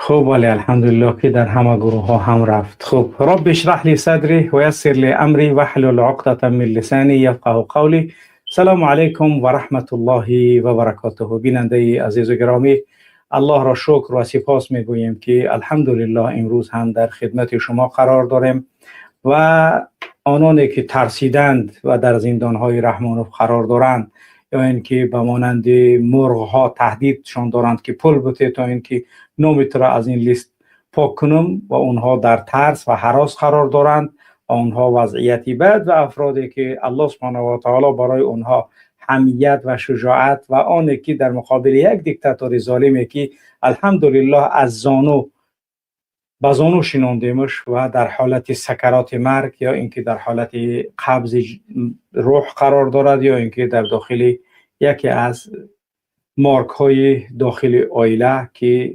Хуб, бале, алҳамдулиллоҳ, ки дар ҳама гурӯҳҳо ҳам рафт. Хуб, رب اشرح لي صدري ويسر لي أمري واحلل عقدة من لساني يفقهوا قولي. سلام علیکم و رحمت الله و برکاته. بیننده عزیز و گرامی، الله را شکر و سپاس میگوییم که الحمدلله امروز هم در خدمت شما قرار داریم و آنانی که ترسیدند و در زندانهای رحمانوف قرار دارند یا اینکه به مانند مرغ ها تهدیدشان دارند که پول بده تا اینکه نام را از این لیست پاک کنم و اونها در ترس و هراس قرار دارند و اونها وضعیتی بد و افرادی که الله سبحانه و تعالی برای اونها حمیت و شجاعت و آنی که در مقابل یک دیکتاتور ظالمی که الحمدلله از زانو به زانو شناندیمش و در حالت سکرات مرگ یا اینکه در حالت قبض روح قرار دارد یا اینکه در داخل یکی از مارک های داخل عائله که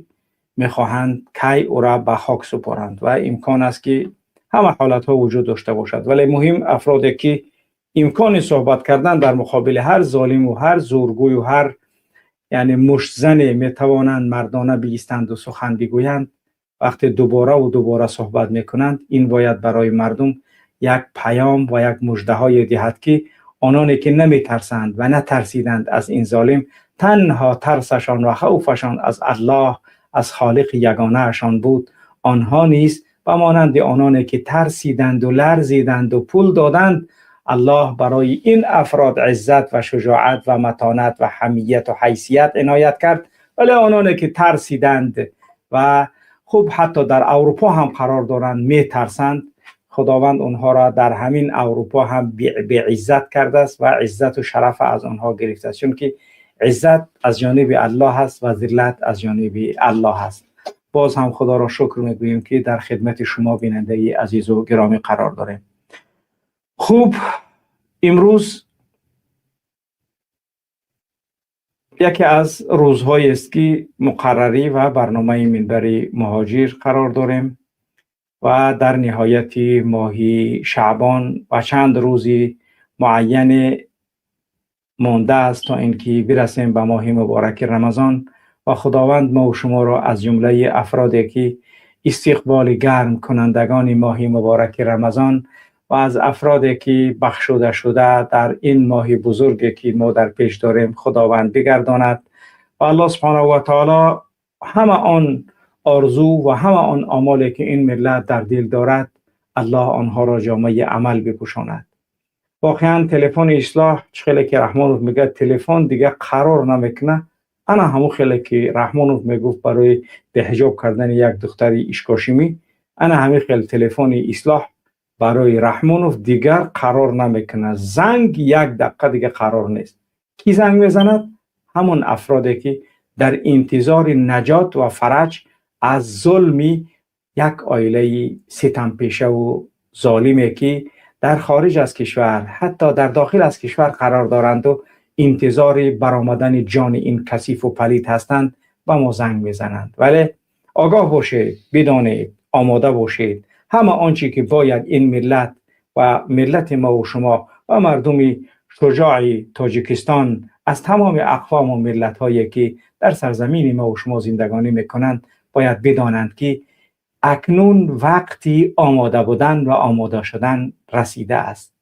میخواهند کی او را به خاک سپارند و امکان است که همه حالت ها وجود داشته باشد. ولی مهم افرادی که امکان صحبت کردن در مقابل هر ظالم و هر زورگوی و هر یعنی مشتزن میتوانند مردانه بیستند و سخن بگویند، وقتی دوباره و دوباره صحبت میکنند، این باید برای مردم یک پیام و یک مژده های دهد که آنانی که نمیترسند و نترسیدند از این ظالم، تنها ترسشان و خوفشان از الله، از خالق یگانهشان بود، آنها نیز و مانند آنانی که ترسیدند و لرزیدند و پول دادند، الله برای این افراد عزت و شجاعت و متانت و حمیت و حیثیت عنایت کرد. ولی آنانی که ترسیدند و خوب حتی در اروپا هم قرار دارند، میترسند، خداوند اونها را در همین اروپا هم بی عزت کرده است و عزت و شرف از آنها گرفته است، چون که عزت از جانب الله است و ذلت از جانب الله است. باز هم خدا را شکر میگوییم که در خدمت شما بیننده عزیز و گرامی قرار داریم. خوب، امروز یکی از روزهایی است که مقرری و برنامه منبر مهاجر قرار داریم و در نهایت ماه شعبان و چند روزی معین مانده است تا اینکه برسیم به ماه مبارک رمضان و خداوند ما و شما را از جمله افرادی که استقبال گرم کنندگان ماه مبارک رمضان و از افرادی که بخشوده شده در این ماه بزرگی که ما در پیش داریم خداوند بگرداند و الله سبحانه و تعالی همه آن آرزو و همه آن آمالی که این ملت در دل دارد، الله آنها را جامه عمل بپوشاند. واقعا تلفن اصلاح چه که رحمانوف میگه تلفن دیگه قرار نمیکنه، انا همون خیلی که رحمانوف میگفت برای بحجاب کردن یک دختری اشکاشمی، انا همین خیلی تلفن اصلاح برای رحمانوف دیگر قرار نمیکنه. زنگ یک دقیقه دیگه قرار نیست. کی زنگ میزند؟ همون افرادی که در انتظار نجات و فرج از ظلمی یک عائله ستم پیشه و ظالمی که در خارج از کشور، حتی در داخل از کشور قرار دارند و انتظار برآمدن جان این کثیف و پلید هستند و ما زنگ میزنند. ولی آگاه باشید، بدانید، آماده باشید. همه آنچه که باید این ملت و ملت ما و شما و مردم شجاع تاجیکستان از تمام اقوام و ملت هایی که در سرزمین ما و شما زندگانی میکنند، باید بدانند که اکنون وقتی آماده بودن و آماده شدن رسیده است.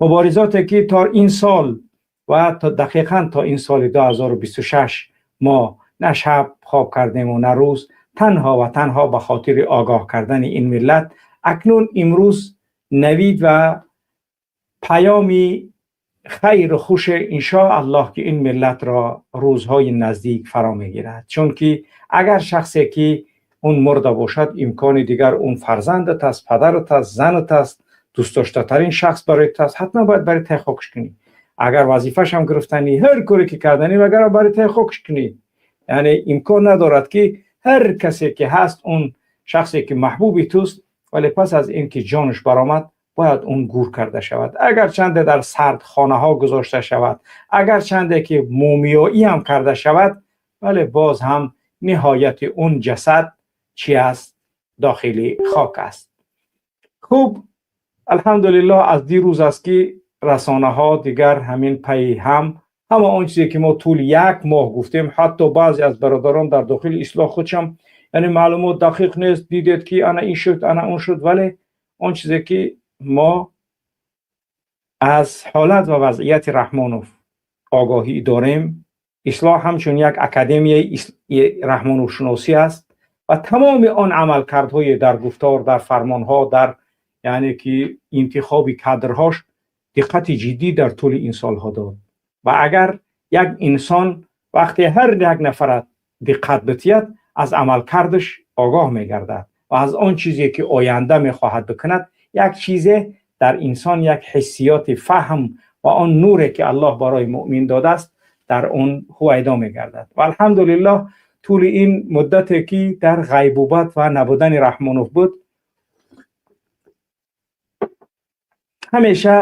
مبارزاتی که تا این سال و تا دقیقا تا این سال 2026 ما نه شب خواب کردیم و نه روز، تنها و تنها به خاطر آگاه کردن این ملت، اکنون امروز نوید و پیامی خیر و خوش الله که این ملت را روزهای نزدیک فرا میگیرد. چون که اگر شخصی که اون مرده باشد، امکان دیگر اون فرزندت است، پدرت است، زنت است، دوست داشته ترین شخص برای است، حتما باید برای تی خاکش کنی. اگر وظیفه‌ش هم گرفتنی، هر کاری که کردنی، مگر برای تی خاکش کنی. یعنی امکان ندارد که هر کسی که هست، اون شخصی که محبوبی توست، ولی پس از اینکه جانش برآمد باید اون گور کرده شود. اگر چند در سرد خانه ها گذاشته شود، اگر چنده که مومیایی هم کرده شود، ولی باز هم نهایت اون جسد چی است؟ داخلی خاک است. خوب، الحمدلله از دیروز است که رسانه ها دیگر همین پی هم همه آن چیزی که ما طول یک ماه گفتیم، حتی بعضی از برادران در داخل اصلاح خودشم Яъне маълумот дақиқ нест, дидед ки ана ин шуд, ана он шуд, вале он чизе ки мо аз ҳолат ва вазъияти Раҳмонов огоҳӣ дорем, Ислоҳ ҳамчун як академияи раҳмоновшиносӣ аст ва тамоми он амалкардҳои дар гуфтор, дар фармонҳо, дар яъне ки интихоби кадрҳош диққати ҷиддӣ дар тӯли ин солҳо дод. Ва агар як инсон вақте ҳар як нафарат диққат битиҳад, аз амалкардаш огоҳ мегардад ва аз он чизе ки оянда мехоҳад бикунад, як чизе дар инсон як ҳиссиёти фаҳм ва он нуре ки Аллоҳ барои муъмин додааст, дар он ҳувайдо мегардад. Ва алҳамдулиллоҳ, тӯли ин муддате ки дар ғайбубат ва набудани Раҳмонов буд, ҳамеша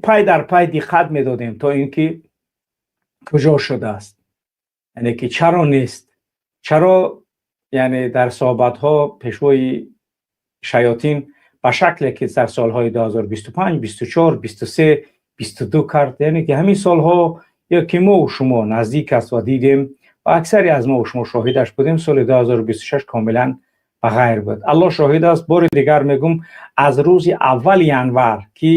пай дар пай диққат медодем, то ин ки куҷо шудааст, яъне ки чаро нест, чаро яъне дар суҳбатҳо пешвои шаётин ба шакле ки дар солҳои 2025, 24, 23, 22 кард, яъне ки ҳамин солҳо ё ки мо шумо наздик аст ва дидем ва аксари аз мо шумо шоҳидаш будем, соли 2026 комилан ба ғайр буд. Аллоҳ шоҳид аст, бори дигар мегӯм, аз рӯзи аввали январ ки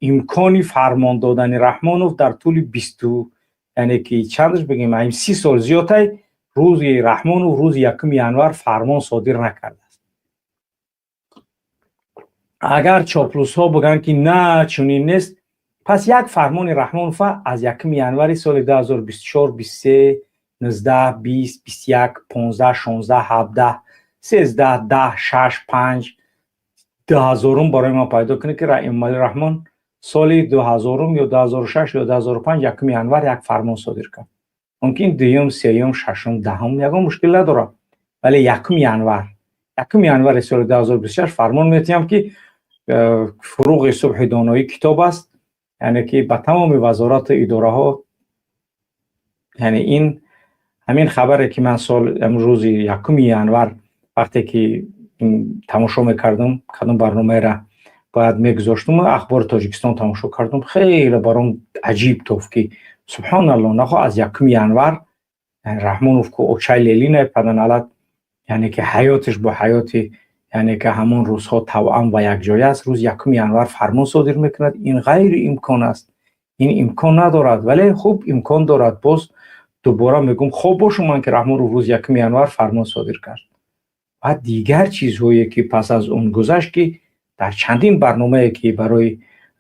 имкони фармон додани Раҳмонов дар тӯли бисту, яъне ки чандаш бигем, 30 сол зиёдтай, рӯзи Раҳмонов рӯзи 1 январ фармон содир накардааст. Агар чоплусҳо бигӯянд ки на, чунин нест, пас як фармони Раҳмонова аз 1 январи соли 2024, 23, 19, 20, 21, 15, 16, 17, 13, 10, 6, 5, 2000-ум барои ман пайдо кунед ки Эмомалӣ Раҳмон соли 2000-ум ё 2006 ё 2005 1 январ як фармон содир кард. Мумкин дуюм, сеюм, шашум, 10-ум, ягон мушкил надорад, вале 1 январ, 1 январи соли 2026 фармон метиҳам ки Фуруғи субҳи доноӣ китоб аст, яъне ки ба тамоми вазорату идораҳо. Яъне ин ҳамин хабаре ки ман сол рӯзи 1 январ вақте ки тамошо мекардам, кадом барномаеро бояд мегузоштум, Ахбори Тоҷикистон тамошо кардам, хеле баром аҷиб тофт ки субҳоналло, нахо аз 1 январ Раҳмонов ку очай лелина паданалат, яъне ки ҳаётиш бо ҳаёти яъне ки ҳамон рӯзҳо тавъам ва якҷоя аст, рӯзи 1 январ фармон содир мекунад. Ин ғайриимкон аст, ин имкон надорад, вале хуб, имкон дорад. Боз дубора мегӯм, хоб бошум ман ки Раҳмонов рӯзи 1 январ фармон содир кард. Ва дигар чизҳое ки пас аз он гузашт, ки дар чандин барномае ки барои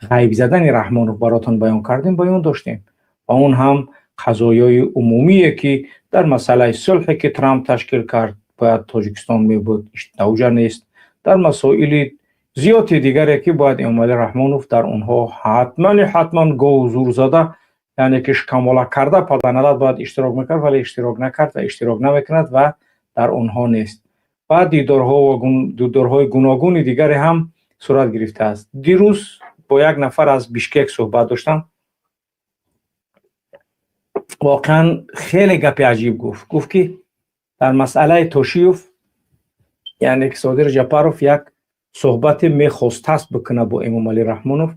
ғайб задани Раҳмонов баротон баён кардем, баён доштем, ва он ҳам қазоёи умумие ки дар масъалаи сулҳе ки Трамп ташкил кард, бояд Тоҷикистон мебуд, навҷа нест, дар масоили зиёди дигаре ки бояд Эмомалӣ Раҳмонов дар онҳо ҳатмани ҳатман говзур зада, яъне ки шикамола карда паданалат бояд иштирок мекард, вале иштирок накард ва иштирок намекунад ва дар онҳо нест. Ва дидорҳо ва дидорҳои гуногуни дигаре ҳам сурат гирифтааст. Дирӯз бо як нафар аз Бишкек суҳбат доштам, воқеан хеле гапи аҷиб гуфт. Гуфт ки дар масъалаи Тошиев, яъне ки Содир Жапаров як суҳбате мехостааст бикунад бо Эмомалӣ Раҳмонов,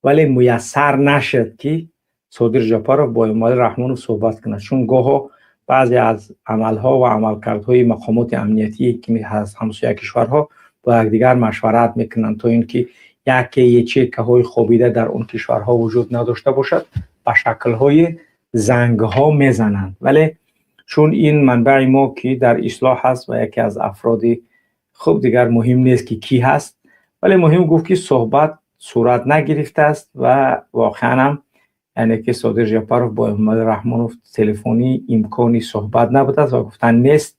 вале муяссар нашуд ки Содир Жапаров бо Эмомалӣ Раҳмонов суҳбат кунад, чун гоҳо баъзе аз амалҳо ва амалкардҳои мақомоти амниятӣ ки аз ҳамсоя кишварҳо бо якдигар машварат мекунанд, то ин ки яке ячейкаҳои хобида дар он кишварҳо вуҷуд надошта бошад, ба шаклҳои зангҳо мезананд. Вале чун ин манбаи мо ки дар Ислоҳ ҳаст ва яке аз афроди хуб, дигар муҳим нест ки кӣ ҳаст, вале муҳим гуфт ки суҳбат сурат нагирифтааст ва воқеан ҳам яъне ки Содир Жапаров бо Эмомалӣ Раҳмонов телефонӣ имкони суҳбат набудааст ва гуфтан нест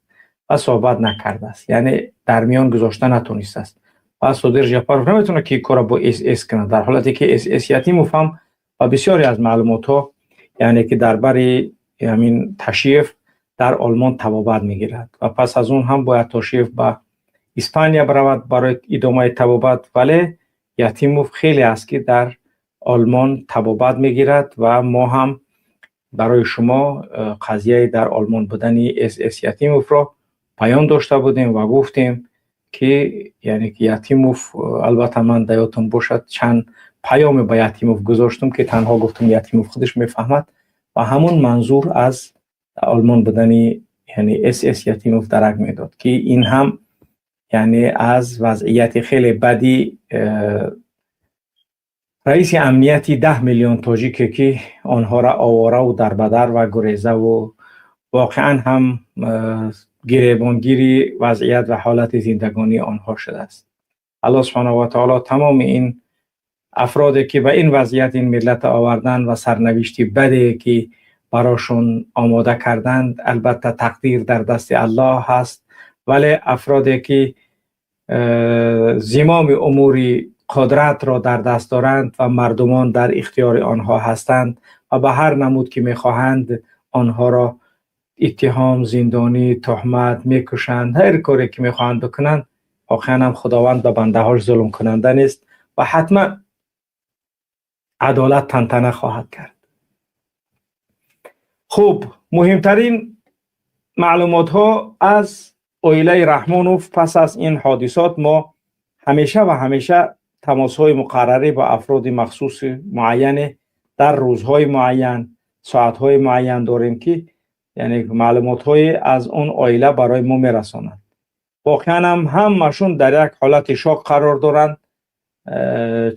ва суҳбат накардааст, яъне дар миён гузошта натонистааст. Ва Содир Жапаров наметавонад ки кора бо СС кунад, дар ҳолате ки СС Ятимов ҳам ва бисёре аз маълумотҳо, яъне ки дар бари ҳамин Ташиев дар Олмон табобат мегирад ва пас аз он ҳам бояд Тошиев ба Испания биравад барои идомаи табобат, вале Ятимов хеле аст ки дар Олмон табобат мегирад. Ва мо ҳам барои шумо қазияи дар Олмон будани СС Ятимовро баён дошта будем ва гуфтем ки яъне ки Ятимов, албатта ман даётон бошад, чанд паёме ба Ятимов гузоштум ки танҳо гуфтум, Ятимов худаш мефаҳмад ва ҳамон манзур аз Олмон будани Яъне СС Ятимов дарак медод, ки ин ҳам яъне аз вазъияти хеле бади раиси амнияти 10 миллион тоҷике, ки онҳоро овора ва дарбадар ва гурезаву воқеан ҳам гиребонгири вазъият ва ҳолати зиндагонии онҳо шудааст. Аллоҳ субҳонаҳу ва таоло тамоми ин афроде, ки ба ин вазъият ин миллат оварданд ва сарнавишти баде, ки барошон омода карданд, албатта, тақдир дар дасти Аллоҳ ҳаст, вале афроде, ки зимоми умури қудратро дар даст доранд ва мардумон дар ихтиёри онҳо ҳастанд ва ба ҳар намуд, ки мехоҳанд, онҳоро иттиҳом, зиндонӣ, туҳмат, мекушанд, ҳар коре, ки мехоҳанд бикунанд, воқеан ҳам Худованд ба бандаҳош зулмкунанда нест ва ҳатман адолат тантана хоҳад кард. Хуб, муҳимтарин маълумотҳо аз оилаи Раҳмонов. Пас аз ин ҳодисот мо ҳамеша ва ҳамеша тамосҳои муқаррарӣ бо афроди махсуси муайяне дар рӯзҳои муайян, соатҳои муайян дорем, ки яъне маълумотҳое аз он оила барои мо мерасонанд. Воқеан ҳам ҳамашон дар як ҳолати шок қарор доранд.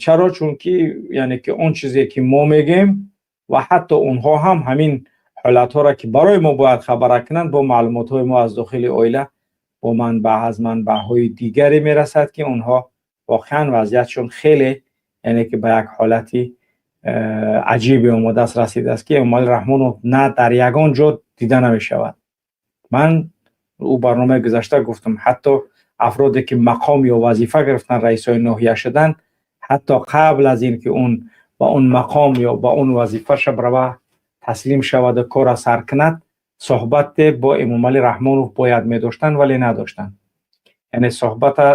Чаро? Чунки яъне ки он чизе, ки мо мегӯем, ва ҳатто онҳо ҳам ҳамин ҳолатҳоро, ки барои мо бояд хабара кунанд, бо маълумотҳои мо аз дохили оила бо манбаъ, аз манбаъҳои дигаре мерасад, ки онҳо воқеан вазъиятшон хеле яъне ки ба як ҳолати аҷибе омодааст, расидааст, ки Эмомалӣ Раҳмонов на дар ягон ҷо дида намешавад. Ман ӯ барномаи гузашта гуфтам, ҳатто афроде, ки мақом ё вазифа гирифтан, раисҳои ноҳия шуданд, ҳатто қабл аз ин ки он ба он мақом ё ба он вазифаша бирава, таслим шаваду корра сар кунад, суҳбате бо Эмомалӣ Раҳмонов бояд медоштанд, вале надоштанд, яъне суҳбата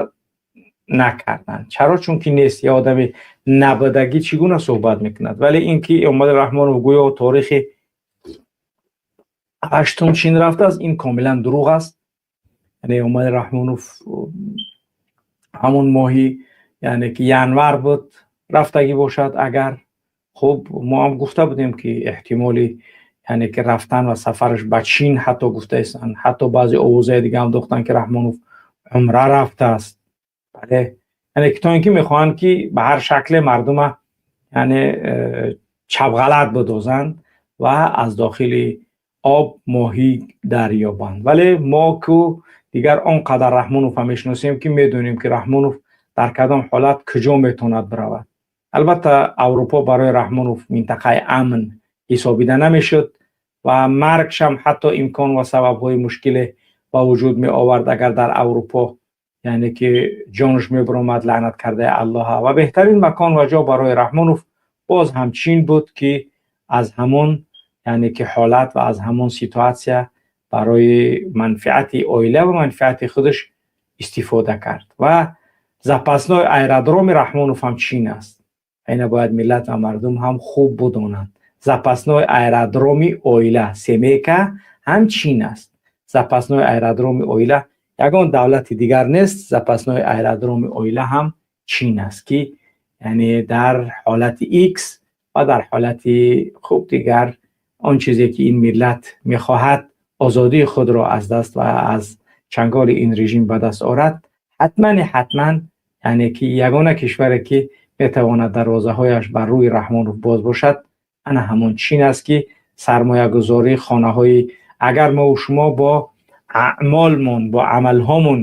накарданд. Чаро? Чунки нест. Е одами набудагӣ чӣ гуна суҳбат мекунад? Вале ин ки Эмомалӣ Раҳмонов гӯё торихи 8-ум Чин рафтааст, ин комилан дурӯғ аст. Яъне Эмомалӣ Раҳмонов ҳамон моҳи яъне ки январ буд рафтагӣ бошад агар. Хуб, мо ҳам гуфта будем, ки эҳтимоли яъне ки рафтан ва сафараш ба Чин ҳатто гуфтаистанд, ҳатто баъзе овозаи дига ҳам дохтанд, ки Раҳмонов умра рафтааст. Бале, яъне ки то ин ки мехоҳанд, ки ба ҳар шакле мардума яъне чапғалат бидозанд ва аз дохили об моҳӣ дарёбанд. Вале мо ку дигар он қадар Раҳмоновро мешиносем, ки медонем, ки Раҳмонов дар кадом ҳолат куҷо метавонад биравад. Албатта, Аврупо барои Раҳмонов минтақаи амн ҳисобида намешуд ва маргшам ҳатто имкон ва сабабҳои мушкиле ба вуҷуд меовард, агар дар Аврупо яъне ки ҷонаш мебаромад, лаънат кардаи Аллоҳа. Ва беҳтарин макон ва ҷо барои Раҳмонов боз ҳам Чин буд, ки аз ҳамон яъне ки ҳолат ва аз ҳамон ситуация барои манфиати оила ва манфиати худаш истифода кард. Ва запасной аэродроми Раҳмонов ҳам Чин аст. Ина бояд миллат ва мардум ҳам хуб будонанд: запасной аэродроми оила, семейка ҳам Чин аст. Запасной аэродроми оила ягон давлати дигар нест, запасной аэродроми оила ҳам Чин аст, ки яъне дар ҳолати икс ва дар ҳолати хуб дигар он чизе, ки ин миллат мехоҳад озодии худро аз даст ва аз чанголи ин режим ба даст орад, ҳатман ҳатман яъне ки ягона кишваре, ки метавонад дарвозаҳояш бар рӯи Раҳмонов боз бошад, ана ҳамон Чин аст, ки сармоягузорӣ, хонаҳои, агар мо шумо бо аъмолмон, бо амалҳомон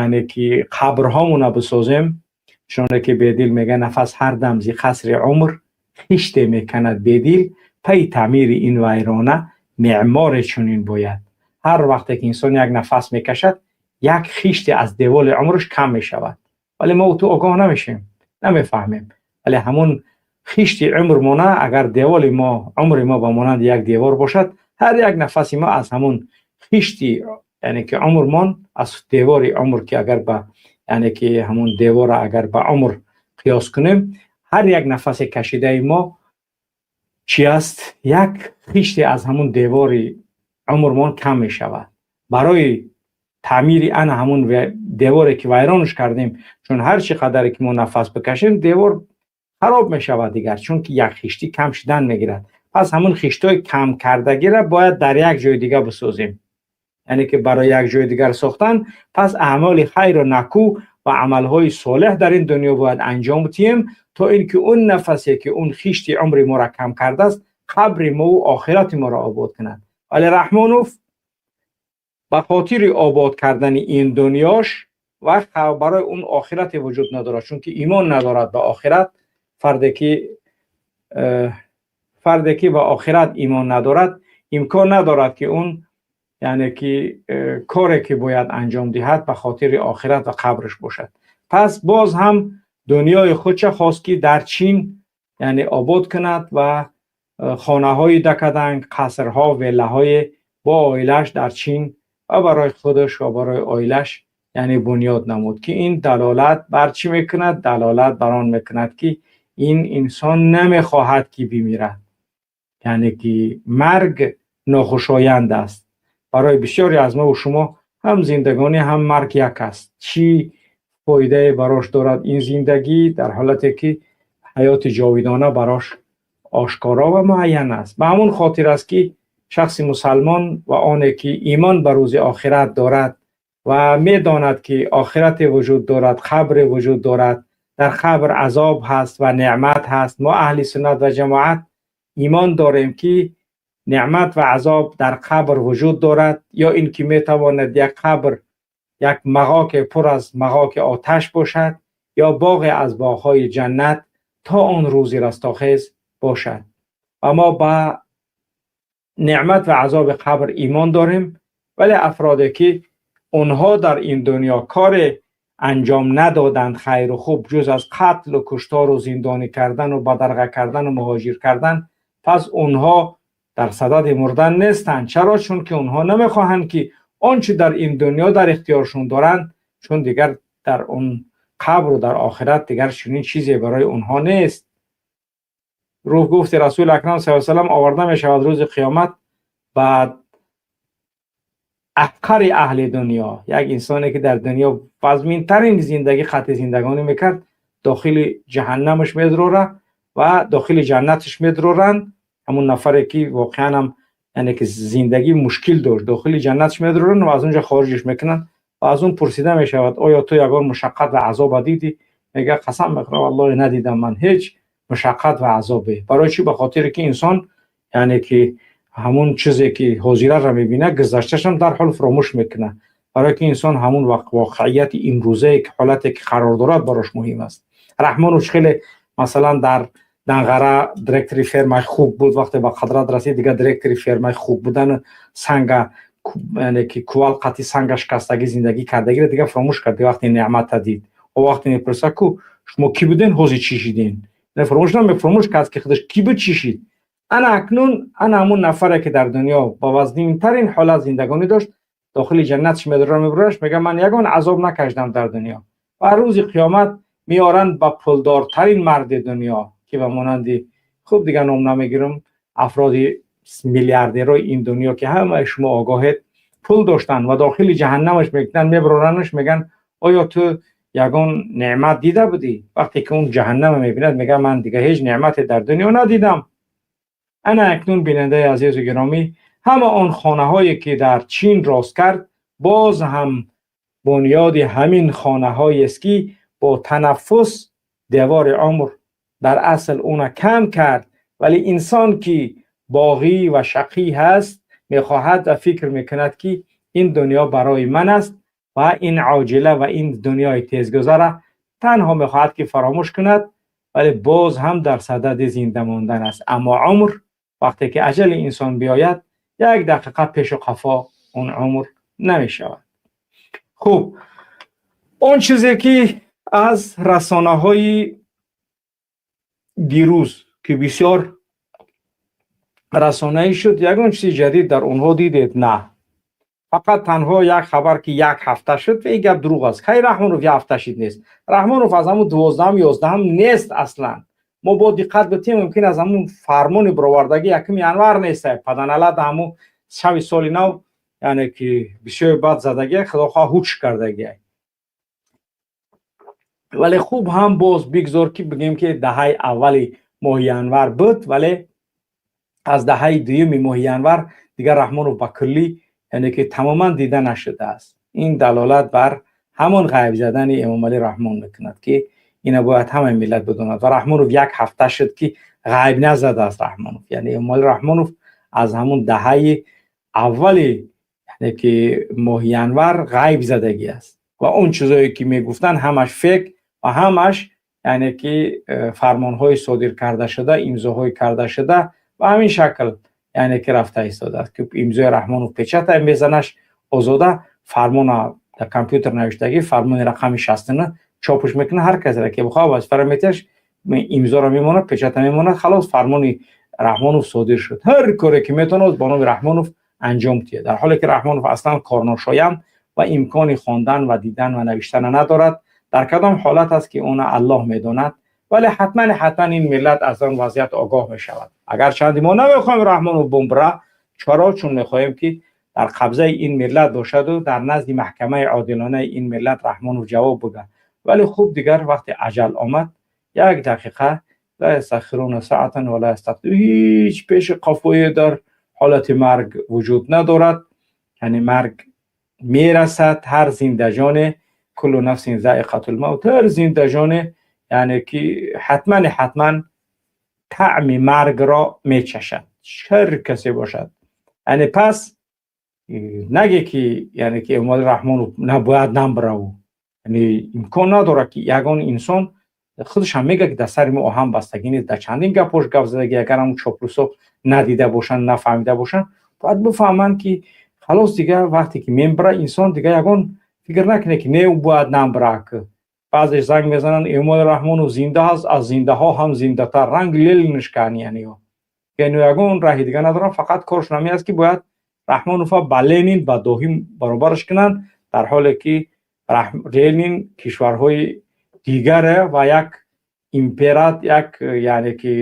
яъне ки қабрҳомона бисозем, чуноне ки Бедил мега: «Нафас ҳар дам зи қасри умр хиште меканад Бедил, пайи таъмири ин вайрона меъморе чунин бояд». Ҳар вақте ки инсон як нафас мекашад, як хиште аз деволи умраш кам мешавад, вале мо ту огоҳ намешем, намефаҳмем. Вале ҳамон хишти умрмона, агар деволи мо, умри мо ба монанди як девор бошад, ҳар як нафаси мо аз ҳамон хишти яъне ки умрмон, аз девори умр, ки агар ба яъне ки ҳамон девора агар ба умр қиёс кунем, ҳар як нафасе кашидаи мо чи аст? Як хиште аз ҳамон девори умрмон кам мешавад. Барои таъмири ана ҳамон деворе, ки вайронш кардем, чун ҳар чӣ қадаре ки мо нафас бикашем, девор хароб мешавад дигар, чунки як хиштӣ кам шудан мегирад. Пас ҳамон хиштҳои кам кардагиро бояд дар як ҷои дига бисозем. Яъне ки барои як ҷои дигар сохтан. Пас аъмоли хайру наку ва амалҳои солеҳ дар ин дунё бояд анҷом диҳем, то ин ки он нафасе ки он хишти умри моро кам кардааст, қабри мо ва охирати моро обод кунад. Вале Раҳмонов ба хотири обод кардани ин дунёш ва барои он охирате вуҷуд надорад, чунки имон надорад ба охират. Фарде ки ба охират имон надорад, имкон надорад ки он, яъне ки коре ки бояд анҷом диҳад, ба хотири охират ва қабраш бошад. Пас боз ҳам дунёи худша хост, ки дар Чин, яъне, обод кунад ва хонаҳои дакаданг, қасрҳо, виллаҳои бо оилааш дар Чин ва барои худаш ва барои оилааш, яъне, бунёд намуд, ки ин далолат бар чӣ мекунад? Далолат бар он мекунад, ки ин инсон намехоҳад ки бимирад, яъне ки марг нохушоянд аст барои бисёре аз мо ва шумо. Ҳам зиндагонӣ, ҳам марг як аст. Чӣ фоидае барош дорад ин зиндагӣ, дар ҳолате ки ҳаёти ҷовидона барош ошкоро ва муайян аст? Ба ҳамон хотир аст, ки шахси мусалмон ва оне ки имон ба рӯзи охират дорад ва медонад, ки охирате вуҷуд дорад, қабре вуҷуд дорад, дар қабр азоб ҳаст ва неъмат ҳаст. Мо аҳли суннат ва ҷамоат имон дорем, ки неъмат ва азоб дар қабр вуҷуд дорад, ё ин ки метавонад як қабр як мағоке пур аз мағоки оташ бошад ё боғе аз боғҳои ҷаннат то он рӯзи растохез бошад. Ва мо ба неъмат ва азоби қабр имон дорем. Вале афроде ки онҳо дар ин дунё коре анҷом надоданд хайру хуб, ҷуз аз қатлу куштору зиндонӣ кардану бадарға кардану муҳоҷир кардан, пас онҳо дар садади мурдан нестанд. Чаро? Чунки онҳо намехоҳанд, ки он чи дар ин дунё дар ихтиёршон доранд, чун дигар дар он қабру дар охират дигар чунин чизе барои онҳо нест. Рӯҳ, гуфти Расули Акрам саллаллоҳу алайҳи васаллам, оварда мешавад рӯзи қиёмат ба аҳқари аҳли дунё, як инсоне ки дар дунё вазминтарин зиндагӣ, хатти зиндагонӣ мекард, дохили ҷаҳаннамаш медрора ва дохили ҷаннаташ медроранд. Ҳамун нафаре ки воқеан ҳам, яъне ки зиндагӣ мушкил дошт, дохили ҷаннаташ медроранд ва аз он ҷо хориҷаш мекунанд ва аз он пурсида мешавад: «Оё ту ягон мушаққат ва азоба дидӣ?» Мега: «Қасам мехӯрам, валлоҳи, надидам ман ҳеҷ мушаққат ва азобе». Барои чӣ? Ба хотире ки инсон, яъне ки ҳамун чизе ки ҳозираро мебинад, гузашташам дар ҳол фуромӯш мекунад, барое ки инсон ҳамун воқеияти имрӯзае ки ҳолате ки қарор дорад, барош муҳим аст. Раҳмонов хеле, масалан, дар Данғара директори фермаи хук буд. Вақте ба қадрат расид, дигар директори фермаи хук будан, санга, яъне ки кувал қати санга шикастагӣ зиндагӣ кардагиро дигар фуромӯш кард, вақте неъмата дид. О вақте мепурса ку: «Шумо кӣ буден, ҳозир чӣ шиден?» Фуромӯш намефуромӯш кард, ки худаш кӣ буд, чӣ шид. Ана акнун ана ҳамун нафаре ки дар дунё ба вазнинтарин ҳолат зиндагонӣ дошт, дохили ҷаннатш медора, мебураш, мега: «Ман ягон азоб накашидам дар дунё». Ва рӯзи қиёмат меоранд ба пулдортарин марди дунё, ки ба монанди, хуб, дигар ном намегирам, афроди миллиардерои ин дунё, ки ҳамаи шумо огоҳед, пул доштанд, ва дохили ҷаҳаннамаш мекунанд, мебароранаш, мегӯянд: «Оё ту ягон неъмат дида будӣ?» Вақте ки он ҷаҳаннама мебинад, мега: «Ман дигар ҳеҷ неъмате дар дунё надидам». Ана акнун, бинандаи азизу гиромӣ, ҳама он хонаҳое ки дар Чин рост кард, боз ҳам бунёди ҳамин хонаҳоест, ки бо танаффус девори умр дар асл уна кам кард. Вале инсон ки боғӣ ва шақӣ ҳаст, мехоҳад ва фикр мекунад, ки ин дунё барои ман аст ва ин оҷила ва ин дунёи тезгузара танҳо мехоҳад, ки фаромӯш кунад, вале боз ҳам дар садади зинда мондан аст. Аммо умр, вақте ки аҷали инсон биёяд, як дақиқа пешу қафо он умр намешавад. Хуб, он чизе ки аз расонаҳои дирӯз, ки бисёр расонаӣ шуд, ягон чизи ҷадид дар онҳо дидед? На, фақат танҳо як хабар, ки як ҳафта шуд, ва ин гап дурӯғ аст. Хай, Раҳмонов як ҳафта шид нест. Раҳмонов аз ҳамун 12-ам, 11-ам нест аслан. Мо бо диққат битем, мумкин аз ҳамун фармони бировардагӣ 1 январ нест. Паданалада ҳамун шаби соли нав, яъне ки бисёр бад задагия, худохоҳ ҳуч кардагия. Вале хуб ҳам боз бигзор, ки бигем, ки даҳаи аввали моҳи январ буд, вале аз даҳаи дуюми моҳи январ дигар Раҳмонов ба куллӣ, Яъне ки тамоман дида нашудааст. Ин далолат бар ҳамон ғайб задани Эмомалӣ Раҳмон мекунад, ки ина бояд ҳамаи миллат бидонад. Ва Раҳмонов як ҳафта шуд, ки ғайб назадааст Раҳмонов. Яъне Эмомалӣ Раҳмонов аз ҳамон даҳаи аввали, яъне ки моҳи январ, ғайб задагӣ аст ва он чизое ки мегуфтанд, ҳамаш фейк ва ҳамаш, яъне ки фармонҳои содир карда шуда, имзоҳои карда шуда ба ҳамин шакл, яъне ки рафта истодааст, ки имзои Раҳмонов печата мезанаш озода, фармона дар компютер навиштагӣ, фармони рақами 69 чопш мекунад, ҳар касеро ки бихоҳад, вазифаро метиҳаш, имзоро мемонад, печата мемонад, халос, фармони Раҳмонов содир шуд. Ҳар коре ки метавонад, бо номи Раҳмонов анҷом диҳад, дар ҳоле ки Раҳмонов аслан корношоям ва имкони хондан ва дидан ва навиштана надорад. Дар кадом ҳолат аст, ки она Аллоҳ медонад, вале ҳатман, ҳатман ин миллат аз он вазъият огоҳ мешавад. Агарчанди мо намехоҳем Раҳмонов бумбра. Чаро? Чун мехоҳем, ки дар қабзаи ин миллат бошаду дар назди маҳкамаи одилонаи ин миллат Раҳмонов ҷавоб бигӯяд. Вале хуб, дигар вақте аҷал омад, як дақиқа لا يستأخرون ساعة ولا يستقدمون, ҳеҷ пеши қафое дар ҳолати марг вуҷуд надорад. Яъне марг мерасад ҳар зиндаҷоне. كل نفس ذائقة الموت. Ҳар зиндаҷоне, яъне ки ҳатман, ҳатман таъми маргро мечашад, ҳар касе бошад. Яъне пас наге ки, яъне ки Эмомалӣ Раҳмонов набояд намбраву, яъне имкон надорад, ки ягон инсон худашам мега, ки дар сари мо оҳан бастагӣ нест. Дар чандин гапош гап задагӣ. Агар ҳамун чоплусо надида бошанд, нафаҳмида бошанд, бояд бифаҳманд, ки халос, дигар вақте ки мембра инсон, дигар ягон фикр накунед, ки не, бояд намбра. Баъзеш занг мезананд: «Эмомалӣ Раҳмонов зинда аст, аз зиндаҳо ҳам зиндатар», ранг лениншкани. Яъне ягон раҳи дига надоранд, фақат коршон ҳамин аст, ки бояд Раҳмонова ба Ленин, ба доҳӣ баробараш кунанд, дар ҳоле ки Ленин кишварҳои дигаре ва як императ, як, яъне ки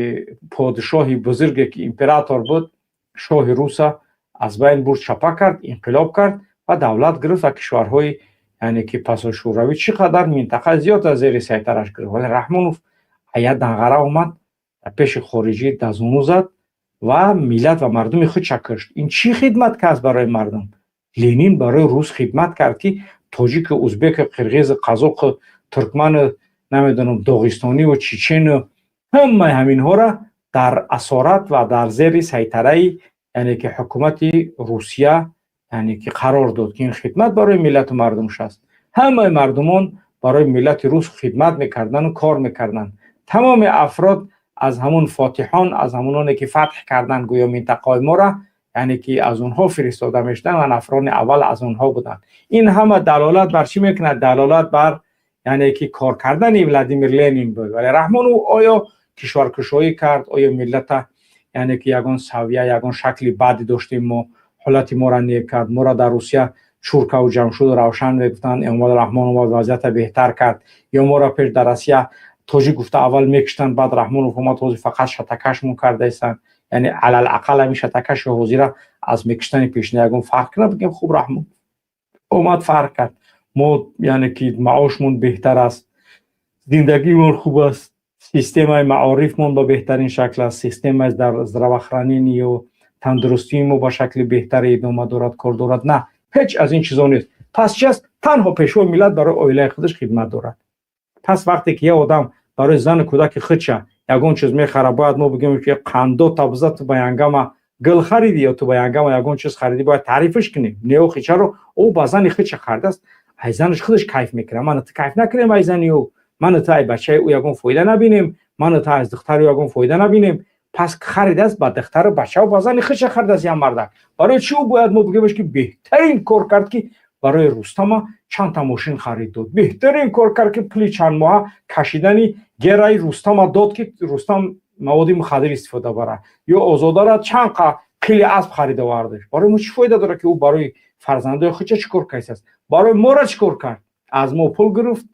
подшоҳи бузурге, ки император буд, шоҳи руса аз байн бурд, чапа кард, инқилоб кард ва давлат гирифт ва кишварҳои, яъне ки пасошӯравӣ, чӣ қадар минтақа зиёд аз зери сайтараш гирифт. Вале Раҳмонов ая данғара омад, дар пеши хориҷӣ дазону зад ва миллат ва мардуми худша кушт. Ин чӣ хидмат кард барои мардум? Ленин барои рус хидмат кард, ки тоҷику, узбеку, қирғизу, қазоқу, туркману, намедонам, доғистониву, чечену, ҳамаи ҳаминҳоро дар асорат ва дар зери сайтараи, яъне ки ҳукумати Русия, яъне ки қарор дод, ки ин хидмат барои миллату мардумш аст. Ҳамаи мардумон барои миллати рус хидмат мекарданду кор мекарданд. Тамоми афрод аз ҳамун фотиҳон, аз ҳамуноне ки фатҳ карданд гӯё минтақаҳои моро, яъне ки аз онҳо фиристода мешуданд ва нафрони аввал аз онҳо буданд. Ин ҳама далолат бар чӣ мекунад? Далолат бар, яъне ки кор кардани Владимир Ленин буд. Вале Раҳмонов оё кишваркушоӣ кард? Оё миллата, яъне ки ягон савия, ягон шакли бади доштем мо, ҳолати моро нек кард? Моро дар Русия Чуркаву Ҷамшуду Равшан мегуфтанд, Эмомали Раҳмон омад, вазъията беҳтар кард. Ё моро пеш дар Россия тоҷик гуфта аввал мекуштанд, баъд Раҳмонов омад, ҳозир фақат шатакашмон кардаистанд. Яъне алалақал ҳамин шатакаши ҳозира аз мекуштани пешина ягон фарқ кунад, бигем: хуб, Раҳмон омад, фарқ кард. Мо, яъне ки маошмон беҳтар аст, зиндагимон хуб аст, системаи маорифмон ба беҳтарин шакл аст, системаи дар здравоохранение ю тандурустии мо ба шакли беҳтаре идома дорад, кор дорад. На, ҳеҷ аз ин чизо нест. Пас чи аст? Танҳо пешвои миллат барои оилаи худаш хидмат дорад. Пас вақте ки як одам барои зану кӯдаки худша ягон чиз мехара, бояд мо бигӯем, ки қандо табза, ту ба янгама гул харидӣ ё ту ба янгама ягон чиз харидӣ, бояд таърифаш кунем? Не, охи, чаро? Ӯ ба зани худша харидааст, ай занаш худаш кайф мекунад. Мана ту кайф накунем ай зани ӯ, ману ту ай бачаи ӯ ягон фоида набинем, ману ту аз духтари ӯ ягон фоида набинем. Пас харидааст ба духтару бачаву ба зани худша харидааст як мардак. Барои чӣ ӯ бояд мо бигӯемш, ки беҳтарин кор кард, ки барои Рустама чандта мошин харид дод, беҳтарин кор кард, ки пули чанд моҳа кашидани гераи Рустама дод, ки Рустам маводи мухаддир истифода барад, ё Озодара чанд қили асб харид овардаш? Барои мо чӣ фоида дорад, ки ӯ барои фарзандои худша чӣ кор кардааст? Барои моро чӣ кор кард? Аз мо пул гирифт,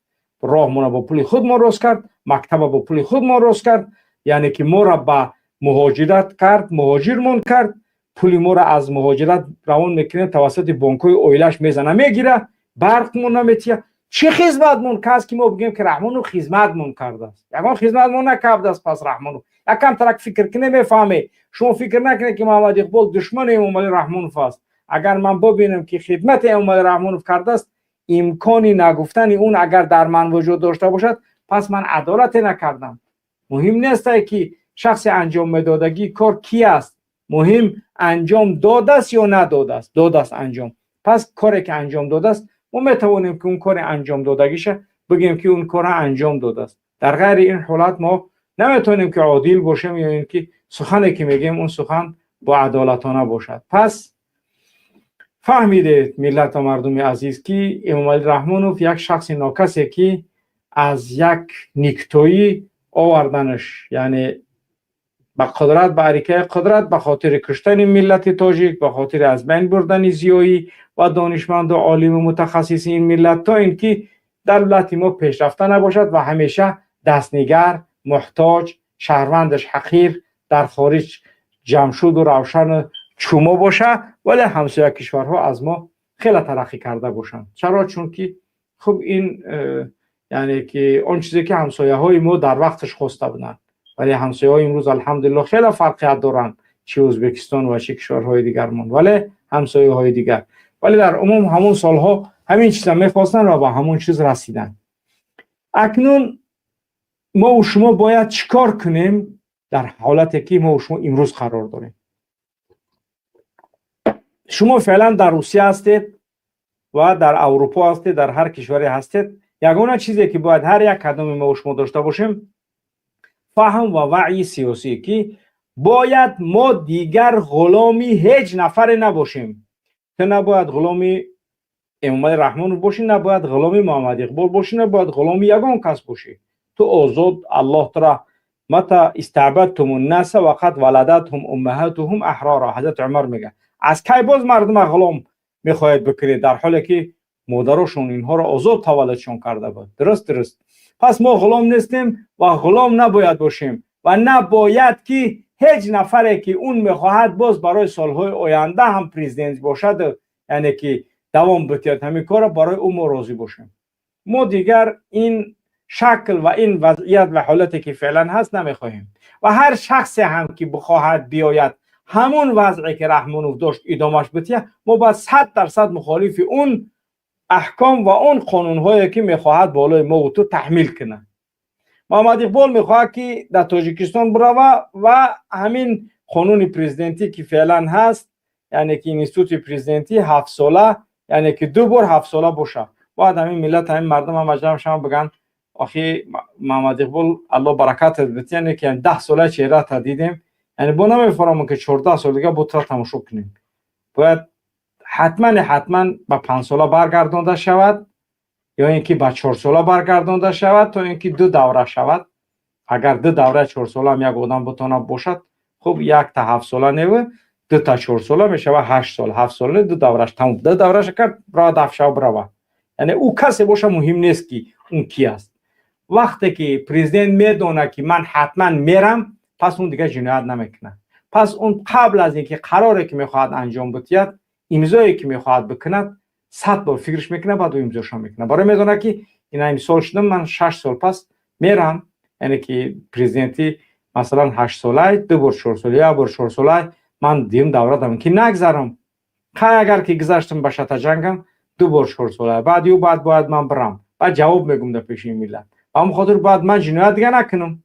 роҳмона бо пули худмон рост кард, мактаба бо пули худмон рост кард, яъне ки моро ба муҳоҷират кард, муҳоҷирмон кард. Пули моро аз муҳоҷират равон мекунем, тавассути бонкҳои оилааш мезана, мегира, барқмон наметия. Чӣ хизматмон каст, ки мо бигӯем, ки Раҳмонов хизматмон кардааст? Ягон хизматмон накардааст. Пас Раҳмонов якам тарак фикр кунем, мефаҳмед. Шумо фикр накунед, ки Муҳаммад Иқбол душмани Эмомалӣ Раҳмонов аст. Агар ман бибинам, ки хидмати Эмомалӣ Раҳмонов кардааст, имкони нагуфтани он агар дар ман вуҷуд дошта бошад, пас ман адолате накардам. Муҳим нест, ки шахси анҷом медодагӣ кор ки аст, муҳим анҷом додааст ё надодааст. Додааст анҷом, пас коре ки анҷом додааст, мо метавонем, ки он кори анҷом додагиша бигӯем, ки он корро анҷом додааст. Дар ғайри ин ҳолат мо наметавонем, ки одил бошем ё ин ки сухане ки мегӯем, он сухан бо адолатона бошад. Пас фаҳмидед, миллату мардуми азиз, ки Эмомалӣ Раҳмонов як шахси нокасе, ки аз як никтоӣ оварданаш, яъне ба қудрат, ба арикаи қудрат, ба хотири куштани миллати тоҷик, ба хотири аз байн бурдани зиёӣ ва донишманду олиму мутахассиси ин миллат, то ин ки давлати мо пешрафта набошад ва ҳамеша дастнигар, муҳтоҷ, шаҳрвандаш ҳақир, дар хориҷ Ҷамшуду Равшану чумо боша, вале ҳамсоя кишварҳо аз мо хеле тараққӣ карда бошанд. Чаро? Чунки хуб, ин яъне ки он чизе ки ҳамсояҳои мо дар вақташ хоста буданд, вале ҳамсояҳои имрӯз, алҳамдулилло, хеле фарқият доранд, чи Ӯзбекистон ва чи кишварҳои дигармон, вале ҳамсояҳои дигар, вале дар умум ҳамон солҳо ҳамин чиза мехостанд ва ба ҳамон чиз расиданд. Акнун мо шумо бояд чӣ кор кунем дар ҳолате ки мо шумо имрӯз қарор дорем? Шумо феълан дар Русия ҳастед ва дар Аврупо ҳастед, дар ҳар кишваре ҳастед, ягона чизе ки бояд ҳар як кадоми мо шумо дошта бошем, фаҳм ва ваъйи сиёсӣ, ки бояд мо дигар ғуломи ҳеҷ нафаре набошем. Ту набояд ғуломи Эмомалӣ Раҳмонов бошӣ, набояд ғуломи Муҳаммад Иқбол бошӣ, набояд ғуломи ягон кас бошӣ. Ту озод, Аллоҳ тура متى استعبدتم الناس وقد ولدتهم أمهاتهم أحرارا. Ҳазрати Умар мега: аз кай боз мардума ғулом мехоҳед бикунед, дар ҳоле ки модарошон инҳоро озод таваллудшон карда буд? Дуруст. Пас мо ғулом нестем ва ғулом набояд бошем ва набояд ки ҳеҷ нафаре ки он мехоҳад боз барои солҳои оянда ҳам президент бошад, яъне ки давом битиҳад ҳамин корро, барои ӯ мо розӣ бошем. Мо дигар ин шакл ва ин вазъият ва ҳолате ки феълан ҳаст намехоҳем ва ҳар шахсе ҳам ки бихоҳад биёяд, ҳамон вазъе ки Раҳмонов дошт идомаш битиҳад, мо бояд 100% мухолифи он аҳком ва он қонунҳое ки мехоҳад болои мо ту таҳмил кунад. Муҳаммад Иқбол мехоҳад, ки дар Тоҷикистон бирава ва ҳамин қонуни президентӣ ки феълан ҳаст, яъне ки институти президентӣ 7 сола, яъне ки ду бор 7 сола бошад. Бояд ҳамин миллат, ҳамин мардум ҳам ҷамъ шаванд, бигӯянд: охи, Муҳаммад Иқбол, Алло баракатат бит, яъне ки 10 сола чеҳрата дидем, яъне бо намефаҳмам, ки 14 сол дига бо тура тамошо кунем. Бояд ҳатман ҳатман ба 5 сола баргардонда шавад ё ин ки ба 4 сола баргардонда шавад, то ин ки ду давра шавад. Агар ду давра 4 сола ҳам як одам бутонад бошад, хуб, якта 7 сола неву дута 4 сола мешавад 8 сол. 7 сола ду давраш тамом, ду давраша кард, бирава, дафшава, бирава. Яъне ӯ касе боша, муҳим нест, ки он ки аст. Вақте ки президент медонад, ки ман ҳатман мерам, пас он дигар ҷиноят намекунад. Пас он қабл аз ин ки қароре ки мехоҳад анҷом бидиҳад, имзое ки мехоҳад бикунад, 100 бор фикраш мекунад, баъд ӯ имзошо мекунад. Барои медонад, ки ина имсол шудам, ман 6 сол пас мерам. Яъне ки президентӣ масалан 8 солай, ду бор 4 сола, як бор 4 солай, ман дуюм давра дорам, ки нагзарам. Қай агар ки гузаштам, ба шатаҷангам, ду бор 4 сола, баъд ю баъд бояд ман бирам, баъд ҷавоб мегум дар пеши ин миллат. Ба ҳамон хотир бояд ман ҷиноят дига накунам.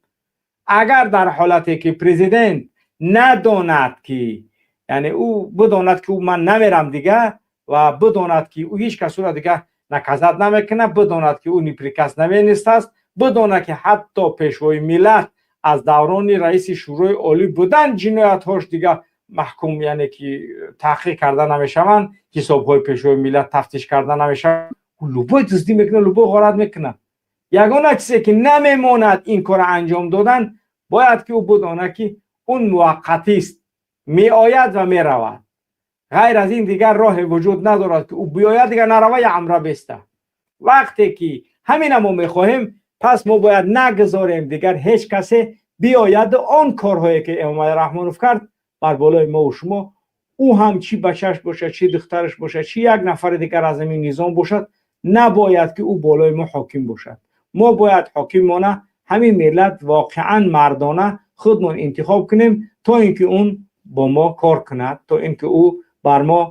Агар дар ҳолате ки президент надонад, ки яъне ӯ бидонад, ки ӯ ман намерам дига, ва бидонад, ки ӯ ҳеҷ кас ӯро дига наказать намекунад, бидонад, ки ӯ неприкосновенность аст, бидонад, ки ҳатто пешвои миллат аз даврони раиси Шӯрои Олӣ будан ҷиноятҳош дига маҳкум, яъне ки таҳқиқ карда намешаванд, ҳисобҳои пешвои миллат тафтиш карда намешаванд, любой дуздӣ мекунад, любой ғорат мекунад. Ягона чизе ки намемонад ин корро анҷом додан, бояд ки ӯ бидонад, ки он муваққатист, меояд ва меравад. Ғайр аз ин дигар роҳе вуҷуд надорад, ки ӯ биёяд, дигар нарава, я амра беста. Вақте ки ҳамина мо мехоҳем, пас мо бояд нагузорем дигар ҳеҷ касе биёяду он корҳое ки Эмомалӣ Раҳмонов кард бар болои мо шумо, ӯ ҳам чӣ бачаш бошад, чӣ духтараш бошад, чӣ як нафари дигар аз ҳамин низом бошад, набояд ки ӯ болои мо ҳоким бошад. Мо бояд ҳокимона ҳамин миллат воқеан мардона худмон интихоб кунем, то ин ки он бо мо кор кунад, то ин ки ӯ бар мо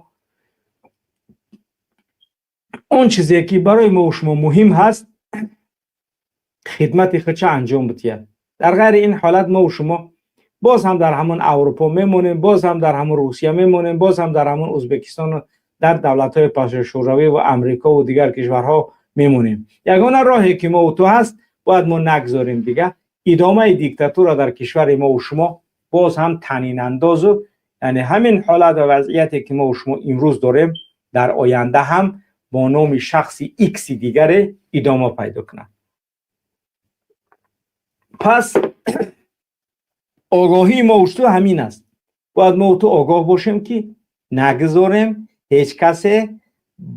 Он чизе ки барои мо шумо муҳим ҳаст, хидмати худша анҷом бидиҳад. Дар ғайри ин ҳолат мо шумо боз ҳам дар ҳамон Аврупо мемонем, боз ҳам дар ҳамон Русия мемонем, боз ҳам дар ҳамон Ӯзбекистон, дар давлатҳои пасшӯравӣ ва Амрико ва дигар кишварҳо мемонем. Ягона роҳе ки мо ту ҳаст, бояд мо нагзорем дига идомаи диктатура дар кишвари мо шумо боз ҳам танинандозу, яъне ҳамин ҳолат ва вазъияте ки мо шумо имрӯз дорем, дар оянда ҳам бо номи шахси икси дигаре идома пайдо кунад. Пас огоҳии мо ту ҳамин аст. Бояд мо ту огоҳ бошем, ки нагзорем ҳеҷ касе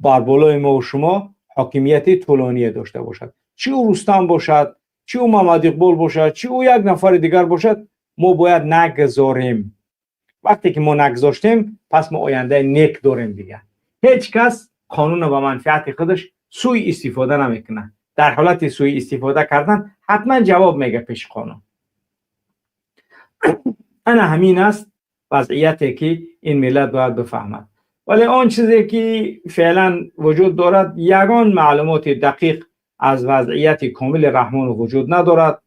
бар болои мо шумо ҳокимияти тӯлоние дошта бошад. Чӣ ӯ Рустам бошад, чӣ ӯ Муҳаммад Иқбол бошад, чӣ ӯ як нафари дигар бошад, мо бояд нагзорем. Вақте ки мо нагзоштем, пас мо ояндаи нек дорем. Дигар ҳеҷ кас қонунро ба манфиати худаш сӯи истифода намекунад. Дар ҳолати сӯи истифода кардан ҳатман ҷавоб мега пеши қонун. Ана ҳамин аст вазъияте ки ин миллат бояд бифаҳмад. Вале он чизе ки феълан вуҷуд дорад, ягон маълумоти дақиқ аз вазъияти Комили Раҳмонов вуҷуд надорад,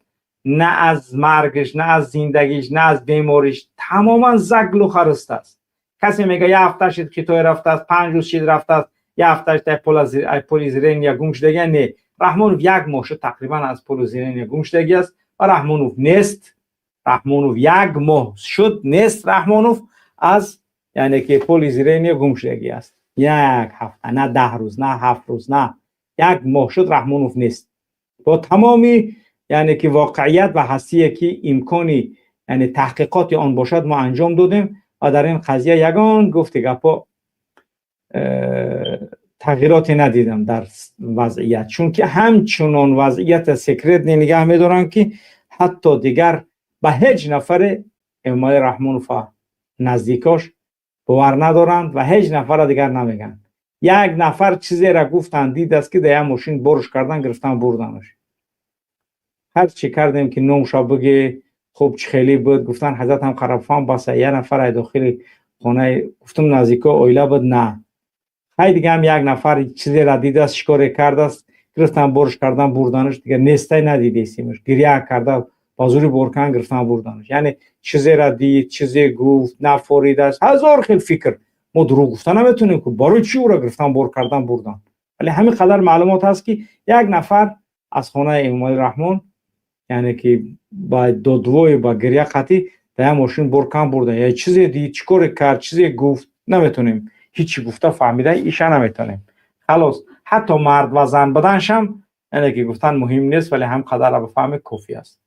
на аз маргаш, на аз зиндагиш, на аз бемориш. Тамоман заглуха аст. Касе мега, як ҳафта шид Хитой рафтааст, 5 рӯз шид рафтааст, як ҳафта шид поле зрения гум шудагия. Не, Раҳмонов як моҳ шуд тақрибан аз поле зрения гум шудагӣ аст ва Раҳмонов нест. Раҳмонов як моҳ шуд нест. Раҳмонов аз, яъне ки, поле зрения гум шудагӣ аст. Як ҳафта на, 10 рӯз на, 7 рӯз на, як моҳ шуд Раҳмонов нест. Бо тамоми, яъне ки, воқеият ва ҳастие ки имкони, яъне, таҳқиқоти он бошад, мо анҷом додем ва дар ин қазия ягон гуфти гапо тағйироте надидам дар вазъият, чунки ҳамчунон вазъията секретный нигаҳ медоранд, ки ҳатто дигар ба ҳеҷ нафаре Эмомалӣ Раҳмонова наздикош бовар надоранд ва ҳеҷ нафарра дигар намегӯянд. Як нафар чизеро гуфтанд, дидааст, ки дар як мошин боруш кардан, гирифтан, бурданаш. Ҳар чӣ кардем, ки номша биге, хуб, чӣ хеле буд, гуфтан ҳазратам қарабфам баса, як нафар ай дохили хонаи, гуфтум, наздико оила буд, на, хай, дига ҳам як нафар чизеро дидааст, шикоре кардааст, гирифтан, боруш кардан, бурданаш. Дигар нестай, надидесимаш. Гиря карда, ба зури боркан гирифтан, бурданаш. Яъне чизеро дид, чизе гуфт, нафоридааст, ҳазор хел фикр. Мо дурӯғ гуфта наметонем, ки барои чӣ ӯро гирифтан, бор кардан, бурдан. Вале ҳамин қадар маълумот ҳаст, ки як нафар аз хонаи Эмомалӣ Раҳмон, яъне ки, ба додвою ба гиря қатӣ дар як мошин бор кан, бурдан. Я чизе дид, чӣ коре кард, чизе гуфт, наметонем ҳичи гуфта, фаҳмида иша наметонем. Халос, ҳатто мард ва зан буданшам, яъне ки, гуфтан муҳим нест, вале ҳам қадарра бифаҳме, кофӣ аст.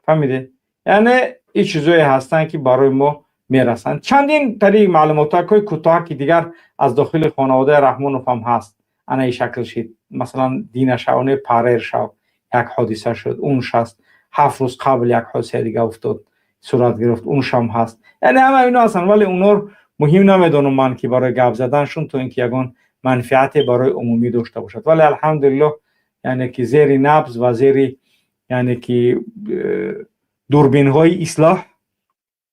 Фаҳмиде? Яъне ин чизое ҳастанд, ки барои мо мерасанд. Чандин тариқи маълумотҳои кӯтоҳ, ки дигар аз дохили хонаводаи Раҳмонов ҳам ҳаст. Ана ин шакл шид, масалан, дина шав, не, парер шав, як ҳодиса шуд, унш ҳаст. 7 рӯз қабл як ҳодисаи дига уфтод, сурат гирифт, уншам ҳаст. Яъне ҳама ино ҳастанд, вале унор муҳим намедонам ман, ки барои гап заданшон, то ин ки ягон манфиате барои умумӣ дошта бошад. Вале алҳамдулиллоҳ, яъне ки, зери набз ва зери, яъне ки, дурбинҳои ислоҳ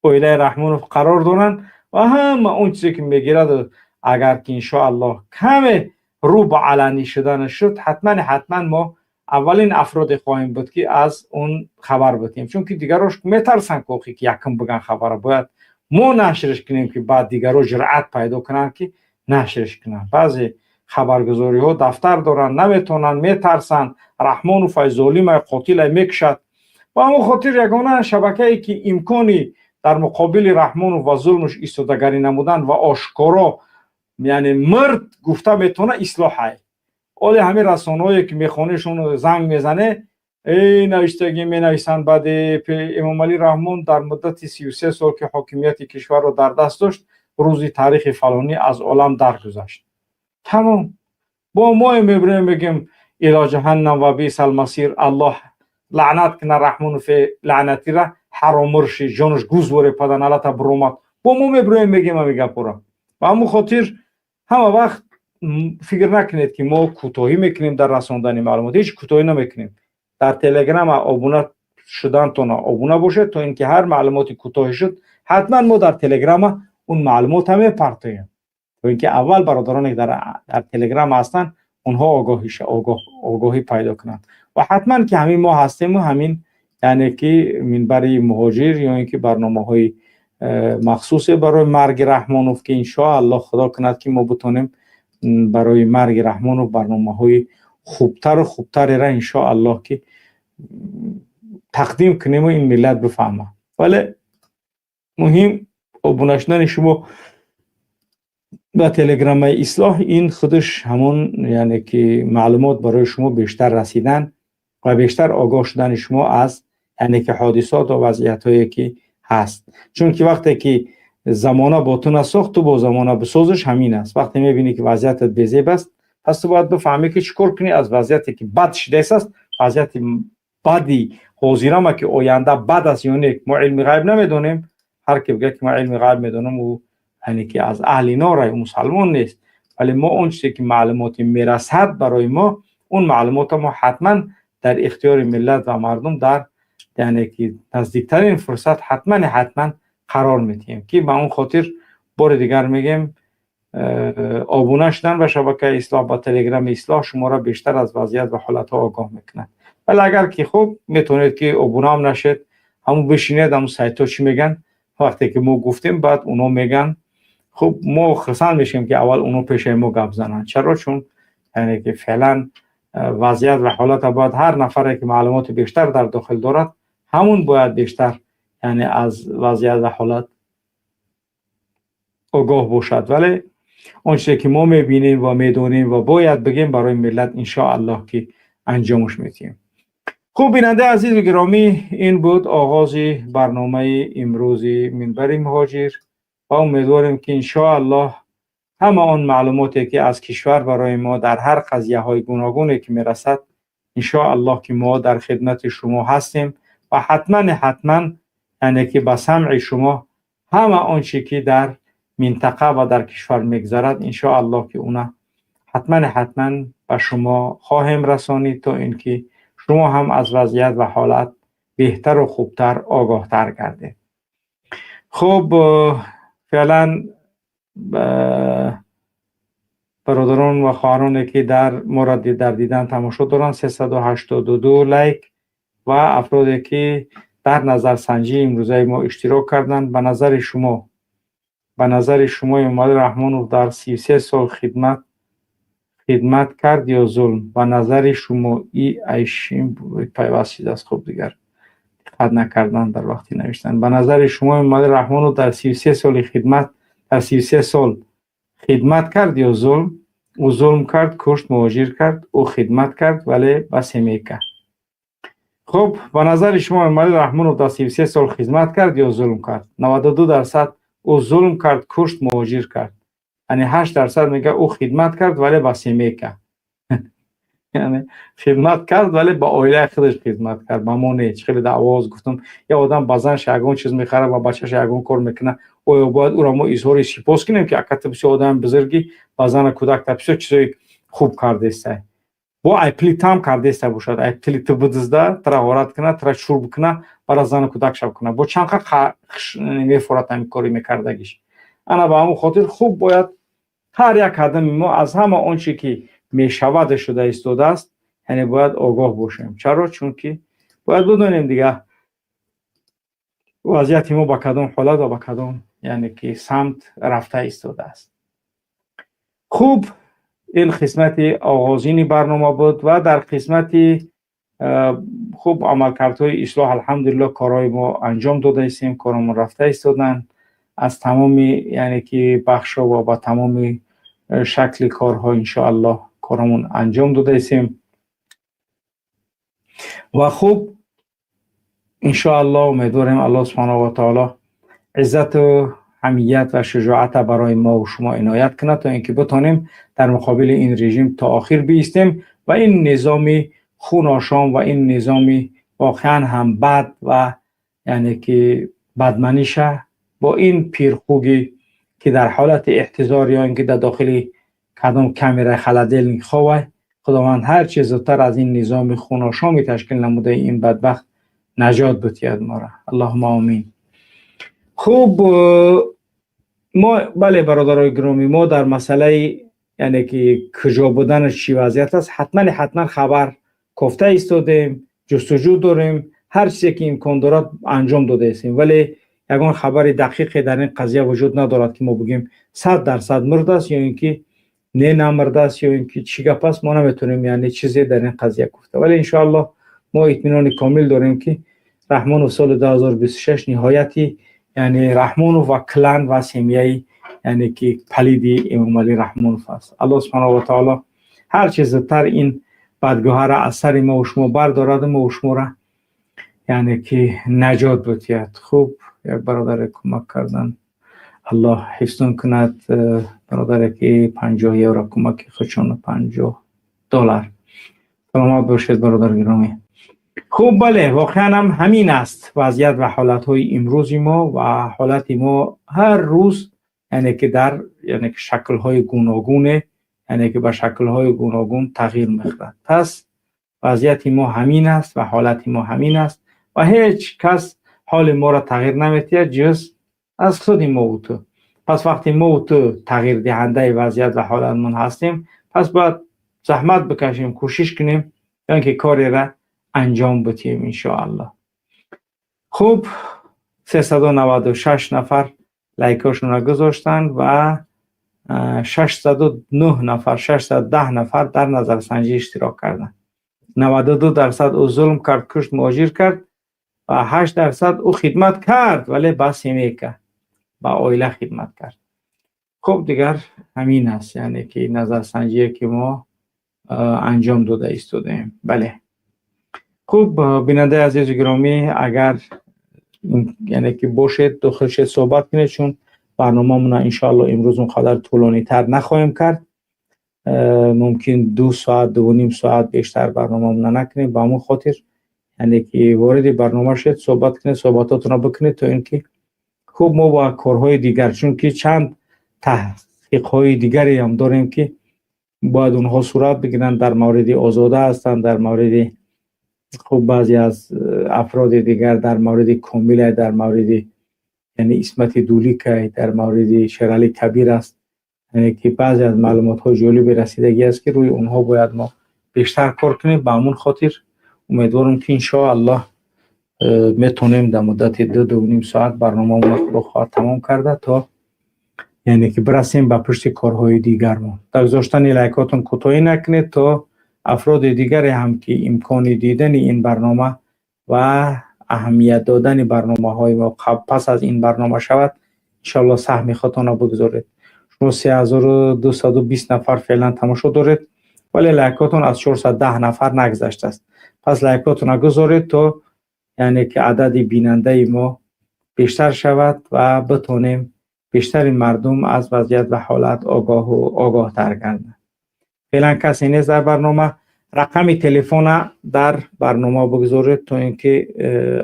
оилаи Раҳмонов қарор доранд ва ҳама он чизе ки мегирад, агар ки иншоаллоҳ каме рӯ ба аланӣ шуданаш шуд, ҳатман ҳатман мо аввалин афроде хоҳем буд, ки аз он хабар бидиҳем, чунки дигарош метарсанд, ки охи ки якум биган хабара. Бояд мо нашрш кунем, ки баъд дигаро ҷуръат пайдо кунанд, ки нашрш кунанд. Баъзе хабаргузориҳо дафтар доранд, наметавонанд, метарсанд. Раҳмонов ай золимай, қотилай, мекушад. Ба ҳамон хотир ягона шабакае, ки имкони дар муқобили Раҳмонов ва зулмаш истодагарӣ намудан ва ошкоро, яъне, мирд гуфта метавона, Ислоҳай. Оле ҳамин расонаҳое, ки мехонешон, занг мезане, эй, навиштагӣ менависанд. Баъди Эмомалӣ Раҳмон дар муддати 33 сол, ки ҳокимияти кишварро дар даст дошт, рӯзи таърихи фалонӣ аз олам даргузашт. Тамом. Бо мо мебирем, мегем: «Ило ҷаҳаннам ва бисал масир, Аллоҳ лаънат кина Раҳмонофе лаънатира, ҳаромурши ҷонаш гуз воре паданалата биромад». Бо мо мебироем, мегем ҳами гапора. Ба ҳамон хотир ҳама вақт фикр накунед, ки мо кӯтоҳӣ мекунем дар расондани маълумот. Ҳеҷ кӯтоҳӣ намекунем. Дар Телеграма обуна шудантона обуна бошед, то ин ки ҳар маълумоти кӯтоҳӣ шуд, ҳатман мо дар Телеграма он маълумота мепартоем, то ин ки аввал бародароне, ки дар Телеграма ҳастанд. Онҳо огоҳӣ пайдо кунанд ва ҳатман ки ҳамин мо ҳастему ҳамин, яъне ки Минбари муҳоҷир ё ин ки барномаҳои махсусе барои марги Раҳмонов, ки иншоаллоҳ, Худо кунад, ки мо битонем барои марги Раҳмонов барномаҳои хубтару хубтареро, иншоаллоҳ, ки тақдим кунему ин миллат бифаҳмад. Вале муҳим обуна шудани шумо ба Телеграмаи Ислоҳ, ин худаш ҳамон, яъне ки маълумот барои шумо бештар расидан ва бештар огоҳ шудани шумо аз, яъне ки, ҳодисот ва вазъиятҳое ки ҳаст. Чунки вақте ки замона бо ту насохт, ту бо замона бисозиш. Ҳамин аст. Вақте мебинӣ, ки вазъиятат безеб аст, пас ту бояд бифаҳмӣ, ки чӣ кор кунӣ аз вазъияте ки бад шудааст. Вазъияти бади ҳозирама ки оянда бад аст ё не, мо илми ғайб намедонем. Ҳар ки бигӯяд, ки ман илми ғайб медонам, ӯ, яъне ки, аз аҳли нора, мусалмон нест. Вале мо он чизе ки маълумоте мерасад барои мо, он маълумотро мо ҳатман дар ихтиёри миллат ва мардум дар, яъне ки, наздиктарин фурсат ҳатман қарор медиҳем, ки ба он хотир бори дигар мегӯем, обуна шудан ба шабакаи Ислоҳ, ба Телеграми Ислоҳ шуморо бештар аз вазъият ва ҳолатҳо огоҳ мекунад. Вале агар ки хуб, метавонед, ки обунаам нашед, ҳамун бишинед, ҳамун сайтҳо чӣ мегӯянд, вақте ки мо гуфтем, баъд оно мегӯянд. Хуб, мо хурсанд мешавем, ки аввал оно пешаи мо гап зананд. Чаро? Чун, яъне ки, феълан вазъият ва ҳолата бояд ҳар нафаре ки маълумоти бештар дар дохил дорад, ҳамун бояд бештар, яъне, аз вазъият ва ҳолат огоҳ бошад. Вале он чизе ки мо мебинем ва медонем ва бояд бигем барои миллат, иншоаллоҳ, ки анҷомаш медиҳем. Хуб, бинандаи азизу гиромӣ, ин буд оғози барномаи имрӯзи Минбари муҳоҷир ва умедворем, ки иншоаллоҳ ҳама он маълумоте ки аз кишвар барои мо дар ҳар қазияҳои гуногуне ки мерасад, иншоаллоҳ, ки мо дар хидмати шумо ҳастем ва ҳатман ҳатман, яъне ки, ба самъи шумо ҳама он чи ки дар минтақа ва дар кишвар мегзарад, иншоаллоҳ, ки уна ҳатман ҳатман ба шумо хоҳем расонид, то ин ки шумо ҳам аз вазъият ва ҳолат беҳтару хубтар огоҳтар гардед. Хуб, феълан бародарон ва хоҳароне ки дар моро дар дидан тамошо доранд, 382 лайк ва афроде ки дар назарсанҷии имрӯзаи мо иштирок карданд, ба назари шумо Эмомалӣ Раҳмонов дар 33 сол хидмат кард ё зулм? Ба назари шумо и айшим пайваст шудааст. Хуб, дигар диққат накардан дар вақти навиштан. Ба назари шумо Эмомалӣ Раҳмонов дар 33 соли хидмат, дар 33 сол хидмат кард ё зулм? Ӯ зулм кард, кушт, муҳоҷир кард. Ӯ хидмат кард, вале ба семейка. Хуб, ба назари шумо Эмомалӣ Раҳмонов дар 33 сол хизмат кард ё зулм кард? 92% ӯ зулм кард, кушт, муҳоҷир кард. Яъне 8% мега ӯ хидмат кард, вале ба семейка, яъне хидмат кард, вале ба оилаи худаш хидмат кард, ба мо не. Чӣ хеле дар овоз гуфтам, як одам ба занаш ягон чиз мехарад ва бачааш ягон кор мекунад, оё бояд ӯро мо изҳори сипос кунем, ки ака, ту бисёр одами бузургӣ, ба зану кӯдак та бисёр чизои хуб кардестай? Бо ай пули там кардеста бошад, ай пули ту бидизда, тара ғорат кунад, тара чур бикунад, бара зану кӯдакша бикунад, бо чанд қа мефорад ҳамин кори мекардагиш? Ана ба ҳамон хотир хуб бояд ҳар як одами мо аз ҳама он чи ки мешавад, шуда истодааст, яъне бояд огоҳ бошем. Чаро? Чунки бояд бидонем дигар вазъияти мо ба кадом ҳолат ва ба кадом, яъне ки, самт рафта истодааст. Хуб, ин қисмати оғозини барнома буд ва дар қисмати хуб амалкардҳои Ислоҳ, алҳамдулилло, корҳои мо анҷом додаистем, коромон рафта истоданд аз тамоми, яъне ки, бахшҳо ва ба тамоми шакли корҳо, иншоаллоҳ, коромон анҷом додаистем. Ва хуб, иншоаллоҳ, умедворем, Аллоҳ субҳанаҳу ва таоло иззату ҳамият ва шуҷоата барои мо ва шумо иноят кунад, то ин ки битонем дар муқобили ин режим то охир биистем ва ин низоми хуношом ва ин низоми воқеан ҳам бад ва, яъне ки, бадманиша бо ин пирхугӣ, ки дар ҳолати эҳтизор ё ин ки дар дохили кадом камераи холодильник ховай, Худованд ҳар чи зудтар аз ин низоми хуношоми ташкил намудаи ин бадбахт наҷот бутиҳад моро. Аллоҳума омин. Хуб, мо, бале, бародарои гиромӣ, мо дар масъалаи Яъне ки куҷо буданаш, чӣ вазъият аст, ҳатман ҳатман хабар кофта истодем, ҷустуҷӯ дорем, ҳар чизе ки имкон дорад анҷом додаистем, вале ягон хабари дақиқе дар ин қазия вуҷуд надорад, ки мо бигӯем 100% мурдааст ё ин ки не, намурдааст, ё ин ки чӣ гап аст. Мо наметавонем, яъне, чизе дар ин қазия гуфта, вале иншоаллоҳ мо итминони комил дорем, ки Раҳмонов соли 2026 ниҳояти, яъне Раҳмонов ва клан ва семьяи, яъне ки палиди Эмомалӣ Раҳмонов аст. Аллоҳ субҳанаҳу ва таоло ҳар чи зудтар ин бадгоҳаро аз сари мо шумо бардораду мо шуморо, яъне ки, наҷот бидиҳад. Хуб, як бародаре кӯмак кардан, Аллоҳ ҳифзтон кунад. Бародаре ки 50 евро кӯмаки худшон, $50. Саломат бошед, бародар гиромӣ. Хуб, бале, воқеан ҳам ҳамин аст вазъият ва ҳолатҳои имрӯзи мо ва ҳолати мо ҳар рӯз, яъне ки дар, яъне ки, шаклҳои гуногуне, яъне ки ба шаклҳои гуногун тағйир мехӯрад. Пас вазъияти мо ҳамин аст ва ҳолати мо ҳамин аст ва ҳеҷ кас ҳоли моро тағйир наметиҳад, ҷуз аз худи мову ту. Пас вақте мову ту тағйирдиҳандаи вазъият ва ҳолатмон ҳастем, пас бояд заҳмат бикашем, кӯшиш кунем ё ин ки кореро анҷом бидиҳем, иншоаллоҳ. Хуб, 396 нафар лайкҳошонро гузоштанд ва 609 нафар, 610 нафар дар назарсанҷӣ иштирок карданд. 92% ӯ зулм кард, кушт, муҳоҷир кард ва 8% ӯ хидмат кард, вале ба семейка, ба оила хидмат кард. Хуб, дигар ҳамин аст, яъне ки назарсанҷие ки мо анҷом дода истодаем. Бале, хуб, бинандаи азизу гиромӣ, агар, яъне ки, бошед, дохил шед, суҳбат кунед, чун барномамона иншоалло имрӯз он қадар тӯлонитар нахоҳем кард. Мумкин 2 соат, 2.5 соат бештар барномамона накунем. Ба ҳамон хотир, яъне ки, вориди барнома шед, суҳбат кунед, суҳбатотонро бикунед, то ин ки хуб мо ба корҳои дигар, чунки чанд таҳқиқҳои дигареам дорем, ки бояд онҳо сурат бигиранд, дар мавриди Озода ҳастанд, дар мавриди, хуб, баъзе аз афроди дигар, дар мавриди Комилай, дар мавриди, яъне, Исмати Дуликай, дар мавриди Шерали Кабир аст. Яъне ки баъзе аз маълумотҳои ҷолиби расидагӣ аст, ки рӯи онҳо бояд мо бештар кор кунем. Ба ҳамон хотир умедворам, ки иншоаллоҳ метавонем дар муддати 2, 2.5 соат барномаамонро, худо хоҳад, тамом карда, то, яъне ки, бирасем ба пушти корҳои дигармон. Дар гузоштани лайкотон кӯтоҳӣ накунед, то афроди дигаре ҳам ки имкони дидани ин барнома ва аҳамият додани барномаҳои мо пас аз ин барнома шавад, иншоалло саҳми худтонро бигузоред. Шумо 3220 нафар феълан тамошо доред, вале лайкотон аз 410 нафар нагузаштааст. Пас лайкотонро гузоред, то, яъне ки, адади бинандаи мо бештар шавад ва битонем бештари мардум аз вазъият ва ҳолат огоҳу огоҳтар гарданд. Феълан касе нест дар барнома. Рақами телефона дар барнома бигузоред, то ин ки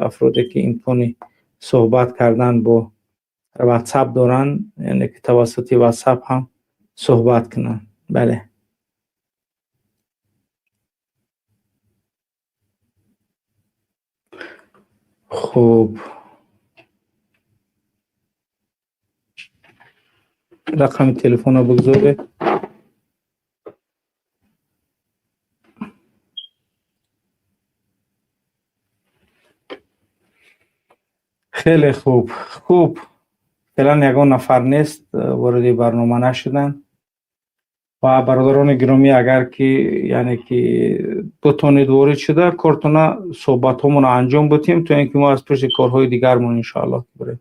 афроде ки имкони суҳбат кардан бо Ватсап доранд, яъне ки тавассути Ватсап ҳам суҳбат кунанд. Бале, хуб, рақами телефонро бигузоред. Хеле хуб. Хуб, феълан ягон нафар нест, вориди барнома нашуданд. Ва бародарони гиромӣ, агар ки, яъне ки, бутонед ворид шуда, кортона, суҳбатҳомонро анҷом бидиҳем, то ин ки мо аз пушти корҳои дигармон иншоалло бирем.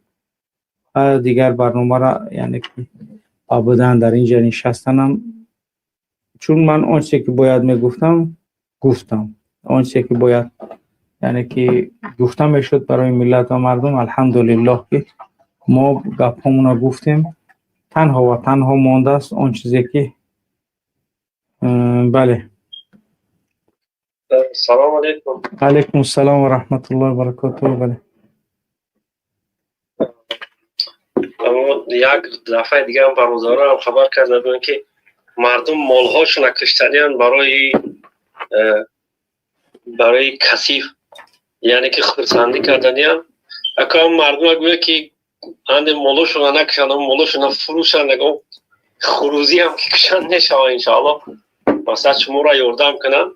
Дигар барномаро, яъне ки, ба будан дар инҷа нишастанам, чун ман он чизе ки бояд мегуфтам, гуфтам, он чизе ки бояд, яъне ки, гуфта мешуд барои миллат ва мардум, алҳамдулиллоҳ, ки мо гапҳомонро гуфтем. Танҳо ва танҳо мондааст он чизе ки, бале. Салому алейкум. Алейкум ассалом ва раҳматуллоҳи ва баракотуҳ, бале. Як дафъаи дигарам бародарам хабар карда буданд, ки мардум молҳошона киштаниянд барои касиф, яъне ки хурсандӣ карданиянд. Акам мардума гӯя, ки анде молошона накушанд, молошона фурӯшанд, ягон Хурӯзӣ ҳам ки кушанд мешава иншоаллоҳ. Мақсад шуморо ёрдам кунам.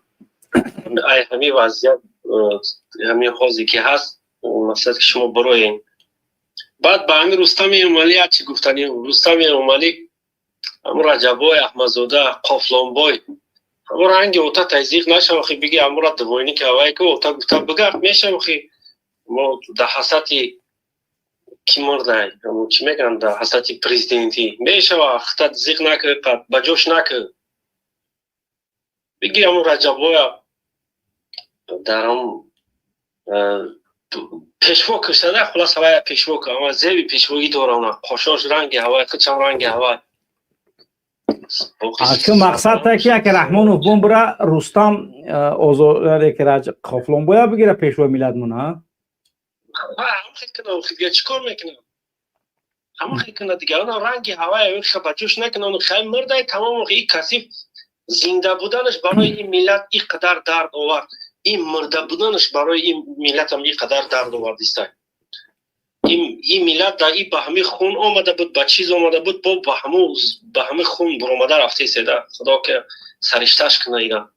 Ай ҳамин вазъият, ҳамин ҳозе ки ҳаст, мақсад ки шумо бироен. Баъд ба ҳамин Рустами Эмомалӣ як чи гуфтанӣ. Рустами Эмомалӣ, ҳамун Раҷаббой Аҳмадзода, Қофлонбой, ҳамун ранги ота тазйиқ нашава, хи биги ҳамура двойник ҳавай ки ота гуфта бигард мешава, хи мо дар ҳасрати ки мурдай, чӣ мегӯянд, дар ҳасрати президентӣ мешава, хита зиқ накӣ, ба ҷош накӣ. Биги ҳамун Раҷаббоя дар ҳам пешво киштада, хулас ҳавая пешво ама зеби пешвоӣ дорона, қошош ранги ҳавай, хичам ранги ҳавай. Ки мақсад та ки яке Раҳмонов бумбра, Рустам ки Қофлонбоя бигира пешвои миллатмон, а? Чӣ кор мекунам? Ҳама хел кунад дигар, она ранги ҳавай ба ҷӯш накунад, хай мурдай тамом. И касиф зинда буданаш барои ин миллат ин қадар дард овард, ин мурда буданаш барои ин миллатам ин қадар дард овард истай. Ин миллат дар и ба ҳамин хун омада буд, ба чиз омада буд, бо ба ҳамин хун буромада рафтеседа. Худо ки саришташ куна ира.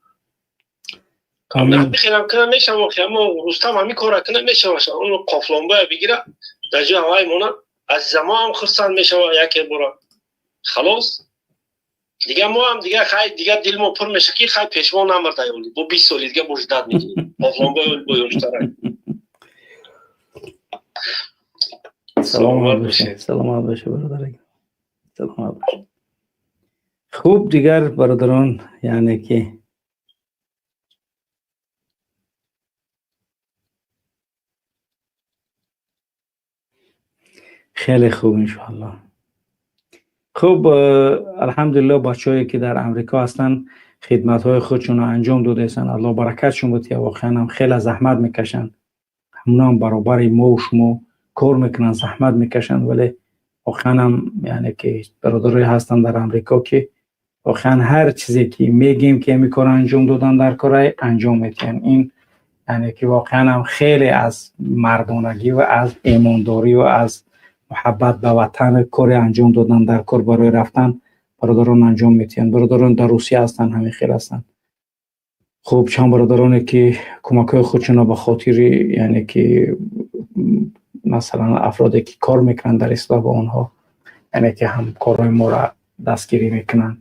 Хелам куна мешава, аммо Рустам ҳамин кора куна мешава, он Қофлонбоя бигира, дар ҷои ҳавай мона, азизамо ҳам хурсанд мешава яке бора. Халос. Дигар мо ҳам дигар хай дигар дилмо пур меша ки хай пешво намурда ёли. Бо 20 соли дигар бо ждать мекунем. Қофлонбой бо ёштара. Саломат бошед, саломат бошед, бародар. Саломат бошед. Хуб, дигар бародарон, яъне ки хеле хуб, иншоаллоҳ. Хуб, алҳамдулиллоҳ, бачаҳое ки дар Амрико ҳастанд, хидматҳои худшонро анҷом додаистанд. Аллоҳ баракатшон бутия, воқеан ҳам хеле заҳмат мекашанд. Ҳамуна ҳам баробари мо шумо кор мекунанд, заҳмат мекашанд, вале воқеан ҳам яъне ки бародарое ҳастанд дар Амрико ки воқеан ҳар чизе ки мегем ки ҳамин кор анҷом додан дар корай анҷом медиҳанд. Ин яъне ки воқеан ҳам хеле аз мардонагӣ ва аз эмондорӣ ва аз муҳаббат ба ватан кори анҷом додан дар кор барои рафтан бародарон анҷом медиҳанд. Бародарон дар Русия ҳастанд, ҳамин хел ҳастанд. Хуб, чанд бародароне ки кӯмакҳои худшонро ба хотири яъне ки масалан афроде ки кор мекунанд дар ислоҳ ба онҳо, яъне ки ҳамкорҳои моро дастгирӣ мекунанд.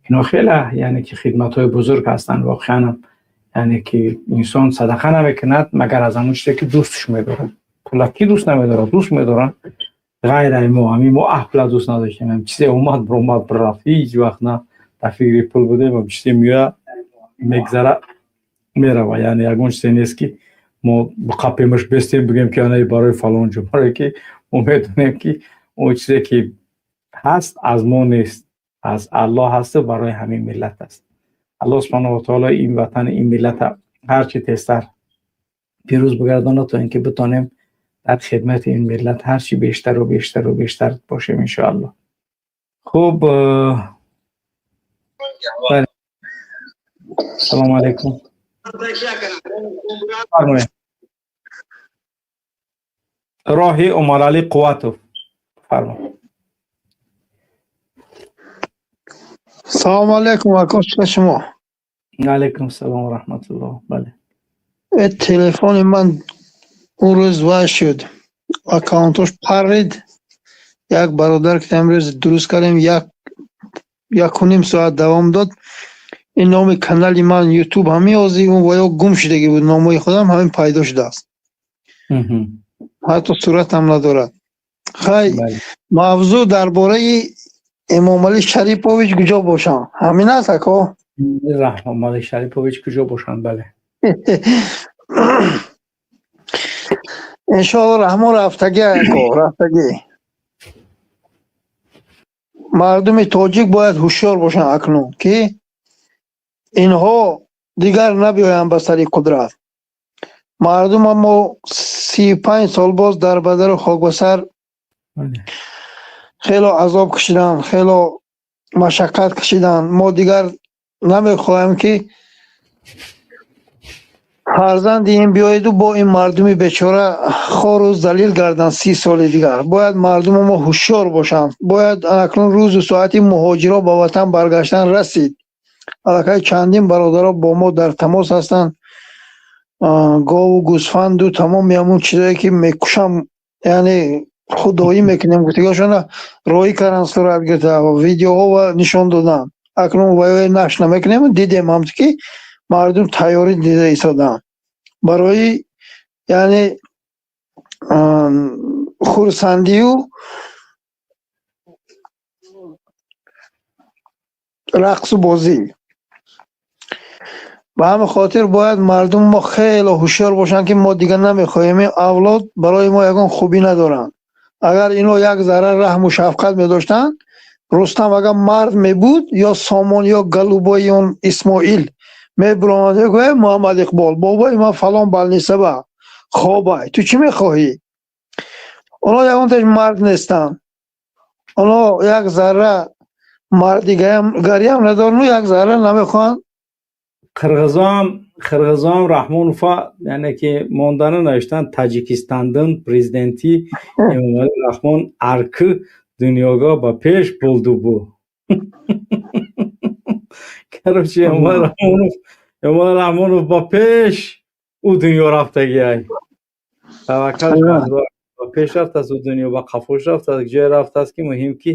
Ино хеле яъне ки хидматҳои бузург ҳастанд воқеан, яъне ки инсон садақа намекунад магар аз ҳамон чизе ки дӯстш медорад. Пула ки дӯст намедорад? Дӯст медоранд. Ғайр ай мо, ҳамин мо пула дӯст надоштем. Ҳам чизе омад, баромад, рафт, ҳеҷ вақт на дар фикри пул будем, ҳам чизе меояд, мегзара, мерава. Яъне ягон чизе нест ки мо қапемаш бестем, бигӯем ки ана барои фалон ҷо, барое ки мо медонем ки он чизе ки ҳаст аз мо нест, аз Аллоҳ ҳасту барои ҳамин миллат аст. Аллоҳ субҳанаҳу ва таоло ин ватани ин миллата ҳарчи тезтар пирӯз бигардонад, то ин ки битонем дар хидмати ин миллат ҳарчи бештару бештару бештар бошем, иншоаллоҳ. Хуб, бале. Салому алайкум. Фармоед. Роҳи Умаралӣ Қувватов. Фармо. Салому алайкум, ако, чӣ шумо? Алайкум салом ва раҳматуллоҳ. Бале. Телефони ман он рӯз вай шуд. Аккаунтош парид. Як бародар ки имрӯз дуруст кардем, 1.5 соат давом дод. Ин номи канали ман YouTube ҳамин ҳозир он ваё гум шудагӣ буд, номои худам ҳамин пайдо шудааст. Ҳатто суратам надорад. Хай, мавзӯъ дар бораи Эмомалӣ Шарипович куҷо бошанд? Ҳамин аст, ако? Раҳмомалӣ Шарипович куҷо бошанд, бале. Иншоалло Раҳмон рафтагӣ, ако, рафтагӣ. Мардуми тоҷик бояд ҳушёр бошанд акнун, ки инҳо дигар набиёянд ба сари қудрат. Мардум аммо 35 сол боз дар бадару хокбасар хело азоб кашиданд, хело машаққат кашиданд. Мо дигар намехоҳем ки Фарзанди ин биёеду бо ин мардуми бечора хору залил гарданд 30 соли дигар. Бояд мардуми мо ҳушёр бошанд. Бояд акнун рӯзу соати муҳоҷиро ба ватан баргаштан расид. Аллакай чандин бародаро бо мо дар тамос ҳастанд. Гову гӯсфанду тамоми ҳамун чизое, ки мекушам, яъне худоӣ мекунем, гуфтагиҳошона роҳӣ кардан, сурат гирифта, видеоҳо ва нишон доданд. Акнун ваёи нашр намекунем. Дидем ҳам, ки мардум тайёрӣ дида истодаанд барои, яъне, хурсандию рақсу бозӣ. Ба ҳамин хотир бояд мардуми мо хеле ҳушёр бошанд, ки мо дигар намехоҳем. Ин авлод барои мо ягон хубӣ надоранд. Агар ино як зарра раҳму шафқат медоштанд, Рустам агар мард мебуд, ё Сомон, ё голубои он Исмоил мебуромад, мегӯяд: «Муҳаммад Иқбол, бобои ман фалон больница ба хобай, ту чӣ мехоҳӣ?» Оно ягонташ мард нестанд. Оно як зарра мардигариам надоранд, як зарра намехоҳанд. Қирғизоам Раҳмонова, яъне ки мондана навиштанд: Таҷикистандин президенти Эмомалӣ Раҳмон арки дунёго ба пеш булду бу. Короче, Эмомалӣ Раҳмонов ба пеш ӯ дунё рафтагиай. Таваккал, ба пеш рафтааст ӯ дунё, ба қафош рафтааст, ҷое рафтааст, ки муҳим ки,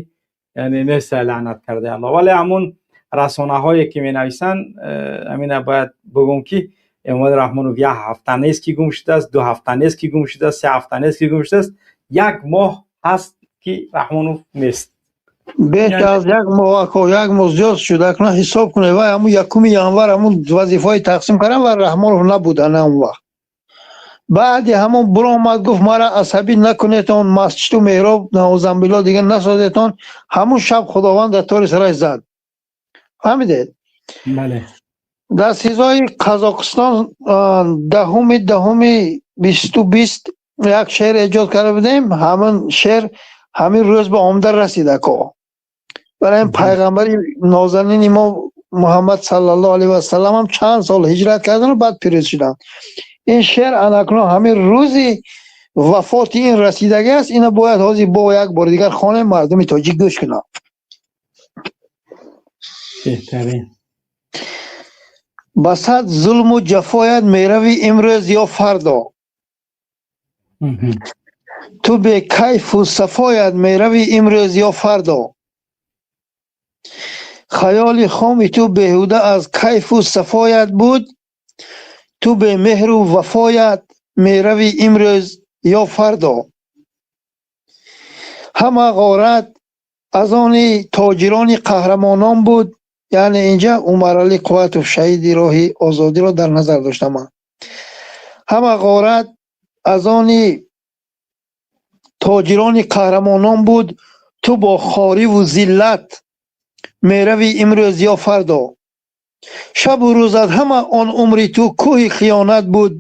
яъне, нест, лаънат карда Алло. Вале ҳамун расонаҳое, ки менависанд, ҳамина бояд бигӯм, ки Эмомалӣ Раҳмонов як ҳафта нест, ки гум шудааст, 2 ҳафта нест, ки гум шудааст, 3 ҳафта нест, ки гум шудааст, як моҳ ҳаст, ки Раҳмонов нест. Беш аз як моҳ, ако, як моҳ зиёд шуд. Акнун ҳисоб кунед, вай ҳамун 1 январ ҳамун вазифаҳои тақсим кардан ва Раҳмонов набуд ана он вақт. Баъди ҳамон буромад, гуфт: «Мара асабӣ накунетон, масҷиду меҳроб, наузамбилло, дигар насозетон». Ҳамун шаб Худованд дар тори сараш зад, фаҳмидед? Бале. Дар СИЗОи Қазоқистон 10-уми 10-уми 2020 як шеър эҷод карда будем. Ҳамин шеър ҳамин рӯз ба омада расид, ако. Барои ин пайғамбари нозанини мо Муҳаммад саллаллоҳу алайҳи васаллам ҳам чанд сол ҳиҷрат кардану баъд пирӯз шуданд. Ин шеър анакнун ҳамин рӯзи вафоти ин расидагӣ аст. Ина бояд ҳозир бо як бори дигар хонем, мардуми тоҷик гӯш кунанд. Беҳтарин. Ба сад зулму ҷафоят меравӣ имрӯз ё фардо, ту бекайфу сафоят меравӣ имрӯз ё фардо. Хаёли хоми ту беҳуда аз кайфу сафоят буд, ту бемеҳру вафоят меравӣ имрӯз ё фардо. Ҳама ғорат аз они тоҷирони қаҳрамонон буд. Яъне инҷа Умаралӣ Қувватов, шаҳиди роҳи озодиро дар назар доштам ман. Ҳама ғорат аз они тоҷирони қаҳрамонон буд, ту бо хориву зиллат меравӣ имрӯз ё фардо. Шабу рӯзат ҳама он умри ту кӯҳи хиёнат буд,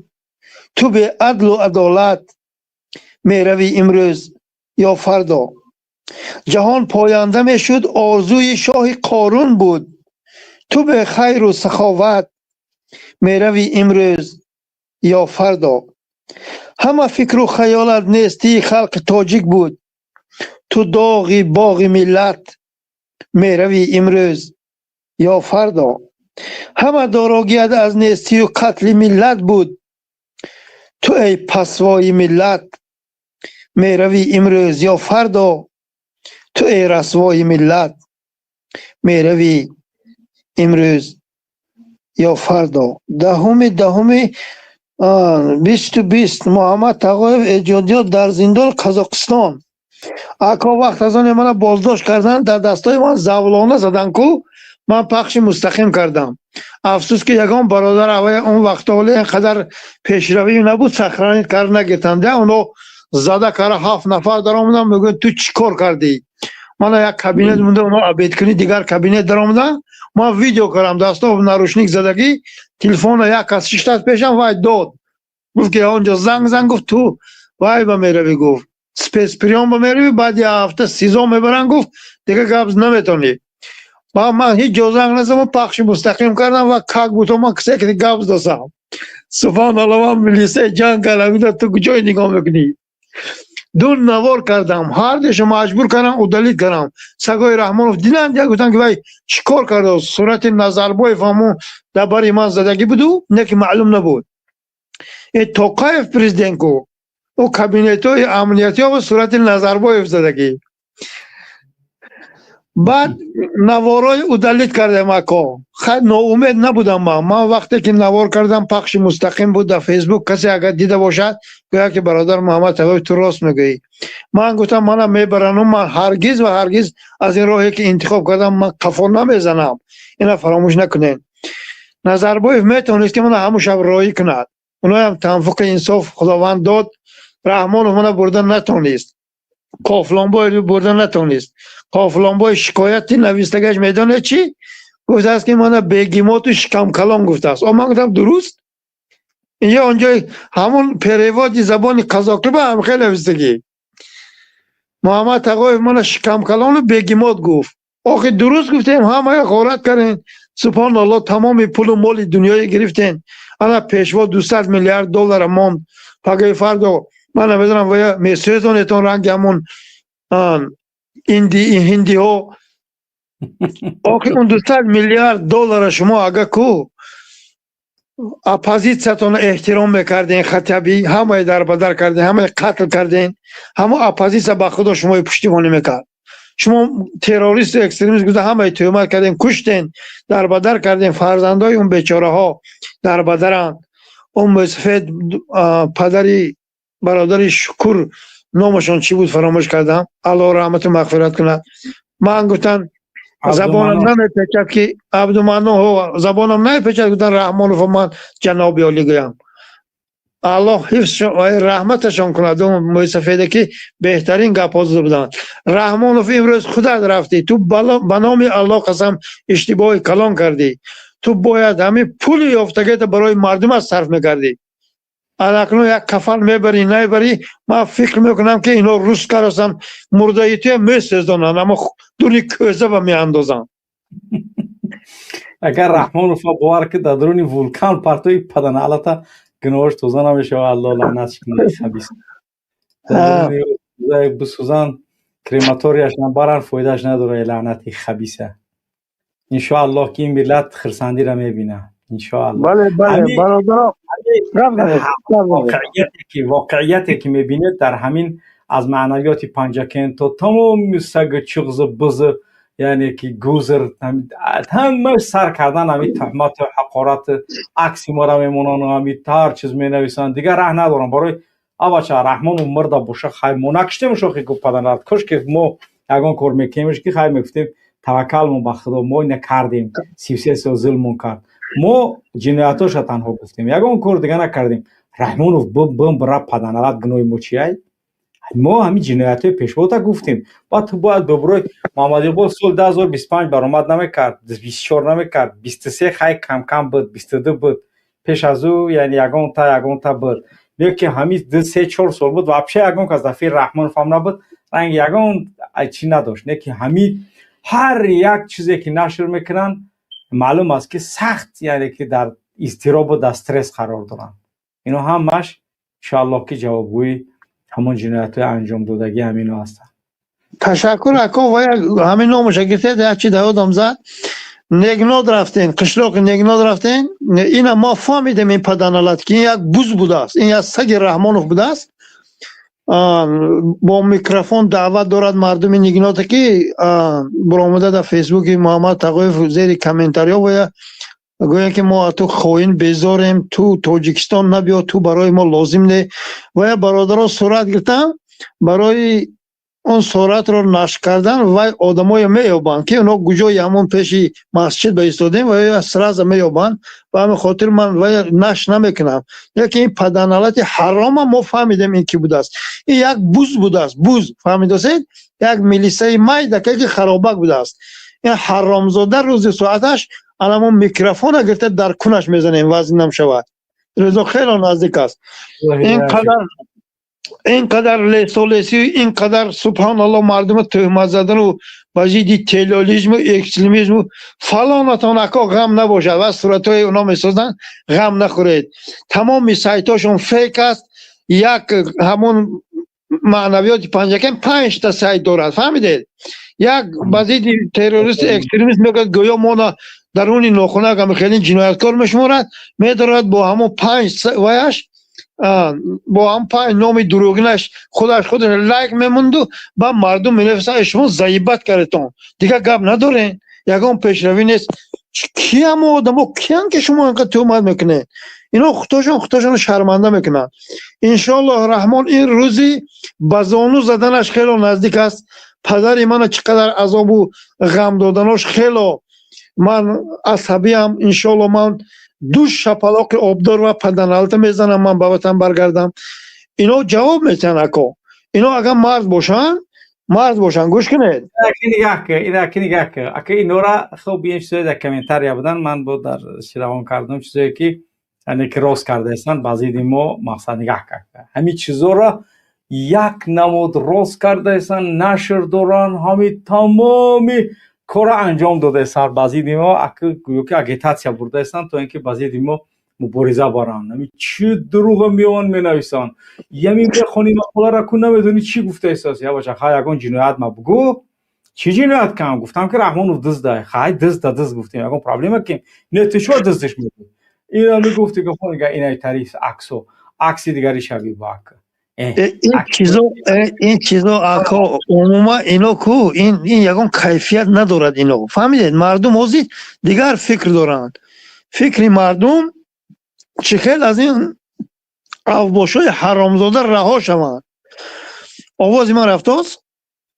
ту беадлу адолат меравӣ имрӯз ё фардо. Ҷаҳон поянда мешуд, орзуи шоҳи Қорун буд, ту бехайру саховат меравӣ имрӯз ё фардо. Ҳама фикру хаёлат нестии халқи тоҷик буд, ту доғи боғи миллат меравӣ имрӯз ё фардо. Ҳама дорогият аз нестию қатли миллат буд, ту эй пасвои миллат меравӣ имрӯз ё фардо. Ту эй расвои миллат меравӣ имрӯз ё фардо. 10-уми 10-уми 2020 Муҳаммад Тағоев эҷодиёт дар зиндони Қазоқистон. Ако, вақт аз оне мана боздошт карданд, дар дастои ман завлона задан ку, ман пахши мустақим кардам. Афсӯс, ки ягон бародар аввай он вақто ҳоле ин қадар пешравӣ набуд, сохранить карда нагиртанд. Оно зада кара, ҳафт нафар даромаданд, мегӯянд: «Ту чӣ кор кардӣ?» Мана як кабинет монда, оно обед кунӣ, дигар кабинет даромаданд. Ман видео кардам, дасто наручник задагӣ, телефона як кас шиштааст пешам. Вай дод, гуфт, ки онҷо занг зан. Гуфт: «Ту вай ба меравӣ», гуфт, «спецприём ба меравӣ, баъд як ҳафта СИЗО мебаранд», гуфт, «дигар гап наметонӣ». Ман ҳеҷ ҷо занг назадам, пахши мустақим кардам ва как будто ман кисе ки гап задасам. Субҳаналлоҳ, ман милисаи ҷанг кардам, гуфтам, ту куҷое нигоҳ мекунӣ? Ду навор кардам, ҳардуяшо маҷбур кардам, удалить кардам. Сагои Раҳмонов диданд, як гуфтанд, ки вай чӣ кор кардааст? Сурати Назарбоев ҳамун дар бари ман задагӣ буду, не ки маълум набуд. Э, Тоқаев президент ку, ӯ кабинетҳои амниятиҳо сурати Назарбоев задагӣ. Баъд наворои удалить кардем, ако. Хай, ноумед набудам ман. Ман вақте ки навор кардам, пахши мустақим буд дар Фейсбук. Касе агар дида бошад, гӯяд, ки бародар Муҳаммад Тағоев, ту рост мегӯӣ. Ман гуфтам, мана мебарану ман ҳаргиз ва ҳаргиз аз ин роҳе, ки интихоб кардам, ман қафо намезанам. Ина фаромӯш накунед. Назарбоев метавонист, ки мана ҳамун шаб роҳӣ кунад. Оноям тавфиқи инсоф Худованд дод. Раҳмонов мана бурда натонист, Кофлонбой бурда натонист. Кофлонбой шикояти навистагаш медонед чӣ гуфтааст? Ки мана бегемоту шикамкалон гуфтааст. О, ман гуфтам, дуруст. Инҷо онҷо ҳамун переводи забони қазоқӣ ба ҳам хеле навистагӣ: Муҳаммад Тағоев мана шикамкалону бегемот гуфт. Охи, дуруст гуфтем, ҳамая ғорат кардем. Субҳоналлоҳ, тамоми пулу моли дунёе гирифтем. Ана Пешво 200 миллиард доллара монд. Пагаи фардо ман намедонам, вая месӯзонетон ранги ҳамун инди ҳиндиҳо. Охи, он 200 миллиард доллара шумо ага ку оппозитсиятонро эҳтиром мекардем, хатаби ҳамаи дарбадар кардем, ҳамаи қатл кардем. Ҳамон оппозитсия ба Худо шумои пуштибонӣ мекард. Шумо террористу экстремист гуфта, ҳамаи тӯҳмат кардем, куштем, дарбадар кардем. Фарзандои он бечораҳо дарбадаранд. Он мусафед, падари бародари Шукур, номашон чӣ буд, фаромӯш кардам, Аллоҳ раҳмату мағфират кунад. Ман гуфтам, забонам намепечад, ки Абдуманно, забонам намепечад, гуфтан Раҳмонов ман ҷаноби олӣ гӯям. Аллоҳ ҳифз раҳматашон кунад, он мӯйсафеде, ки беҳтарин гапҳо зада буданд. Раҳмонов, имрӯз худат рафтӣ. Ту ба номи Аллоҳ қасам, иштибоҳи калон кардӣ. Ту бояд ҳамин пули ёфтагита барои мардумат сарф мекардӣ. Алакнун як кафан мебарӣ, намебарӣ. Ман фикр мекунам, ки ино рус карасан, мурдаи туя месӯзонанд, аммо дуни кӯза ба меандозанд. Агар Раҳмонов бовар ки дар дуруни вулкан партои паданалата, гуноҳош тоза намешавад. Алло лаънатш кунад, хабис. Бисӯзан, крематорияш набаранд, фоидааш надорад, лаънати хабиса. Иншоаллоҳ, ки ин миллат хирсандиро мебина, иншоаллоҳ. Бале, бале, бародаро. Воқеияте ки мебинед, дар ҳамин аз маънавиёти Панҷакент то тамоми сагу чуғзу бузу, яъне ки гузр, ҳамаш сар кардан, ҳами туҳмату ҳақорату акси моро мемонану ҳами ҳар чиз менависанд. Дигар раҳ надорам барои абача. Раҳмону мурда боша, хай, мо накуштем шохи ку падарат кош, ки мо ягон кор мекунемш, ки хай, мегуфтем, таваккалмон ба Худо, мо ина кардем, 33 сол зулмон кард, мо ҷиноятоша танҳо гуфтем, ягон кор дига накардем. Раҳмонов бим бира паданалат, гуноҳи мо чиай? Мо ҳамин ҷиноятҳои Пешвота гуфтем. Баъд ту бояд бибурой. Муҳаммад Иқбол соли 2025 баромад намекард, 24 намекард, 23 хай камкам буд, 22 буд, пеш аз ӯ яъне ягонта буд. Лекин ҳамин ду се чор сол буд, вообще ягон кас дафъи Раҳмонов ҳам набуд, ранги ягон чӣ надошт. Не ки ҳамин ҳар як чизе ки нашр мекунанд, маълум аст, ки сахт, яъне ки дар изтиробу дар стресс қарор доранд. Ино ҳамаш, иншоаллоҳ, ки ҷавобгӯи ҳамон ҷиноятҳои анҷомдодагӣ ҳамино ҳастанд. Ташаккур, ако. Вая ҳамин номаша гирифтед, як чи даёдам зад. Негнод рафтен, қишлоқи Негнод рафтен. Ина мо фаҳмидем, ин паданалат, ки ин як буз будааст, ин як саги Раҳмонов будааст. Бо микрофон даъват дорад мардуми Нигнота, ки буромада дар Фейсбуки Муҳаммад Тағоев зери комментариҳо вая гӯянд, ки мо аз ту хоин безорем, ту Тоҷикистон набиё, ту барои мо лозим не. Вая бародаро сурат гирифтан, барои он суратро нашр кардан вай одамое меёбанд, ки оно куҷои ҳамон пеши масҷид ба истодем, вай сразу меёбанд. Ба ҳамин хотир ман вай нашр намекунам. Лекин ин паданалати ҳарома мо фаҳмидем, ин кӣ будааст. Ин як буз будааст, буз, фаҳмидосед, як милисаи майдака, ки харобак будааст. Ин ҳаромзода рӯзи соаташ анамон микрофона гирифта дар кунаш мезанем, вазн намшавад. Рӯзо хело наздик аст. Ин қадар Ин қадар лесолесӣ, ин қадар, субҳоналлоҳ, мардума тӯҳмат задану ба зидди терроризму экстремизму фалонатон, ако, ғам набошад ва суратҳои оно месозанд, ғам нахӯред. Тамоми сайтҳошон фейк аст. Як ҳамон маънавиёти Панҷакент панҷта сайт дорад, фаҳмидед? Як ба зидди террорист, экстремист мегӯяд, гӯё мона даруни нохунак хеле ҷинояткор мешуморад, медорад бо ҳамон панҷ ваяш, бо ҳам панҷ номи дурӯғинаш худаш худаш лайк мемонду ба мардум менависад: «Шумо заебать кардетон, дигар гап надорен, ягон пешравӣ нест». Ки ҳамо одамо киян, ки шумо инқадр тӯҳмат мекунед? Ино худошон худошонро шарманда мекунанд. Иншоаллоҳ Раҳмон, ин рӯзи ба зону заданаш хело наздик аст. Падари мана чӣ қадар азобу ғам доданош, хело ман асабиам. Иншоалло, ман ду шапалоқи обдор ва паданалта мезанам, ман ба ватан баргардам, ино ҷавоб метиҳанд. Ако, ино агар мард бошанд, мард бошанд, гӯш кунед. Нигоҳ, ака, инора хуб, ин чизое дар комментария будан, ман бо дар равон кардам, чизое ки, яъне ки рост кардаистанд ба зидди мо. Мақсад, нигаҳ карда, ҳамин чизоро як намуд рост кардаистанд, нашр доранд, ҳами тамоми корро анҷом додаистанд ба зидди мо. Гӯё ки агитатсия бурдаистанд, то ин ки ба зидди мо мубориза баранд. Ами чӣ дурӯға меоянд, менависанд. Ями мехонӣ мақоларо ку, намедонӣ чӣ гуфтаистааст. Я бача, хай, ягон ҷиноят ма бугӯ. Чӣ ҷиноят кам? Гуфтам, ки Раҳмонов дузда. Хай, дузда, дузд гуфтем, ягон проблема ки не? Ту чо дуздиш мегӯ? Ина мегуфти, ки инаи тариф аксо, акси дигари шави бо ака. Ин чизо, ако, умуман ино ку, ин ягон кайфият надорад ино, фаҳмидед? Мардум ҳозир дигар фикр доранд. Фикри мардум чӣ хел аз ин авбошои ҳаромзода раҳо шаванд. Овози ман рафтост?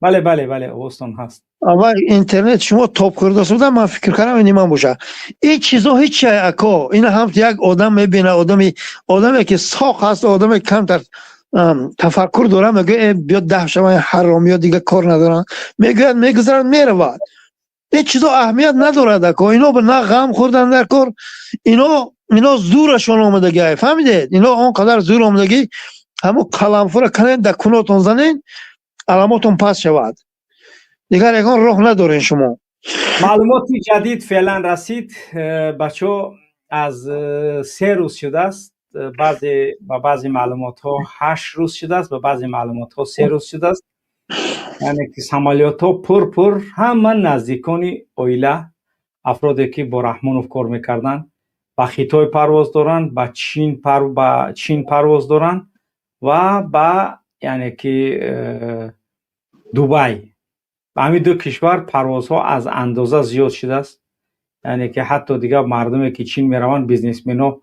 Бале, овозтон ҳаст. Аввал интернет шумо топ хӯрдааст буда, ман фикр кардам, ини ман боша. Ин чизо ҳеч, ако, ин ҳам як одам мебина, одами, одаме ки соқ ҳаст, одаме камтар тафаккур дорад, мегӯяд: «Биё даҳ шава, ҳаромиё дигар кор надоранд», мегӯяд, мегузарад, меравад. Ин чизо аҳамият надорад, ако. Ино на ғам хӯрдан дар кор, ино зӯрашон омадагӣ, фаҳмидед? Ино он қадар зӯр омадагӣ, ҳамун қаламфура канед, дар кунотон занед, аламотон пас шавад. Дигар ягон роҳ надорен шумо. Маълумоти ҷадид феълан расид, бачо, аз 3 рӯз шудааст. Баъзе, ба баъзе маълумотҳо 8 рӯз шудааст, ба баъзе маълумотҳо 3 рӯз шудааст. Яъне ки самолётҳо пур пур, ҳама наздикони оила, афроде ки бо Раҳмонов кор мекарданд, ба Хитой парвоз доранд, ба Чин парвоз доранд ва ба, яъне ки, Дубай. Ба ҳамин ду кишвар парвозҳо аз андоза зиёд шудааст. Яъне ки ҳатто дигар мардуме ки Чин мераванд, бизнесмено,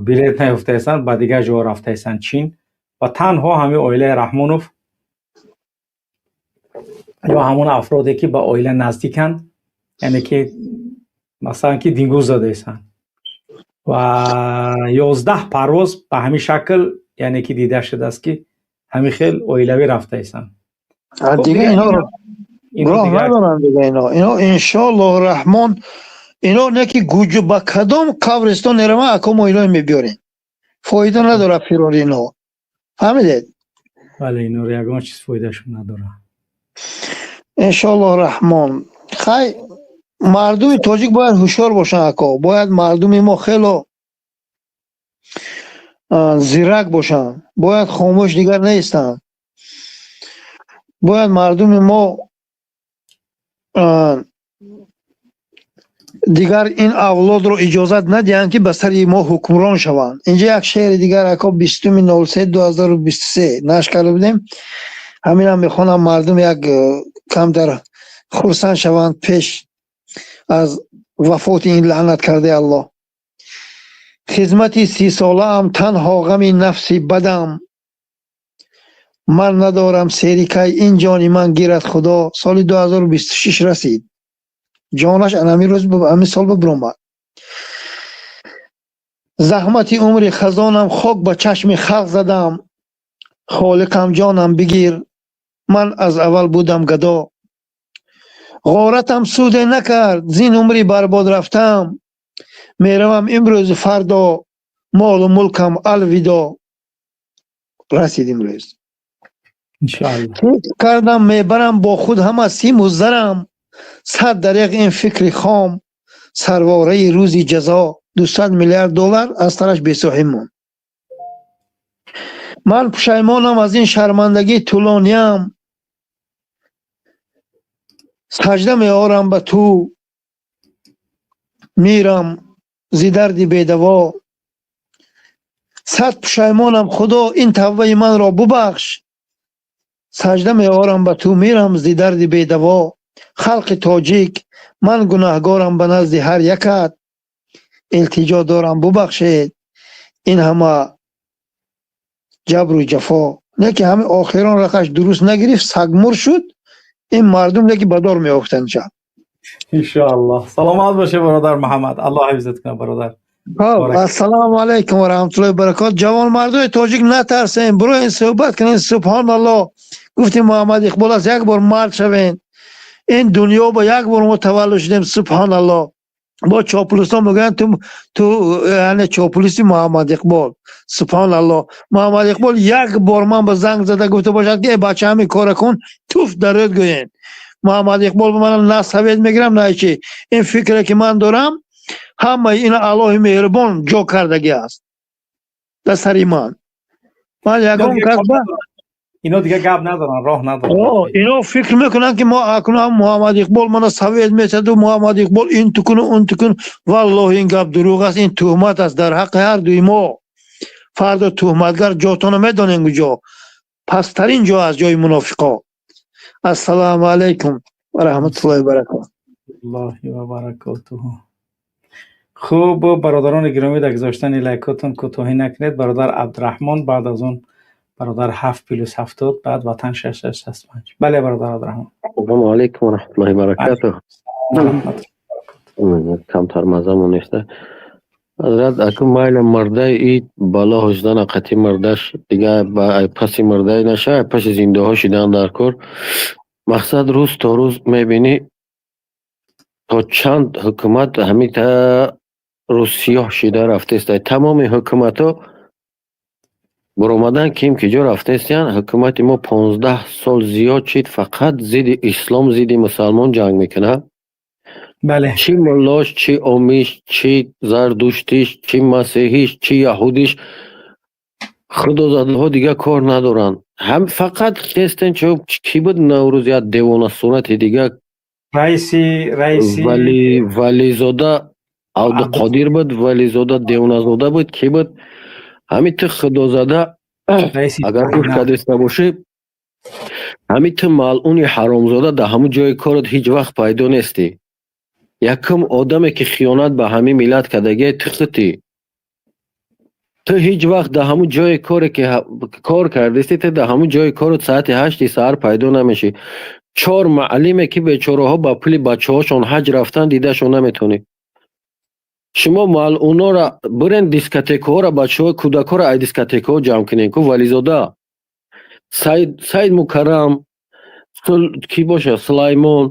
билет наёфтаистанд, ба дигар ҷо рафтаистанд Чин. Ва танҳо ҳамин оилаи Раҳмонов ё ҳамон афроде ки ба оила наздиканд, яъне ки масалан ки дингуз задаистанд. Ва 11 парвоз ба ҳамин шакл, яъне ки дида шудааст, ки ҳамин хел оилавӣ рафтаистанд. Дига ино роҳ надоранд. Дига ино, иншоаллоҳ Раҳмон, ино не ки гуҷу ба кадом қабристон мераванд, ако, мо ино мебиёрем. Фоида надорад фирори ино, фаҳмидед? Бале, иноро ягон чиз фоидашон надорад. Иншоаллоҳ Раҳмон. Хай, мардуми тоҷик бояд ҳушёр бошанд, ако. Бояд мардуми мо хело зирак бошанд, бояд хомӯш дигар нестанд. Бояд мардуми мо дигар ин авлодро иҷозат надиҳанд, ки ба сари мо ҳукмрон шаванд. Инҷа як шеъри дигар, ако, 20-уми 03 2023 нашр карда будем, ҳаминам мехонам, мардум як камтар хурсанд шаванд пеш аз вафоти ин лаънат кардаи Аллоҳ. Хизмати 30-солаам танҳо ғами нафси бадам, ман надорам серикай, ин ҷони ман гирад Худо. Соли 2026 расид ҷонаш, ҳамин рӯз, ҳамин сол бибиромад. Заҳмати умри хазонам хок ба чашми халқ задам, Холиқам, ҷонам бигир, ман аз аввал будам гадо. Ғоратам суде накард, зин умри барбод рафтам, меравам имрӯзу фардо, молу мулкам алвидо. Расид имрӯз. Иншоаллоҳ. Фикр кардам, мебарам бо худ ҳама симу зарам. Сад дареғ ин фикри хом, сарвораи рӯзи ҷазо. 200 миллиард доллар аз сараш бесоҳиб монд. Ман пушаймонам аз ин шармандагии тӯлониям. Саҷда меорам ба ту, мирам зи дарди бедаво. Сад пушаймонам, Худо, ин тавбаи манро бубахш. Саҷда меорам ба ту, мирам зи дарди бедаво. Халқи тоҷик, ман гунаҳгорам, ба назди ҳар якат илтиҷо дорам, бубахшед ин ҳама ҷабру ҷафо. Не ки ҳамин охирон рақаш дуруст нагирифт, сагмур шуд ин мардум, леки ба дор меофтанд шаб. Иншоаллоҳ. Саломат бошед, бародар Муҳаммад. Аллоҳ ҳифзат кунад, бародар. Ассалому алайкум ва раҳматуллоҳи баракот. Ҷавонмардои тоҷик, натарсем, бироен, суҳбат кунем. Субҳоналлоҳ, гуфтем, Муҳаммад Иқбол аст, як бор мард шавем. Ин дунё ба як бор мо таваллуд шудем. Субҳоналлоҳ, бо чоплусон мегӯянд, ту яъне чоплуси Муҳаммад Иқбол. Субҳоналлоҳ, Муҳаммад Иқбол як бор ман ба занг зада гуфта бошад, ки э бача, ҳамин кора кун, туф дар рӯд гӯен. Муҳаммад Иқбол ба ман на совет мегирам, на чӣ. Ин фикре ки ман дорам, ҳамаи ина Аллоҳи меҳрубон ҷо кардагӣ аст дар сари ман. Ман ягон кас ба Ино дига гап надоранд, роҳ надоранд. Ино фикр мекунанд, ки мо акнун Муҳаммад Иқбол мана совет метаду, Муҳаммад Иқбол ин тукуну он тукун. Валлоҳи, ин гап дурӯғ аст, ин туҳмат аст дар ҳаққи ҳар дуи мо. Фардо туҳматгар ҷотона медонем куҷо, пасттарин ҷо аст, ҷои мунофиқо. Ассалому алайкум ва раҳматуллоҳи баракот. Аллоҳи ва баракотуҳу. Хуб, бародарони гиромӣ, дар гузоштани лайкотон кӯтоҳӣ накунед. Бародар Абдураҳмон, баъд аз он бародар 7+70, баъд Ватан 6665. Бале, бародар Абдураҳмон. Ассалому алайкум ва раҳматуллоҳи баракатуҳ. Камтар мазамон неста. Ҳазрат, аку майла, мардаи и бало ҳушдана қати мардаш дига ба паси мардаи наша, паси зиндаҳо шидан дар кор. Мақсад, рӯз то рӯз мебинӣ, то чанд ҳукумат ҳамита рӯзсиёҳ шида рафтеста. Тамоми ҳукуматҳо баромадан, ким ки ҷо рафтестиян. Ҳукумати мо 15 сол зиёд шид, фақат зидди ислом, зидди мусалмон ҷанг мекунад. Чӣ муллош, чӣ омиш, чӣ зардуштиш, чӣ масеҳиш, чӣ яҳудиш, худозадаҳо дигар кор надоранд. Ҳам фақат хестен. Чо кӣ буд Наврӯз, як девонасурати дигар? Раиси Вали, Вализода Абдуқодир буд, Вализода девоназода буд, кӣ буд? Ҳамин ту худозада, агар гӯш кардиста бошӣ, ҳамин ту малъуни ҳаромзода, дар ҳамун ҷои корат ҳеҷ вақт пайдо нестӣ. Якум одаме ки хиёнат ба ҳамин миллат кардагиай, ту худтӣ. Ту ҳеҷ вақт дар ҳамун ҷои коре ки кор кардисти, ту дар ҳамун ҷои корот соати 8-и саҳар пайдо намешӣ. Чор муаллиме ки бечораҳо ба пули бачаҳошон ҳаҷ рафтан, дидашон наметонӣ. Шумо малъунора бирен, дискотекаҳоро, бачаҳои кӯдакҳоро ай дискотекаҳо ҷамъ кунен ку. Вализода, Саид Мукаррам, кӣ боша, Сулаймон,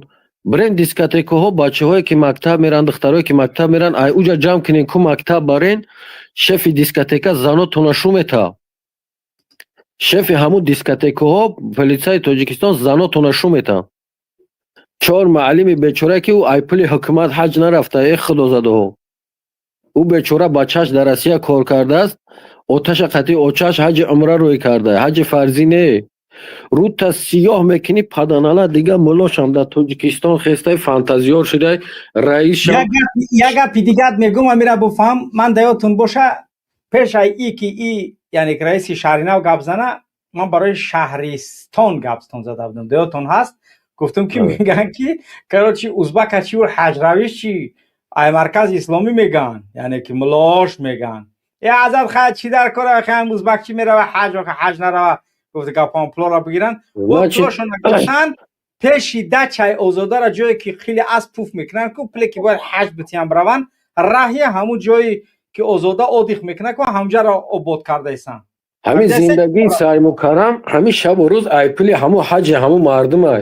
бирен дискотекаҳо, бачаҳое ки мактаб меранд, духтарое ки мактаб меранд, ай уҷа ҷамъ кунен ку, мактаб барен. Шефи дискотека занотона шу мета. Шефи ҳамун дискотекаҳо, полисаи Тоҷикистон занотона шу мета. Чор муаллими бечора ки ӯ ай пули ҳукумат ҳаҷ нарафта, э худозадаҳо, ӯ бечора бачааш дар Россия кор кардааст, оташа қатъи очааш ҳаҷи умра рӯй карда, ҳаҷи фарзӣ не. Рӯта сиёҳ мекунӣ, паданала. Дига мулошам дар Тоҷикистон хестай, фантазиёр шудай, раисшам. Як гапи дигар мегӯм, амира буфаҳм. Ман даётун боша, пешай и ки и яъне раиси шаҳринав гап зана, ман барои шаҳристон гапстон зада будам, даётон ҳаст. Гуфтум, ки мегӯянд, ки короче, узбака чи ҳаҷравиш чи ай маркази исломӣ мегӯянд, яъне ки мулош мегӯянд. Э азад, хай, чӣ дар кора, хай, узбак чӣ мерава ҳаҷ, ҳаҷ нарава. Гуфт, гапон пулоро бигиранд, пулошона гирифтанд, пеши дачаи Озодара, ҷое ки хеле асп пуф мекунанд ку, пуле ки бояд ҳаҷ битиям раванд, раҳи ҳамун ҷое ки Озода отдых мекунад ку, ҳамҷаро обод кардаисанд. Ҳамин зиндагии Саймукаррам ҳамин шабу рӯз ай пули ҳамун ҳаҷи ҳамун мардумай.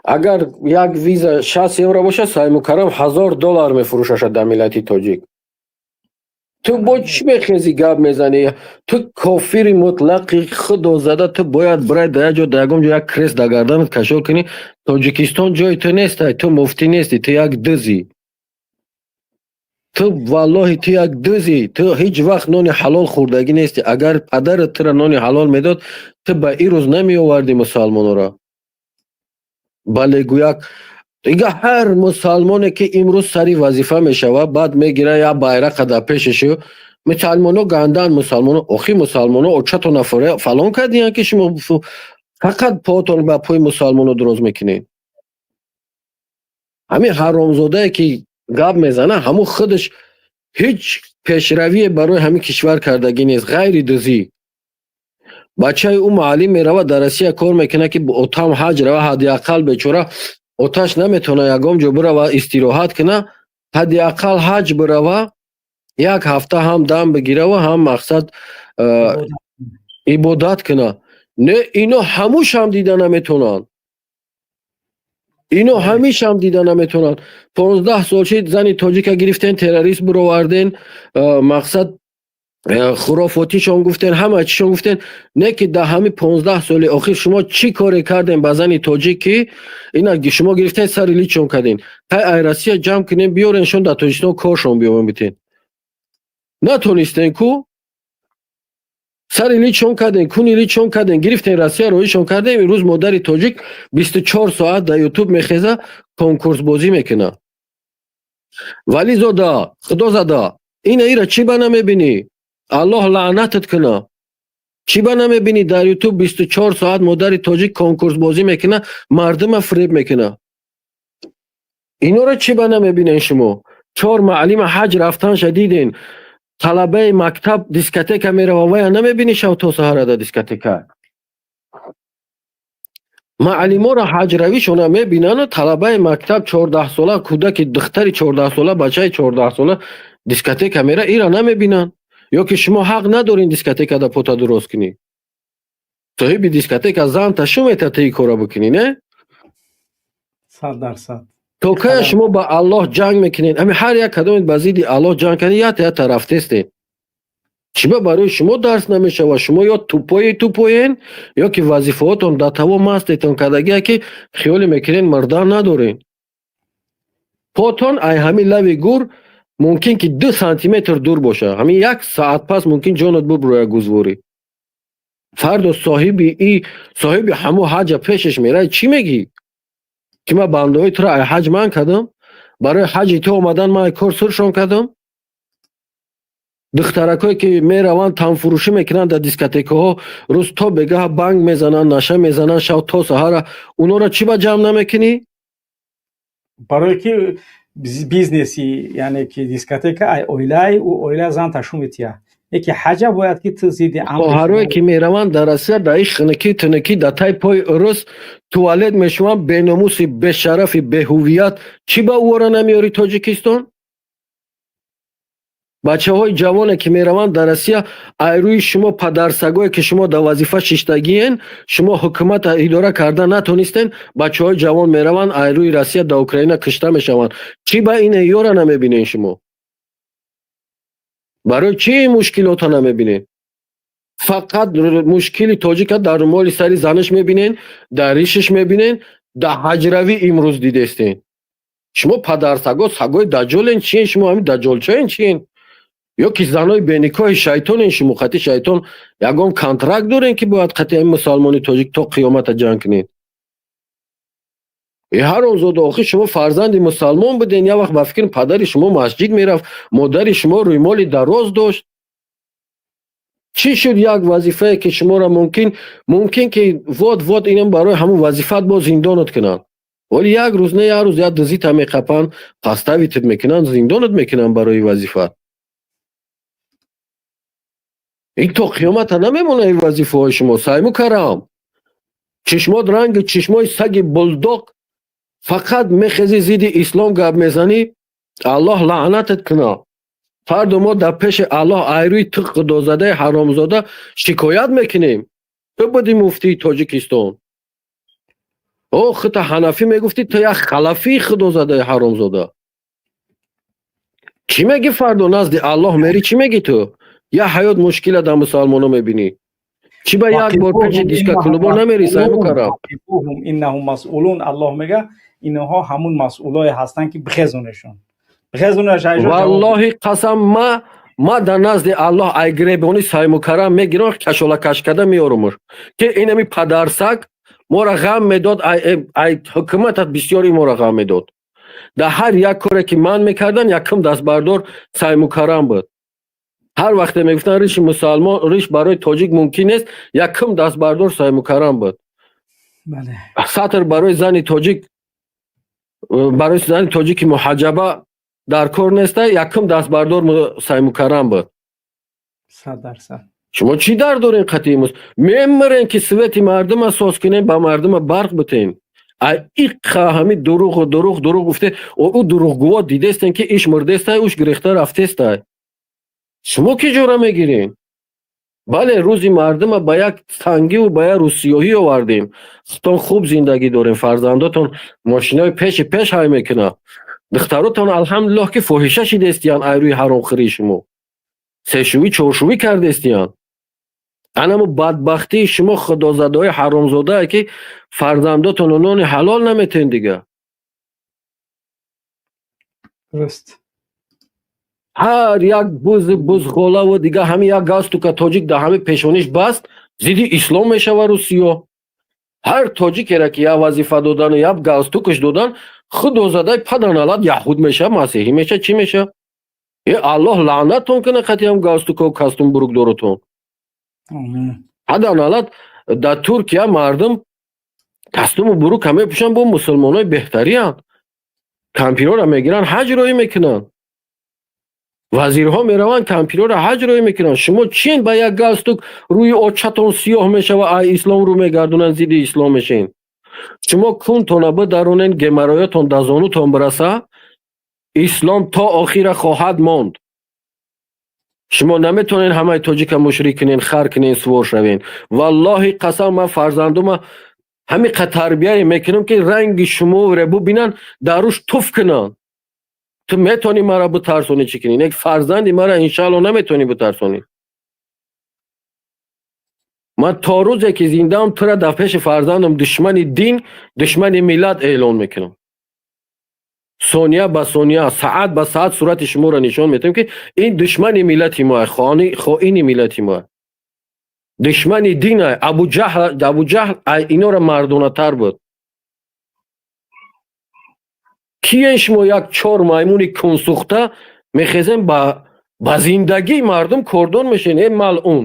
Агар як виза 60 евро бошад, Саймукаррам 1000 доллар мефурӯшашад дар миллати тоҷик. Ту бо чӣ мехези, гап мезанӣ? Ту кофири мутлақи худозада. Ту бояд бирай дар як ҷо, дар ягон ҷо як крест дар гарданат кашол кунӣ. Тоҷикистон ҷои ту нестай. Ту муфтӣ нестӣ, ту як дузӣ. Ту, валлоҳи, ту як дузӣ. Ту ҳеҷ вақт нони ҳалол хӯрдагӣ нестӣ. Агар падарат тура нони ҳалол медод, ту ба ин рӯз намеовардӣ мусалмонора. Бале, гӯяк дига ҳар мусалмоне, ки имрӯз сари вазифа мешавад, баъд мегира як байрақа дар пешашу: «Мусалмоно гандаанд, мусалмоно». Охи, мусалмоно очатона фалон кардиянд, ки шумо фақат поотон ба пои мусалмоно дуроз мекунед? Ҳамин ҳаромзодае, ки гап мезана, ҳамун худаш ҳеҷ пешравие барои ҳамин кишвар кардагӣ нест, ғайри дузӣ. Бачаи ӯ муаллим меравад, дар Россия кор мекунад, ки отам ҳаҷ рава ҳадди ақал. Бечора оташ наметавона ягон ҷо бирава, истироҳат куна, ҳадди ақал ҳаҷ бирава, як ҳафта ҳам дам бигирава, ҳам мақсад ибодат куна. Не, ино ҳамушам дида наметавонанд, ино ҳамишам дида наметавонанд. 15 сол шид, зани тоҷика гирифтен, террорист бироварден, мақсад хурофотишон гуфтен, ҳама чишон гуфтен. Не ки дар ҳамин 15 соли охир шумо чӣ коре кардем ба зани тоҷик, ки ина шумо гирифтен, сари личон карден? Ҳай, ай Россия ҷамъ кунем, биёреншон дар Тоҷикистон, коршон биёбен битен. Натонистен ку. Сари личон карден, куни личон карден, гирифтен, Россия роҳишон кардем. Имрӯз модари тоҷик 24 соат дар Ютуб мехеза, конкурсбозӣ мекунад. Вализода, худозада, ина ира чӣ ба намебинӣ? Аллоҳ лаънатат куна. Чӣ ба намебинӣ, дар Ютуб 24 соат модари тоҷик конкурсбозӣ мекуна, мардума фиреб мекуна? Инора чӣ ба намебинен шумо? Чор муаллима ҳаҷ рафтанша диден. Талабаи мактаб дискотека мерава, вая намебинӣ, шав то саҳара дар дискотека. Муаллиморо ҳаҷравишона мебинану талабаи мактаб 14-сола, кӯдаки духтари 14-сола, бачаи 14-сола дискотека мера, ира намебинанд. Ё ки шумо ҳақ надорин дискотекада пота дуроз кунӣ? Соҳиби дискотека зан ташу мета, ту ин кора бикунӣ, не? 100%. То кая шумо ба Аллоҳ ҷанг мекунед? Ҳами ҳар як кадомет ба зидди Аллоҳ ҷанг кардед, ята ята рафтестед. Чӣ ба барои шумо дарс намешавад? Шумо ё тупои тупоен, ё ки вазифаотон дар таво мастетон кардагия, ки хиёле мекунед, мурдан надорен. Потон ай ҳамин лави гур мумкин ки 2 сантиметр дур боша. Ҳамин як саат пас мумкин ҷонат буброя гузворӣ. Фардо соҳиби и соҳиби ҳамо ҳаҷа пешаш мерай, чӣ мегӣ? Ки ман бандаҳои туро ай ҳаҷ манъ кардам, барои ҳаҷи ту омадан ман ай кор суршон кардам. Духтаракое, ки мераванд, танфурӯшӣ мекунанд дар дискотекаҳо, рӯз то бегаҳ банг мезананд, наша мезананд, шав то саҳара, унора чӣ ба ҷамъ намекунӣ? Барое ки бизнеси, яъне ки дискотека ай оилаи ӯ оила зан ташу метия, яке ҳаҷа бояд ки ту зидди Хоҳарое, ки мераванд дар Россия, дар ин хунукӣ тунукӣ дар тай пои урус туалет мешаванд, беномуси, бешарафи, беҳувият, чӣ ба ӯро намеёрӣ Тоҷикистон? Бачаҳои ҷавоне, ки мераванд дар Россия, айрӯи шумо падарсагое, ки шумо дар вазифа шиштагиен, шумо ҳукумата идора карда натонистен, бачаҳои ҷавон мераванд, айрӯи Россия дар Украина кушта мешаванд. Чӣ ба ин ёра намебинен шумо? Барои чӣ ин мушкилота намебинед? Фақат мушкили тоҷика дар румоли сари занаш мебинен, дар ришаш мебинен, дар ҳаҷравӣ имрӯз дидестен. Шумо падарсаго, сагои даҷҷолен, чиен шумо? Ҳамин даҷҷолчаен, чиен? Ё ки занои беникоҳи шайтонен шумо? Қати шайтон ягон контракт дорен, ки бояд қати ҳамин мусалмони тоҷик то қиёмата ҷанг кунед? Э, ҳаромзода, охир шумо фарзанди мусалмон буден. Як вақт ба фикри падари шумо масҷид мерафт, модари шумо рӯймоли дароз дошт. Чӣ шуд, як вазифае, ки шуморо мумкин ки вот вот инам барои ҳамун вазифаат бо зиндонат кунанд? Вале як рӯз не, як рӯз як дузита меқапанд, подставить ат мекунанд, зиндонат мекунанд барои вазифа. Ин то қиёмата намемонад ин вазифаҳои шумо. Сайму карам, чишмот ранги чишмои саги булдоқ, фақат мехези, зидди ислом гап мезанӣ. Аллоҳ лаънатат кунад. Фардо мо дар пеши Аллоҳ айрӯи ту, худозадаи ҳаромзода, шикоят мекунем. Ту буди муфтии Тоҷикистон. О, хута ҳанафӣ мегуфтӣ, ту як халафии, худозадаи ҳаромзода. Чӣ мегӣ фардо назди Аллоҳ мери, чӣ мегӣ ту? Я ҳаёт мушкила дар мусалмоно мебинӣ. Чӣ ба як бор пеши дискоклубо намери, Саймукаррам? Иннаҳум масъулун, Аллоҳ мега, инҳо ҳамун масъулое ҳастанд, ки бихезонешон, бихезонеш. Валлоҳи қасам, ма дар назди Аллоҳ ай гиребони Саймукаррам мегирам, кашолакаш карда меёрумуш, ки инами падарсаг моро ғам медод, ай ҳукуматат бисёри моро ғам медод. Дар ҳар як коре ки ман мекардан, якум дастбардор Саймукаррам буд. Ҳар вақте мегуфтанд, риши мусалмон, риш барои тоҷик мумкин нест, якум дастбардор Саймукаррам буд. Сатр барои зани тоҷик, барои зани тоҷики муҳаҷҷаба дар кор неста, якум дастбардор Саймукаррам буд. 100%. Шумо чӣ дар дорем қатъи мус мемирен, ки свети мардума соз кунем, ба мардума барқ битем? Ай иққа ҳами дуруғу дуруғ, дуруғ гуфте, ӯ дуруғгӯво дидестен, ки иш мурдестай, уш гирехта рафтестай. Шумо ки ҷора мегирем? Бале, рӯзи мардума ба як тангиву ба як рӯзсиёҳӣ овардем. Худтон хуб зиндагӣ дорем, фарзандотон мошинои пеши пеш ҳай мекунад, духтаротон, алҳамдулиллоҳ, ки фоҳиша шидестиян, ай рӯи ҳаромхӯрии шумо сешувӣ, чоршувӣ кардестиян. Анамо бадбахтии шумо, худозадаҳои ҳаромзодае, ки фарзандотону нони ҳалол наметен дига. Дуруст. Ҳар як бузи бузғолаву дига ҳами як галстука тоҷик дар ҳами пешониш баст, зидди ислом мешава русиё. Ҳар тоҷикеро ки як вазифа додану як галстукаш додан, худозадаи паданалат яҳуд меша, масеҳӣ меша, чӣ меша? Е, Аллоҳ лаънаттон кунад қатиам галстукаву костюм бурук-дорутон. Паданалат, дар Туркия мардум костюму бурука мепӯшанд, бо мусулмонои беҳтариянд. Кампирора мегиранд, ҳаҷ роҳӣ мекунанд, вазирҳо мераванд, кампирора ҳаҷ роҳӣ мекунанд. Шумо чин ба як галстук рӯи очатон сиёҳ мешава, ай ислом рӯ мегардонанд, зидди ислом мешин. Шумо кунтона бидаронен, геморроятон дазонутон бираса, ислом то охира хоҳад монд. Шумо наметавонед ҳамаи тоҷика мушрик кунен, хар кунен, сувор шавен. Валлоҳи қасам, ман фарзандума ҳамиқа тарбияе мекунам, ки ранги шуморе бубинанд, дар рӯш туф кунанд. Ту метавонӣ маро битарсонӣ, чӣ кунӣ, нек фарзанди мара, иншаалло, наметавонӣ битарсонӣ. Ман то рӯзе ки зиндаам, тура дар пеши фарзандам душмани дин, душмани миллат эълон мекунам. Сония ба сония, саат ба саат сурати шуморо нишон медиҳам, ки ин душмани миллати мо, хоини миллати мо, душмани дин. Абуҷаҳл, Абуҷаҳл инора мардонатар буд. Киен шумо, як чор маймуни кунсӯхта мехезем, ба зиндагии мардум кордон мешен? Э, малъун,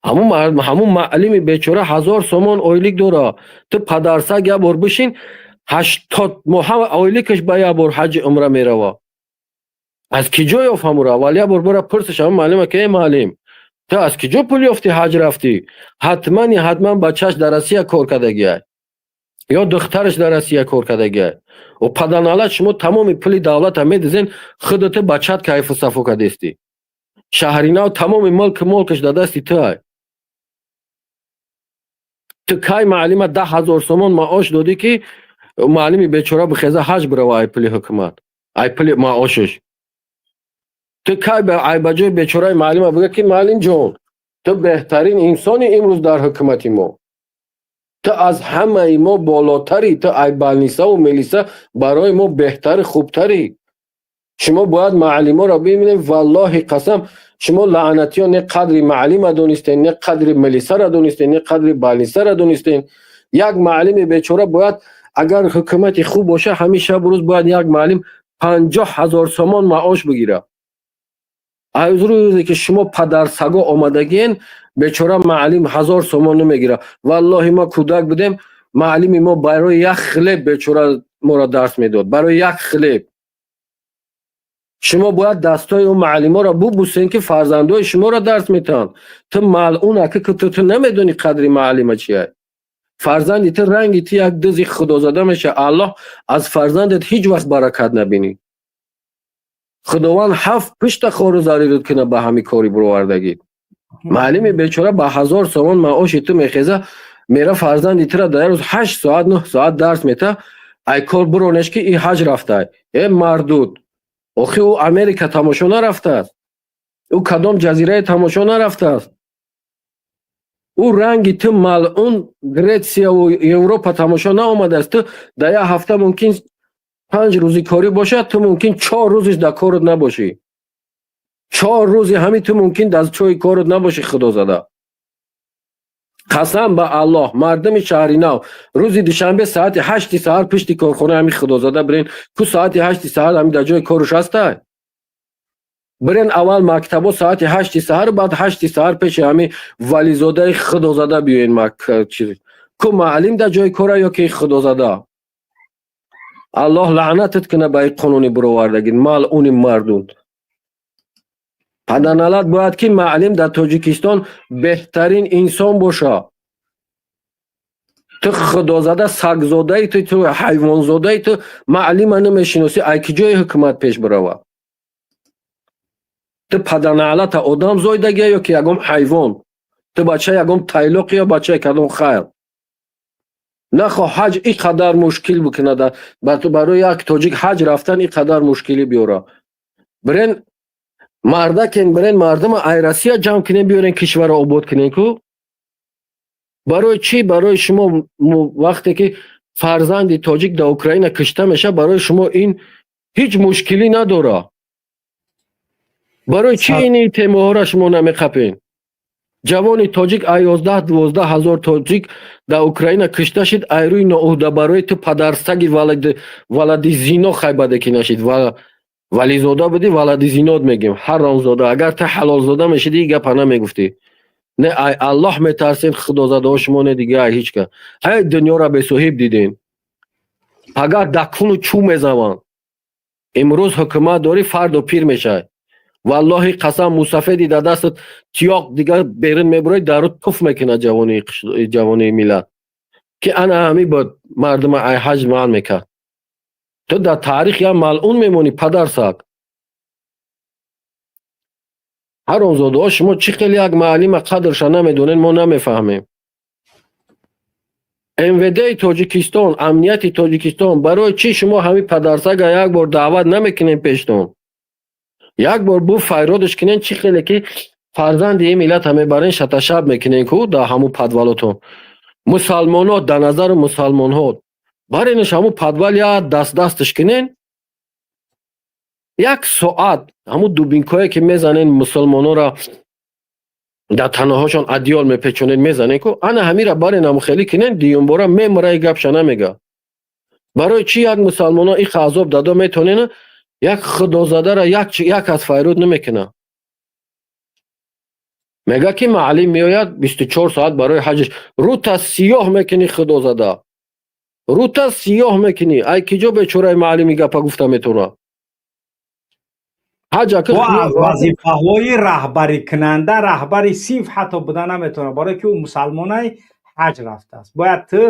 ҳамун маълими бечора 1000 сомон ойлик дора. Ту падарсаг як бор бишин, 80 моҳа ойликаш ба як бор ҳаҷи умра мерава. Аз ки ҷо ёфт ҳамуро? Аввал як бор бора пурсиш ҳамун маълима, ки: «Э, маълим, ту аз ки ҷо пул ёфтӣ, ҳаҷ рафтӣ?» Ҳатмани ҳатман бачааш дар Россия кор кардагиай ё духтараш дар Россия кор кардагиай. О, паданалат, шумо тамоми пули давлата медизен, худата бачат кайфу сафо кардестӣ. Шаҳринав тамоми мулку молкаш дар дасти ту ай. Ту кай маълима 10 000 сомон маош додӣ, ки маълими бечора бихеза, ҳаҷ бирава ай пули ҳукумат, ай пули маошаш? Ту кай ай ба ҷои бечораи маълима бига, ки: «Маълимҷон, ту беҳтарин инсони имрӯз дар ҳукумати мо, ту аз ҳамаи мо болотарӣ, ту ай балнисаву милиса барои мо беҳтари, хубтарӣ»? Шумо бояд маълиморо бибинед. Валлоҳи қасам, шумо лаънатиён не қадри маълима донистен, не қадри милисара донистен, не қадри балнисара донистен. Як маълими бечора бояд, агар ҳукумати хуб боша, ҳамин шабу рӯз бояд як маълим 50 000 сомон маош бигирад. Аз рӯзе ки шумо падарсаго омадагиен, бечора маълим 1000 сомон намегирад. Валлоҳи, мо кӯдак будем, маълими мо барои як хлеб бечора моро дарс медод, барои як хлеб. Шумо бояд дастои ӯ маълиморо бубусен, ки фарзандои шуморо дарс метаҳанд. Ту малъун ака, ки ту намедонӣ қадри маълима чия. Фарзанди ту ранги ту як дӯзи худозада меша. Аллоҳ аз фарзандат ҳеҷ вақт баракат набинӣ. Худованд ҳафт пушта хору зарират кунад ба ҳамин кори бировардагӣ. Маълими бечора ба 1000 сомон маоши ту мехеза, мера, фарзанди тура дар як рӯз 8 соат, 9 соат дарс мета. Ай кор биронеш, ки и ҳаҷ рафтай. Э, мардуд. Охи, ӯ Америка тамошо нарафтааст, ӯ кадом ҷазираи тамошо нарафтааст, ӯ ранги ту малъун Гретсияву Европа тамошо наомадааст. Ту дар як ҳафта мумкин 5 рӯзи корӣ бошад, ту мумкин 4 рӯзиш дар корот набошӣ, 4 рӯзи ҳамин ту мумкин дар ҷои корот набошӣ. Худозада, қасам ба Аллоҳ, мардуми Шаҳри Нав, рӯзи душанбе соати 8-и саҳар пишти корхонаи ҳамин худозада бирен ку. Соати 8-и саҳар ҳамин дар ҷои коруш ҳастай. Бирен аввал мактабо соати 8-и саҳар, баъд 8-и саҳар пеши ҳамин вализодаи худозада биёен. Ку маълим дар ҷои кора ё ки худозада? Аллоҳ лаънатат кунад ба ин қонуни буровардагӣ, малъуни мардум. Паданалат, бояд ки маълим дар Тоҷикистон беҳтарин инсон боша. Ту худозада сагзодаи, ту ҳайвонзодаи, ту маълима намешиносӣ, ай ки ҷои ҳукумат пеш бирава? Ту паданалата одам зойдагия ё ки ягон ҳайвон? Ту бачаи ягон тайлоқи ё бачаи кадом хайр? Нахо ҳаҷ ин қадар мушкил бикунад барои як тоҷик, ҳаҷ рафтан ин қадар мушкилӣ биёра. Бирен, мардакен, бирен мардума ай Россия ҷамъ кунен, биёрен, кишварро обод кунен ку. Барои чӣ? Барои шумо вақте ки фарзанди тоҷик дар Украина кишта мешавад, барои шумо ин ҳеҷ мушкилӣ надора. Барои чӣ ини темаҳоро шумо намеқапен? Ҷавони тоҷик, ай 11-12 ҳазор тоҷик дар Украина кишта шид ай рӯи ноуҳда барои ту, падарсаги валади зино. Хайбаде ки нашид, вализода будӣ, валади зинот мегем, ҳаромзода. Агар ту ҳалолзода мешидӣ, ин гапа намегуфтӣ. Не ай Аллоҳ метарсед, худозадаҳо, шумо, не дига ай ҳеҷ ка. Ҳай, дунёра бесоҳиб дидем, агар дакуну чӯ мезаванд. Имрӯз ҳукумат дорӣ, фардо пир мешавӣ. Валлоҳи қасам, мусафеди дар дастат тиёқ дигар берун мебурои, дару туф мекунад ҷавонии миллат, ки ана ҳами бо мардума ай ҳаҷ манъ мекард. Ту дар таърих як малъун мемонӣ, падарсаг, ҳаромзодаҳо. Шумо чӣ хеле як маълима қадрша намедонед, мо намефаҳмем. МВДи Тоҷикистон, амнияти Тоҷикистон, барои чӣ шумо ҳамин падарсага як бор даъват намекунем пештон, як бор бу файродаш кунен? Чӣ хеле ки фарзанди ин миллата мебарен, шаташаб мекунен ку дар ҳамун подвалотон. Мусалмонҳо, дар назари мусалмонҳо баренаш ҳамун подвал, як даст дасташ кунен як соат, ҳамун дубинкое ки мезанен, мусулмонҳоро дар танаҳошон одеял мепечонед, мезанен ку, ана ҳамира барен, ҳамун хеле кунен, дуюмбора мемара, и гапша намега. Барои чӣ як мусалмонҳо иқа азоб дадо метонена, як худозадара як аз файруд намекуна? Мега ки маълим меояд 24 соат барои ҳаҷаш. Рӯта сиёҳ мекунӣ, худозада, рӯта сиёҳ мекунӣ. Ай киҷо бечораи маълими гапа гуфта метавона? Ҳаҷ аз вазифаҳои раҳбарикунанда, раҳбари синф ҳатто буда наметавонад, барое ки ӯ мусалмонай, ҳаҷ рафтааст. Бояд ту,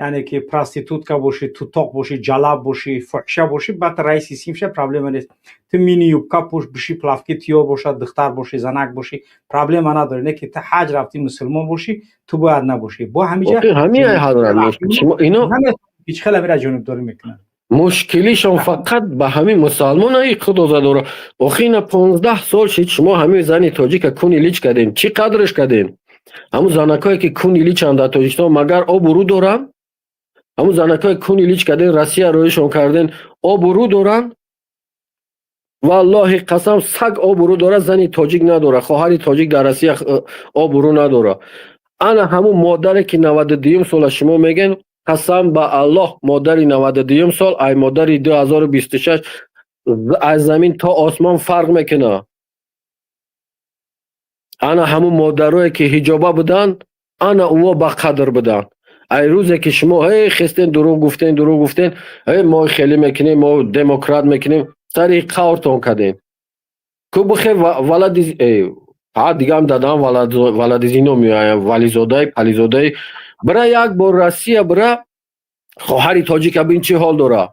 яъне ки проститутка бошӣ, тутоқ бошӣ, ҷалаб бошӣ, фуҳша бошӣ, баъд раиси синф ша, проблема нест. Ту мини юбка пӯш, биши, плавки тиёр бошад, духтар бошӣ, занак бошӣ, проблема надорӣ. Не ки ту ҳаҷ рафтӣ, мусулмон бошӣ, ту бояд набошӣ бо ҳамиҷа. Ҳеҷ хеле амира ҷонибдорӣ мекунад. Мушкилишон фақат ба ҳамин мусалмонаи худозадора. Охи, ина 15 сол шид, шумо ҳамин зани тоҷика куни лич кардем, чӣ қадрш кардем? Ҳамун занакое ки куни личанд дар Тоҷикистон, магар обу рӯ доранд? Ҳамун занакое куни лич кардем, Россия роишон кардем, обу рӯ доранд? Валлоҳи қасам, саг обу рӯ дорад, зани тоҷик надорад, хоҳари тоҷик дар Россия обу рӯ надорад. Ана ҳамун модаре ки 92-юм сола шумо мегӯен, қасам ба Аллоҳ, модари 92-юм сол ай модари 2026 аз замин то осмон фарқ мекунад. Ана ҳамун модарое ки ҳиҷоба буданд, ана ӯо ба қадр буданд. Ай рӯзе ки шумо ҳей хестен, дурӯғ гуфтен, дурӯғ гуфтен, ҳей мо хеле мекунем, мо демократ мекунем, сари қавртон кардем ку. Бихе валади ҳа дигам дадам валади зино меояд, вализодаи пализодаи. Бира як бор Россия, бира хоҳари тоҷика бин, чӣ ҳол дора.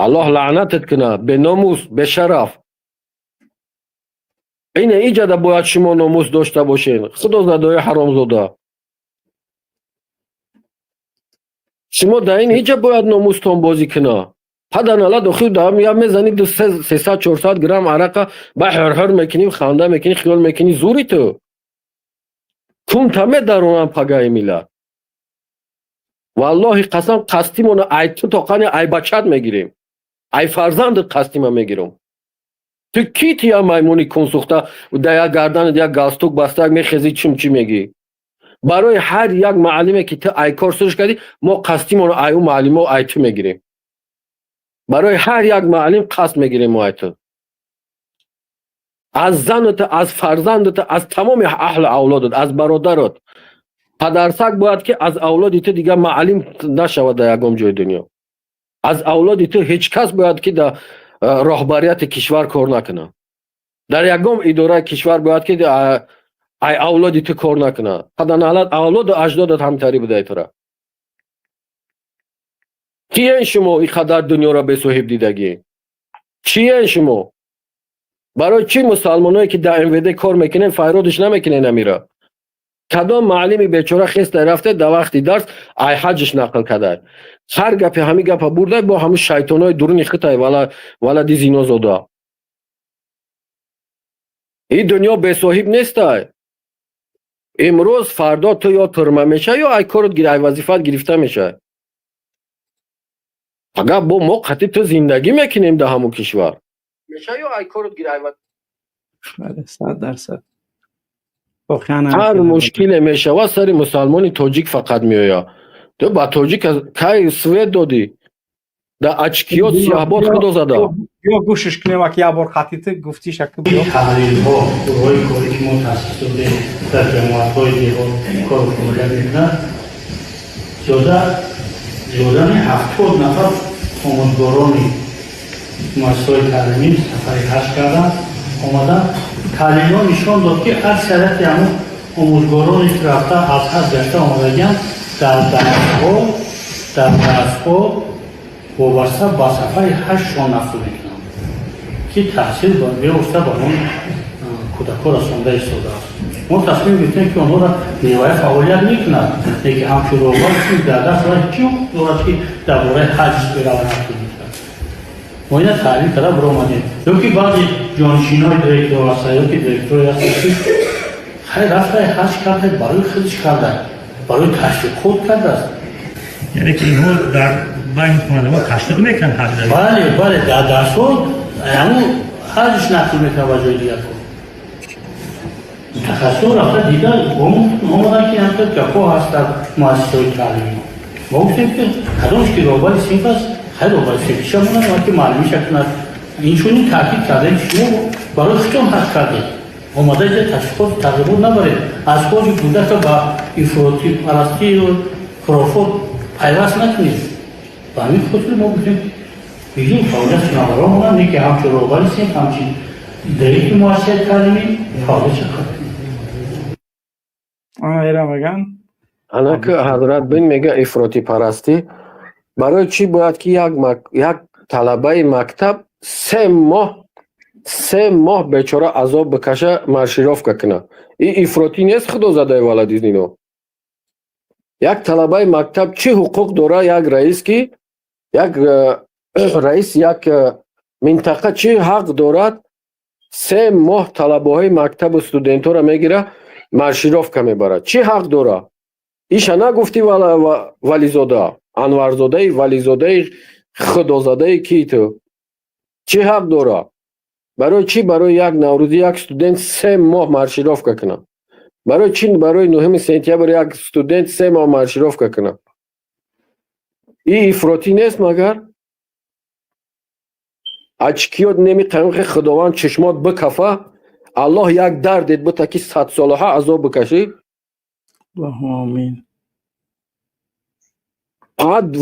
Аллоҳ лаънатат кунад, беномус, бешараф. Ина иҷада бояд шумо номус дошта бошед, худозадои ҳаромзода. Шумо дар ин ҳиҷа бояд номустон бозӣ кунад. Паданала дохил даам я мезани ду 300-400 грамм арақа, ба ҳурҳур мекунӣ, ханда мекунӣ, хиёл мекунӣ зури ту. Кунта медаронам пагаи миллат. Валлоҳи қасам, қасдимона ай ту тоқани, ай бачат мегирем. Ай фарзандат қасдима мегирам. Ту ки ти, я маймуни кунсӯхта, да як гарданат як галстук баста мехезӣ, чим чӣ мегӣ? Барои ҳар як муаллиме ки ту ай кор сурш кардӣ, мо қасдимоно ай ӯ муаллимо, ай ту мегирем. Барои ҳар як муаллим қасд мегирем мо ай ту. Аз занат, аз фарзандат, аз тамоми аҳлу авлодат, аз бародарот. Падарсаг бояд ки аз авлоди ту дигар муаллим нашавад дар ягон ҷои дунё. Аз авлоди ту ҳеҷ кас бояд ки дар роҳбарияти кишвар кор накунад. Дар ягон идораи кишвар бояд ки ай авлоди ту кор накунад. Паданалат, авлоду аҷдодат ҳамтарӣ будай тура. Киен шумо ин қадар дунёро бесоҳиб дидагӣ? Чиен шумо? Барои чӣ мусалмоное ки дар МВД кор мекунен, файродиш намекунен амира? Кадом муаллими бечора хеста рафте, дар вақти дарс ай ҳаҷш нақл кадай? Ҳар гапе ҳамин гапа бурдай, бо ҳамун шайтонои дуруни хитай, валади зинозода. Ин дунё бесоҳиб нестай. Имрӯз фардо ту ё турма мешавӣ, ё ай корот, ай вазифаат гирифта мешавӣ. Агар бо мо қатъи ту зиндагӣ мекунем дар ҳамун кишвар. Мешавӣ ё ай корот гир ай Бале, 100%. Воқеан ҳар мушкиле мешавад, сари мусалмони тоҷик фақат меояд. Ту ба тоҷик кай свет додӣ? Дар очкиёт сиёҳбод худо зада. Биё, гӯшиш кунем, ак як бор қатъи ту гуфтиш, ак биё. Таҳлилҳо, гурӯҳҳои корӣ, ки мо таъсис додем, дар ҷамоатҳои деҳот кору фаъолият мекунад. Зиёдани 70 нафар омӯзгорони муассисаҳои таълимӣ сафари ҳаҷ карданд, омаданд. Таҳлилҳо нишон дод, ки аксарияти ҳамун омӯзгороне ки рафта, аз ҳаҷ гашта омадагианд, дар дарсҳо вобаста ба сафари ҳаҷшон нақл мекунанд, ки таҳсил бевосита ба он кӯдакҳо расонда истодааст. Мо тасмим гирифтем, ки онҳоро меваи фаъолият мекунад, лекин ҳамчун роҳбар дар даст вай чӣ ҳуқуқ дорад, ки дар бораи ҳаҷ берава нақл мекунад? Мо ина таҳлил карда биромадем. Ё ки баъзе ҷонишинои директор ҳастанд, ё ки директоре ҳастанд, ки хай рафтай, ҳаҷ карда, барои худаш карда, барои ташвиқот кардааст. Яъне ки инҳо дар байни хонандагон ташвиқ мекунанд ҳаҷ? Бале, дар дарсҳо ҳамун ҳаҷш нақл мекунад ба ҷои дигар. Мутахассисон рафта дида омаданд, ки ҳамта гапҳо ҳаст дар муассисаҳои таълимӣ. Мо гуфтем, ки кадомш ки роҳбари синф аст, хай, роҳбари синфиша монад, ки муаллимиша кунад. Инчунин таъкид кардем, ки шумо барои худтон ҳаҷ кардед, омада иҷа ташвиқоту тарғибот набаред, аз хоҷи кӯдака ба ифротипарастию хурофот пайваст накунед. Ба ҳамин хотир мо гуфтем, бигзор фаъолият шунаваро монанд, не ки ҳамчун роҳбари синф, ҳамчун директори муассисаи таълимӣ фаъолиятша кунад. Ана меган. Ана ки ҳазрат бин мега, ифротипарастӣ. Барои чӣ бояд ки як талабаи мактаб 3 моҳ, 3 моҳ бечора азоб бикаша, маршировка кунад? Ин ифротӣ нест, худо задаи валадизнино? Як талабаи мактаб чӣ ҳуқуқ дора? Як раис, ки як раис як минтақа чӣ ҳақ дорад, 3 моҳ талабаҳои мактабу студентҳоро мегира, маршировка мебарад? Чӣ ҳақ дора? Иша нагуфтӣ, Вализода, Анварзодаи Вализодаи худозадаи ки ту? Чӣ ҳақ дора? Барои чӣ барои як Наврӯзӣ як студент 3 моҳ маршировка кунад? Барои чӣ барои 9 сентябр як студент 3 моҳ маршировка кунад? Ин ифротӣ нест магар? Очкиёт немиқамихе, худованд чишмот бикафа, Аллоҳ як дардет бута, ки садсолаҳа азоб бикашӣ. Аллоҳумма омин.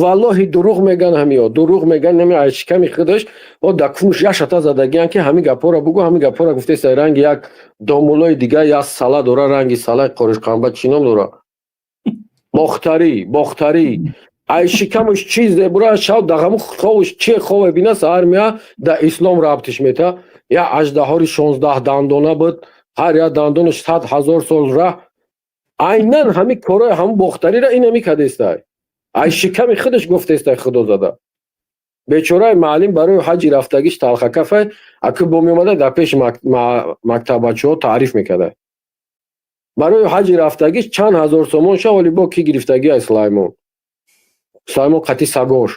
Валлоҳи, дурӯғ меган ҳамиё, дурӯғ меган. Нами аз шиками худаш о да кумш яшата задагиян, ки ҳамин гапҳоро бугӯ, ҳамин гапҳоро гуфтеста. Ранги як домулои дига як сала дора, ранги салаи қоришқанба, чӣ ном дора, Бохтарӣ, Бохтарӣ. Ай шикамаш чизе бура, шав дағаму ховш чи хове бина, саҳар мея, да ислом рабтиш мета. Як аждаҳори 16 дандона буд, ҳар як дандонаш 100 000 сол раҳ. Айнан ҳамин корои ҳамун Бохтариро ин ҳами кадестай, ай шиками худаш гуфтестай. Худо зада. Бечораи муаллим барои ҳаҷи рафтагиш талхакафай, аки бо меомада, дар пеши мактаббачаҳо таъриф мекарда. Барои ҳаҷи рафтагиш чанд ҳазор сомон ша оли бо ки гирифтагӣ ай Сулаймон. Сулаймон қати сагош.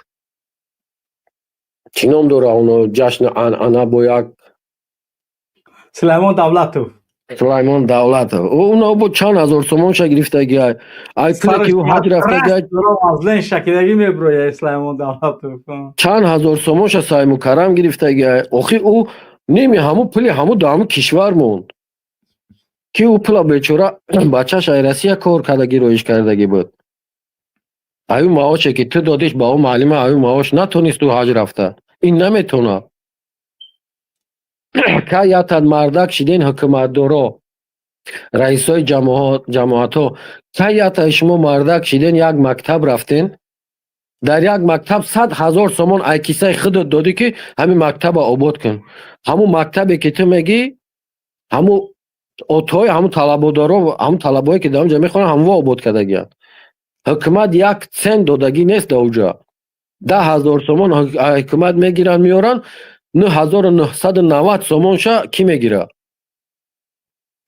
Чӣ ном дора оно, ҷашни анъана бо як Сулаймон Давлатов. Сулаймон Давлатов. Уно бо чанд ҳазор сомонша гирифтагӣ ай. Ай пуле ки ӯ ҳаҷ рафтагӣ ай. Азлен шакидагӣ меброя Сулаймон Давлатов. Чанд ҳазор сомонша Саймукаррам гирифтагӣ ай. Охи, ӯ ними ҳамун пули ҳамун дар ҳамун кишвар монд. Ки ӯ пула бечора бачаш ай Россия кор кардагӣ, роиш кардагӣ буд. Аю маоше ки ту додиш ба ӯ муаллима, аю маош натонист ӯ ҳаҷ рафта. Ин наметонад. Ка ятад мардак шиден, ҳукуматдоро, раисои ҷамоатҳо, ка ята шумо мардак шиден, як мактаб рафтен, дар як мактаб 100 000 сомон ай кисаи худат додӣ, ки ҳамин мактаба обод кун. Ҳамун мактабе ки ту мегӣ, ҳамун отҳои ҳамун талабодоро, ҳамун талабое ки дар онҷа мехонанд, ҳамво обод кардагианд. Ҳукумат як цент додагӣ нест дар оҷа. 10 000 сомон ҳукумат мегиранд, меоранд, 9990 сомонша кӣ мегирад?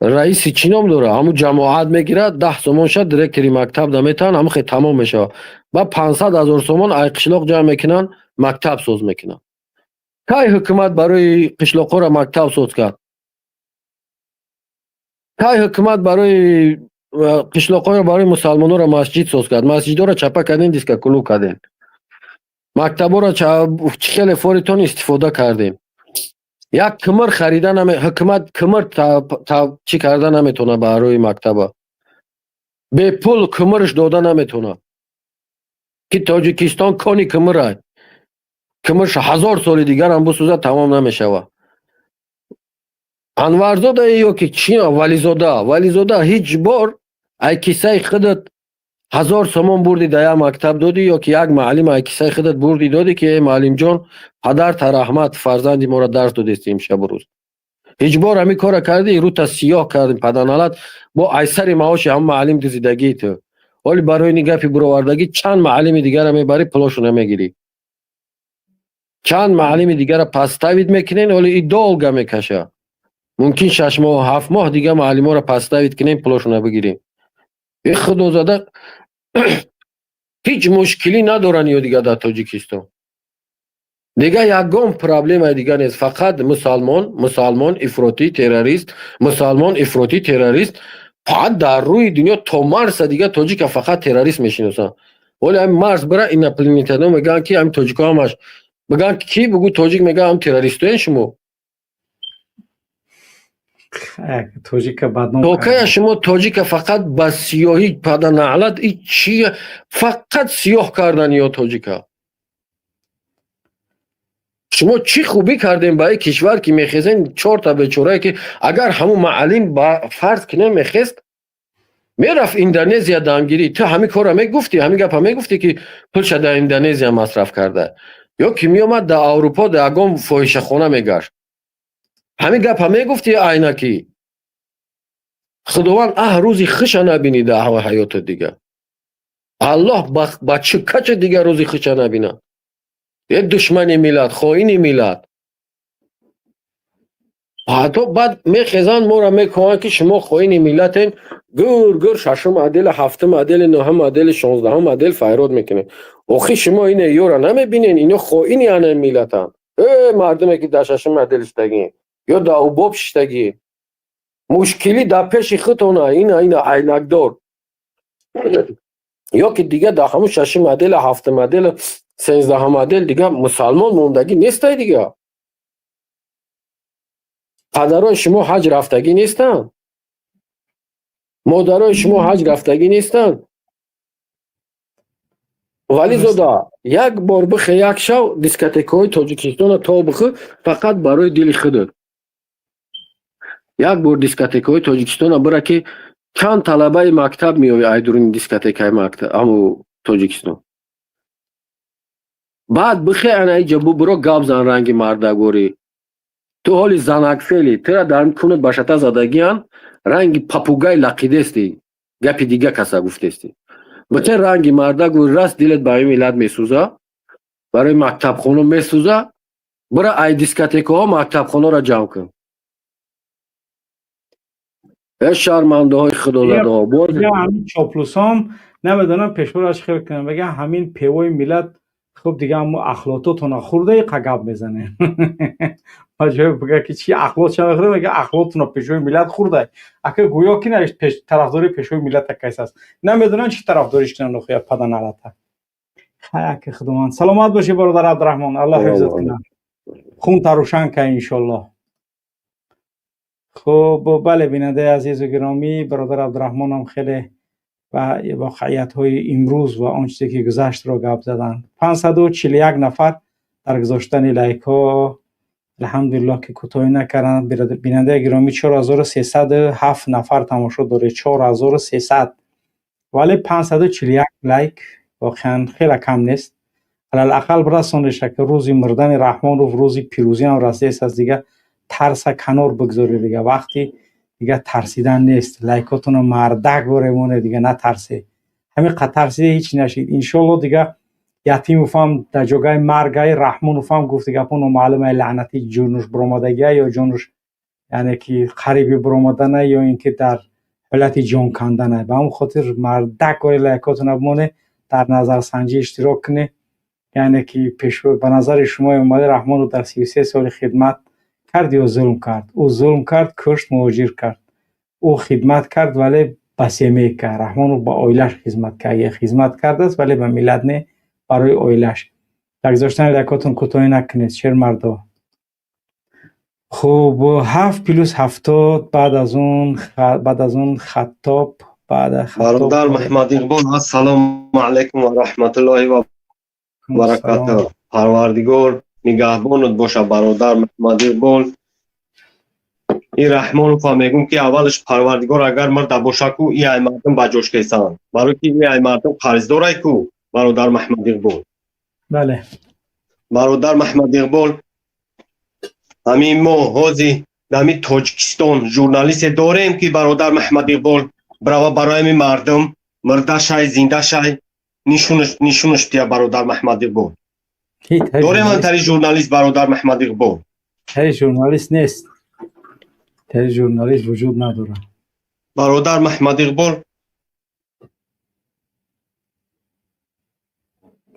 Раиси чӣ ном дора, ҳамун ҷамоат мегирад, 10 сомонша директори мактаб да метаҳанд, ҳамун хел тамом мешавад. Баъд 500 000 сомон ай қишлоқ ҷамъ мекунанд, мактаб соз мекунанд. Кай ҳукумат барои қишлоқҳоро мактаб соз кард? Кай ҳукумат барои қишлоқҳоро, барои мусалмонҳоро масҷид соз кард? Масҷидҳоро чапа кардем, дискоклуб кардем. Мактабҳоро чӣ хеле форитон истифода кардем. Як кимир харида наме, ҳукумат кимир чӣ карда наметавонад барои мактаба. Бепул кимирш дода наметавонад. Ки Тоҷикистон кони кимирай. Кимирш ҳазор соли дигарам бисӯзад, тамом намешавад. Анварзода ё ки чи, Вализода, Вализода, ҳеҷ бор ай кисаи худат 1000 сомон бурди, дар як мактаб додӣ ё ки як муаллим ай кисаи худат бурди, додӣ, ки э муаллимҷон, падарта раҳмат, фарзанди моро дарс додести имшабу рӯз? Ҳеҷ бор ҳамин корро кардӣ? Рӯта сиёҳ кардем, паданалат, бо айсари маоши ҳамн муаллим дузидагии ту. Ҳоли барои ин гапи буровардагӣ чанд муаллими дигара мебарӣ, пулошона мегирӣ, чанд муаллими дигара подставить мекунен. Ҳоли и долго мекаша, мумкин 6 моҳ, 7 моҳ дига муаллиморо подставить кунем, пулошона бигирем. И худозада, ҳеҷ мушкилӣ надоранд ё дига дар Тоҷикистон дига ягон проблемаи дига нест, фақат мусалмон, мусалмон ифротӣ террорист, мусалмон ифротӣ террорист. Фақат дар рӯи дунё то Марса дига тоҷика фақат террорист мешиносанд. Вале ҳами Марс бира, инопланетяно мегӯянд, ки ҳами тоҷико ҳамаш мегӯянд, ки бугӯ тоҷик, мегӯянд, ҳам террористоен шумо. Тоҷика бадном. То кая шумо тоҷика фақат ба сиёҳӣ, паданаълат, и чи, фақат сиёҳ кардан ё тоҷика? Шумо чӣ хубӣ кардем ба ин кишвар, ки мехезен чорта бечорае, ки агар ҳамун муаллим ба фарз кинем мехест, мерафт Индонезия дамгирӣ, ту ҳамин корро мегуфтӣ, ҳамин гапа мегуфтӣ, ки пулша дар Индонезия масраф карда, ё ки меомад, дар Аврупо дар ягон фоҳишахона мегашт, ҳамин гапа мегуфтӣ? Айнаки Худованд аҳ рӯзи хуша набинӣ дар ҳаётат дига. Аллоҳ ба чӣ кача дига рӯзи хуша набинад. Е душмани миллат, хоини миллат. Ҳатто баъд мехезанд, моро мекӯҳанд, ки шумо хоини миллатен. Гур гур, шашум отдели, ҳафтум отдели, нӯҳум отдели, 16-ум отдел файрод мекунед. Охи, шумо ина ёра намебинен? Ино хоини ана миллатанд. Э мардуме, ки дар шашум отдел шиштагӣ ё дар убоб шиштагӣ, мушкилӣ дар пеши худтона. Ина айнакдор ё ки дига дар ҳамун шашум отдела, ҳафтум отдела, 13-ум отдел дига мусалмон мондагӣ нестай. Дига падарои шумо ҳаҷ рафтагӣ нестанд, модарои шумо ҳаҷ рафтагӣ нестанд. Вализода, як бор бихе, як шав дискотекаҳои Тоҷикистона то бихӯ, фақат барои дили худат. Як бор дискотекаҳои Тоҷикистона бира, ки чанд талабаи мактаб меои айдуруни дискотекаи мактаб аму Тоҷикистон. Баъд бихе, ана иҷа бубуро, гап зан ранги мардагорӣ. Ту ҳоли занакфели тура дар кунат башата задагиян, ранги попугай лақидести, гапи дига каса гуфтести. Бихе ранги мардагӯ, раст дилет ба ин миллат месӯза. Барои мактабхоно месӯза, бира ай дискотекаҳо мактабхонаро ҷамъ кун. Э, шармандаҳои худозадаҳо, боз ҳамин чоплусом намедонам пешвораш хел кунам, бага ҳамин певои миллат. Хуб, дига ҳамо ахлототона хурдаи қа гап мезанем. Ба ҷои бага ки чи ахлот ча мехӯрем, мега ахлотона пешвои миллат хурдай. Ака гӯё ки тарафдори пешвои миллат акайс аст. Намедонам чи тарафдориш кунам, нохоя пада налата. Хай, ака, худованд саломат бошӣ, бародар Абдураҳмон, Аллоҳ ҳифзат кунад, хун тарӯшан кай, иншоллоҳ. Хуб, бале, бинандаи азизу гиромӣ, бародар Абдураҳмонам хеле ба воқеиятҳои имрӯз ва он чизе ки гузаштро гап заданд. 541 нафар дар гузоштани лайкҳо, алҳамдулиллоҳ, ки кӯтоҳӣ накарданд. Бинандаи гиромӣ, 4307 нафар тамошо доред, 4300, вале 541 лайк воқеан хеле кам нест. Алалақал расонеша, ки рӯзи мурдани Раҳмонов рӯзи пирӯзиам расидааст. Аз дига тарса канор бигзоред, дига вақти дига тарсидан нест. Лайкотонро мардак боремоне, дига натарсе. Ҳамин қад тарсида ҳеҷ нашид, иншолло. Дига Ятимовам дар ҷогаи маргай, Раҳмоновам гуфти гапо номаълума, лаънати ҷонуш биромадагия ё ҷонуш, яъне ки қариби биромадана ё ин ки дар ҳолати ҷон кандана. Ба ҳамн хотир мардак бори лайкотона бимоне, дар назарсанҷӣ иштирок кунед, яъне ки ба назари шумо Эмомалӣ Раҳмонов дар 33 соли хидмат кард ё зулм кард? Ӯ зулм кард, кушт, муҳоҷир кард. Ӯ хидмат кард, вале ба семейка. Раҳмонов ба оилаш хизмат кард, хизмат кардааст, вале ба миллат не, барои оилаш. Дар гузоштани лайкотон кӯтоҳӣ накунед, шермардо. Хуб, ҳафт плюс 70, баъд аз он Хаттоб, баъд Бародар Маҳмад Иқбол, ассалому алайкум ва раҳматуллоҳи ва баракатуҳ. Парвардигор нигаҳбонат боша, бародар Маҳмад Иқбол. Ин Раҳмонова мегӯм, ки аввалаш парвардигор агар мирда боша ку, и ай мардум ба ҷош кесанд, барои ки и ай мардум қарздорай ку, бародар Маҳмад Иқбол. Бале. Бародар Маҳмад Иқбол, ҳамин мо ҳози ҳамин Тоҷикистон журналисте дорем, ки бародар Маҳмад Иқбол брава барои ҳамин мардум мирда шай, зинда шай, нишунаш тия, бародар Маҳмад Иқбол? Дорем антари журналист, бародар Маҳмад Иқбол? Ҳеҷ журналист нест, ҳеҷ журналист вуҷуд надорад. Бародар Маҳмад Иқбол.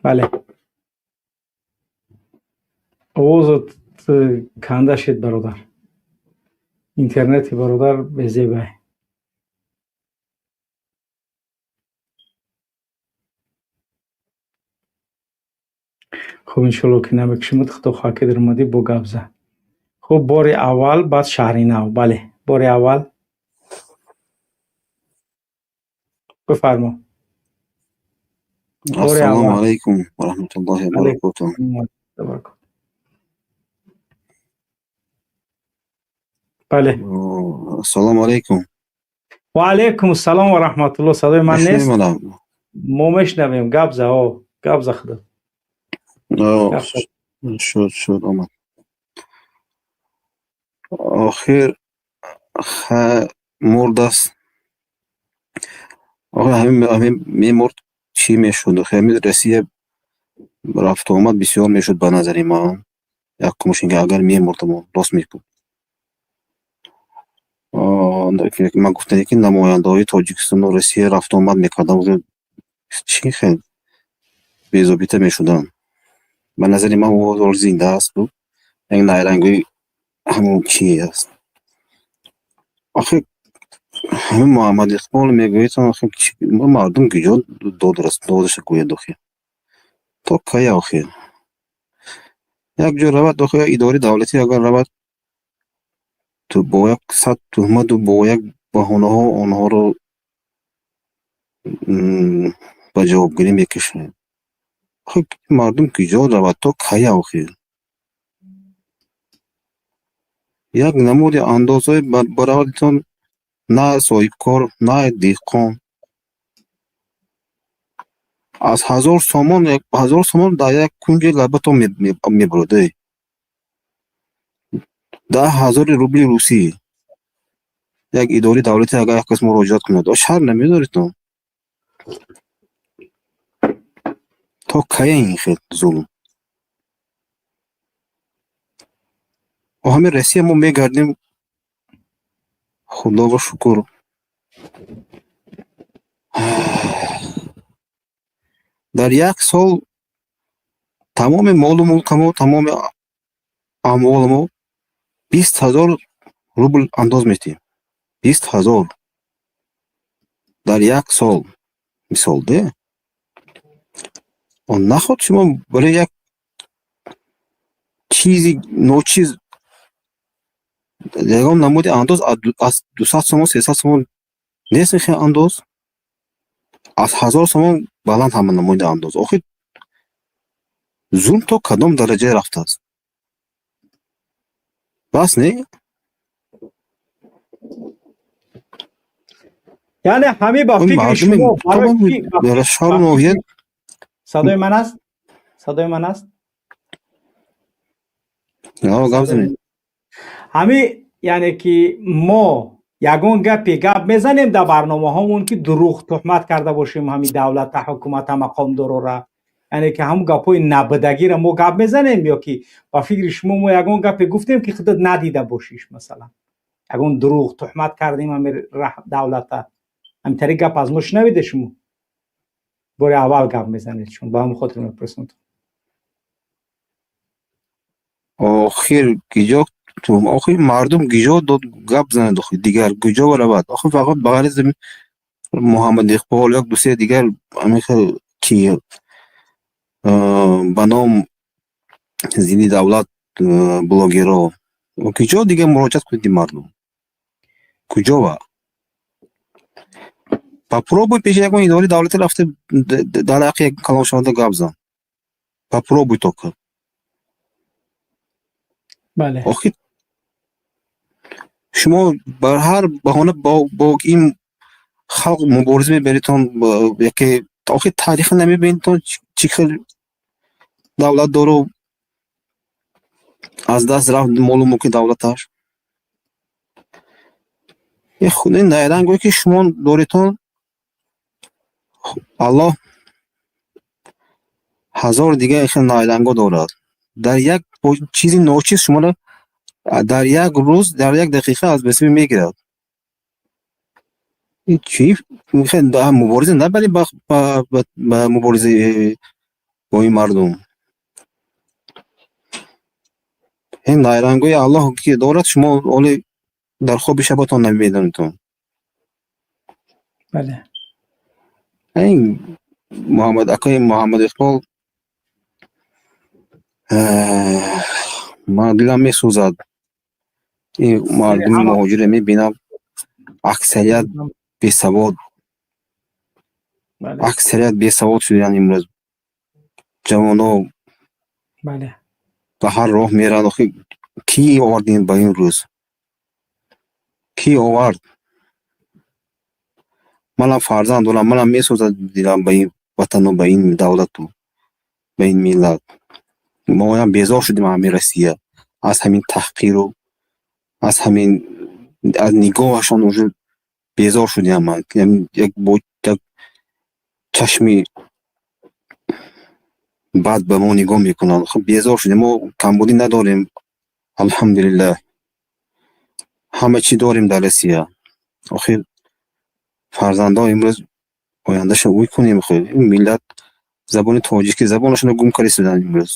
Бале, овозат канда шид, бародар. Интернети бародар безебай. Хуб, иншолло, ки намекушимад. Худо хоҳад, ки даромадӣ бо гап зад. Хуб, бори аввал, баъд шаҳри нав. Бале, бори аввал бифармо. Ассалому алайкум ва раҳматуллоҳи ва баракотуҳ. Бале. Ассалому алайкум. Ва алайкум ассалом ва раҳматуллоҳ. Садои ман нест? Мо мешнавем, гап за, гап за худо. Шуд, шуд, омад. Охир мурдааст. Охир ҳамин мемурд, чӣ мешуд? Ҳамин Россия рафту омад бисёр мешуд, ба назари ман. Якумаш ин ки агар мемурдам, рост мебуд. Ман гуфтане, ки намояндаҳои Тоҷикистону Россия рафту омад мекарданд, чӣ хел безобита мешуданд. Ба назари ман, ӯ зинда аст, як найрангои ҳамон чи аст. Охир ҳамин Муҳаммад Иқбол мегӯед, охир мардум куҷо додаша гӯяд? Охир то кая? Охир як ҷо равад, охир як идораи давлатӣ агар равад, бо як сад туҳмату бо як баҳонаҳо онҳоро ба ҷавобгарӣ мекашанд. Охир мардум куҷо равад, то кая? Охир як намуди андозҳои баровардитон, на соҳибкор, на деҳқон аз 1000 сомон, 1000 сомон дар як кунҷи лабатон мебурад. 10 000 рубли русӣ як идораи давлатӣ агар як кас муроҷиат кунад, шарм намедоритон? То кая ин хел зулм? Ҳамин Россия мо мегардем, Худоро шукр. Дар як сол тамоми молу мулкамо, тамоми амволамо 20 000 рубл андоз метиҳем. 20 000 дар як сол, мисол де. Наход шумо барои як чизи ночиз ягон намуди андоз аз 200 сомон, 300 сомон нест, ин хел андоз аз 1000 сомон баланд ҳама намуди андоз. Охир зулм то кадом дараҷае рафтааст? Бас не? Яъне ҳамин ба фикри шумо барои шаҳру ноҳия. Садои ман аст? Садои ман аст? Гап занед. Ҳамин, яъне ки мо ягон гапе гап мезанем дар барномаҳомон, ки дурӯғ туҳмат карда бошем ҳамин давлата, ҳукумата, мақомдорора, яъне ки ҳамун гапҳои набудагиро мо гап мезанем, ё ки ба фикри шумо мо ягон гапе гуфтем, ки худат надида бошиш, масалан, ягон дурӯғ туҳмат кардем ҳамин давлата, ҳаминтари гап аз мо шунавиде шумо? Бори аввал гап мезанед шумо, ба ҳамин хотир мепурсам. Охир гиҷо, охир мардум гиҷо дод гап занад, охир дигар гиҷо равад? Охир фақат ба ғайр аз Муҳаммад Иқбол як дусе дигар ҳамин хел ки ба ном зидди давлат блогерро, куҷо дигар муроҷиат кунед мардум? Куҷо ва? Попробуй пеши ягон идораи давлатӣ рафта дар ҳаққи як калоншаванда гап зан. Попробуй только. Бале. Охир шумо бар ҳар баҳона бо ин халқ мубориза мебаритон, яке охир таъриха намебинедтон, чӣ хел давлатдоро аз даст рафт молу мулки давлаташ. Ин найрангое ки шумо доритон, Аллоҳ ҳазор дигар хел найранго дорад. Дар як чизи ночиз шуморо дар як рӯз, дар як дақиқа аз бесиби мегирад. Чӣ мубориза набарӣ ба мубориза бо ин мардум? Ин найрангои Аллоҳ ки дорад, шумо оли дар хоби шабатон намедонедтон. Бале. Ин Муҳаммад акои Муҳаммад Иқбол, ман дилам месӯзад. Ин мардуми муҳоҷире мебинам, аксарият бесавод, аксарият бесавод шуданд имрӯз. Ҷавоно ба ҳар роҳ мераванд. Охир кӣ овард ин ба ин рӯз? Кӣ овард? Манам фарзанд дорам, манам месӯзад дилам ба ин ватану, ба ин давлату, ба ин миллат. Моям безор шудем ҳамин Россия, аз ҳамин таҳқиру, аз ҳамин аз нигоҳашон уже безор шудем ман. Як бо як чашми бад ба мо нигоҳ мекунанд. Хуб, безор шудем. Мо камбудӣ надорем, алҳамдулиллаҳ, ҳама чӣ дорем дар Россия. Охир фарзандҳо имрӯз ояндаша ӯй кунем. Ин миллат забони тоҷикӣ забонашонро гум кардистанд имрӯз.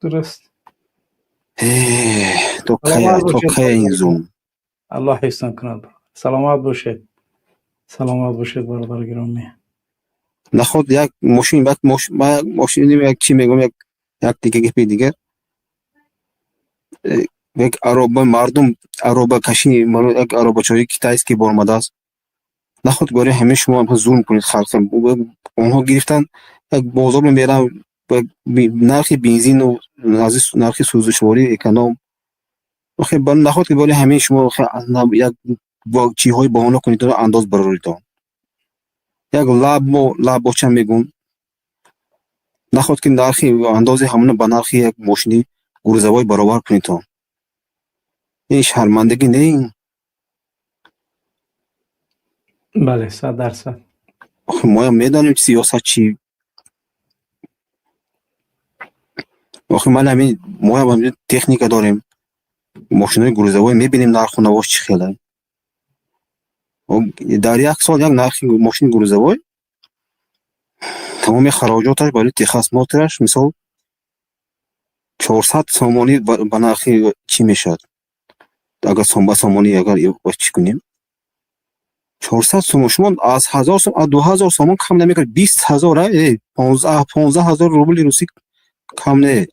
Дуруст. То кая ин зулм? Аллоҳ ҳифзтон кунад. Саломат бошед, саломат бошед, бародари гиромӣ. Наход як мошин, баъд мошин, як чӣ мегӯям, як дига гапи дигар, як ароба, мардум аробакашӣ, як аробачои китайский боромадааст. Наход барои ҳамин шумо зулм кунед халқ. Онҳо гирифтан як бозор мебаранд, нархи бензину нархи сӯзишворӣ эконом. Охир наход ки барои ҳамин шумо як чиҳои баҳона кунед, андоз бароритон. Як лабмо лаббоча мегӯм, наход ки нархи андози ҳамона ба нархи як мошини грузовой баробар кунедтон. Ин шармандагӣ не ин? Бале, 100%. Охир моям медонем сиёсат чӣ. Охир ман ҳамин моям ҳамин техника дорем. Мошинои грузовой мебинем, нарху навош чӣ хела. Дар як сол як нархи мошини грузовой, тамоми хароҷоташ барои техосмотраш, мисол, 400 сомонӣ ба нархи чӣ мешавад? Агар ба сомонӣ агар чӣ кунем, 400 сомон. Шумо аз 1000 сом, аз 2000 сомон кам намекунед. 20 000, 15 000 рубли русӣ кам не,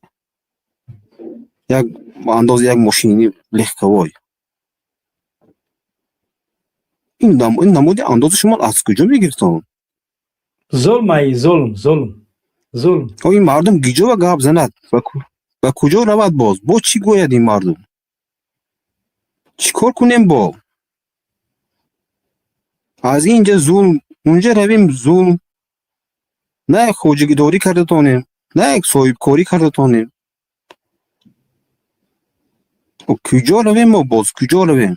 як андоза як мошини легковой. Ин намуди андоза шумо аз куҷо мегирифтон? Зулм ай, зулм, зулм, зулм. Ин мардум гиҷова гап занад, ба куҷо равад боз? Бо чӣ гӯяд ин мардум? Чӣ кор кунем бо? Аз инҷа зулм, унҷа равем, зулм. На як хоҷагидорӣ карда тонем, на як соҳибкорӣ карда тонем. Куҷо равем мо боз, куҷо равем?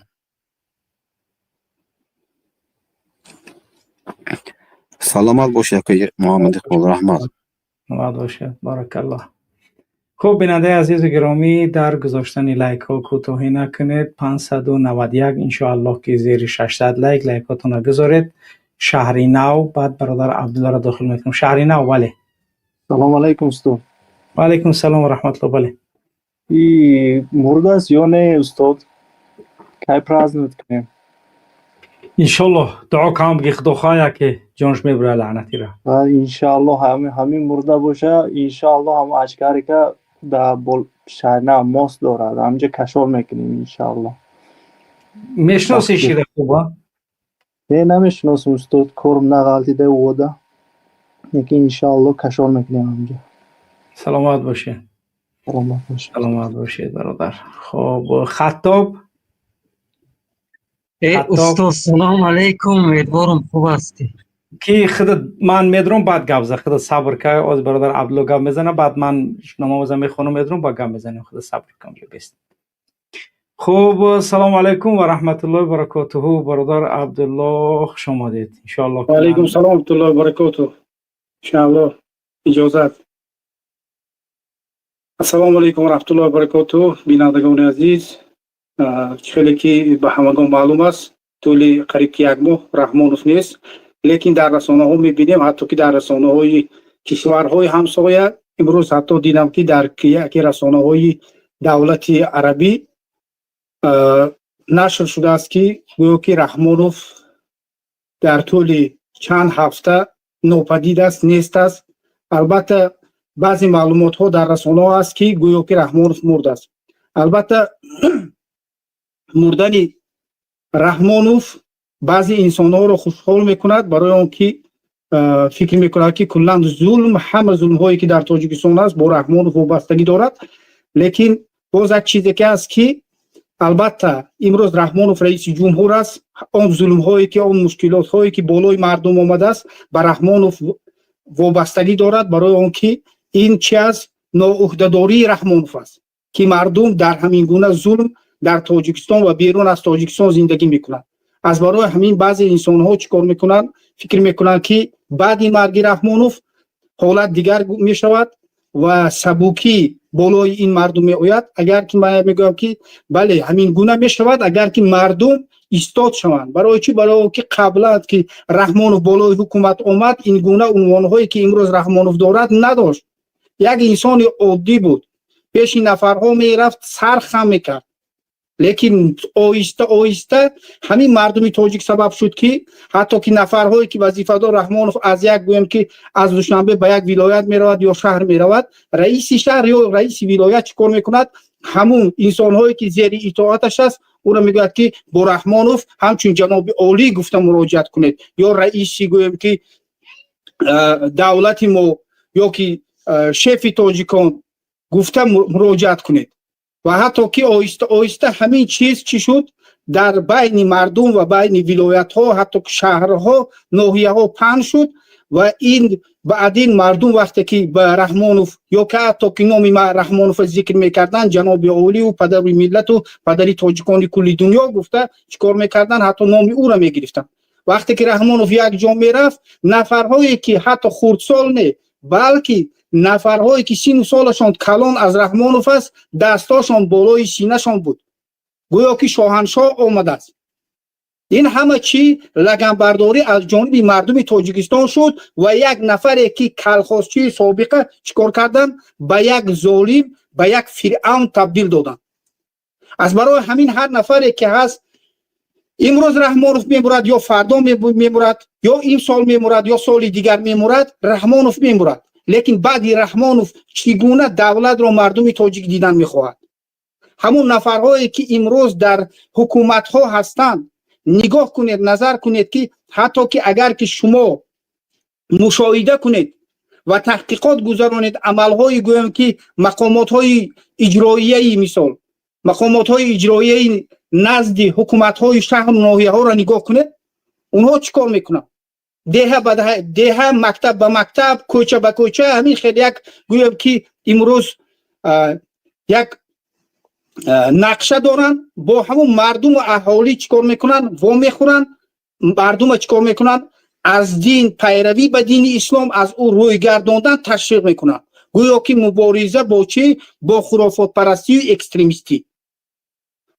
Саломат бошед, акаи Муҳаммад Иқбол, раҳмат. Саломат бошед, баракаллоҳ. Хуб, бинандаи азизу гиромӣ, дар гузоштани лайкҳо кӯтоҳӣ накунед. 591, иншоаллоҳ, ки зери 600 лайк, лайкҳотонро гузоред. Шаҳри Нав, баъд бародар Абдуллоро дохил мекунем. Шаҳри Нав, бале. Салом алайкум, устод. Ва алайкум салом ва раҳматуллоҳ, бале. И мурдааст ё не, устод? Кай праздновать кунем? Иншоллоҳ, дуо кам бигӣ, худо хоҳад, ки ҷонаш мебурад лаънатиро. Ва иншоаллоҳ, ҳамин мурда боша, иншоаллоҳ, ҳам ачкарика дар шаҳрнав мост дорад, ҳаминҷа кашол мекунем, иншоаллоҳ. Мешиноси шира хуба? Не, намешиносам, устод, корм нағалтида вода. Лекин иншоаллоҳ кашол мекунем ҳаминҷа. Саломат бошед. Саломат бошед. Саломат бошед, бародар. Хуб, Хаттоб. Устод, салом алейкум, умедворам, хуб ҳастӣ. Ки худат ман медурам, баъд гап зад, худат сабр кай, оз бародар Абдулло гап мезана, баъд ман намоза мехонам, медурам, баъд гап мезанем, худат сабр кун, бест. Хуб, салому алайкум ва раҳматуллоҳи баракотуҳу, бародар Абдулло, хуш омадед, иншоаллоҳ. Ва алайкум салом раҳматуллоҳи баракотуҳ. Иншоаллоҳ, иҷозат. Ассалому алайкум ва раҳматуллоҳи ва баракотуҳ, бинандагони азиз. Хеле ки ба ҳамагон маълум аст, тӯли қариб ки як моҳ Раҳмонов нест, лекин дар расонаҳо мебинем, ҳатто ки дар расонаҳои кишварҳои ҳамсоя. Имрӯз ҳатто дидам, ки дар яке расонаҳои давлати арабӣ нашр шудааст, ки гӯё ки Раҳмонов дар тӯли чанд ҳафта нопадид аст, нест аст. Албатта, баъзе маълумотҳо дар расонаҳо аст, ки гӯё ки Раҳмонов мурдааст. Албатта, мурдани Раҳмонов баъзе инсонҳоро хушҳол мекунад, барои он ки фикр мекунад, ки куллан зулм, ҳама зулмҳое, ки дар Тоҷикистон аст, бо Раҳмонов вобастагӣ дорад. Лекин боз як чизе ки аст, ки албатта имрӯз Раҳмонов раиси ҷумҳур аст, он зулмҳое ки, он мушкилотҳое, ки болои мардум омадааст, ба Раҳмонов вобастагӣ дорад, барои он ки ин чи аст? Ноуҳдадории Раҳмонов аст, ки мардум дар ҳамин гуна зулм дар Тоҷикистон ва берун аз Тоҷикистон зиндагӣ мекунанд. Аз барои ҳамин баъзе инсонҳо чӣ кор мекунанд? Фикр мекунанд, ки баъди марги Раҳмонов ҳолат дигар мешавад ва сабукӣ болои ин мардум меояд. Агар ки ман мегӯям, ки бале, ҳамин гуна мешавад, агар ки мардум истод шаванд. Барои чӣ? Барои он ки қаблан ки Раҳмонов болои ҳукумат омад, ин гуна унвонҳое, ки имрӯз Раҳмонов дорад, надошт. Як инсони оддӣ буд, пеши нафарҳо мерафт, сар хам мекард. Лекин оҳиста оҳиста ҳамин мардуми тоҷик сабаб шуд, ки ҳатто ки нафарҳое, ки вазифадор Раҳмонов аз як, гӯем ки, аз Душанбе ба як вилоят меравад ё шаҳр меравад, раиси шаҳр ё раиси вилоят чӣ кор мекунад? Ҳамун инсонҳое, ки зери итоаташ аст, ӯро мегӯяд, ки бо Раҳмонов ҳамчун ҷаноби олӣ гуфта муроҷиат кунед, ё раиси, гӯем ки, давлати мо ё ки шефи тоҷикон гуфта муроҷиат кунед. Ва ҳатто ки оҳиста оҳиста ҳамин чиз чӣ шуд? Дар байни мардум ва байни вилоятҳо, ҳатто шаҳрҳо, ноҳияҳо паҳн шуд. Ва ин баъдин мардум вақте ки ба Раҳмонов ё ки ҳатто ки номи Раҳмонова зикр мекарданд, ҷаноби олию падари миллату падари тоҷикони кулли дунё гуфта чӣ кор мекарданд? Ҳатто номи ӯро мегирифтанд. Вақте ки Раҳмонов як ҷо мерафт, нафарҳое, ки ҳатто хурдсол не, балки нафарҳое, ки сину солашон калон аз Раҳмонов аст, дастошон болои синашон буд. Гӯё ки шоҳаншоҳ омадааст. Ин ҳама чӣ лаганбардорӣ аз ҷониби мардуми Тоҷикистон шуд ва як нафаре ки колхозчии собиқа чӣ кор карданд? Ба як золим, ба як фиръавн табдил доданд. Аз барои ҳамин ҳар нафаре ки ҳаст, имрӯз Раҳмонов мемурад ё фардо мемурад, ё имсол мемурад, ё соли дигар мемурад, Раҳмонов мемурад, лекин баъди Раҳмонов чӣ гуна давлатро мардуми тоҷик дидан мехоҳад? Ҳамун нафарҳое ки имрӯз дар ҳукуматҳо ҳастанд, нигоҳ кунед, назар кунед, ки ҳатто ки агар ки шумо мушоҳида кунед ва таҳқиқот гузаронед, амалҳои, гӯем ки, мақомотҳои иҷроияи, мисол, мақомотҳои иҷроияи назди ҳукуматҳои шаҳру ноҳияҳоро нигоҳ кунед, онҳо чӣ кор мекунанд? Деҳа ба деҳа, мактаб ба мактаб, кӯча ба кӯча, ҳамин хел як, гӯем ки, имрӯз як нақша доранд. Бо ҳамун мардуму аҳолӣ чӣ кор мекунанд? Вомехӯранд. Мардума чӣ кор мекунанд? Аз дин, пайравӣ ба дини ислом, аз ӯ рӯй гардондан ташвиқ мекунанд, гӯё ки мубориза бо чӣ? Бо хурофотпарастию экстремистӣ.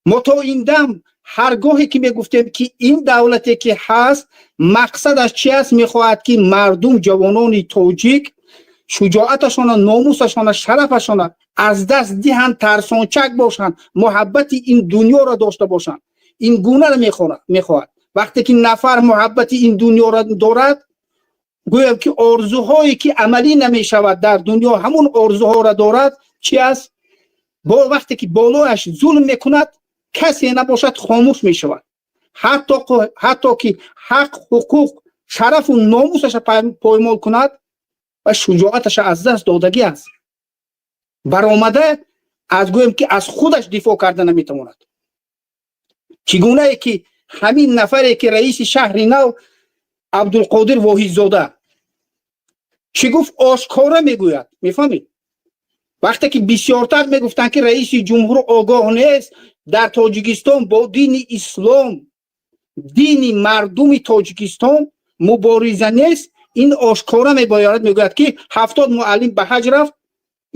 Мо то ин дам ҳар гоҳе ки мегуфтем, ки ин давлате ки ҳаст, мақсадаш чи аст? Мехоҳад, ки мардум, ҷавонони тоҷик шуҷоаташона, номусашона, шарафашона аз даст диҳанд, тарсончак бошанд, муҳаббати ин дунёро дошта бошанд. Ин гунаро мехоҳад. Вақте ки нафар муҳаббати ин дунёро дорад, гӯям ки орзуҳое ки амалӣ намешавад дар дунё, ҳамун орзуҳоро дорад, чи аст? Бо вақте ки болояш зулм мекунад, касе набошад, хомӯш мешавад, ҳатто ки ҳақ, ҳуқуқ, шарафу номусаша поймол кунад ва шуҷоаташа аз даст додагӣ аст, баромада аз, гӯем ки, аз худаш дифоъ карда наметавонад. Чӣ гунае ки ҳамин нафаре ки раиси шаҳри нав Абдулқодир Воҳидзода чӣ гуфт? Ошкора мегӯяд, мефаҳмед? Вақте ки бисёртар мегуфтанд, ки раиси ҷумҳур огоҳ нест, дар Тоҷикистон бо дини ислом, дини мардуми Тоҷикистон мубориза нест, ин ошкора мебояд, мегӯяд, ки 70 муаллим ба ҳаҷ рафт,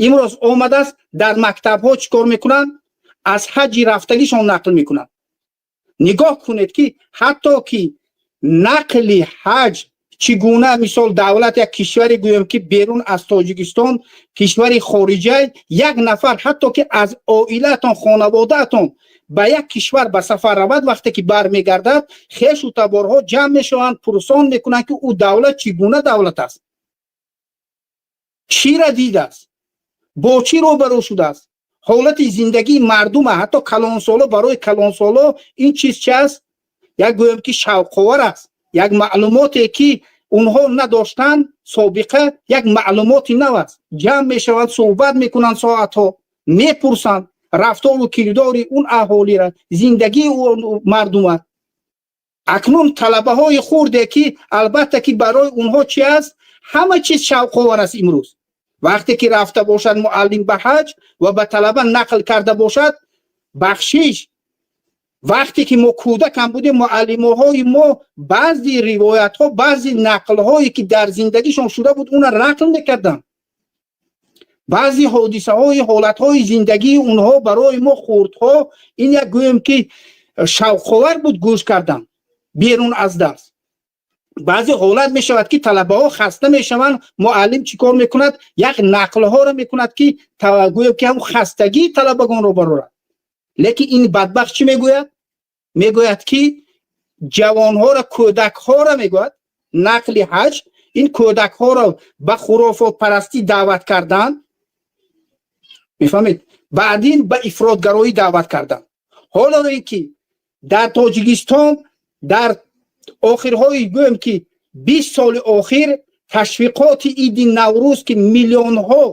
имрӯз омадааст, дар мактабҳо чӣ кор мекунанд? Аз ҳаҷи рафтагишон нақл мекунанд. Нигоҳ кунед, ки ҳатто ки нақли ҳаҷ чӣ гуна, мисол, давлат, як кишваре, гӯем ки берун аз Тоҷикистон, кишвари хориҷа, як нафар ҳатто ки аз оилаатон, хонаводаатон ба як кишвар ба сафар равад, вақте ки бармегардад, хешу таборҳо ҷамъ мешаванд, пурсон мекунанд, ки ӯ давлат чӣ гуна давлат аст, чира дидааст, бо чӣ рӯбарӯ шудааст, ҳолати зиндагии мардума. Ҳатто калонсоло, барои калонсоло ин чиз чи аст? Як, гӯем ки, шавқовар аст, як маълумоте ки онҳо надоштанд собиқа, як маълумоти нав аст. Ҷамъ мешаванд, суҳбат мекунанд, соатҳо мепурсанд рафтору кирдори он аҳолира, зиндагии мардума. Акнун талабаҳои хурде ки, албатта ки, барои онҳо чи аст? Ҳама чиз шавқовар аст. Имрӯз вақте ки рафта бошад муаллим ба ҳаҷ ва ба талаба нақл карда бошад, бахшиш, вақте ки мо кӯдакам будем, муаллимоҳои мо баъзи ривоятҳо, баъзи нақлҳое ки дар зиндагишон шуда буд, уна нақл мекарданд. Баъзи ҳодисаҳои, ҳолатҳои зиндагии онҳо барои мо хурдҳо ин як, гӯем ки, шавқовар буд гӯш кардан берун аз дарс. Баъзе ҳолат мешавад, ки талабаҳо хаста мешаванд, муаллим чӣ кор мекунад? Як нақлҳоро мекунад, ки, гӯем ки, ҳамн хастагии талабагонро барорад. Лекин ин бадбахт чӣ мегӯяд? Мегӯяд, ки ҷавонҳоро, кӯдакҳоро, мегӯяд, нақли ҳаҷ ин кӯдакҳоро ба хурофотпарастӣ даъват кардан, мефаҳмед, баъдин ба ифротгароӣ даъват кардан. Ҳоло ин ки дар Тоҷикистон дар охирҳои, гӯем ки, 20 соли охир ташвиқоти иди Наврӯз, ки миллионҳо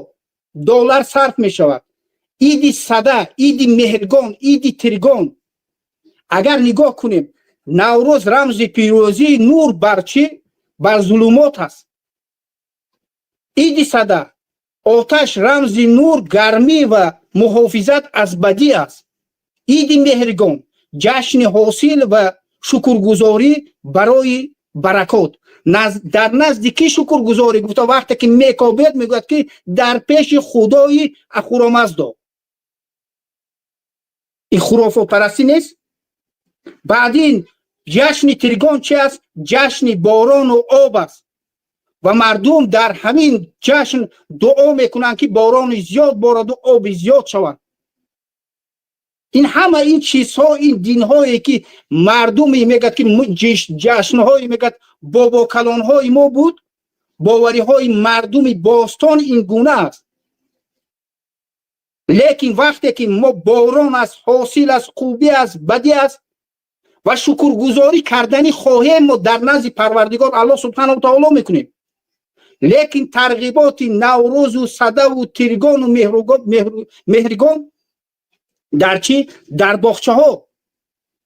доллар сарф мешавад, иди Сада, иди Меҳргон, иди Тиргон, агар нигоҳ кунем, Наврӯз рамзи пирӯзии нур бар чӣ? Бар зулумот аст. Иди Сада, оташ рамзи нур, гармӣ ва муҳофизат аз бадӣ аст. Иди Меҳргон ҷашни ҳосил ва шукргузорӣ барои баракот. Дар назди кӣ шукргузорӣ гуфта, вақте ки мекобед, мегӯяд, ки дар пеши худои Ахурамаздо. Ин хурофотпарастӣ нест? Баъдин ҷашни Тиргон чи аст? Ҷашни борону об аст ва мардум дар ҳамин ҷашн дуо мекунанд, ки борони зиёд бораду оби зиёд шавад. Ин ҳама ин чизҳо, ин динҳое ки мардуме мегӯяд, ки ҷашнҳое мегӯяд, бобокалонҳои мо буд, бовариҳои мардуми бостон ин гуна аст. Лекин вақте ки мо борон аст, ҳосил аст, хубӣ аст, бадӣ аст ва шукргузорӣ кардани хоҳем, мо дар назди Парвардигор Аллоҳ субҳанаҳу таоло мекунем. Лекин тарғиботи Наврӯзу Садаву Тиргону Меҳригон дар чӣ, дар боғчаҳо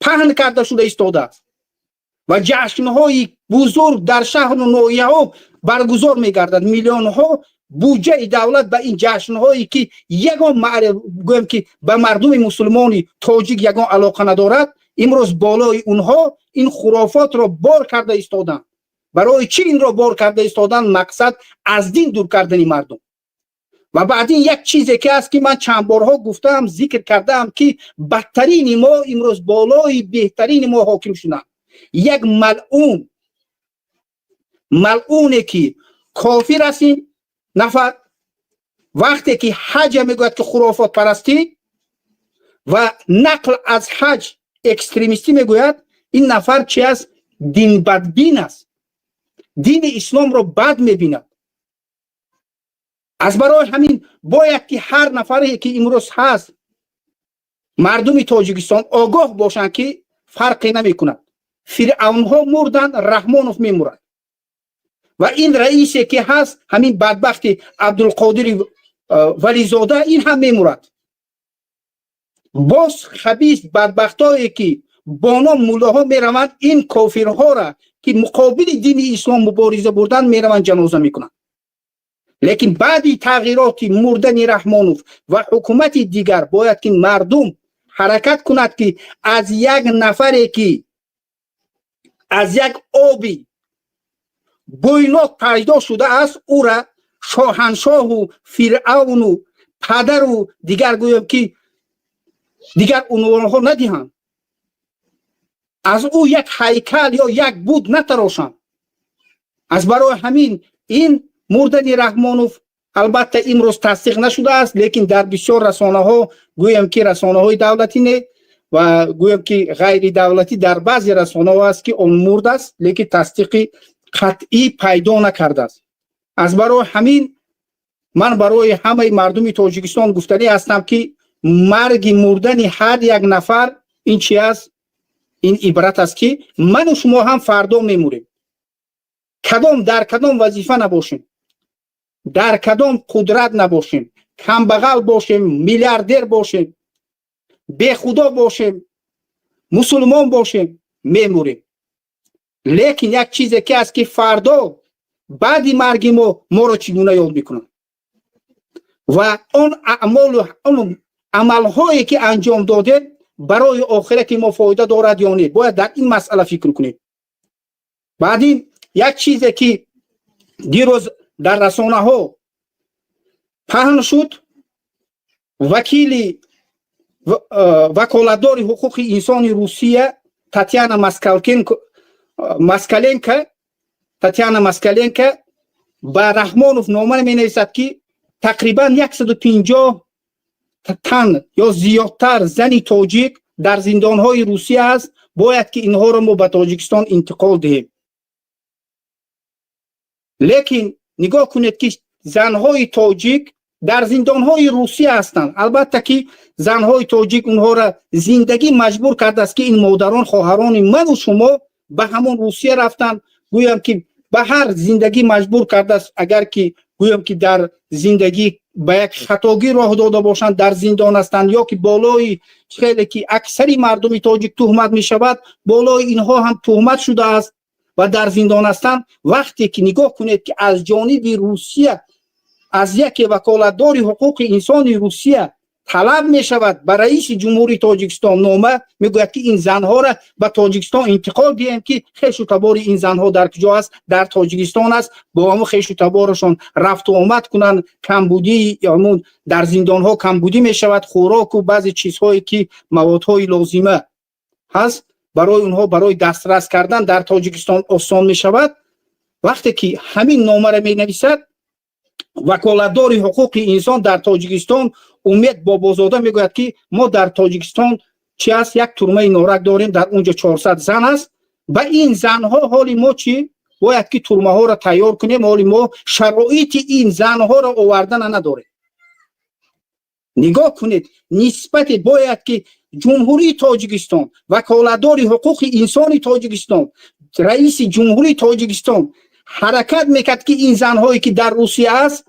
паҳн карда шуда истодааст ва ҷашнҳои бузург дар шаҳру ноҳияҳо баргузор мегардад. Миллионҳо буҷаи давлат ба ин ҷашнҳое, ки ягон, гӯем ки, ба мардуми мусулмони тоҷик ягон алоқа надорад, имрӯз болои онҳо ин хурофотро бор карда истоданд. Барои чӣ инро бор карда истоданд? Мақсад аз дин дур кардани мардум. Ва баъдин як чизе ки аст, ки ман чанд борҳо гуфтаам, зикр кардаам, ки бадтарини мо имрӯз болои беҳтарини мо ҳоким шуданд. Як малъун, малъуне ки кофир аст, ин нафар вақте ки ҳаҷа мегӯяд, ки хурофотпарастӣ ва нақл аз ҳаҷ экстремистӣ мегӯяд. Ин нафар чи аст? Динбадбин аст, дини исломро бад мебинад. Аз барои ҳамин бояд ки ҳар нафаре ки имрӯз ҳаст, мардуми Тоҷикистон огоҳ бошанд, ки фарқе намекунад, фиръавнҳо мурданд, Раҳмонов мемурад ва ин раисе ки ҳаст, ҳамин бадбахти Абдулқодири Вализода, ин ҳам мемурад. Боз хабис бадбахтое ки бо ном муллоҳо мераванд, ин кофирҳоро, ки муқобили дини ислом мубориза бурданд, мераванд, ҷаноза мекунанд. Лекин баъди тағйироти мурдани Раҳмонов ва ҳукумати дигар бояд ки мардум ҳаракат кунад, ки аз як нафаре, ки аз як оби бӯйнок пайдо шудааст, ӯра шоҳаншоҳу фиръавну падару дигар, гӯем ки, дигар унвонҳо надиҳанд, аз ӯ як ҳайкал ё як буд натарошанд. Аз барои ҳамин ин мурдани Раҳмонов албатта имрӯз тасдиқ нашудааст, лекин дар бисёр расонаҳо, гӯем ки расонаҳои давлатӣ не ва гӯем ки ғайридавлатӣ, дар баъзе расонаҳо аст, ки он мурдааст, лекин тасдиқи қатъӣ пайдо накардааст. Аз барои ҳамин ман барои ҳамаи мардуми Тоҷикистон гуфтанӣ ҳастам, ки марги мурдани ҳар як нафар ин чи аст? Ин ибрат аст, ки ману шумо ҳам фардо мемурем. Кадом дар кадом вазифа набошем, дар кадом қудрат набошем, камбағал бошем, миллиардер бошем, бехудо бошем, мусулмон бошем, мемурем. Лекин як чизе ки аст, ки фардо баъди марги мо моро чӣ гуна ёд мекунанд ва он аъмолу он амалҳое ки анҷом додем, барои охирати мо фоида дорад ё не, бояд дар ин масъала фикр кунем. Баъдин як чизе ки дирӯз дар расонаҳо паҳн шуд, вакили ваколатдори ҳуқуқи инсони Русия Татьяна Москаленко, Татьяна Москаленко ба Раҳмонов нома менависад, ки тақрибан 150 тан ё зиёдтар зани тоҷик дар зиндонҳои Русия аст, бояд ки инҳоро мо ба Тоҷикистон интиқол диҳем. Лекин нигоҳ кунед, ки занҳои тоҷик дар зиндонҳои Русия ҳастанд. Албатта ки занҳои тоҷик, онҳоро зиндагӣ маҷбур кардааст, ки ин модарон, хоҳарони ману шумо ба ҳамон Русия рафтанд. Гӯям ки ба ҳар зиндагӣ маҷбур кардааст. Агар ки гӯям ки дар зиндагӣ ба як хатогӣ роҳ дода бошанд, дар зиндон ҳастанд, ё ки болои хеле ки аксари мардуми тоҷик туҳмат мешавад, болои инҳо ҳам туҳмат шудааст ва дар зиндон ҳастанд. Вақте ки нигоҳ кунед, ки аз ҷониби Русия, аз яке ваколатдори ҳуқуқи инсони Русия Талаб мешавад ба раиси Ҷумҳурии Тоҷикистон нома мегӯяд, ки ин занҳоро ба Тоҷикистон интиқол диҳем, ки хешу табори ин занҳо дар куҷо аст? Дар Тоҷикистон аст. Бо ҳамун хешу таборашон рафту омад кунанд. Камбудӣ ҳамун дар зиндонҳо камбудӣ мешавад, хӯроку баъзе чизҳое ки маводҳои лозима ҳаст барои онҳо, барои дастрас кардан дар Тоҷикистон осон мешавад. Вақте ки ҳамин номаро менависад, ваколатдори ҳуқуқи инсон дар Тоҷикистон Умед Бобозода мегӯяд, ки мо дар Тоҷикистон чи аст, як турмаи Норак дорем, дар он ҷо 400 зан аст. Ба ин занҳо ҳоли мо чӣ бояд ки турмаҳоро тайёр кунем, ҳоли мо шароити ин занҳоро овардана надорем. Нигоҳ кунед, нисбати бояд ки Ҷумҳурии Тоҷикистон, ваколатдори ҳуқуқи инсони Тоҷикистон, раиси Ҷумҳурии Тоҷикистон ҳаракат мекард, ки ин занҳое ки дар Русия аст,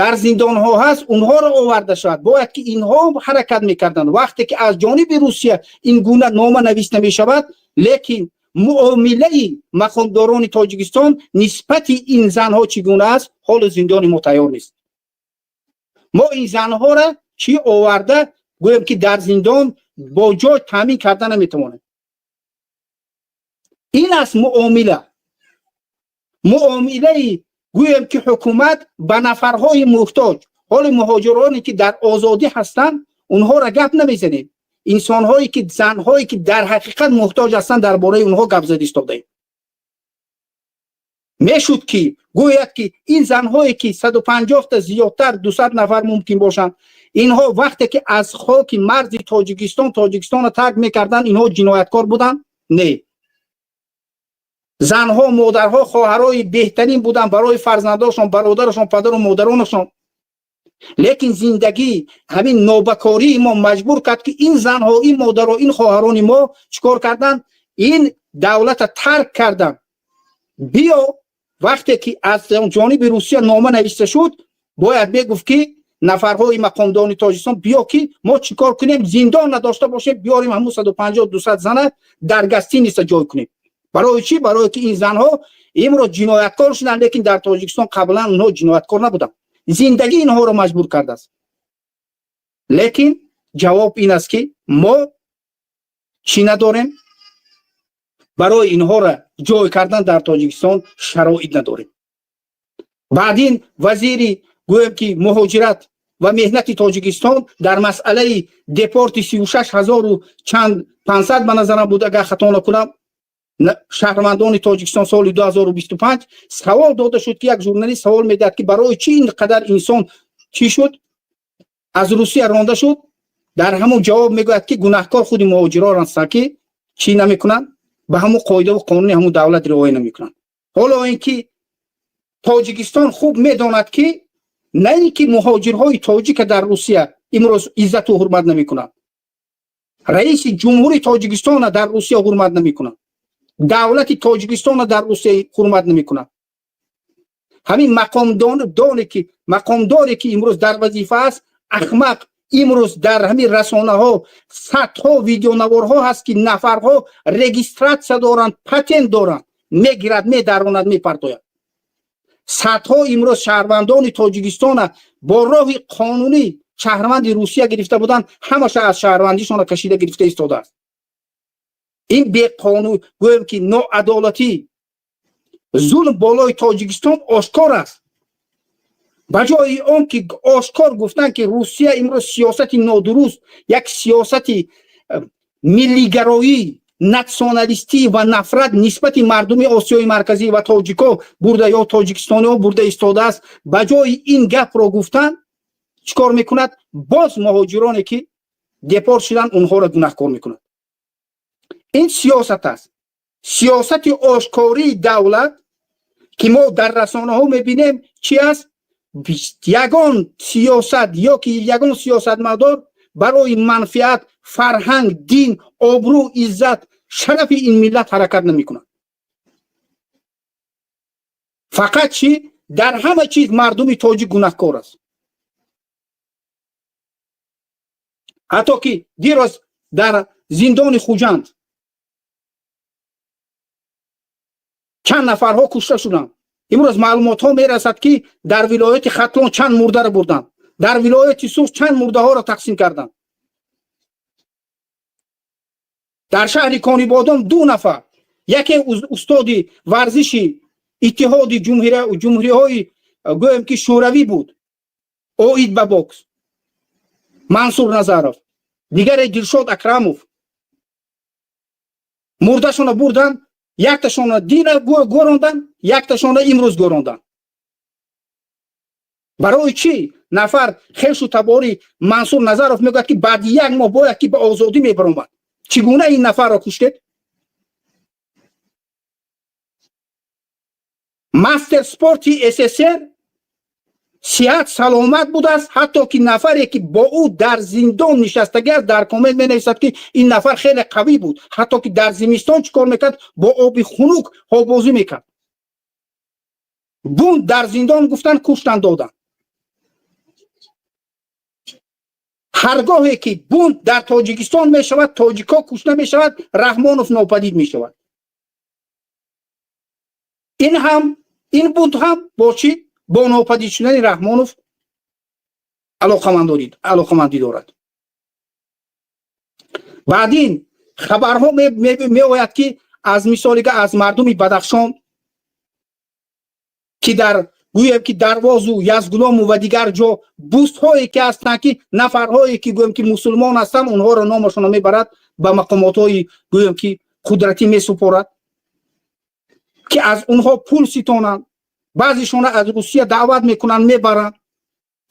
дар зиндонҳо ҳаст, онҳоро оварда шавад. Бояд ки инҳо ҳаракат мекарданд. Вақте ки аз ҷониби Русия ин гуна нома нависта мешавад, лекин муомилаи мақомдорони Тоҷикистон нисбати ин занҳо чӣ гуна аст? Ҳоло зиндони мо тайёр нест. Мо ин занҳоро чӣ оварда, гӯем ки дар зиндон бо ҷой таъмин карда наметавонем. Ин аст муомила, муомилаи гӯем ки ҳукумат ба нафарҳои муҳтоҷ. Ҳоли муҳоҷироне ки дар озодӣ ҳастанд, онҳоро гап намезанем. Инсонҳое ки, занҳое ки дар ҳақиқат муҳтоҷ ҳастанд, дар бораи онҳо гап зада истодаем. Мешуд ки гӯяд ки ин занҳое ки 150-та зиёдтар, 200 нафар мумкин бошанд, инҳо вақте ки аз хоки марзи Тоҷикистон, Тоҷикистонро тарк мекарданд, инҳо ҷинояткор буданд? Не, занҳо модарҳо, хоҳарои беҳтарин буданд барои фарзандошон, бародарашон, падару модаронашон. Лекин зиндагӣ, ҳамин нобакории мо маҷбур кард, ки ин занҳо, ин модаро, ин хоҳарони мо чӣ кор карданд? Ин давлата тарк карданд. Биё, вақте ки аз ҷониби Русия нома нависта шуд, бояд мегуфт ки нафарҳои мақомдорони Тоҷикистон, биё ки мо чӣ кор кунем? Зиндон надошта бошем, биёрем ҳамун 150, 200 зана дар гостиница ҷой кунем. Барои чӣ? Барое ки ин занҳо имрӯз ҷинояткор шуданд, лекин дар Тоҷикистон қаблан онҳо ҷинояткор набуданд, зиндагӣ инҳоро маҷбур кардааст. Лекин ҷавоб ин аст, ки мо чӣ надорем? Барои инҳоро ҷой кардан дар Тоҷикистон шароит надорем. Баъдин вазири, гӯем ки, муҳоҷират ва меҳнати Тоҷикистон дар масъалаи депорти 36 ҳазору чанд 500, ба назарам буд, агар хато накунам, шаҳрвандони Тоҷикистон соли 2025 савол дода шуд, ки як журналист савол медиҳад, ки барои чӣ ин қадар инсон чӣ шуд, аз Русия ронда шуд. Дар ҳамон ҷавоб мегӯяд, ки гунаҳкор худи муҳоҷирон ҳастанд, ки чӣ намекунанд, ба ҳамон қоидаву қонуни ҳамон давлат риоя намекунанд. Ҳоло ин ки Тоҷикистон хуб медонад, ки на ин ки муҳоҷирҳои тоҷика дар Русия имрӯз иззату ҳурмат намекунанд, раиси Ҷумҳури Тоҷикистона дар Русия ҳурмат намекунанд, давлати Тоҷикистона дар Русия ҳурмат намекунанд. Ҳамин мақомдоне ки, мақомдоре ки имрӯз дар вазифа аст, ахмақ. Имрӯз дар ҳамин расонаҳо садҳо видеонаворҳо ҳаст, ки нафарҳо регистрация доранд, патент доранд, мегирад, медаронад, мепартояд. Садҳо имрӯз шаҳрвандони Тоҷикистона бо роҳи қонунӣ шаҳрванди Русия гирифта буданд, ҳамаша аз шаҳрвандишона кашида гирифта истодааст. Ин беқонун, гӯем ки ноадолатӣ, зулм болои Тоҷикистон ошкор аст. Ба ҷои он ки ошкор гуфтанд, ки Русия имрӯз сиёсати нодуруст, як сиёсати миллигароӣ, натсионалистӣ ва нафрат нисбати мардуми Осиёи Марказӣ ва тоҷико бурда ё тоҷикистониҳо бурда истодааст, ба ҷои ин гапро гуфтан чӣ кор мекунад? Боз муҳоҷироне ки депорт шуданд, онҳоро гунаҳкор мекунад. Ин сиёсат аст, сиёсати ошкории давлат, ки мо дар расонаҳо мебинем. Чӣ аст? Ягон сиёсат ё ки ягон сиёсатмадор барои манфиат, фарҳанг, дин, обрӯ, иззат, шарафи ин миллат ҳаракат намекунад. Фақат чӣ? Дар ҳама чиз мардуми тоҷик гунаҳкор аст. Ҳатто ки дирӯз дар зиндони Хуҷанд чанд нафарҳо кушта шуданд. Имрӯз маълумотҳо мерасад, ки дар вилояти Хатлон чанд мурдаро бурданд. Дар вилояти Суғд чанд мурдаҳоро тақсим карданд? Дар шаҳри Конибодом 2 нафар, яке устоди варзиши иттиҳоди ҷумҳуриҳои гӯем ки шӯравӣ буд, оид ба бокс, Мансур Назаров, дигаре Дилшод Акрамов. Мурдашона бурданд, якташона дина гӯронданд, якташона имрӯз гӯронданд. Барои чӣ нафар хешу табори Мансур Назаров мегӯяд, ки баъди як моҳ бояд ки ба озодӣ мебаромад? Чӣ гуна ин нафарро куштед? Мастер спорти СССР сиҳат саломат будааст, ҳатто ки нафаре ки бо ӯ дар зиндон нишастагӣ аст, дар коммент менависад, ки ин нафар хеле қавӣ буд, ҳатто ки дар зимистон чӣ кор мекард? Бо оби хунук ҳобозӣ мекард. Бун дар зиндон гуфтан, куштан доданд. Ҳаргоҳе ки бунт дар Тоҷикистон мешавад, тоҷикҳо кушта мешавад, Раҳмонов нопадид мешавад. Ин ҳам, ин бунт ҳам бо чӣ? Бо нопадид шудани Раҳмонов алоқамандӣ дорад. Баъдин хабарҳо меояд, ки аз мисолига аз мардуми Бадахшон, ки дар гӯем ки Дарвозу Язгулому ва дигар ҷо бустҳое ки ҳастанд, ки нафарҳое ки гӯем ки мусулмон ҳастанд, онҳоро номашонро мебарад, ба мақомотҳои гӯем ки қудратӣ месупорад, ки аз онҳо пул ситонанд. Баъзешона аз Русия даъват мекунанд, мебаранд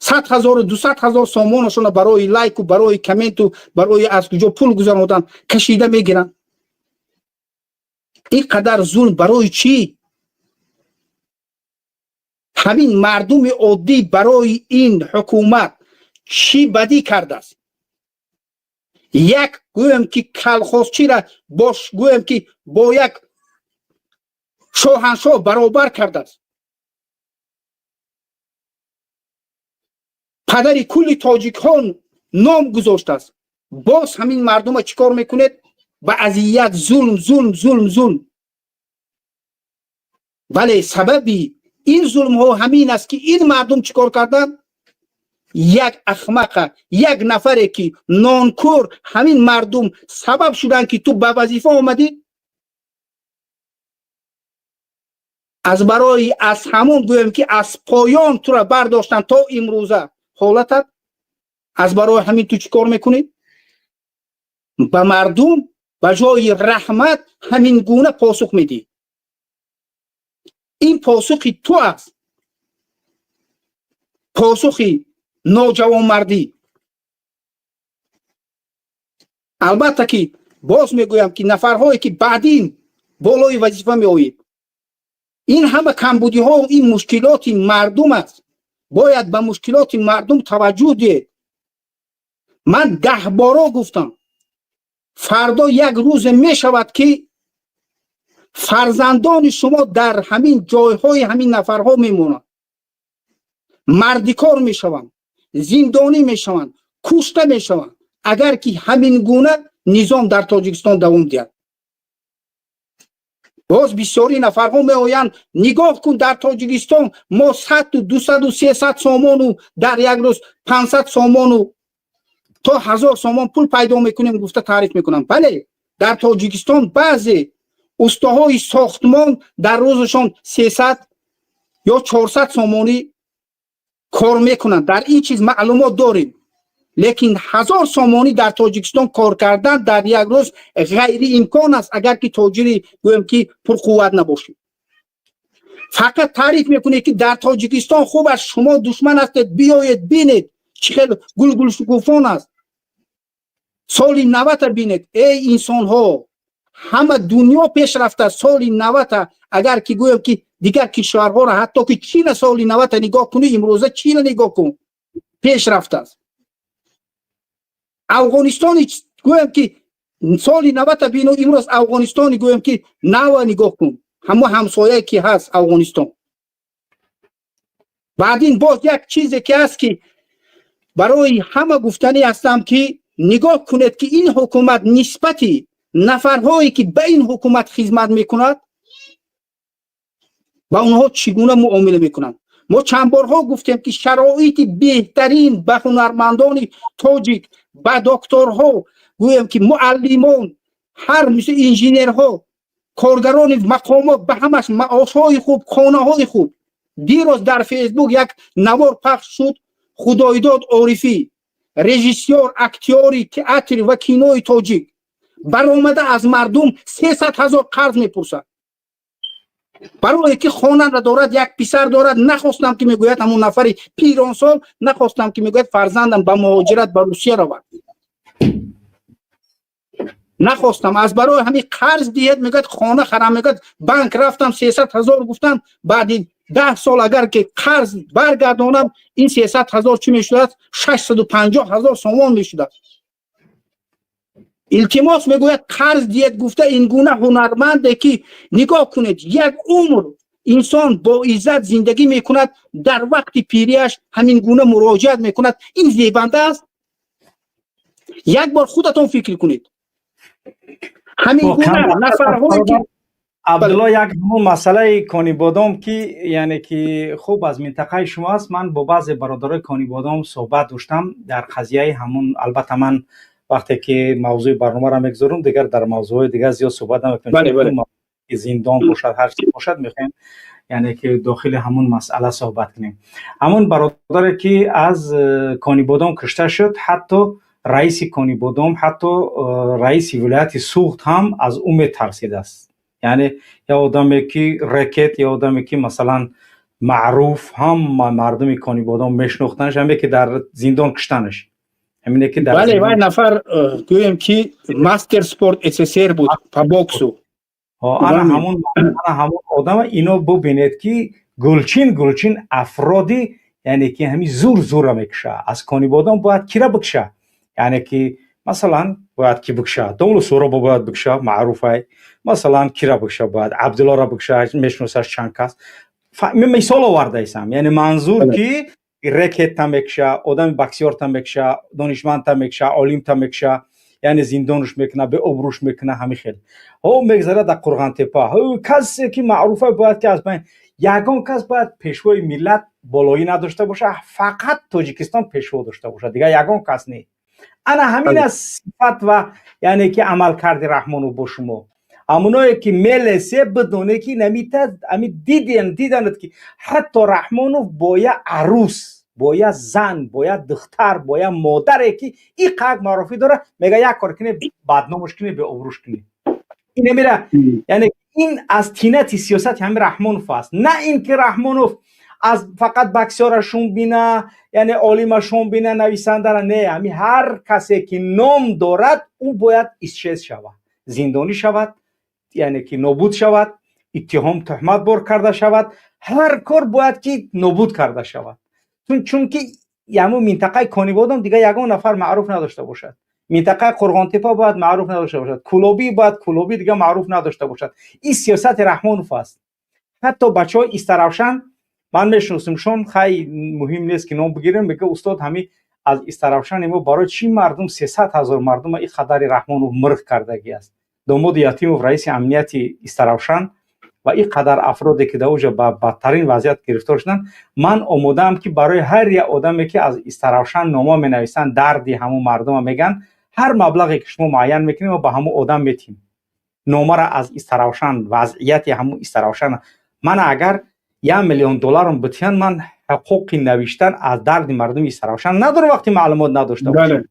100 000, 200 000 сомонашона барои лайку, барои комменту, барои аз куҷо пул гузарондан кашида мегиранд. Ин қадар зулм барои чӣ? Ҳамин мардуми оддӣ барои ин ҳукумат чӣ бадӣ кардааст? Як гӯем ки калхозчира бош гӯем ки бо як шоҳаншоҳ баробар кардааст. Падари кулли тоҷикҳо ном гузоштааст. Боз ҳамин мардума чӣ кор мекунед? Ба азият, зулм, зулм, зулм, зулм. Вале сабаби ин зулмҳо ҳамин аст, ки ин мардум чӣ кор карданд? Як ахмақа, як нафаре ки нонкӯр, ҳамин мардум сабаб шуданд, ки ту ба вазифа омадӣ. Аз барои аз ҳамон гӯем ки аз поён тура бардоштанд то имрӯза ҳолатат, аз барои ҳамин ту чӣ кор мекунӣ? Ба мардум ба ҷои раҳмат ҳамин гуна посух медиҳӣ. Ин посухи ту аст, посухи ноҷавонмардӣ. Албатта ки боз мегӯям, ки нафарҳое ки баъдин болои вазифа меоед, ин ҳама камбудиҳо, ин мушкилоти мардум аст. Бояд ба мушкилоти мардум таваҷҷӯҳ диҳед. Ман 10 боро гуфтам, фардо як рӯзе мешавад, ки фарзандони шумо дар ҳамин ҷойҳои ҳамин нафарҳо мемонанд, мардикор мешаванд, зиндонӣ мешаванд, кушта мешаванд, агар ки ҳамин гуна низом дар Тоҷикистон давом диҳад. Боз бисёри нафарҳо меоянд, нигоҳ кун, дар Тоҷикистон мо 100, 200, 300 сомону дар як рӯз 500 сомону то 1000 сомон пул пайдо мекунем гуфта таъриф мекунам. Бале, дар Тоҷикистон баъзе устоҳои сохтмон дар рӯзашон 300 ё 400 сомонӣ кор мекунанд. Дар ин чиз маълумот дорем. Лекин 1000 сомонӣ дар Тоҷикистон кор кардан дар як рӯз ғайриимкон аст, агар ки тоҷири гӯем ки пурқувват набошӣ. Фақат таъриф мекунед, ки дар Тоҷикистон хуб аст, шумо душман ҳастед, биёед бинед чӣ хел гулгулшукуфон аст. Соли 90 бинед, эй инсонҳо, ҳама дунё пеш рафта. Соли 90 агар ки гӯем ки дигар кишварҳоро, ҳатто ки Чина соли 90 нигоҳ кунӣ, имрӯза Чина нигоҳ кун, пеш рафтааст. Афғонистони гӯем ки соли 90 бину, имрӯз Афғонистони гӯем ки нава нигоҳ кун, ҳамо ҳамсояе ки ҳаст Афғонистон. Баъдин боз як чизе ки ҳаст, ки барои ҳама гуфтанӣ ҳастам, ки нигоҳ кунед, ки ин ҳукумат нисбати нафарҳое ки ба ин ҳукумат хизмат мекунад, ба онҳо чӣ гуна муомила мекунанд. Мо чанд борҳо гуфтем, ки шароити беҳтарин ба ҳунармандони тоҷик, ба докторҳо, гӯем ки муаллимон, ҳар мисл инженерҳо, коргарони мақомот, ба ҳамаш маошҳои хуб, хонаҳои хуб. Дирӯз дар Фейсбук як навор пахш шуд. Худойдод Орифӣ, режиссёр, актёри театр ва кинои тоҷик, баромада аз мардум 300 000 қарз мепурсад, барое ки хона надорад, як писар дорад. Нахостам ки, мегӯяд ҳамон нафари пиронсол, нахостам ки, мегӯяд, фарзандам ба муҳоҷират ба Русия равад, нахостам, аз барои ҳамин қарз диҳед, мегӯяд, хона харам. Мегӯяд, банк рафтам, 300 000 гуфтам, баъди 10 сол агар ки қарз баргардонам, ин 300 000 чӣ мешудааст? 650 000 сомон мешудааст. Илтимос, мегӯяд, қарз диҳед гуфта. Ин гуна ҳунарманде ки, нигоҳ кунед, як умр инсон бо иззат зиндагӣ мекунад, дар вақти пириаш ҳамин гуна муроҷиат мекунад, ин зебанда аст? Як бор худатон фикр кунед, ҳамин гуна нафарҳое ки Абдулло, як ҳамон масъалаи Конибодом, ки яъне ки хуб аз минтақаи шумо аст. Ман бо баъзе бародарои Конибодом суҳбат доштам дар қазияи ҳамун. Албатта, ман вақте ки мавзӯи барномаро мегузорам, дигар дар мавзӯъҳои дигар зиёд суҳбат намекунем. Зиндон бошад, ҳар чи бошад, мехоҳем, яъне ки дохили ҳамун масъала суҳбат кунем. Ҳамун бародаре ки аз Конибодом кушта шуд, ҳатто раиси Конибодом, ҳатто раиси вилояти Суғд ҳам аз ӯ метарсидааст. Яъне я одаме ки рэкет, я одаме ки масалан маъруф, ҳама мардуми Конибодом мешинохтанаш, ҳаме ки дар зиндон куштанаш, ҳамине ки дар Бале, вай нафар, гӯем ки мастер спорт СССР буд по боксу. Ана ҳамун одама ино бубинед, ки гулчин гулчин афроди, яъне ки ҳамин зур зура мекуша. Аз Конибодом бояд кира бикша? Яъне ки масалан бояд ки бикша? Домлу Суробо бояд бикша, маъруфай. Масалан, кира бикша бояд? Абдуллоро бикша, мешиносаш чанд кас. Мисол овардаисам, яъне манзур ки рекетта мекуша, одами боксёрта мекуша, донишмандта мекуша, олимта мекуша, яъне зиндонш мекуна, беобрӯш мекуна. Ҳамин хел ҳо мегзарад дар Қурғантепа. Касе ки маъруфа бояд ки аз байн, ягон кас бояд пешвои миллат болоӣ надошта боша, фақат Тоҷикистон пешво дошта бошад, дигар ягон кас не. Ана ҳамин аст сифат ва яъне ки амалкарди Раҳмонов бо шумо. Ҳамоное ки мелесе, бидоне ки намита ами диден, диданад ки ҳатто Раҳмонов бо я арӯс, бо я зан, бо я духтар, бо я модаре ки иқак маъруфӣ дора, мега як кор куне, бадномаш куне, беобрӯш куне. Ин мера, яъне ин аз тинати сиёсати ҳамин Раҳмонов аст. На ин ки Раҳмонов аз фақат боксёрашон бина, яъне олимашон бина, нависандара не, ҳами ҳар касе ки ном дорад, ӯ бояд исчез шавад, зиндонӣ шавад, яъне ки нобуд шавад, иттиҳом, туҳмат бор карда шавад, ҳар кор бояд ки нобуд карда шавад. Чунки ҳамун минтақаи Конибодом дигар ягон нафар маъруф надошта бошад, минтақаи Қурғонтепа бояд маъруф надошта бошад, Кулобӣ бояд, Кулобӣ дигар маъруф надошта бошад. Ин сиёсати Раҳмонов аст. Ҳатто бачаҳои Истаравшан, ман мешиносимшон, хай, муҳим нест ки ном бигирем, мега: «Устод, ҳами аз Истаравшани мо барои чӣ мардум, 300 000 мардума ин қадари Раҳмонов мирғ кардагӣ аст?» Домоди Ятимов, раиси амнияти Истаравшан, ва ин қадар афроде ки дар оҷа ба бадтарин вазъият гирифтор шуданд. Ман омодаам ки барои ҳар як одаме ки аз Истаравшан нома менависанд, дарди ҳамун мардума мегӯянд, ҳар маблағе ки шумо муайян мекунед, мо ба ҳамун одам метиҳем. Номара аз Истаравшан, вазъияти ҳамун Истаравшан. Мана, агар 1 миллион долларам битиҳанд, ман ҳуқуқи навиштан аз дарди мардуми Истаравшан надорам, вақти маълумот надошта бошам.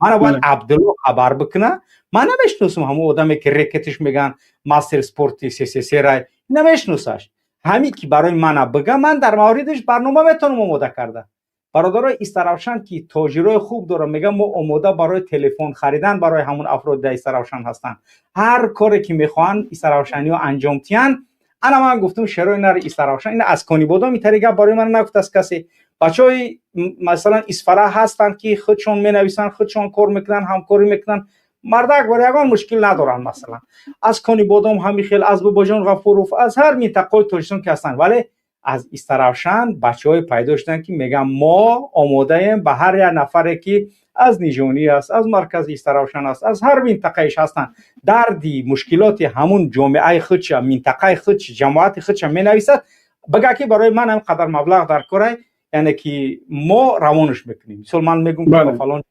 Мана бояд Абдулло хабар бикуна. Ман намешиносам ҳамун одаме ки рекетиш мегӯянд, мастер спорти СССР, намешиносаш. Ҳамин ки барои мана бига, ман дар мавридаш барнома метавонам омода карда. Бародарои Истаравшан ки тоҷирои хуб дорам, мегӯям, мо омода барои телефон харидан барои ҳамун афрод дар Истаравшан ҳастанд. Ҳар коре ки мехоҳанд истаравшаниҳо анҷом тиҳанд. Ана ман гуфтам, шерои нари Истаравшан ина аз Конибодом итари гап барои ман нагуфтааст касе. Бачаҳои масалан Исфара ҳастанд ки худшон менависанд, худшон кор мекунанд, ҳамкорӣ мекунанд, мардак бар ягон мушкил надоранд. Масалан, аз Конибодом ҳами хел, аз Бобоҷон Ғафуров, аз ҳар минтақаҳои Тоҷикистон ки ҳастанд. Вале аз Истаравшан бачаҳое пайдо шуданд, ки мегӯянд, мо омодаем ба ҳар як нафаре ки аз Нижонӣ аст, аз маркази Истаравшан аст, аз ҳар минтақаиш ҳастанд, дарди мушкилоти ҳамун ҷомеаи худша, минтақаи худша, ҷамоати худша менависад. Бага ки барои ман ҳам қадар маблағ дар корай, яъне ки мо равонаш мекунем. Мисол, ман мегӯм ки фалон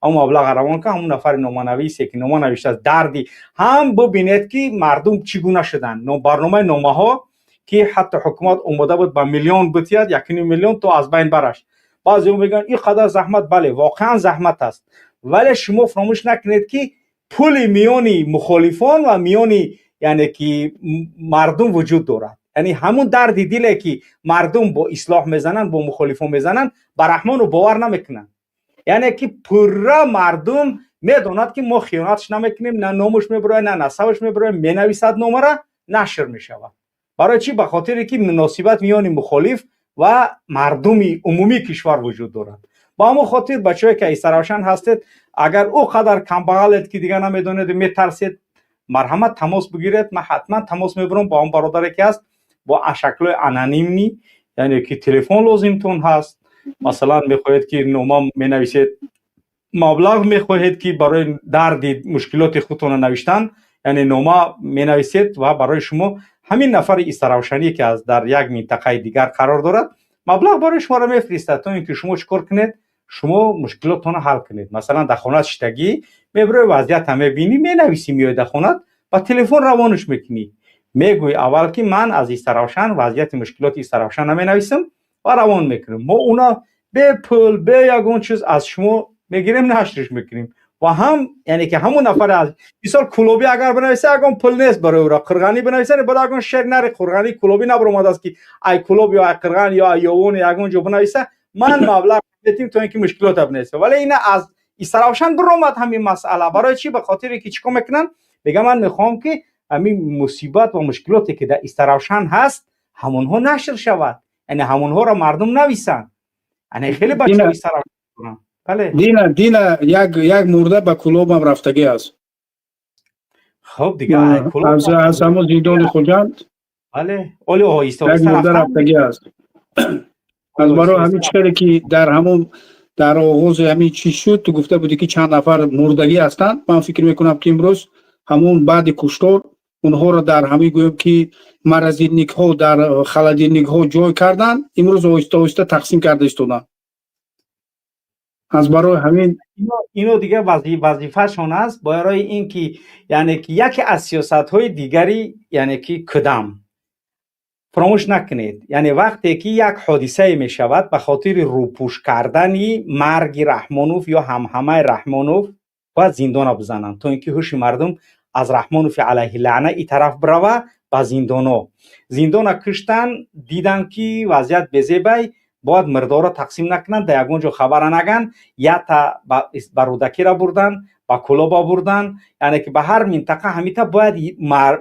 ҳамон маблаға равон кун, ҳамон нафари номанависе ки нома навиштааст, дарди ҳам бубинед, ки мардум чӣ гуна шуданд. Барномаи номаҳо, ки ҳатто ҳукумат омода буд ба миллион битиҳад, 1,5 миллион, то аз байн бараш. Баъзеҳо мегӯянд, ин қадар заҳмат. Бале, воқеан заҳмат аст, вале шумо фаромӯш накунед, ки пули миёни мухолифон ва миёни, яъне ки, мардум вуҷуд дорад. Яъне ҳамун дарди диле, ки мардум бо ислоҳ мезананд, бо мухолифон мезананд, ба Раҳмону бовар намекунанд. Яъне ки пурра мардум медонад, ки мо хиёнатш намекунем, на номуш мебирояд, на насабаш мебирояд. Менависад номара, нашр мешавад. Барои чӣ? Ба хотире ки муносибат миёни мухолиф ва мардуми умумии кишвар вуҷуд дорад. Ба ҳамон хотир, бачаҳое ки Истаравшан ҳастед, агар ӯ қадар камбағалед, ки дигар намедонед, метарсед, марҳамат, тамос бигиред. Ман ҳатман тамос мебарам бо он бародаре ки ҳаст, бо шаклҳои анонимный. Яъне ки телефон лозимтон ҳаст, масалан, мехоҳед ки нома менависед, маблағ мехоҳед, ки барои дарди мушкилоти худтонро навиштан, яъне нома менависед ва барои шумо ҳамин нафари Истаравшанӣ, ки аз дар як минтақаи дигар қарор дорад, маблағ барои шуморо мефиристад, то ин ки шумо чӣ кор кунед? Шумо мушкилотонро ҳал кунед. Масалан, дар хонат шиштагӣ, мебирои, вазъията мебинӣ, менависӣ, меои дар хонат, ба телефон равонаш мекунӣ. Мегӯӣ аввал, ки ман аз Истаравшан вазъияти мушкилоти Истаравшана менависам ва равон мекунем. Мо уна бепул, бе ягон чиз аз шумо мегирем, нашриш мекунем. Ва ҳам, яъне ки, ҳамон нафар аз мисол Кулобӣ агар бинависа, ягон пул нест барои ӯра. Қирғанӣ бинависа, барои ягон шер нари Қурғанӣ, Кулобӣ набаромадааст, ки ай Кулоб ё ай Қирған ё ай Ёвон ягон ҷо бинависа, ман маблағ метим, то ин ки мушкилота бинависа. Вале ина аз Истаравшан биромад ҳамин масъала. Барои чӣ? Ба хотире ки чӣ кор мекунанд? Мега, ман мехоҳам, ки ҳамин мусибат ва мушкилоте, ки дар Истаравшан ҳаст, ҳамонҳо нашр шавад, яъне ҳамонҳоро мардум нависанд. Яъне хеле бачаҳо Истаравшан. Бале, дина дина як мурда ба Кулобам рафтагӣ аст. Хуб, дига. Аз ҳамон зиндони Хуҷанд. Бале, оли оҳиста. Як мурда рафтагӣ аст. Аз барои ҳамин чизе, ки дар ҳамон дар оғози ҳамин чиз шуд, ту гуфта будӣ, ки чанд нафар мурдагӣ ҳастанд. Ман фикр мекунам, ки имрӯз ҳамон баъди куштор онҳоро дар ҳамин, гӯем ки, морозильникҳо, дар холодильникҳо ҷой карданд. Имрӯз оҳиста оҳиста тақсим карда истоданд. Аз барои ҳамин. Ино дига вазифашон аст, барои ин ки, яъне ки, яке аз сиёсатҳои дигари, яъне ки, кудам фаромӯш накунед. Яъне вақте ки як ҳодисае мешавад, ба хотири рӯпӯш кардани марги Раҳмонов ё ҳамҳамаи Раҳмонов бояд зиндона бизананд, то ин ки ҳуши мардум аз Раҳмонови алайҳи лаъна и тараф бирава ба зиндоно. Зиндона куштан, дидан, ки вазъият безебай, бояд мирдорро тақсим накунанд, дар ягон ҷо хабара наган. Ята ба Рӯдакира бурдан, ба Кулоба бурдан, яъне ки ба ҳар минтақа ҳамита бояд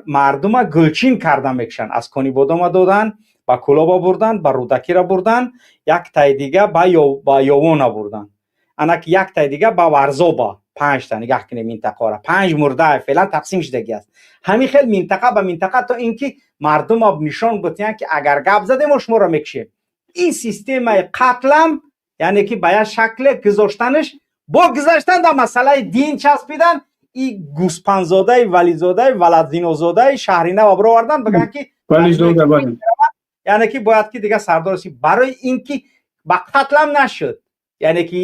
мардума гулчин карда мекушанд. Аз Конибодома додан, ба Кулоба бурдан, ба Рӯдакира бурдан, яктаи дига ба Ёвона бурдан, анак яктаи дига ба Варзоба. Панҷта нигаҳ кунед, минтақаро панҷ мурда феълан тақсим шудагӣ аст. Ҳамин хел минтақа ба минтақа, то ин ки мардума нишон битиҳанд, ки агар гап задем, мо шуморо мекушем. Ин системаи қатлам, яъне ки, ба як шакле гузоштанаш, бо гузаштан дар масъалаи дин часпидан, и гӯспанзодаи вализодаи валадзинозодаи шаҳринава бировардан, бигӯянд, ки яъне ки бояд ки дига сардор, барои ин ки ба қатлам нашуд. Яъне ки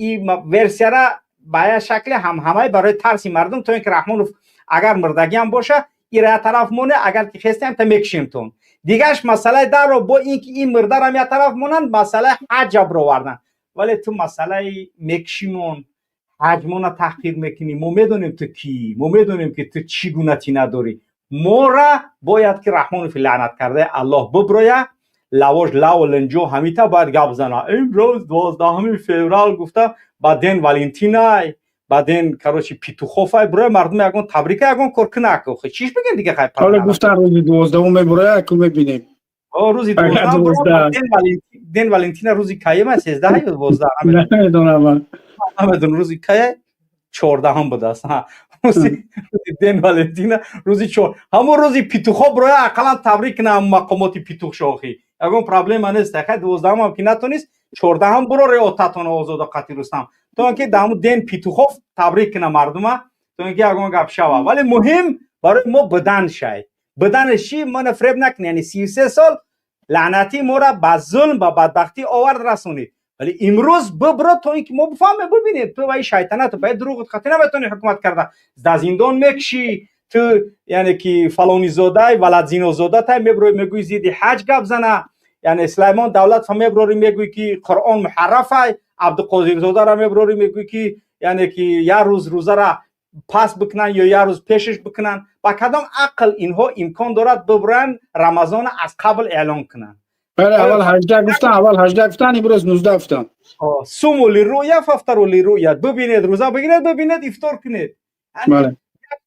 и версияра ба як шакле ҳамҳамаи барои тарси мардум, то ин ки Раҳмонов агар мурдагиам боша, ира як тараф моне, агар ки хестем, та мекушемтон. Дигаш масъалаи дарро бо ин ки ин мурдарам як тараф монанд, масъалаи ҳаҷа бировардан. Вале ту масъалаи мекушимон, ҳаҷмона таҳқир мекунӣ. Мо медонем, ту кӣ, мо медонем, ки ту чӣ гуна тина дорӣ. Мора бояд ки Раҳмонови лаънат кардаи Аллоҳ биброя, лавош лаву линҷо ҳамита бояд гап зана. Имрӯз 12 феврал гуфта, ба день Валентинай, ба день, короче, Петуховай бироя, мардум ягон табрика, ягон кор кунак. Чиш бигем дига? Хай. Ҳоло гуфтан, рӯзи 12-ум мебуроя, ку мебинем. Рӯзи день Валентина рӯзи каема? 13 ё 12? Намедонам. Намедонам рӯзи кая, 14-ҳам будааст рӯзи день Валентина. Рӯзи чор, ҳамон рӯзи Петухов бироя, ақаллан табрик кунам мақомоти петухшохӣ, ягон проблема нест. Хай, 12-ҳам ки натонист, 14-ҳам биро, реотатона озода қати Рустам, то ин ки дар ҳамун день Петухов табрик куна мардума, то ин ки ягон гап шава. Вале муҳим барои мо будан шай, буданаш чи, мана фреб накунӣ. Яъне 33 сол. Лаънатӣ моро ба зулм, ба бадбахтӣ овард, расонид. Вале имрӯз бибро, то ин ки мо бифаҳмем, бибинем ту ва ин шайтанат ба дурӯғ қатъӣ наметавонӣ ҳукумат карда. Дар зиндон мекушӣ ту, яъне ки фалонизодай, валадзинозода тай меброи, мегӯӣ зидди ҳаҷ гап зана, яъне Сулаймон Давлатов меброрӣ, мегӯӣ ки Қуръон муҳаррафай, Абдуқодирзодаро меброрӣ, мегӯӣ ки яъне ки як рӯз рӯзара пас бикунанд ё як рӯз пешаш бикунанд. Ба кадом ақл инҳо имкон дорад бибуранд, Рамазона аз қабл эълон кунанд? Бале, аввал 18 гуфтан, аввал 18 гуфтан, имрӯз 19 гуфтан. Суму лируя фафтару лируя, бибинед, рӯза бигиред, бибинед, ифтор кунед. Бале.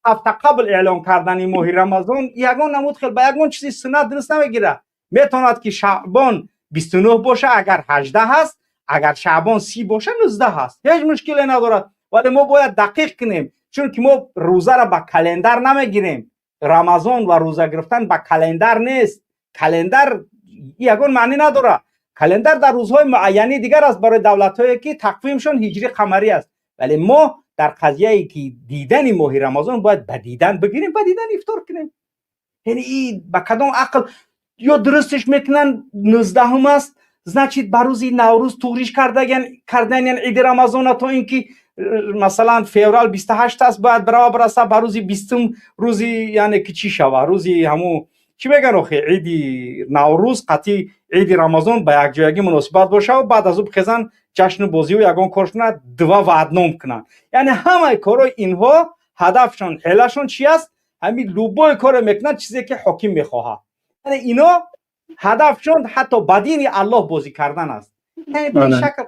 Ҳафта қабл эълон кардани моҳи Рамазон ягон намуд хел ба ягон чизи суннат дуруст намегирад. Метавонад ки Шаъбон 29 боша, агар 18 ҳаст, агар Шаъбон 30 боша, 19 ҳаст, ҳеҷ мушкиле надорад. Вале мо бояд дақиқ кунем, чунки мо рӯзаро ба календар намегирем. Рамазон ва рӯза гирифтан ба календар нест. Календар ягон маънӣ надорад. Календар дар рӯзҳои муайяни дигар аст, барои давлатҳое ки тақвимшон ҳиҷри қамарӣ аст. Вале мо дар қазияе ки дидани моҳи Рамазон бояд ба дидан бигирем, ба дидан ифтор кунем. Яъне и ба кадом ақл ё дурустш мекунанд? 19-ум аст, значит, ба рӯзи Наврӯз туғриш карданиян иди Рамазона, то ин ки масалан феврал 28 аст, бояд барава бираса ба рӯзи 20-ум, рӯзи яъне ки чӣ шава, рӯзи ҳамун чӣ меган охи, иди Наврӯз қатъи иди Рамазон ба якҷоягӣ муносибат бошаву баъд аз ӯ бихезан, ҷашну бозию ягон кор кунад, два в одном кунанд. Яъне ҳамаи корҳои инҳо ҳадафшон, ҳелашон чи аст? Ҳамин любой коре мекунанд, чизе ки ҳоким мехоҳад. Яъне ино ҳадафшон ҳатто ба дини Аллоҳ бозӣ кардан аст. Яъне бешакл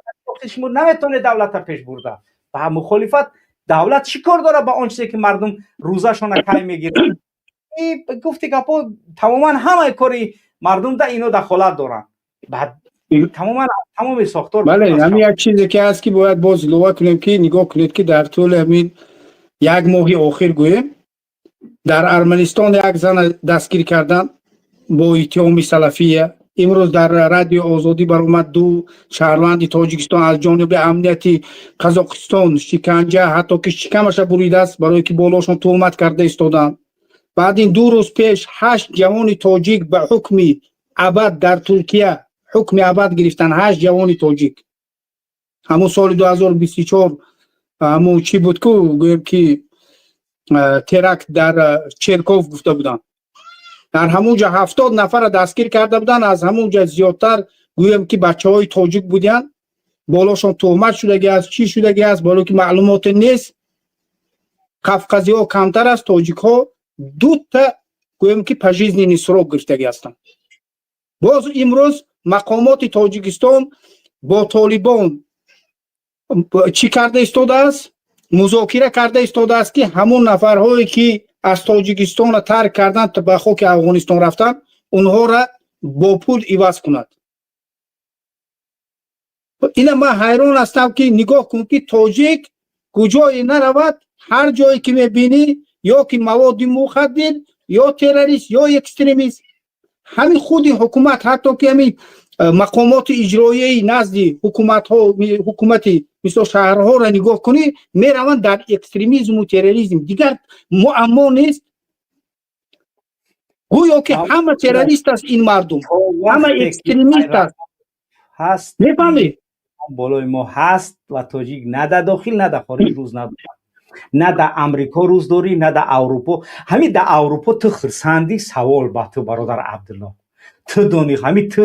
шумо наметавонед давлатро пеш бурда ба мухолифат. Давлат чӣ кор дорад ба он чизе ки мардум рӯзашона кай мегиранд? Гуфти гапҳо, тамоман ҳамаи кори мардум да ино дахолат доранд, тамоман тамоми сохтор. Бале, ҳамин як чизе ки ҳаст, ки бояд боз илова кунем, ки нигоҳ кунед, ки дар тӯли ҳамин як моҳи охир, гӯем, дар Арманистон як зана дастгир карданд бо иттиҳоми салафия. Имрӯз дар Радио Озодӣ баромад, ду шаҳрванди Тоҷикистон аз ҷониби амнияти Қазоқистон шиканҷа, ҳатто ки шикамаша буридааст, барое ки болошон туҳмат карда истоданд. Баъд ин 2 рӯз пеш ҳашт ҷавони тоҷик ба ҳукми абад дар Туркия ҳукми абад гирифтанд. Ҳашт ҷавони тоҷик ҳамун соли 2024, ҳамун чӣ буд ку, гӯем ки теракт дар Черков гуфта буданд, дар ҳамун ҷо 70 нафарро дастгир карда буданд. Аз ҳамун ҷо зиёдтар, гӯем ки, бачаҳои тоҷик буданд. Болошон туҳмат шудаги аст, чӣ шудаги аст, боло ки маълумоте нест. Қавқазиҳо камтар аст, тоҷикҳо дута, гӯем ки, пожизненный срок гирифтагӣ ҳастанд. Боз имрӯз мақомоти Тоҷикистон бо Толибон чӣ карда истодааст? Музокира карда истодааст, ки ҳамун нафарҳое ки аз Тоҷикистона тарк карданд, ба хоки Афғонистон рафтанд, онҳоро бо пул иваз кунад. Ина ман ҳайрон ҳастам, ки нигоҳ кун, ки тоҷик куҷое наравад, ҳар ҷое ки мебинӣ, ё ки маводи мухаддир, ё террорист, ё экстремист. Ҳамин худи ҳукумат, ҳатто ки ҳамин мақомоти иҷроияи назди ҳукуматҳо, ҳукумати мисол шаҳрҳоро нигоҳ кунӣ, мераванд дар экстремизму терроризм. Дигар муаммо нест, гӯё ки ҳама террорист аст ин мардум, ҳама экстремист аст. Ҳаст. Мефаҳмӣ? Болои мо ҳаст ва тоҷик на дар дохил, на дар хориҷ рӯз надорад. На дар Амрико рӯз дорӣ, на дар Аврупо. Ҳамин дар Аврупо ту хирсандӣ? Савол ба ту, бародар Абдулло. Ту донӣ, ҳамин ту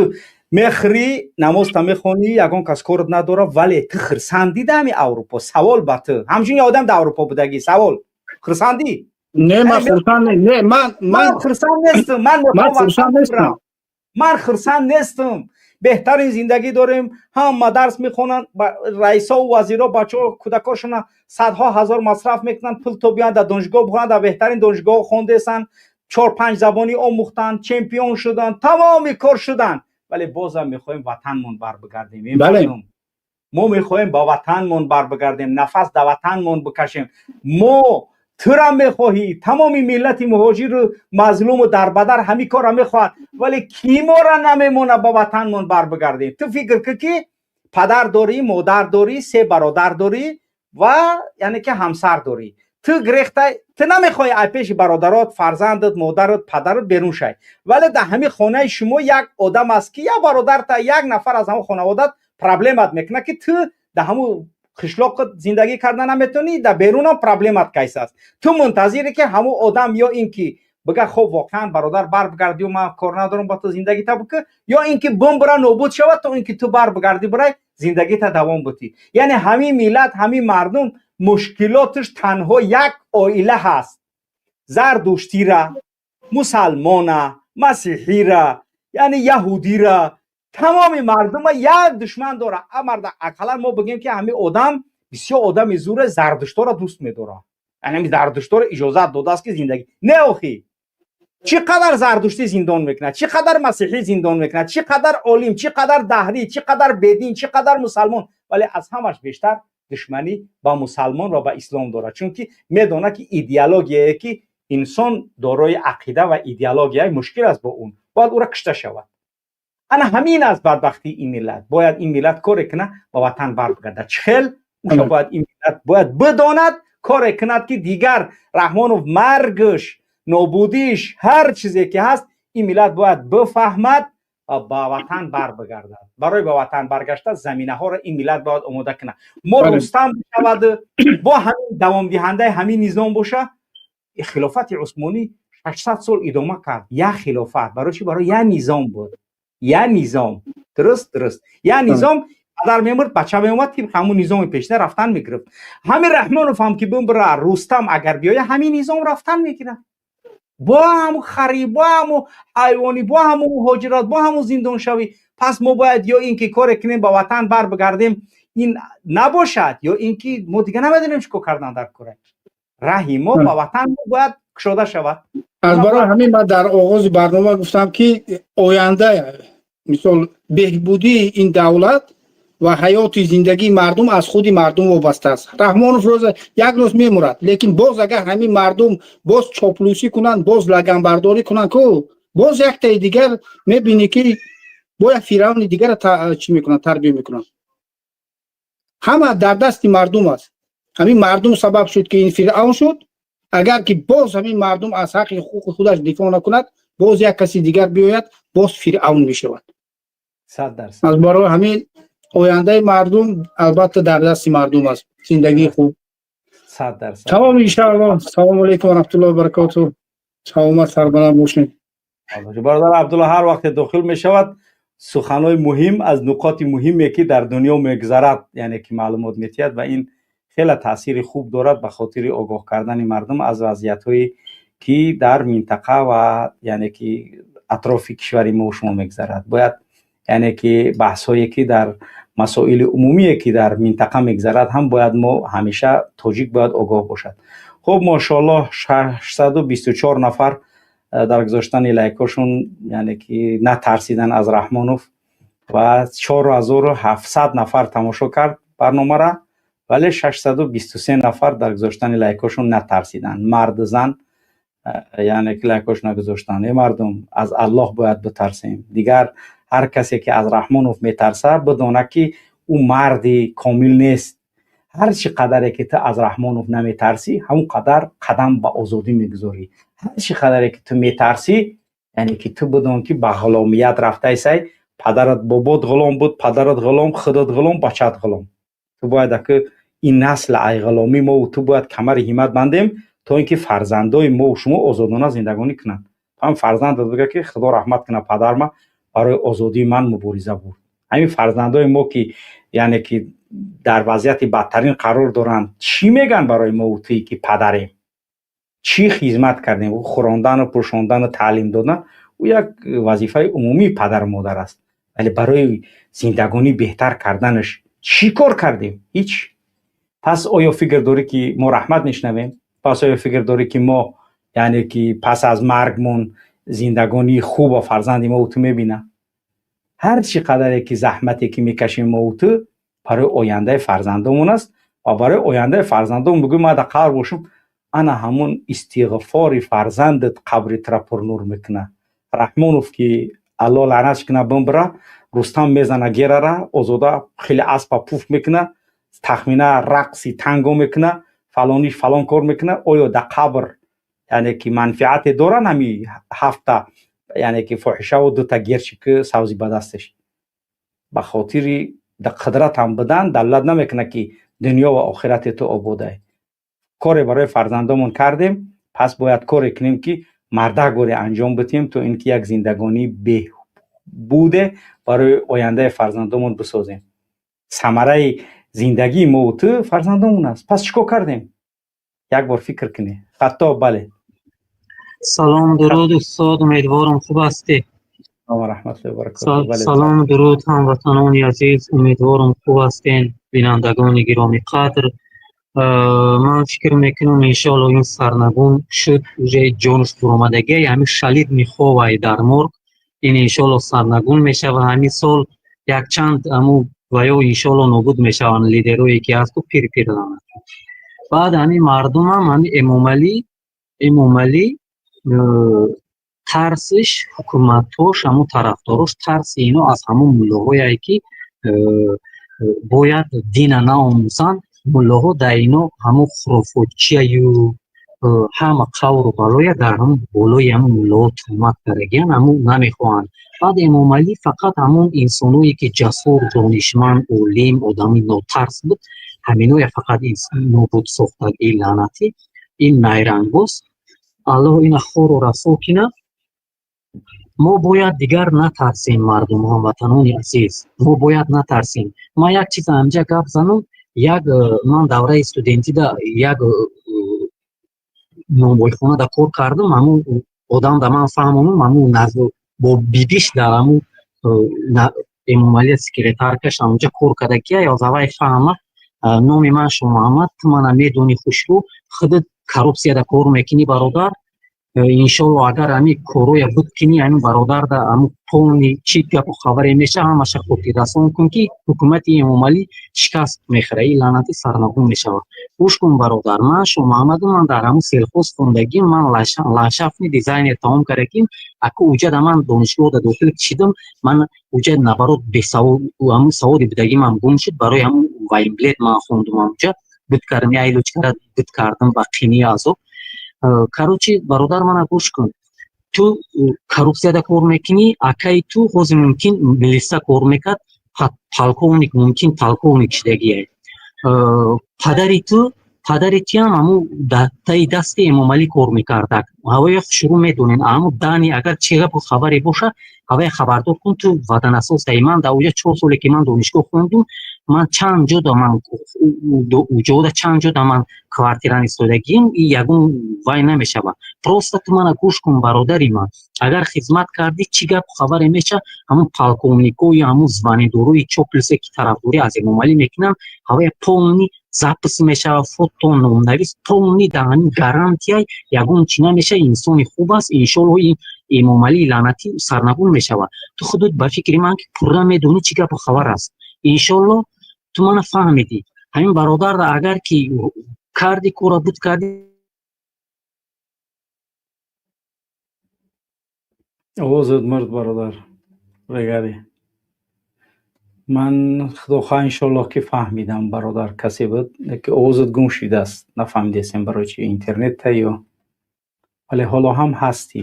мехӯрӣ, намозта мехонӣ, ягон кас корат надора, вале ту хирсандӣ дар ҳамин Аврупо? Савол ба ту, ҳамчун як одам дар Аврупо будагӣ, савол: хирсандӣ? Не, ман хурсанд не, ман ман хирсанд нестам. Ман ман хурсанд нестам. Ман хирсанд нестам. Беҳтарин зиндагӣ дорем, ҳама дарс мехонанд, раисову вазиро бачаҳо, кӯдакошона садҳо ҳазор масраф мекунанд пул, то биёянд дар донишгоҳ бихонанд. Дар беҳтарин донишгоҳ хондесанд, чор панҷ забонӣ омӯхтанд, чемпион шуданд, тамоми кор шуданд, вале бозам мехоҳем ватанмон барбигардем. Мо мехоҳем ба ватанмон барбигардем, нафас дар ватанмон бикашем. Мо тура мехоҳӣ, тамоми миллати муҳоҷиру мазлуму дарбадар ҳамин корро мехоҳад, вале кӣ мора намемонад ба ватанмон барбигардем? Ту фикр кун, ки падар дорӣ, модар дорӣ, се бародар дорӣ ва яъне ки ҳамсар дорӣ. Ту грехтай, ту намехоҳӣ ай пеши бародарот, фарзандат, модарат, падарат берун шай, вале дар ҳамин хонаи шумо як одам аст, ки як бародарта, як нафар аз ҳамон хонаводат проблемат мекунад, ки ту дар ҳамун қишлоқат зиндагӣ карда наметавонӣ, дар берунам проблемат кайс аст. Ту мунтазире, ки ҳамун одам ё ин ки бига: «Хоб, воқеан, бародар, бар бигардию ман кор надорам ба ту, зиндагита бикӣ», ё ин ки бумбура, нобуд шавад, то ин ки ту бар бигардӣ, бирай, зиндагита давом бутӣ. Яъне ҳамин миллат, ҳамин мардум мушкилоташ танҳо як оила ҳаст: зардуштира, мусалмона, масиҳира, яъне яҳудира, тамоми мардума як душман дора. Амарда ақаллан мо бигем, ки ҳамин одам бисёр одами зуре, зардуштора дӯст медорад, яъне ҳамин зардуштора иҷозат додааст, ки зиндагӣ не. Охи, чӣ қадар зардуштӣ зиндон мекунад, чӣ қадар масиҳӣ зиндон мекунад, чӣ қадар олим, чӣ қадар даҳрӣ, чӣ қадар бедин, чӣ қадар мусалмон. Вале аз ҳамаш бештар душманӣ ба мусалмон ва ба ислом дорад, чунки медонад, ки идеологияе, ки инсон дорои ақида ва идеология, мушкил аст бо он, бояд ӯра кушта шавад. Ана ҳамин аст бадбахтии ин миллат. Бояд ин миллат коре кунад, ба ватан барбигардад. Чӣ хел уша бояд ин миллат бояд бидонад, коре кунад, ки дигар Раҳмонов маргш, нобудиш, ҳар чизе ки ҳаст, ин миллат бояд бифаҳмад ва ба ватан барбигардад. Барои ба ватан баргашта заминаҳоро ин миллат бояд омода кунад. Мо Рустам бишавад, бо ҳамин давомдиҳандаи ҳамин низом боша. Хилофати Усмонӣ 600 сол идома кард, як хилофат. Барои чӣ? Барои як низом буд, як низом. Дуруст, як низом. Падар мемурд, бача меомад, тибқи ҳамун низоми пешина рафтан мегирифт. Ҳамин Раҳмонов ҳам ки бимбира, Рустам агар биёя, ҳамин низом рафтан мегирад, бо ҳаму харӣ, бо ҳаму ҳайвонӣ, бо ҳаму муҳоҷират, бо ҳаму зиндоншавӣ. Пас мо бояд ё ин ки коре кунем, ба ватан бар бигардем, ин набошад, ё ин ки мо дига намедонем чӣ кор кардан дар кора. Раҳи мо ба ватан бояд кушода шавад. Аз барои ҳамин ман дар оғози барнома гуфтам, ки оянда, мисол, беҳбудии ин давлат ва ҳаёти зиндагии мардум аз худи мардум вобаста аст. Раҳмонов рӯза як рӯз мемурад, лекин боз агар ҳамин мардум боз чоплусӣ кунанд, боз лаганбардорӣ кунанд, ку боз яктаи дигар мебинӣ, ки бо як фиръавни дигара чӣ мекунанд, тарбия мекунанд. Ҳама дар дасти мардум аст. Ҳамин мардум сабаб шуд, ки ин фиръавн шуд. Агар ки боз ҳамин мардум аз ҳаққи ҳуқуқи худаш дифоъ накунад, боз як каси дигар биёяд, боз фиръавн мешавад. 100%. Аз барои ҳамин ояндаи мардум албатта дар дасти мардум аст, зиндагии хуб. 100%. Тамом, иншаалло. Салому алейкум ва раҳматуллоҳи ва баракоту. Саломат, сарбаланд бошед. Бародар Абдулло ҳар вақте дохил мешавад, суханҳои муҳим аз нуқоти муҳиме, ки дар дунё мегузарад, яъне ки маълумот метиҳад ва ин хеле таъсири хуб дорад ба хотири огоҳ кардани мардум аз вазъиятҳое, ки дар минтақа ва яъне ки атрофи кишвари мо шумо мегузарад. Бояд яъне ки баҳсҳое, ки дар масоили умумие, ки дар минтақа мегузарад, ҳам бояд мо ҳамеша, тоҷик бояд огоҳ бошад. Хуб, мошоаллоҳ, 624 нафар дар гузоштани лайкҳошон, яъне ки натарсидан аз Раҳмонов, ва 4700 нафар тамошо кард барномара, вале 623 нафар дар гузоштани лайкҳошон натарсиданд. Марду зан, яъне ки лайкҳош нагузоштанд. Э мардум, аз Аллоҳ бояд битарсем. Дигар ҳар касе ки аз Раҳмонов метарса, бидонад, ки ӯ марди комил нест. Ҳар чӣ қадаре ки ту аз Раҳмонов наметарсӣ, ҳамон қадар қадам ба озодӣ мегузорӣ. Ҳар чӣ қадаре ки ту метарсӣ, яъне ки ту бидон, ки ба ғуломият рафтаисай. Падарат, бобот ғулом буд, падарат ғулом, худат ғулом, бачаат ғулом. Ту бояд аки ин насл ай ғуломӣ мову ту бояд камари ҳиммат бандем, то ин ки фарзандои мову шумо озодона зиндагонӣ кунанд. Ҳам фарзандат бигӯяд, ки худо раҳмат кунад падарма, барои озодии ман мубориза бурд. Ҳамин фарзандои мо, ки яъне ки дар вазъияти бадтарин қарор доранд, чӣ мегӯянд барои мову туе, ки падарем, чӣ хизмат кардем? Хӯрондану пӯшондану таълим додан, ӯ як вазифаи умумии падару модар аст, вале барои зиндагонӣ беҳтар карданаш чӣ кор кардем? Ҳеҷ. Пас оё фикр дорӣ, ки мо раҳмат мешунавем? Пас оё фикр дорӣ, ки мо, яъне ки пас аз маргмон зиндагонии хуба фарзанди мову ту мебинад? Ҳар чӣ қадаре ки заҳмате ки мекашем мову ту, барои ояндаи фарзандомон аст. Ва барои ояндаи фарзандом бигӯй, ман дар қабр бошам, ана ҳамун истиғфори фарзандат қабри тура пурнур мекунад. Раҳмонов, ки Алло лаънатш кунад, бимбира, Рустам мезана герара, Озода хеле аспа пуф мекуна, тахмина рақси танго мекуна. Фалониш фалон кор мекунад. Оё дар қабр, яъне ки, манфиате доранд ҳами ҳафта, яъне ки, фоҳишаву дута герчики савзи ба дасташ? Ба хотири да қудратам будан далолат намекунад, ки дунё ва охирати ту ободае. Коре барои фарзандомон кардем, пас бояд коре кунем, ки мардак боре анҷом бидиҳем, то ин ки як зиндагонии беҳбуде барои ояндаи фарзандомон бисозем. Самараи зиндагии мову ту фарзандомон аст. Пас чӣ кор кардем? Як бор фикр кунед. Хатто бале. Салом, дуруд, устод, умедворам, хуб ҳастӣ. Салом, дуруд, ҳамватанони азиз, умедворам, хуб ҳастен. Бинандагони гиромиқадр, ман фикр мекунам, иншоалло, ин сарнагун шуд, уже ҷонаш буромадагия, ҳамин шалид меховай дар морг, ин иншоалло сарнагун мешава. Ҳамин сол якчанд аму ва ё иншоалло нобуд мешаванд, лидерое ки ҳасту пир пир. Баъд ҳамин мардумам, ҳамин Эмомалӣ тарсиш, ҳукуматҳош, ҳамун тарафдорош, тарси ино аз ҳамун муллоҳое, ки бояд дина наомӯзанд. Муллоҳо дар ино ҳамун хурофотчияю ҳама қавру балоя дар ҳамун болои ҳамун муллоҳо туҳмат кардагиян, ҳамун намехоҳанд. Баъд Эмомалӣ фақат ҳамун инсоное, ки ҷасур, донишманд, олим, одами нотарс буд, ҳаминоя фақат нобуд сохтаг. Ин лаънатӣ, ин найрангбоз, Аллоҳ ина хору расо кунад. Мо бояд дигар натарсем, мардум, ҳамватанони азиз, мо бояд натарсем. Ман як чиз ҳамҷа гап занам. Як ман давраи студентида як нонвойхонада кор кардам. Ҳамун одам да ман фаҳмонам, ҳамун бо бибиш дар ҳамун Эмомалия секретаркаш ҳамунҷа кор карда, ки язавай фаҳма. Номи ман Шомуҳаммад, ту мана медонӣ хушрӯ, худат коррупсияда кор мекунӣ, бародар. Иншолло, агар ҳамин корҳоя буд кунӣ, ҳамин бародарда ҳамун полный чӣ гапу хабаре меша, ҳамаша хотиррасон кун, ки ҳукумати Эмомалӣ шикаст мехӯра, ин лаънатӣ сарнагун мешавад. Гӯш кун, бародар, ман Шомуҳаммаду, ман дар ҳамун сельхоз хондагим, ман ландшафтный дизайнер тамом кардагим. Ака, уҷада ман донишгоҳда дохил шидам, ман уҷа наоборот бесавод, ҳамун саводи будагимам гум шуд. Барои ҳамун военбилет ман хондум, ҳамуҷа буд кардам, як айлочкара буд кардам ба қинии азоб. Короче, бародар, мана гӯш кун, ту коррупсияда кор мекунӣ, акаи ту ҳозир мумкин милиса кор мекард, полковник, мумкин полковник шидагие. Падари туям ҳамун таи дасти Эмомалӣ кор мекардак, ҳавоя шурӯъ медонен. Ҳамун дани агар чӣ гапу хабаре боша, ҳавая хабардор кун. Ту ватанасосаи. Ман дар уҷа 4 соле ки ман донишгоҳ хондум, ман чанд ҷо да ман уҷода, чанд ҷо да ман квартира истодагим, и ягон вай намешавад. Просто ту мана гӯш кун, бародари ман, агар хизмат кардӣ, чӣ гапу хабаре меша, ҳамун полковникою ҳамун званиедорои чоплисе, ки тарафдорӣ аз Эмомалӣ мекунанд, ҳавая полный запись мешава, фото, номнавис полный, дар ҳамин гарантияй, ягон чӣ намеша. Инсони хуб аст, иншоалло, ин Эмомалии лаънатӣ сарнагун мешавад. Ту худут, ба фикри ман, ки пурра медонӣ чӣ гапу хабар аст. Иншоалло, ту мана фаҳмидӣ. Ҳамин бародарда агар ки карди, кора буд кардӣ. Овозат мурд, бародар регари. Ман, худохоҳ, иншоаллоҳ, ки фаҳмидам, бародар, касе буд, ки овозат гум шидааст, нафаҳмидестем барои чи, интернетта ё, вале ҳоло ҳам ҳастӣ.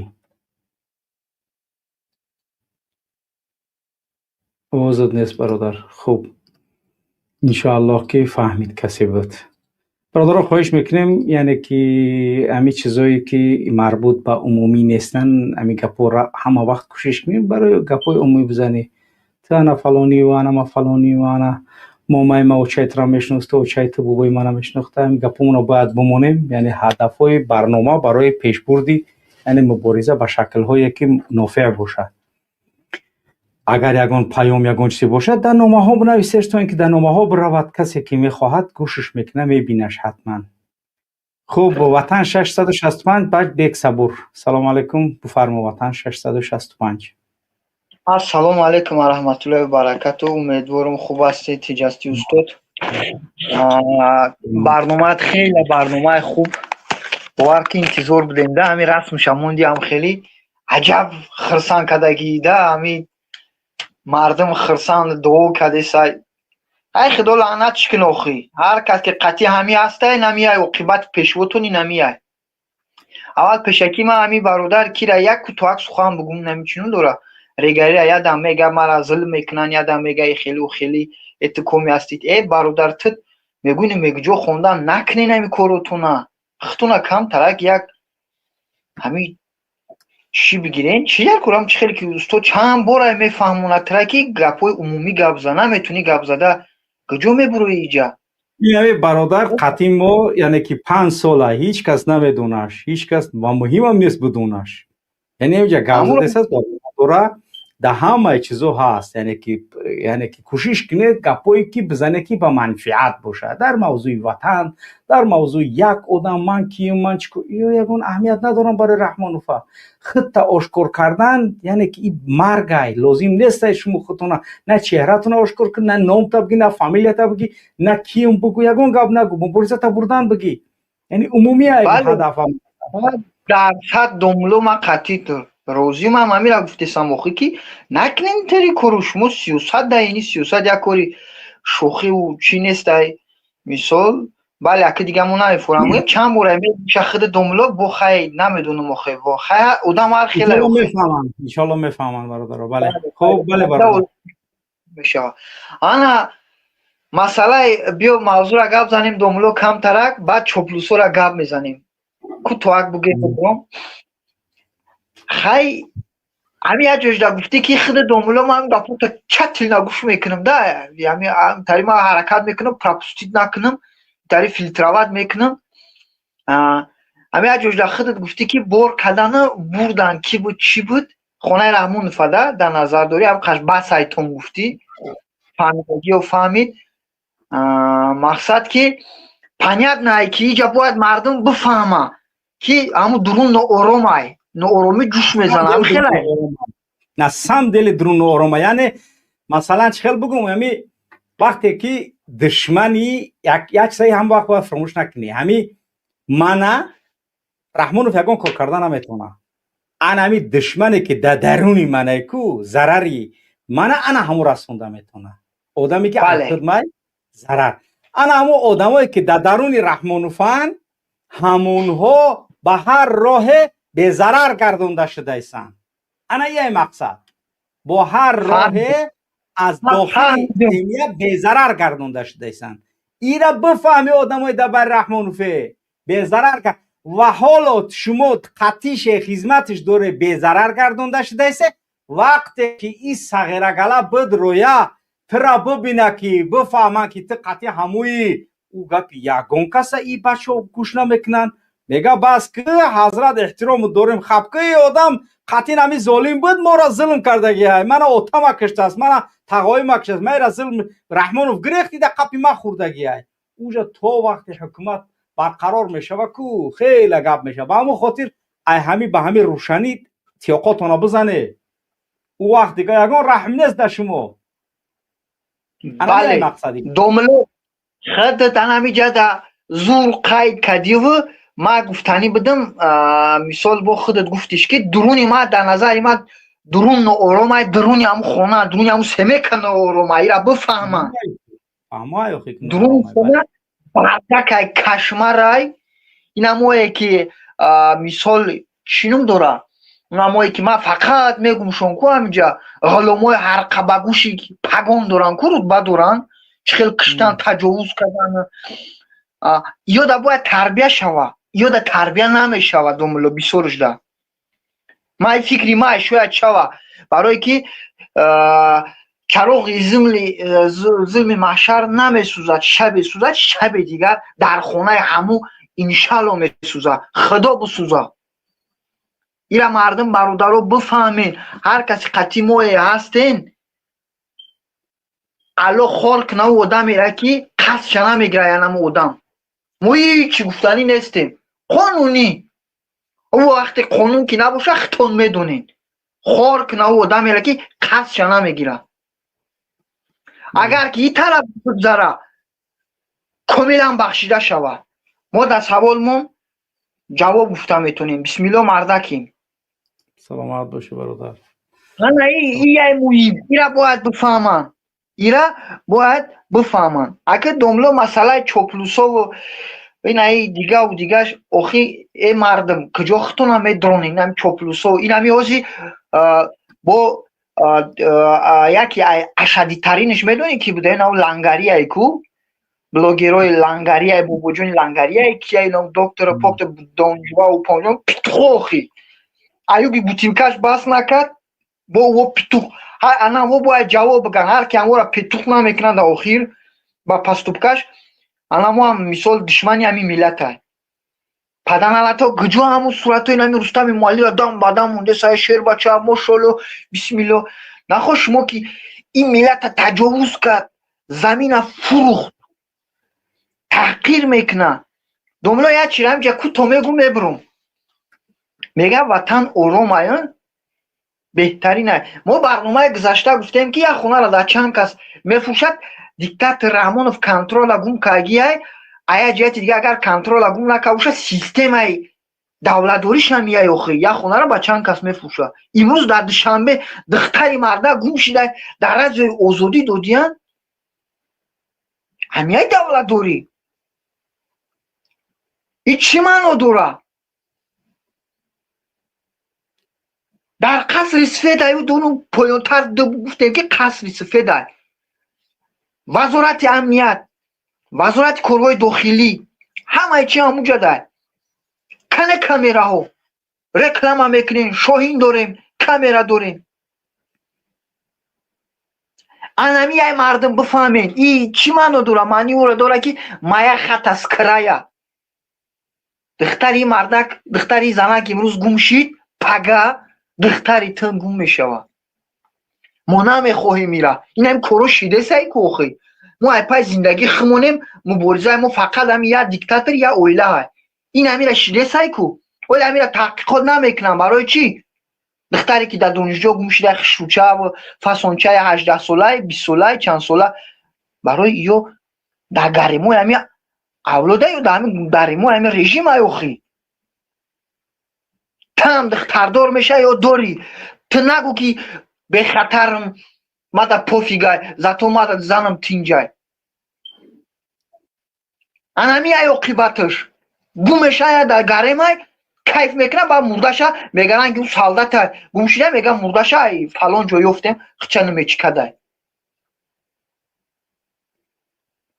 Овозат нест, бародар. Хуб, иншоаллоҳ, ки фаҳмид касе буд. Бародаро, хоҳиш мекунем, яъне ки, ҳамин чизое, ки марбут ба умумӣ нестанд, ҳамин гапҳоро ҳама вақт кӯшиш кунем барои гапҳои умумӣ бизанӣ. Ту ана фалонӣ ва ана ма фалонӣ ва ана момаи ма очаи туро мешинохт, ту очаи ту бобои мана мешинохта, ҳамин гапҳомонро бояд бимонем. Яъне ҳадафҳои барнома барои пешбурди, яъне, мубориза ба шаклҳое, ки нофеъ бошад. Агар ягон паём, ягон чизе бошад, дар номаҳо бинависеш, то ин ки дар номаҳо биравад, касе ки мехоҳад, гӯшиш мекунад, мебинаш ҳатман. Хуб, Ватан 665, баъд Бек Сабур. Салому алайкум, бифармо, Ватан 665. Ассалому алайкум ва раҳматуллоҳи ва баракату. Умедворам, хуб ҳастед, тиҷастӣ, устод. Барномаат хеле барномаи хуб, бовар ки интизор будем да, ҳамин расмша монди ҳам хеле аҷаб хирсанд кардагӣ да, ҳамин мардум хирсанд дуо кардесай. Ай, худо лаънатш кун. Охи, ҳар кас ки қатъи ҳами ҳастай, намияй, оқибати пешвотони намияй. Аввал пешакӣ ман ҳами бародар кира як кӯтоҳак сухан бугум. Намичунун дора регарира, ядам мега, мара зулм мекунанд, ядам мега, и хелу хели этикоми ҳастид. Э, бародар, ту мегӯни, мегуҷо хондан накунен ҳами коротуна, хутуна камтарак як ҳами чӣ бигирен, чӣ як курам, чӣ хеле ки устод чанд бора мефаҳмонад тара, ки гапҳои умумӣ гап за наметунӣ, гап зада куҷо мебурои иҷа? Ин бародар қатъи мо, яъне ки 5 сола ҳеҷ кас намедонаш, ҳеҷ кас, ва муҳимам нест бидонаш. Яъне инҷа гап задесаст, дора дар ҳамаи чизо ҳаст. Яъне ки кӯшиш кунед гапҳое ки бизане, ки ба манфиат бошад дар мавзӯи ватан, дар мавзӯи як одам. Ман киюм, ман чӣ, ё ягон аҳамият надорам барои Раҳмонова. Худта ошкор кардан, яъне ки и маргай, лозим нестай. Шумо худтона на чеҳратона ошкор кун, на номта бигӣ, на фамилията бигӣ, на киюм бугӯ, ягон гап нагӯ, муборизата бурдан бигӣ, яъне умумия ҳадафам. Дар сад домло ман қатъи розӣ, ман ҳамира гуфтесам, охи, ки накунем тери кору. Шумо сиёсат да, ини сиёсат як кори шӯхиву чӣ нестай. Мисол, бале, аки дига мо намефурам, чанд бора меша худи домло бо хай намедонам, охе, во хай, одам ҳар хеле. Мефаҳманд, иншоалло мефаҳманд бародаро. Бале, хуб, бале, бародар. Мешавад. Ана масъалаи, биё мавзӯра гап занем, домло, камтарак, баъд чоплусора гап мезанем, кӯтоҳак бугем. Хай, ҳами як ҷоҷда гуфтӣ, ки худи домуло, ман гапота чатилна гӯш мекунам да, ҳами тари ман ҳаракат мекунам пропустить накунам, тари фильтровать мекунам. Ҳами як ҷоҷда худат гуфтӣ, ки бор кадану бурдан, ки буд, чӣ буд, хонаи Раҳмонова да дар назар дорӣ, ҳам қаш басайтон гуфтӣ, фаҳмидагиё фаҳмид. Мақсад ки понятно, ки иҷа бояд мардум бифаҳма, ки ҳамун дурун нооромай, нооромӣ ҷӯш мезанад, хеле. На самом деле дурун ноорома. Яъне, масалан, чӣ хел бугум, ҳами вақте ки душмани як чизаи ҳам вақт бояд фаромӯш накунӣ, ҳами мана Раҳмонов ягон кор карда наметавона. Ана ҳами душмане ки дар даруни мане ку зарари мана ана ҳамун расонда метавона, одаме ки худмай зарар. Ана ҳамун одамое ки дар даруни Раҳмонованд, ҳамунҳо ба ҳар роҳе безарар гардонда шудаистанд. Ана яй мақсад, бо ҳар роҳе аз дохили семья безарар гардонда шудаистанд. Ира бифаҳми, одамои дар бари Раҳмонове безарар ва ҳоло шумо қатише хизматиш доре, безарар гардонда шудаисе. Вақте ки и сағирагала бидроя, тура бибина, ки бифаҳманд, ки ту қатъи ҳамуи ӯ, гапи ягон каса и бачаҳо гӯш намекунанд. Мега: «Бас ки, ҳазрат, эҳтирому дорем, хапкаи одам қатъин ҳами золим буд, моро зулм кардагиай, мана отама киштааст, мана тағоима киштааст, майра зулм Раҳмонов гирехт, дида қапи ма хӯрдагиай». Уҷа то вақте ҳукумат барқарор мешава ку, хеле гап мешава. Ба ҳамон хотир ай ҳами ба ҳами рӯшанӣ тиёқотона бизане. Ӯ вақт дига ягон раҳм нест дар шумо. Бале, домло, худат анамиҷада зур қайд кардиву ман гуфтанӣ будам. Мисол, бо худат гуфтиш, ки дуруни ма, дар назари ман дурун нооромай, дуруни ҳамун хона, дуруни ҳамун семейка ноорома, ира бифаҳма, дуруни хона бардакай, кошмарай. Инамое ки мисол, чӣ ном дора, унамое ки ман фақат мегумшон ку, ҳаминҷа ғуломои ҳарқабагӯши пагон доран ку, рутба доран, чӣ хел киштан, таҷовуз кардан, ёда бояд тарбия шава, ёда тарбия намешава. Домулло, бисёрушда ман фикри ман шояд шава, барое ки чароғи зулми маҳшар намесӯзад, шабе сӯзад, шабе дигар дар хонаи ҳаму иншалло месӯзад, худо бисӯзад. Ира мардум, бародаро, бифаҳмед, ҳар каси қатъи мое ҳастен, алло хор кунаву одамера ки қасдша намегира, янаму одам. Мо ҳичи гуфтанӣ нестем, қонунӣ ӯ вақте қонун ки набоша, хитон медонед, хор кунаву одамера ки қасдша намегира. Агар ки и тараф бигзара, комилан бахшида шавад. Мо дар саволмон ҷавоб гуфта метонем. Бисмилло, мардаким. Саломат бошӣ, бародар. Ана ияй муҳим, ира бояд бифаҳманд. Ира бояд бифаҳманд. Ака домло, масъалаи чоплусову инаи дигаву дигаш, охи, э мардум, куҷо худтона медронед? Инами чоплусов, инами ҳози бо яке ашаддитаринаш медонӣ ки буда? Инав лангарияй ку, блогерои лангарияй, бобоҷони лангарияй, кияй ном доктора поктор донҷувау понҷо петухо. Охи, аюби бутилкаш бас накард, бо во петух. Ана во бояд ҷавоб биган, ҳар ки амора петух намекунад, дар охир ба поступкаш ана мо ҳам мисол душмани ҳамин миллатай. Паданалато, куҷо ҳамун суратҳои нами Рустами Муаллира дам ба дам монде сай шербача, мошолло, бисмилло. Нахо шумо ки ин миллата таҷовуз кард, замина фурӯхт, таҳқир мекунад. Домло, як чира ҳамҷа кӯто мегӯ, мебурум. Мега, ватан ором ая, беҳтарин. Мо барномаи гузашта гуфтем, ки як хонаро дар чанд кас мефурӯшад. Диктатор Раҳмонов контрола гум кардагиай. А як ҷиҳати дига, агар контрола гум накарда боша, системаи давлатдориш намеяй. Охи, як хонаро ба чанд кас мефурӯшад? Имрӯз дар Душанбе духтари марда гум шида, дар Радиои Озодӣ додиянд. Ҳамияй давлатдорӣ и чӣ маъно дорад? Дар қасри сафедай дону поёнтар гуфтем, ки қасри сафедай, Вазорати амният, Вазорати корҳои дохилӣ, ҳамаи чи ҳамуҷа дай. Кане камераҳо? Реклама мекунем, шоҳин дорем, камера дорем. Анами яй мардум бифаҳмен, и чӣ маъно дорад? Маъни ӯро дорад, ки моя хата с края. Духтари мардак, духтари занак имрӯз гум шид, пага духтари тун гум мешавад. Мо намехоҳем ира. Инам коро шидесай ку. Охи, мо ай пай зиндагӣ химонем. Муборизаи мо фақат ҳами як диктатор, як оилаҳай. Ин ҳамира шидесай ку. Оли ҳамира таҳқиқот намекунам. Барои чӣ духтаре ки дар донишҷо гум шида, хушрӯча, фасончаи 18-солаи, 20-солаи, чандсола, барои ё дар гаремои ҳами авлода ё дар ҳами гаремои ҳами режим ай? Охи, там духтардор меша ё дорӣ, ту нагӯ, ки бехатарм, мада пофигай, зато мада занам тинҷай. Анами ай оқибаташ гум мешая, дар гаремай кайф мекунад, баъд мурдаша мегаран, ки ӯ солдата гум шида, меган, мурдаша ай фалон ҷо ёфтем, хича намечикадай.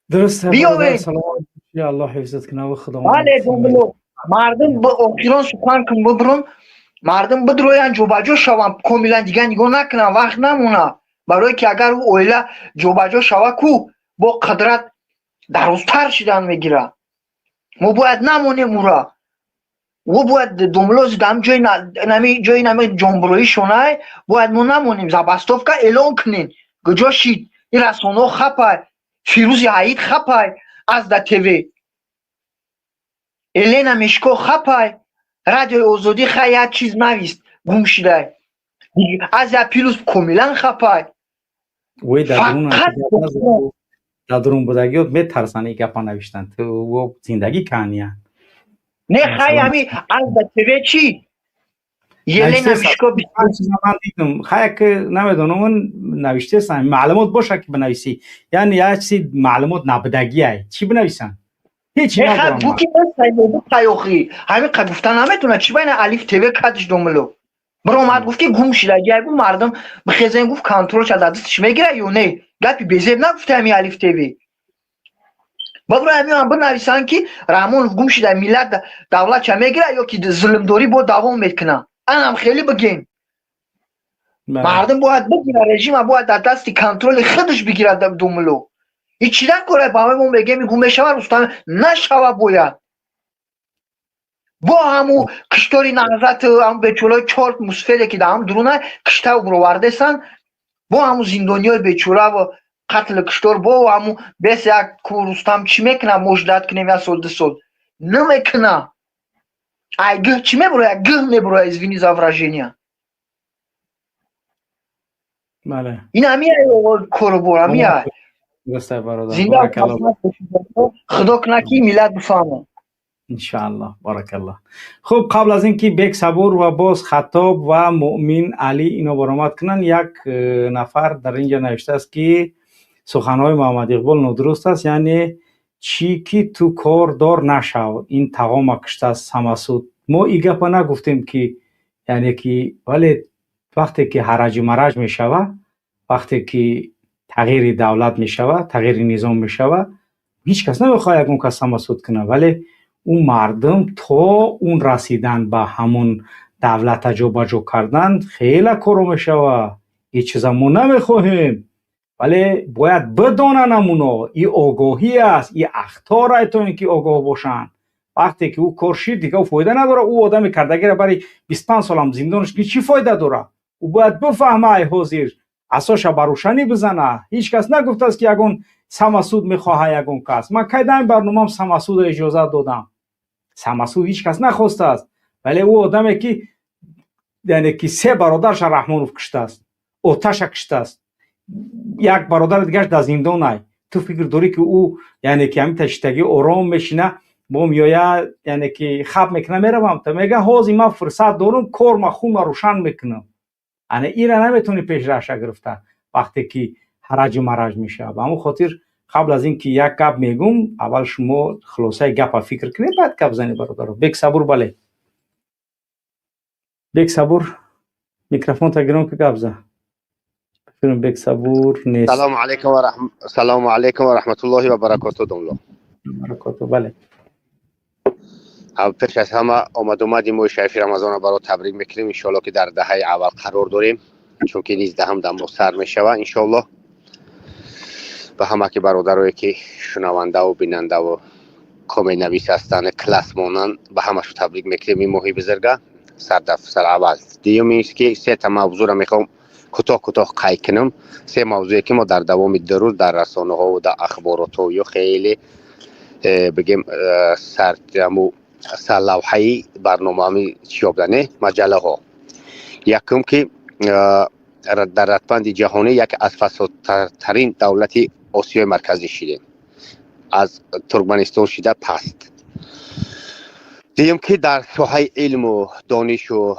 Дуруст. Биёвед. Аллоҳ ҳифзат кунад, худо. Бале, мардум, охирон сухан кун, бибурун. Мардум бидроянд, ҷобаҷо шаванд, комилан дигар нигоҳ накунанд, вақт намонад. Барое ки агар ӯ оила ҷобаҷо шава ку, бо қудрат дарозтар шидан мегирад. Мо бояд намонем ӯра. Ӯ бояд домлози дар ҷои нами ҷои нами ҷонбуроӣ шонай, бояд мо намонем. Забастовка эълон кунем. Куҷо шид ин расонаҳо? Хапай Фирӯзи Ҳаид, хапай Азда ТВ, Елена Мешко, хапай Радиои Озодӣ. Хай, як чиз навист, гум шидай. Азия Плюс комилан хапай. Ой, дар дурун будагиёт метарсанд ин гапа навиштан. Ту зиндагӣ кания. Не, хай, ҳами Азда ТВ чӣ? Елена Мишко. Ман дидам, хай, ки намедонам, навиштесам, маълумот боша, ки бинависӣ. Яъне як чизи маълумот набудагиай, чӣ бинависанд? Ҳеч. Буки охи, ҳамин қа гуфта наметавонад. Чӣ байна Алиф ТВ кадиш домило биромад, гуфт, ки гум шидагиай, гуфт, мардум бихезен, гуфт, контролша дар дастиш мегирад ё не? Гапи безеб нагуфта ҳами Алиф ТВ. Бабро, ҳамиам бинависанд, ки Раҳмонов гум шида, миллат давлатша мегирад ё ки зулмдорӣ бо давом мекунад. Анам хеле бигем, мардум бояд бигирад, режима бояд дар дасти контроли худаш бигирад. Думло, и чӣ дар кора ба мо мегем, гум мешава, Рустам нашава. Бояд бо ҳаму киштори наҳзат, ҳаму бечораи чор мусфеде, ки дар ҳам дуруна киштаву буровардесанд, бо ҳаму зиндониёи бечораву қатлу киштор, бо ҳаму бес як ку. Рустам чӣ мекунад? Мо ждать кунем як сол, 2 сол, намекуна. Ай гӯҳ чӣ мебурояд? Гӯҳ мебурояд, извини за выражение. Бале. Ин ҳамия корубор, ҳамия. Зинда, худо кунад, ки миллат бифаҳмад. Иншааллоҳ, баракаллоҳ. Хуб, қабл аз ин ки Бек Сабур ва боз Хаттоб ва Муъмин Алӣ ино баромад кунанд, як нафар дар инҷа навиштааст, ки Суханҳои Муҳаммад Иқбол нодуруст аст, яъне чӣ ки ту кордор нашав, ин тағома куштааст самосуд. Мо и гапа нагуфтем ки, яъне ки, вале вақте ки ҳараҷу мараҷ мешава, вақте ки тағйири давлат мешава, тағйири низом мешава, ҳеҷ кас намехоҳад ягон кас самосуд кунад, вале ӯ мардум то он расидан ба ҳамон давлата ҷобаҷо кардан хеле коро мешава. Ин чиза мо намехоҳем, вале бояд бидонанд амуно, и огоҳӣ аст, и ахторай, то ин ки огоҳ бошанд. Вақте ки ӯ кор шид, дига ӯ фоида надорад. Ӯ одами кардагиро бари 25 солам зиндонаш ки чӣ фоида дорад? Ӯ бояд бифаҳма, ай ҳозир асоша ба рӯшанӣ бизана. Ҳеҷ кас нагуфтааст, ки ягон самосуд мехоҳа ягон кас. Ман кай дар ин барномаам самосудро иҷозат додам? Самосуд ҳеҷ кас нахостааст, вале ӯ одаме ки, яъне ки, се бародарша Раҳмонов куштааст, оташа куштааст, як бародари дигараш дар зиндонай. Ту фикр дорӣ, ки ӯ, яъне ки, ҳамин таштагӣ ором мешина, бо меоя, яъне ки, хаб мекуна, меравам, та мега: ҳозир ман фурсат дорам, корма хунма рӯшан мекунам. Ана ира наметавонӣ пешраша гирифта, вақте ки ҳараҷу мараҷ мешавад. Ба ҳамон хотир қабл аз ин ки як гап мегум, аввал шумо хулосаи гапа фикр кунед, баъд гап занед, бародаро. Бек Сабур, бале, Бек Сабур, микрофонта гиром ки гап зан. Бек Сабур нест. Салому алайкум ва раҳм, салому алайкум ва раҳматуллоҳи ва баракоту, домло. Баракоту, бале. Пеш аз ҳама омадомади моҳи шарифи Рамазонро баро табрик мекунем. Иншоалло, ки дар даҳаи аввал қарор дорем, чунки 19-ҳам дар моҳ сар мешава. Иншоалло, ба ҳама ки бародарое ки шунавандаву бинандаву коментнавис ҳастанд, класс монанд, ба ҳамашу табрик мекунем ин моҳи бузурга сар аввал. Дуюм ин ки сета мавзӯъро мехоҳам кӯтоҳ кӯтоҳ қайд кунам, се мавзӯе ки мо дар давоми 2 рӯз дар расонаҳову дар ахборотҳо ё хеле бигем сараму сарлавҳаи барномаи чиёбдане маҷаллаҳо. Якум, ки дар радбанди ҷаҳонӣ яке аз фасодтарин давлати Осиёи Марказӣ шидем, аз Туркманистон шида паст. Дуюм, ки дар соҳаи илму донишу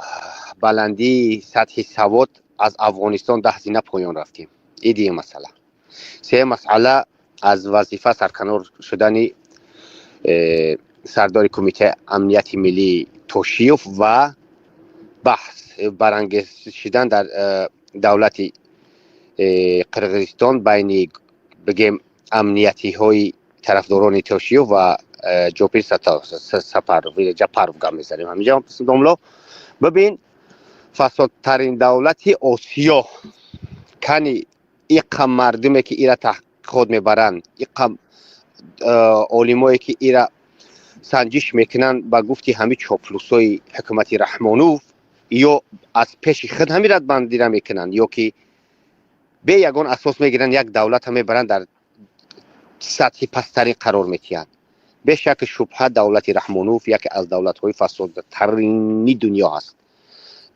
баландии сатҳи савод аз Афғонистон 10 зина поён рафтем. И дуюм масъала. Сеюм масъала, аз вазифа сарканор шудани сардори Кумитаи амнияти миллии Тошиёв ва баҳс барангез шидан дар давлати Қирғизистон байни, бигем, амниятиҳои тарафдорони Тошиёв ва Ҷопир Сапаров, Ҷапаров гап мезанем ҳаминҷа. Домло, бибин, фасодтарин давлати Осиё кани, иқа мардуме ки ира таҳқиқот мебаранд, иқа олимое ки ира санҷиш мекунанд, ба гуфти ҳами чоплусои ҳукумати Раҳмонов, ё аз пеши худ ҳами радбандира мекунанд, ё ки бе ягон асос мегиранд, як давлата мебаранд, дар сатҳи пасттарин қарор метиҳанд. Бешаки шубҳа, давлати Раҳмонов яке аз давлатҳои фасодтарини дунё аст.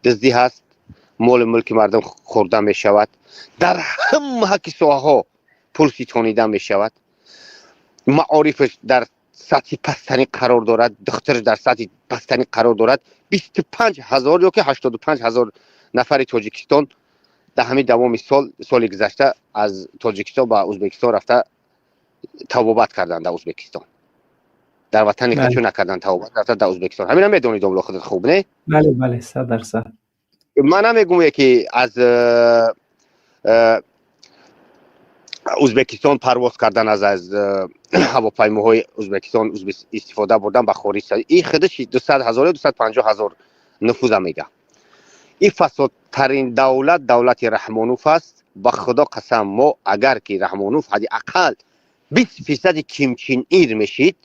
Дуздӣ ҳаст, моли мулки мардум хӯрда мешавад, дар ҳама ҳаққи соҳаҳо пул ситонида мешавад, маорифаш дар сатҳи пасттарин қарор дорад, духтараш дар сатҳи пасттарин қарор дорад. 25 000 ё ки 85 000 нафари Тоҷикистон дар ҳамин давоми сол, соли гузашта, аз Тоҷикистон ба Ӯзбекистон рафта табобат карданд дар Ӯзбекистон. Дар ватани худшо накарданд табобат, рафта дар Ӯзбекистон. Ҳамина медонӣ, домло, худат хуб, не? Бале, 100%. Ман намегӯм, ки аз Ӯзбекистон парвоз кардан, аз ҳавопаймоҳои Ӯзбекистон истифода бурдан ба хориҷ, и худаш 200 000 ё 250 000 нуфуза мега. И фасодтарин давлат давлати Раҳмонов аст. Ба Худо қасам, мо агар ки Раҳмонов ҳадди ақал 20 фисади кимчинир мешид,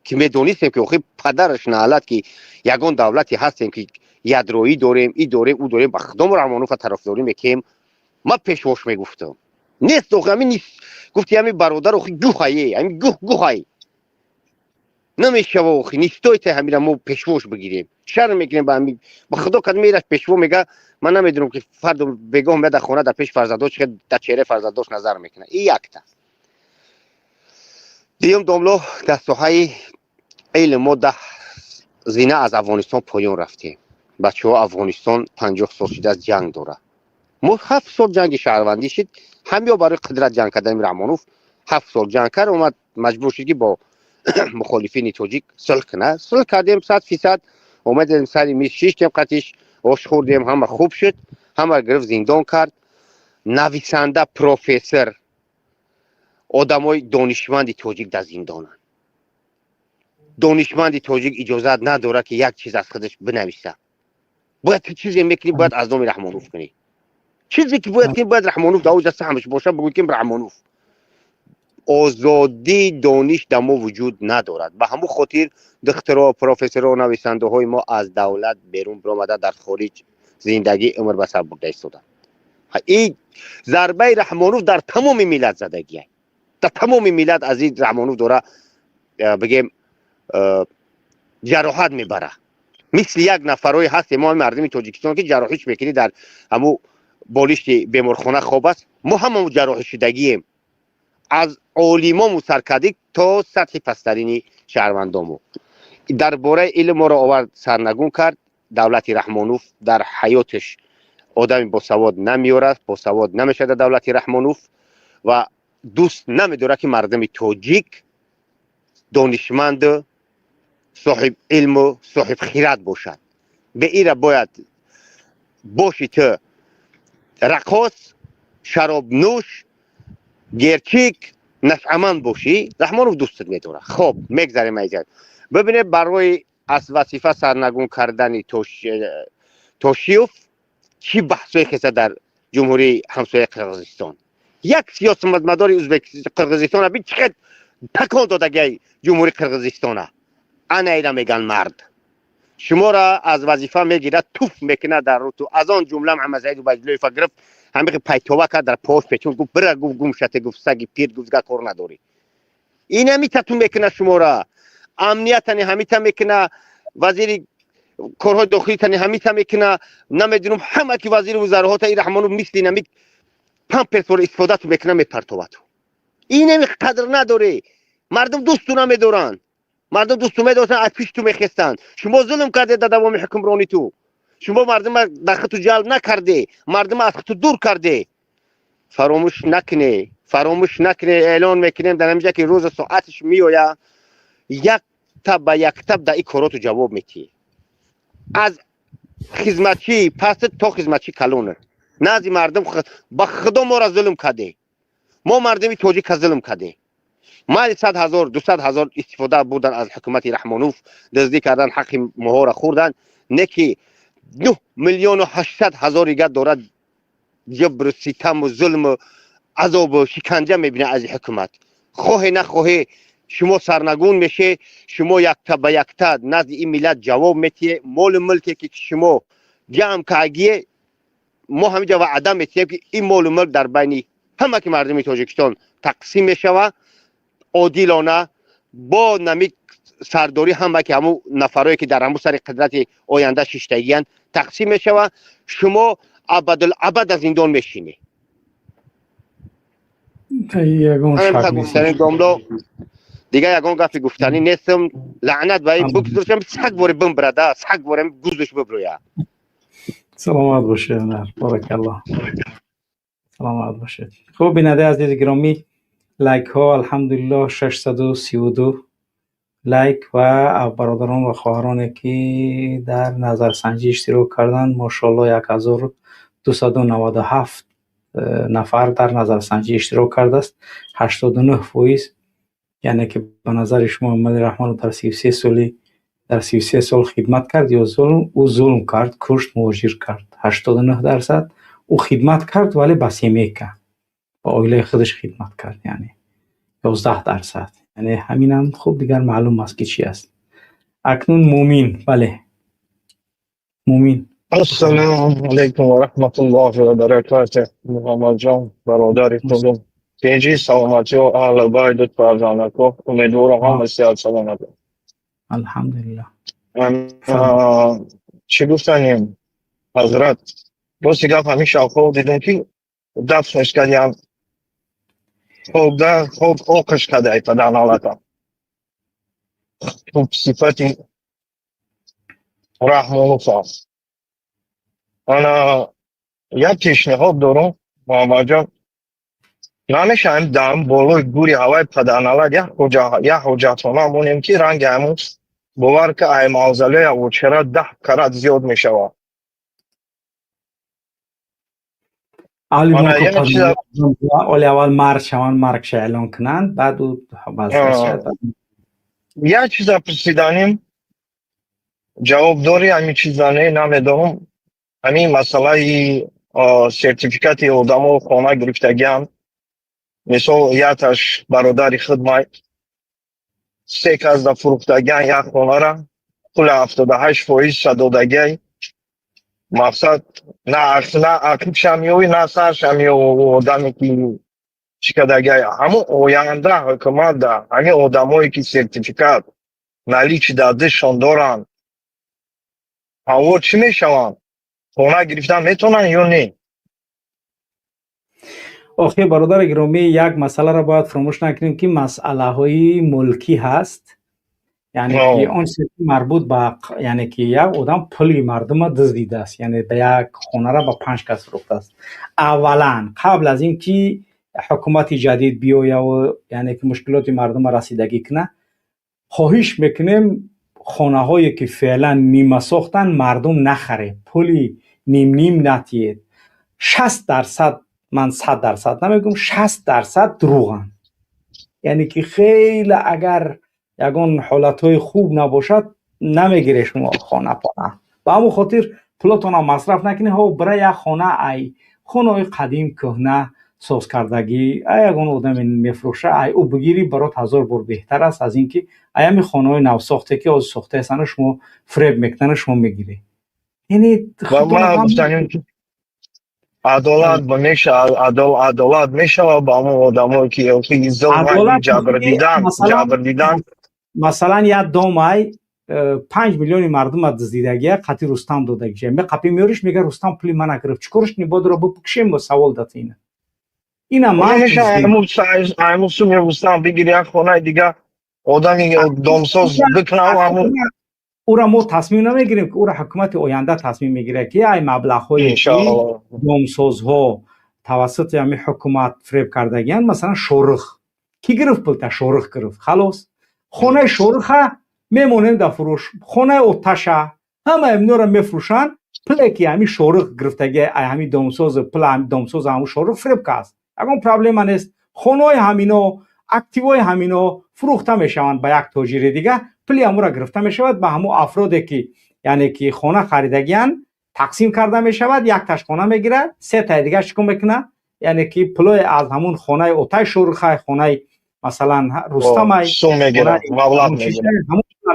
ки медонистем, ки охи падараш наалат, ки ягон давлате ҳастем, ки ядроӣ дорем, и дорем, ӯ дорем, ба Худо мо Раҳмонова тарафдорӣ мекунем. Ман пешвош мегуфтам, нест охи ҳамин гуфти ҳамин бародар, охи гӯҳае, ҳамин гӯҳ гӯҳай намешава, охи нистойте ҳамира мо пешвош бигирем, шарм мекунем ба ҳамин. Ба Худо, кад мераш пешво мега, ман намедонам, ки фарду бегоҳ меяд дар хона, дар пеши фарзандош, дар чеҳраи фарзандош назар мекунад. И якта. Дуюм, домло, дар соҳаи илм мо 10 зина аз Афғонистон поён рафтем. Бачаҳо, Афғонистон 50 сол шидааст ҷанг дорад. Мо 7 сол ҷанги шаҳрвандӣ шид, ҳамё барои қудрат ҷанг кардани Раҳмонов 7 сол ҷанг кард, омад, маҷбур шуд, ки бо мухолифини тоҷик сулҳ кунад. Сулҳ кардем 100%, омадем, сари миз шиштем, қатиш ош хӯрдем, ҳама хуб шуд. Ҳама гирифт, зиндон кард. Нависанда, профессор, одамои донишманди тоҷик дар зиндонанд. Донишманди тоҷик иҷозат надорад, ки як чиз аз худаш бинависа. Бояд ту чизе мекунӣ, бояд аз номи Раҳмонов кунӣ. Чизе ки бояд кунӣ, бояд Раҳмонов дар оҷа саҳмаш боша, бигӯй, ки Раҳмонов. Озодии дониш дар мо вуҷуд надорад. Ба ҳамун хотир духтуро, профессоро, нависандаҳои мо аз давлат берун биромада, дар хориҷ зиндагӣ, умр ба сар бурда истоданд. Ин зарбаи Раҳмонов дар тамоми миллат задагия, дар тамоми миллат. Аз ин Раҳмонов дора, бигем, ҷароҳат мебара. Мисли як нафарое ҳастем мо, мардуми Тоҷикистон, ки ҷарроҳиш мекунӣ, дар ҳамун болишти беморхона хоб аст. Мо ҳамамо ҷарроҳишудагием, аз олимому саркардӣ то сатҳи пасттарини шаҳрвандому. Дар бораи илм моро овард, сарнагун кард. Давлати Раҳмонов дар ҳаёташ одами босавод намеорад, босавод намешавад давлати Раҳмонов ва дӯст намедорад, ки мардуми тоҷик донишманду соҳиб илму соҳиб хират бошад. Бе ира бояд боши ту раққос, шаробнӯш, герчик, нашъаманд бошӣ, Раҳмонов дӯстат медорад. Хоб, мегзарем. Айзад, бибинед, барои аз вазифа сарнагун кардани Тошиев чӣ баҳсое хеса дар ҷумҳурии ҳамсояи Қирғизистон. Як сиёсатмадори узбек Қирғизистона бин, чӣ қад такон додагиай ҷумҳурии Қирғизистона. Ана ира меган мард. Шуморо аз вазифа мегирад, туф мекунад дар рӯту. Аз он ҷумла Муҳаммадсаид Убайдуллоева гирифт, ҳамиқи пайтова кард, дар пош печон, гуфт: «Бира», гуфт, «гум шате», гуфт, «саги пир», гуфт, «га кор надорӣ». Ин ҳамита ту мекуна шуморо, амниятани ҳамита мекуна, вазири корҳои дохилитани ҳамита мекуна, намедунам, ҳама ки вазири вузароҳота и Раҳмонов мисли нами памперсро истифодату мекуна, мепартовату. Инами қадр надорӣ, мардум дӯсту намедоранд. Мардум дӯсту медоштанд, аз пиш ту мехестанд. Шумо зулм кардед дар давоми ҳукмронӣ ту. Шумо мардума дар худту ҷалб накарде, мардума аз худту дур карде. Фаромӯш накуне, фаромӯш накуне. Эълон мекунем дар ҳамиҷа, ки рӯза соатиш меоя, якта ба яктаб дар ин короту ҷавоб метиҳӣ, аз хизматчии паст то хизматчии калонат назди мардум. Ба худо, моро зулм карде, мо мардуми тоҷика зулм карде. Майли, 100 000, 200 000 истифода бурдан аз ҳукумати Раҳмонов, дуздӣ кардан, ҳаққи моҳоро хӯрдан, не ки 9 800 000 дига дорад ҷабру ситаму зулму азобу шиканҷа мебинад аз ҳукумат. Хоҳе нахоҳе, шумо сарнагун меше. Шумо якта ба якта назди ин миллат ҷавоб метиҳе. Молу мулке ки шумо ҷамъ кардие, мо ҳамиҷа ваъда метиҳем, ки ин молу мулк дар байни ҳама ки мардуми Тоҷикистон тақсим мешавад одилона, бо нами сардорӣ ҳама ки ҳамун нафарое ки дар ҳамун сари қудрати оянда шиштагиянд тақсим мешавад. Шумо абадулабад аз зиндон мешинед. Ягон шак. Гуфтани домло, дигар ягон гапи гуфтанӣ нестам. Лаънат ба ин, бигзоршам, саг боре бимбирада, саг боре гуздаш бибрӯя. Саломат бошед, баракалло, саломат бошед. Хуб, бинандаи азизи гиромӣ, лайкҳо, алҳамдулиллоҳ, 632 лайк ва бародарон ва хоҳароне ки дар назарсанҷӣ иштирок карданд, мошоалло, 1297 нафар дар назарсанҷӣ иштирок кардааст, 89%. Яъне ки ба назари шумо Эмомалӣ Раҳмонов дар 33 соли, дар 33 сол хидмат кард ё зулм? Ӯ зулм кард, кушт, муҳоҷир кард, 89%. Ӯ хидмат кард, вале ба семейка, ба оилаи худаш хидмат кард, яъне 11%. Яъне ҳаминам хуб дигар маълум аст, ки чӣ аст. Акнун Муъмин, бале, Муъмин. Ассалому алайкум ва раҳматуллоҳи ва баракатуҳ. Муҳаммадҷон, бародари худум, тинҷӣ, саломатиҳо, аҳлу байту, фарзандако, умедворам ҳама сиҳат саломат. Алҳамдулиллоҳ. Чӣ гуфтанем, ҳазрат, рости гап, ҳамин шабҳо дидем, ки дафнаш кардям, хобда хоб оқиш кадай падар налата. Хуб, сифати Раҳмонов аст. Ана Як пешниҳод дорам, Муҳаммадҷон. Намешавем дар болои гури ҳаваи падарналад як як ҳоҷатхона монем, ки ранги ҳамун, бовар ка, ай мавзолея очера 10 карат зиёд мешавад. Оли аввал марг шаванд, маргша эълон кунанд, баъд ӯ. Як чиза пурсиданим, ҷавоб дорӣ ҳамин чиза не, намедонам. Ҳамин масъалаи сертификати одамо хона гирифтагианд. Мисол, якташ бародари худ май се касда фурӯхтагиан як хонара, пули 78 фоизша додагиай. Мақсад, на ақибша меёвӣ, на сарша меёвӣ. Одаме ки чӣ кардагиай, ҳамун оянда ҳукумат да ҳамин одамое ки сертификат наличи дар дастшон доранд, ҳаво чӣ мешаванд? Хона гирифтан метавонанд ё не? Охир, бародари гиромӣ, як масъаларо бояд фаромӯш накунем, ки масъалаҳои мулкӣ ҳаст, яъне ки он чизе ки марбут ба, яъне ки як одам пули мардума дуздидааст, яъне ба як хонара ба панҷ кас фурӯхтааст. Аввалан, қабл аз ин ки ҳукумати ҷадид биёяву, яъне ки мушкилоти мардума расидагӣ кунад, хоҳиш мекунем, хонаҳое ки феълан нимасохтанд, мардум нахаред, пули нимним натиед. 60%, ман 100% намегӯм, 60% дурӯғанд. Яъне ки хеле агар ягон ҳолатҳои хуб набошад, намегире шумо хона пона. Ба ҳамон хотир пулотонро масраф накунед. Ҳо, бира як хона, ай хонаҳои қадим, кӯҳна созкардагӣ, ай ягон одаме мефурӯша, ай ӯ бигирӣ, барот ҳазор бор беҳтар аст аз ин ки ай ҳами хонаҳои навсохте ки ҳозир сохтаестану шумо фиреб мекунану шумо мегирӣ. Яъне Адолат меша, адолат мешавад ба ҳамон одамое ки ҷабр дидан, ҷабр дидан? Масалан, як домай 5 миллиони мардума дуздидагия, қати Рустам додагиша, меқапи меёриш, мега: «Рустам пули мана гирифт, чӣ корш кунӣ?» Бодро бипукшем, савол дата ина. Ина ман Айму суми Рустам бигири, як хонаи дига одами домсоз бикунам ҳамун. Ура мо тасмим намегирем, ки ура ҳукумати оянда тасмим мегирад, ки ай маблағҳое ки домсозҳо тавассути ҳамин ҳукумат фиреб кардагиянд. Масалан, Шорух кӣ гирифт пулта? Шорух гирифт, халос. Хонаи Шоруха мемонем дар фурӯш, хонаи Оташа, ҳама инора мефурӯшанд. Пуле ки ҳамин Шорух гирифтаги, ай ҳамин домсоз, пула ҳамин домсоз, ҳамун Шорух фиреб кааст, ягон проблема нест. Хонаҳои ҳамино, активҳои ҳамино фурӯхта мешаванд ба як тоҷири дига, пули ҳамура гирифта мешавад, ба ҳамун афроде ки, яъне ки хона харидагиянд, тақсим карда мешавад. Якташ хона мегирад, сетаи дигар чӣ кор мекунад? Яъне ки пулое аз ҳамун хонаи Отай Шоруха, хонаи, масалан, Рустамай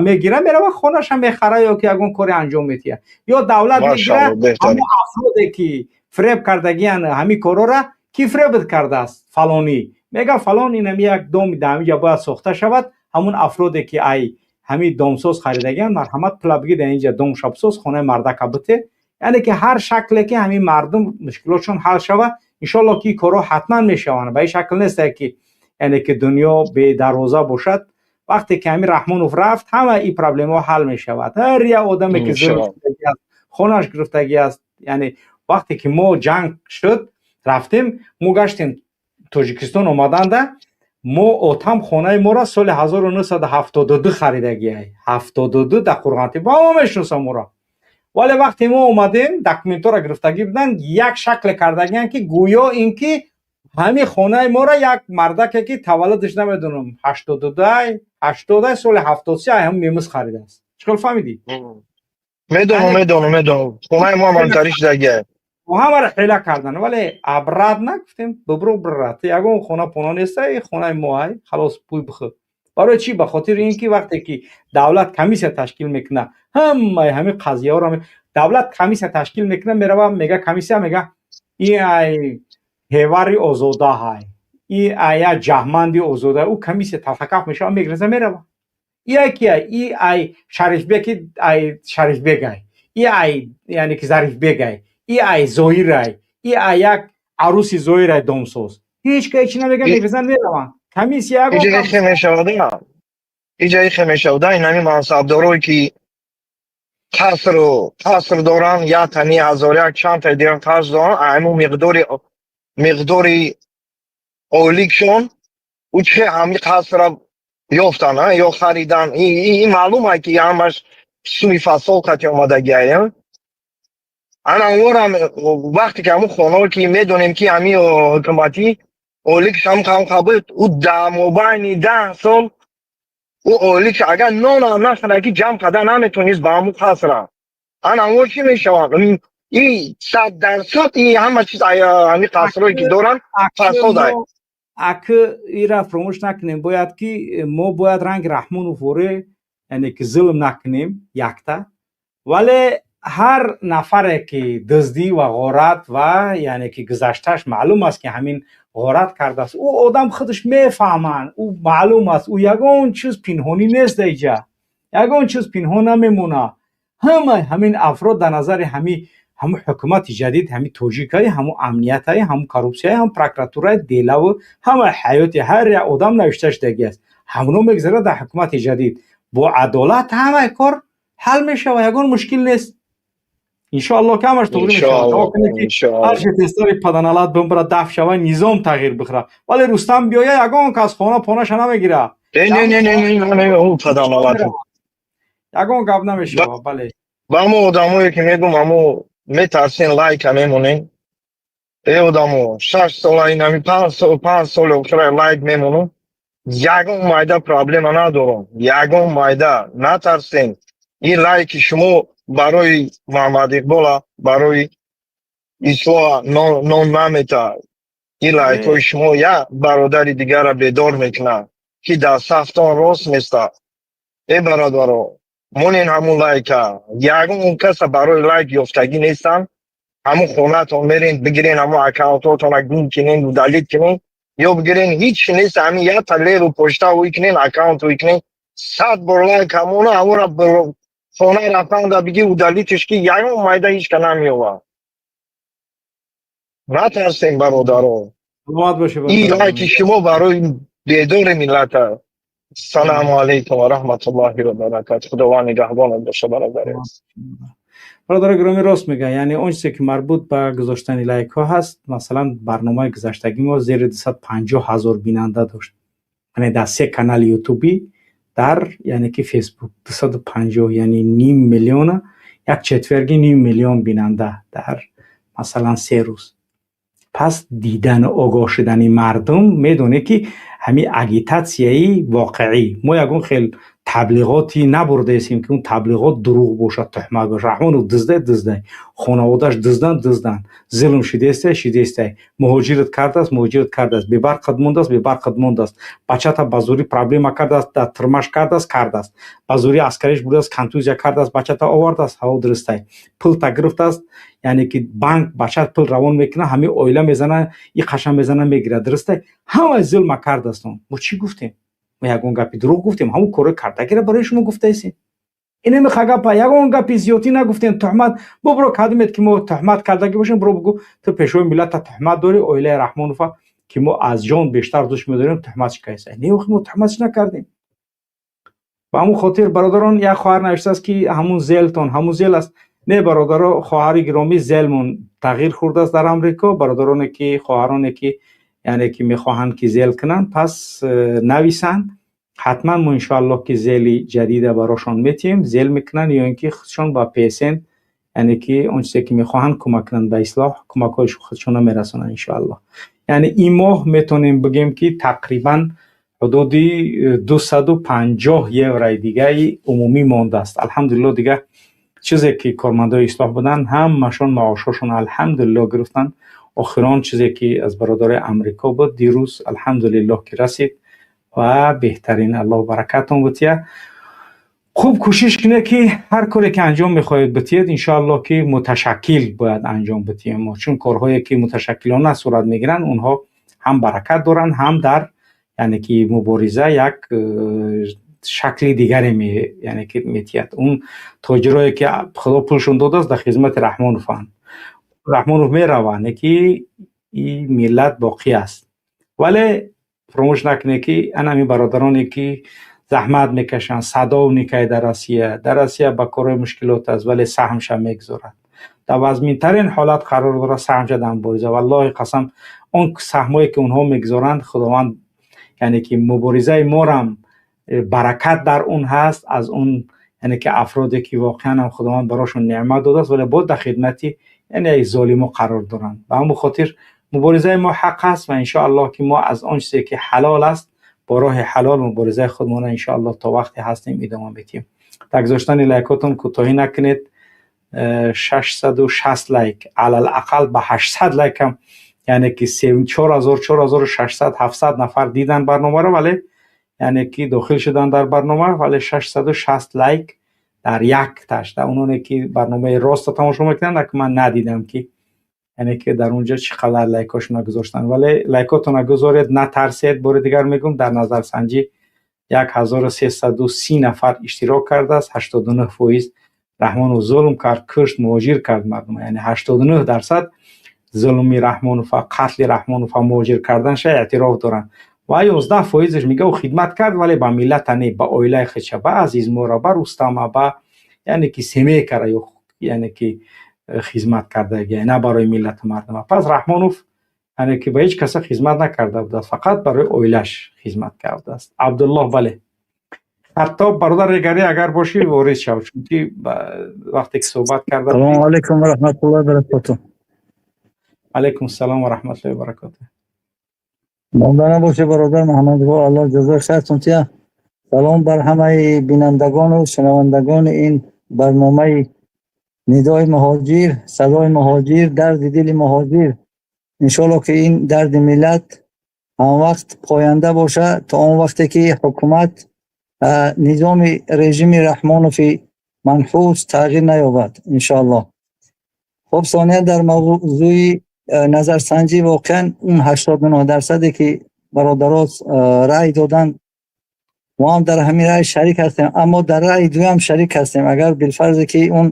мегира, мерава хонаша мехара ё ки ягон коре анҷом медиҳад, ё давлат мегира. Ҳамун афроде ки фиреб кардагиян, ҳамин корора ки фиреб кардааст, фалонӣ мега, фалон, инами як доми дар ҳаминҷа бояд сохта шавад. Ҳамун афроде ки ай ҳамин домсоз харидагиян, марҳамат, пула бигир, дар инҷа дом шабсоз, хонаи мардака бите. Яъне ки ҳар шакле ки ҳамин мардум мушкилотшон ҳал шавад, иншоалло ки ин корҳо ҳатман мешаванд. Ба ин шакл нест ки, яъне ки дунё бедарвоза бошад. Вақте ки ҳамин Раҳмонов рафт, ҳама ин проблемаҳо ҳал мешавад. Ҳар як одаме ки зулм аст, хонааш гирифтагӣ аст. Яъне вақте ки мо ҷанг шуд, рафтем, мо гаштем Тоҷикистон омаданда, мо отам хонаи моро соли 1972 харидагиай, 72, дар Қурғантепа, ҳама мешиносам моро. Вале вақте мо омадем, документҳоро гирифтагӣ буданд, як шакле кардагиянд, ки гӯё ин ки ҳамин хонаи моро як мардаке ки таваллудаш намедонам 82-ай, 80-ай, соли 73 ҳам немис харидааст. Чӣ хел фаҳмидӣ? Медонам, медонам, медонам, хонаи мо ҳам антариш дагиай. Ҳамаро ҳила кардан, вале обратно гуфтем: «Бибро, брат, ягон хона пона неста, хонаи моай, халос, пуй бихӯр». Барои чӣ? Ба хотири ин ки вақте ки давлат комиссия ташкил мекунад, ҳамаи ҳамин қазияҳоро давлат комиссия ташкил мекунад, мерава, мега, комиссия мега: «И ай ҳевари озода ҳай, и ай як ҷаҳманди озода». Ӯ комиссия талхакаф мешава, мегиреза, мерава. И ай кия? И ай Шарифбеки, ай Шарифбегай, и ай, яъне ки Зарифбегай, и ай Зоирай, и ай як аруси Зоирай домсоз. Ҳеҷ ка ҳечи намега, мегирезан, мераванд комиссия. Иҷа ихе мешавада, иҷа ихе мешавада, ин ҳамин мансабдорое ки Қасру қаср доранд, як тани ҳазор як чанд таи дигар қаср доранд, ҳамун миқдори ойликшон ӯ чӣ ҳами қасра ёфтан ё харидан. Ин маълум ай, ки ҳамаш суми фасод қати омадагиай. Ана онам вақте ки ҳамун хонаҳо, ки медонем, ки ҳами ҳукуматӣ ойликш ҳам қабул, ӯ дар мобайни 10 сол ӯ ойликш агар нонам нахарад, ки ҷамъ карда наметонист ба ҳамун қасра. Ана он чӣ мешавад? И 100% и ҳама чиз, ҳами қасрое ки доранд, фасод ай. Аки ира фаромӯш накунем, бояд ки мо бояд ранги Раҳмонов воре, яъне ки зулм накунем якта, вале ҳар нафаре ки дуздӣ ва ғорат ва яъне ки гузаштааш маълум аст, ки ҳамин ғорат кардааст, ӯ одам худаш мефаҳманд, ӯ маълум аст, ӯ ягон чиз пинҳонӣ нест, даиҷа ягон чиз пинҳон намемонад. Ҳама ҳамин афрод дар назари ҳамун ҳукумати ҷадид, ҳамин тоҷикаи, ҳамун амниятаи, ҳамун коррупсияи, ҳамун прокуратураи, делаву ҳама ҳаёти ҳар як одам навишта шудагӣ аст. Ҳамуно мегузарад дар ҳукумати ҷадид, бо адолат ҳамаи кор ҳал мешавад, ягон мушкил нест, иншоалло, ки ҳамаш туғри мешавад. Ҳарчи тезтари паданалат бимбара, даф шава, низом тағйир бихӯра. Вале Рустам биёя, ягон кас хона понаша намегира. Паданалат. Ягон гап намешава, бале. Ба ҳамо одамое ки мегум, ҳамо метарсен, лайка мемонен. Э, одамо, 6 сола, инами 5 сол, 5 соли охира лайк мемонам, ягон майда проблема надорам, ягон майда. Натарсен, ин лайки шумо барои Муҳаммад Иқбола, барои Ислоа нон намета. Ин лайкҳои шумо як бародари дигара бедор мекунад, ки дар сафтон рост места. Э, бародаро, монен ҳамун лайка. Ягон каса барои лайк ёфтагӣ нестанд. Ҳамун хонатон мерен, бигирен, ҳамун аккаунтотона гум кинен, удалить кинен ё бигирен. Ҳеч нест, ҳамин якта леру почта ӯй кинен, аккаунт ӯй кинен, 100 бор лайк ҳамона, ҳамора хона рафтанда биги, удалить ш ки, ягон майда ҳечка намеёвад. Натарсем, бародаро. Саломат бошед. Ин лайки шумо барои бедори миллата. Салому алайкум ва раҳматуллоҳи ва баракат. Худованд нигаҳбонат боша, бародари. Бародари гиромӣ, рост мега. Яъне он чизе ки марбут ба гузоштани лайкҳо ҳаст, масалан, барномаи гузаштагӣ мо зери 250 000 бинанда дошт, яъне дар се канали ютубӣ, дар яъне ки Фейсбук 250, яъне ним миллиона, як четверги ним миллион бинанда дар масалан 3 рӯз. Пас дидану огоҳ шудани мардум, медонед, ки ҳамин агитатсияи воқеӣ, мо ягон хел таблиғоти набурдаестем, ки он таблиғот дурӯғ бошад, туҳмат бошад. Раҳмонов дуздай, дуздай, хонаводааш дуздан, дуздан, зулм шидестай, шидестай, муҳоҷират кардааст, муҳоҷират кардааст, бебарқат мондааст, бебарқат мондааст, бачата ба зӯрӣ проблема кардааст, дар тирмаш кардааст, кардааст, ба зӯрӣ аскариш бурдааст, контузия кардааст, бачата овардааст, ҳаво дурустай, пулта гирифтааст, яъне ки банк бачат пул равон мекунад, ҳамин оила мезана, и қаша мезана, мегирад, дурустай, ҳамаи зулма кардааст. Он мо чӣ гуфтем? Мо ягон гапи дурӯғ гуфтем? Ҳамун корҳои кардагиро барои шумо гуфтаесем. Инамиха гапа, ягон гапи зиёдтӣ нагуфтем. Туҳмат бубро кадимед, ки мо туҳмат кардагӣ бошем, бро бугӯ, ту пешвои миллата туҳмат дорӣ, оилаи Раҳмонова, ки мо аз ҷон бештар дӯст медорем, туҳмат шикаеста. Не, охи, мо туҳматш накардем. Ба ҳамун хотир, бародарон, як хоҳар навиштааст, ки ҳамун Zelle-тон ҳамун Zelle аст. Не, бародаро, хоҳари гиромӣ, Zelle-мон тағйир хӯрдааст дар Амрико. Бародароне ки, хоҳароне ки яъне ки мехоҳанд, ки Zelle кунанд, пас нависанд ҳатман, мо иншоаллоҳ ки Zelle-и ҷадида барошон метиҳем, Zelle мекунанд ё ин ки худшон ба PSN, яъне ки он чизе ки мехоҳанд кӯмак кунанд ба ислоҳ, кӯмакҳои худшонро мерасонанд, иншоаллоҳ. Яъне ин моҳ метавонем бигӯем, ки тақрибан ҳудуди 250 еврои дигаи умумӣ мондааст, алҳамдулилло. Дига чизе ки кормандои ислоҳ буданд, ҳамашон маошҳошон, алҳамдулилло, гирифтанд. Охирон чизе ки аз бародарои Амрико буд, дирӯз, алҳамдулиллоҳ, ки расид ва беҳтарин, Аллоҳ баракатон бутия. Хуб, кӯшиш кунед, ки ҳар коре ки анҷом мехоҳед битиед, иншоаллоҳ, ки муташаккил бояд анҷом битием мо, чун корҳое ки муташаккилона сурат мегиранд, онҳо ҳам баракат доранд, ҳам дар яъне ки мубориза як шакли дигаре яъне ки метиҳад. Он тоҷирое ки Худо пулшон додааст, дар хизмати Раҳмонованд. Раҳмонов меравад, не ки и миллат боқӣ аст. Вале фаромӯш накунед, ки ана ҳамин бародароне ки Заҳмат мекашанд, садовникай дар Россия. Дар Россия ба корҳои мушкилот аст, вале саҳмша мегузорад. Дар вазминтарин ҳолат қарор дорад, саҳмша дар мубориза. Валлоҳи қасам, он саҳмҳое ки онҳо мегузоранд, Худованд, яъне ки муборизаи морам баракат дар он ҳаст, аз он, яъне ки афроде ки воқеан ҳам Худованд барошон неъмат додааст, вале боз дар хидмати, яъне, золимо қарор доранд. Ба ҳамон хотир муборизаи мо ҳақ аст ва иншоаллоҳ ки мо аз он чизе ки ҳалол аст, бо роҳи ҳалол муборизаи худмона иншоаллоҳ то вақте ҳастем идома медиҳем. Дар гузоштани лайкотон кӯтоҳӣ накунед. 660 лайк, алалақал ба 800 лайкам, яъне ки 4000, 4600, 700 нафар дидан барномаро, вале, яъне ки, дохил шудан дар барнома, вале 660 лайк дар як таш. Дар ононе ки барномаи ростро тамошо мекунанд, ман надидам ки, яъне ки, дар онҷо чӣ қадар лайкҳошона гузоштанд, вале лайкотона гузоред, натарсед. Бори дигар мегӯм, дар назарсанҷӣ 1330 нафар иштирок кардааст, 89% Раҳмонов зулм кард, кушт, муҳоҷир кард мардум, яъне 89% зулми Раҳмонова, қатли Раҳмонова, муҳоҷир карданша эътироф доранд ва 11 фоизаш мега, ӯ хидмат кард, вале ба миллата не, ба оилаи худша, ба Азизмора, ба Рустама, ба, яъне ки, семейкара, яъне ки, хизмат кардаги, на барои миллату мардума. Пас Раҳмонов, яъне ки, ба ҳеҷ каса хизмат накарда будааст, фақат барои оилаш хизмат кардааст. Абдуллоҳ, бале, Хаттоб бародар Регари, агар бошӣ, ворид шав, чунки вақте ки суҳбат карда. Салому алайкум ва раҳматуллоҳи ва баракотуҳ. Алайкум салом ва раҳматуллоҳи ва баракотуҳ. Монда набошӣ, бародар Муҳаммадбо, Аллоҳ ҷазои хайртон тия. Салом бар ҳамаи бинандагону шунавандагони ин барномаи Нидои муҳоҷир, садои муҳоҷир, дарди дили муҳоҷир. Иншоаллоҳ ки ин дарди миллат ҳамвақт поянда боша, то он вақте ки ҳукумат, низоми режими Раҳмонови манҳус тағйир наёбад, иншоаллоҳ. Хуб, сония, дар мавзӯи назарсанҷӣ, воқеан он 89 дарсаде ки бародаро раъй доданд, мо ҳам дар ҳамин раъй шарик ҳастем, аммо дар раъи дуюм шарик ҳастем. Агар билфарзе ки он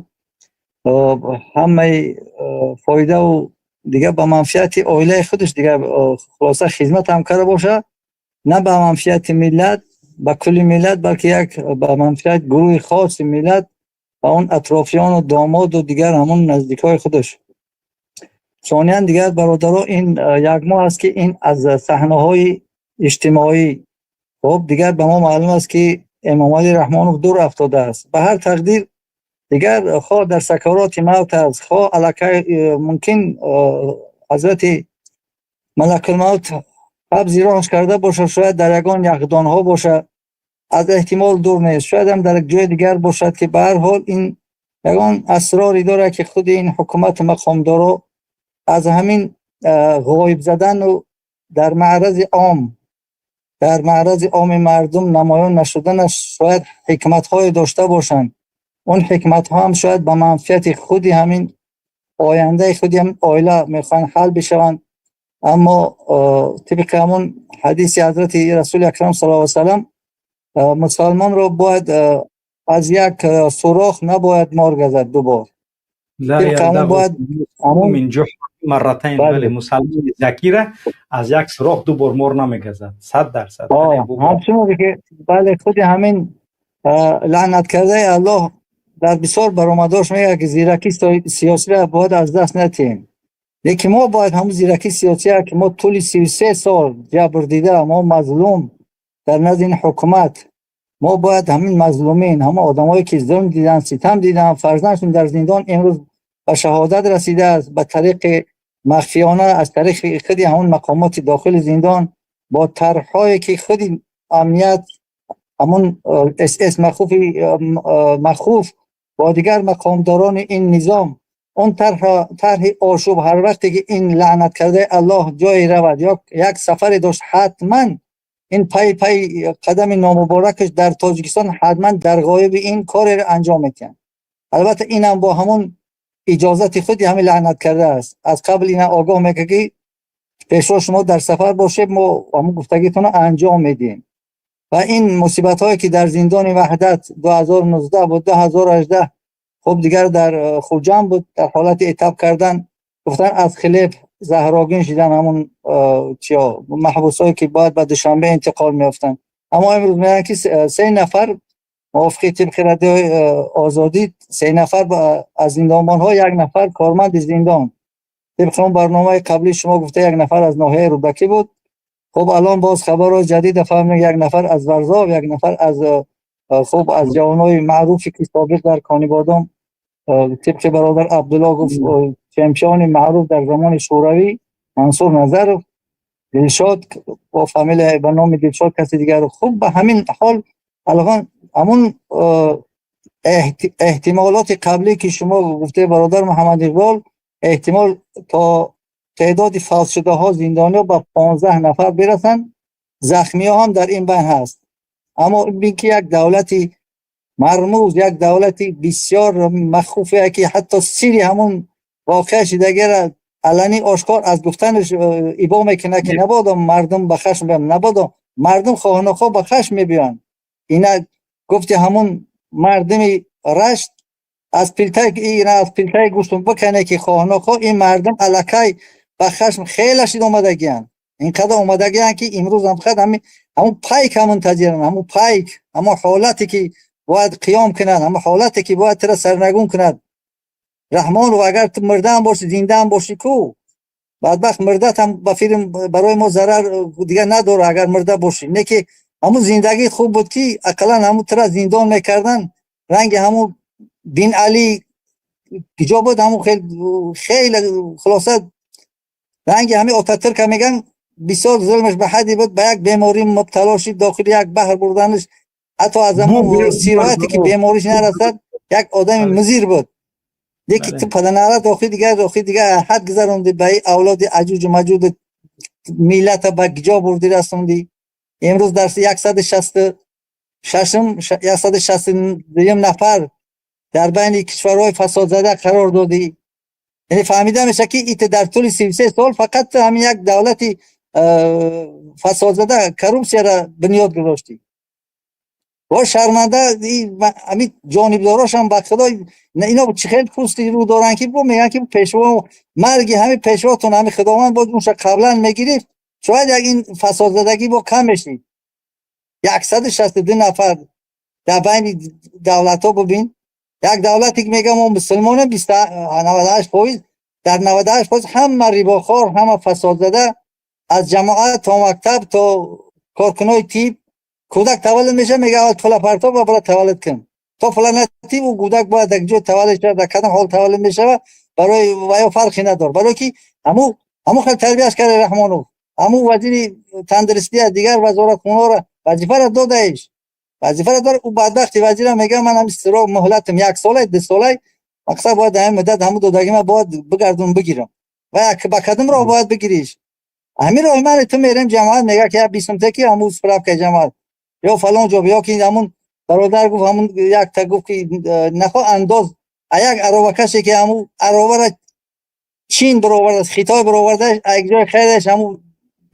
ҳамаи фоидаву дигар ба манфиати оилаи худаш, дигар хулоса хизмат ҳам карда боша, на ба манфиати миллат, ба кулли миллат, балки як ба манфиати гурӯҳи хоси миллат ва он атрофиёну домоду дигар ҳамон наздикҳои худаш. Сониян, дигар бародаро, ин як моҳ аст ки ин аз саҳнаҳои иҷтимоӣ, хуб, дигар ба мо маълум аст ки Эмомалӣ Раҳмонов дур афтодааст. Ба ҳар тақдир, дигар хоҳ дар сакароти мавт аст, хоҳ аллакай мумкин ҳазрати малакулмавт қабзи роҳш карда бошад, шояд дар ягон яхдонҳо бошад, аз эҳтимол дур нест, шояд ҳам дар ҷои дигар бошад, ки ба ҳар ҳол ин ягон асроре дорад, ки худи ин ҳукумату мақомдоро аз ҳамин ғоиб задану дар маърази оми мардум намоён нашуданаш шояд ҳикматҳое дошта бошанд. Он ҳикматҳо ҳам шояд ба манфиати худи ҳамин ояндаи худи ҳамин оила мехоҳанд ҳал бишаванд. Аммо тибқи ҳамон ҳадиси ҳазрати Расули Акрам саллаллоҳу алайҳи васаллам, мусалмонро бояд аз як сурох набояд мор газад ду бор. Бояд مرتين. бале, мусалмони закира аз як сурох ду бор мор намегазад, 100%. Ҳамчунон ки, бале, худи ҳамин лаънат кардаи Аллоҳ дар бисёр баромадош мегӯяд, ки зиракии сиёсиро бояд аз даст натиҳем. Лекин мо бояд ҳамун зиракии сиёсия, ки мо тӯли 33 сол ҷабр дида, мо мазлум дар назди ин ҳукумат, мо бояд ҳамин мазлумин, ҳамон одамое ки зулм диданд, ситам диданд, фарзандшон дар зиндон имрӯз ба шаҳодат расидааст, ба тариқи махфиёна, аз тариқи худи ҳамон мақомоти дохили зиндон, бо тарҳҳое ки худи амният, ҳамон СС махуфи махуф бо дигар мақомдорони ин низом, он тарҳи ошӯб. Ҳар вақте ки ин лаънат кардаи Аллоҳ ҷое равад ё як сафаре дошт, ҳатман ин пай пай қадами номуборакаш дар Тоҷикистон ҳатман дар ғоиби ин кореро анҷом медиҳанд. Албатта, инам бо ҳамон иҷозати худи ҳамин лаънат карда аст. Аз қабл ина огоҳ мекард, ки пешво шумо дар сафар бошед, мо ҳамон гуфтагитонро анҷом медиҳем. Ва ин мусибатҳое ки дар зиндони Ваҳдат 2019 буд, 2018, хуб, дигар дар Хуҷанд буд, дар ҳолати этап кардан, гуфтан, аз хлеб заҳрогин шидан ҳамон чиё, маҳбусҳое ки бояд ба Душанбе интиқол меёфтанд. Аммо имрӯз мегӯянд, ки се нафар, мувофиқи тибқи Радиои Озодӣ, се нафар аз зиндонбонҳо, як нафар корманди зиндон. Тибқи он барномаи қаблии шумо гуфта, як нафар аз ноҳияи Рӯдакӣ буд. Хуб, алон боз хабарҳои ҷадида фаҳмидем, як нафар аз Варзоб, як нафар аз, хуб, аз ҷавонои маъруфе, ки собиқ дар Конибодом, тибқи бародар Абдулло гуфт, чемпиони маъруф дар замони Шӯравӣ Мансур Назаров, Дилшод бо фамилия, ба номи Дилшод каси дигар. Хуб, ба ҳамин ҳол алон ҳамун эҳтимолоти қаблӣ, ки шумо гуфте, бародар Муҳаммад Иқбол, эҳтимол то теъдоди фавтшудаҳо, зиндониҳо ба 15 нафар бирасанд, захмиҳо ҳам дар ин байн ҳаст. Аммо бин, ки як давлати мармуз, як давлати бисёр махуфе, ки ҳатто сири ҳамун воқеа шидагиро аланӣ ошкор аз гуфтанаш ибо мекунад, ки набодо мардум ба хашм биёянд, набодо мардум хоҳу нохоҳ ба хашм мебиёянд. Ина гуфти ҳамун мардуми Рашт, аз пилтаи ина аз пилтаи гӯштун бикане, ки хоҳу нохоҳ ин мардум аллакай ба хашм хеле шид омадагиянд, инқадар омадагиянд, ки имрӯз ҳам фақат ҳамун пайк мунтазиранд, ҳамун пайк, ҳамон ҳолате, ки бояд қиём кунад, ҳамон ҳолате, ки бояд тура сарнагун кунад. Раҳмонов, агар ту мурдаам бошӣ, зиндаам бошӣ, ку бадбахт, мурдат ҳам ба филм барои мо зарар дигар надорад, агар мурда бошӣ. Не ки ҳамун зиндагӣ хуб буд, ки ақаллан ҳамун тура зиндон мекардан, ранги ҳамун Бин Али киҷо буд, ҳамун хеле, хулоса, ранги ҳамин Отатурка меган, бисёр зулмаш ба ҳадде буд, ба як беморӣ мубтало шид, дохили як баҳр бурданаш, ҳатто аз ҳамун сирояте, ки бемориш нарасад, як одами музир буд. Леки ту паданалат охи дигар ҳад гузаронди, ба ин авлоди аҷуҷу маҷуд миллата ба ҷо бурди, расондӣ. Имрӯз дар 166-ум, 162-юм нафар дар байни кишварҳои фасодзада қарор додӣ. Яъне фаҳмида мешавад, ки ит дар тӯли 33 сол фақат ҳамин як давлати фасодзада, коррупсияра бунёд гузоштӣ. Бо шарманда, ҳамин ҷонибдорошам, ба худо, ино чӣ хел пӯсти рӯ доранд, ки бо мегӯянд, ки пешво. Марги ҳамин пешвотон, ҳамин Худованд боз унша қаблан мегирифт, шояд як ин фасодзадагӣ бо кам мешид. 162 нафар дар байни давлатҳо, бубин, як давлате, ки мегӯям мо мусулмонем, 98%, дар 98% ҳама рибохор, ҳама фасодзада, аз ҷамоат то мактаб то коркунои тиб. Кӯдак таваллуд мешавад, мега: «Аввал пула партоб ва бара таваллуд кун». То пула натӣ, ӯ кӯдак бояд дар ҷой таваллуд шавад, дар кадом ҳол таваллуд мешавад, барои ваё фарқе надорад, барое ки ҳамун хел тарбияш карда Раҳмонов. Ҳамун вазири тандурустия, дигар вазоратхонаро вазифаро додаиш, вазифаро дорад. Ӯ бадбахти вазира мега: «Ман ҳами сиро муҳлатам як солай, 2 солай, мақсад бояд дар ҳамин муддат ҳамун додагима бояд бигардум, бигирам». Ва ба кадом роҳ бояд бигириш? Ҳамин роҳи ман ту мерем, ҷамоат мега, ки як бисумте, ки ҳамун справкаи ҷамоат ё фалон ҷо, ё ки ҳамун бародар гуфт, ҳамун якта гуфт, ки нахо андоз, а як аробакаше, ки ҳамун аробара Чин бироварда, Хитой бироварда, як ҷои хайраш, ҳамун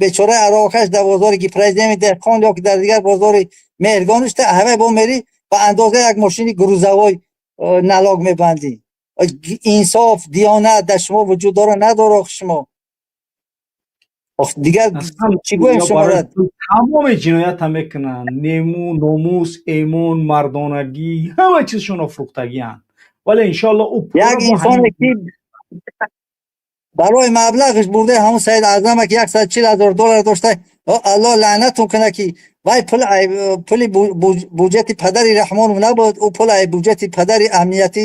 бечораи аробакаш дар бозори ки президенти деҳқон ё ки дар дигар бозори Меҳргониш ҳамаи бо мери, ба андозаи як мошини грузовой налог мебандӣ. Инсоф, диёнат дар шумо вуҷуд дора, надора? Ох, шумо дигар чӣ гӯем шуморо? Тамоми ҷиноята мекунанд, нему номус, эмон, мардонагӣ, ҳама чизшонро фурӯхтагианд, вале иншоалло ӯ Як инсоне, ки барои маблағаш бурда, ҳамун Саид Аъзама, ки 140 000 доллар дошта, Аллоҳ лаънатун кунад, ки вай пул пули буҷети падари Раҳмонов набуд, ӯ пул буҷети падари амниятӣ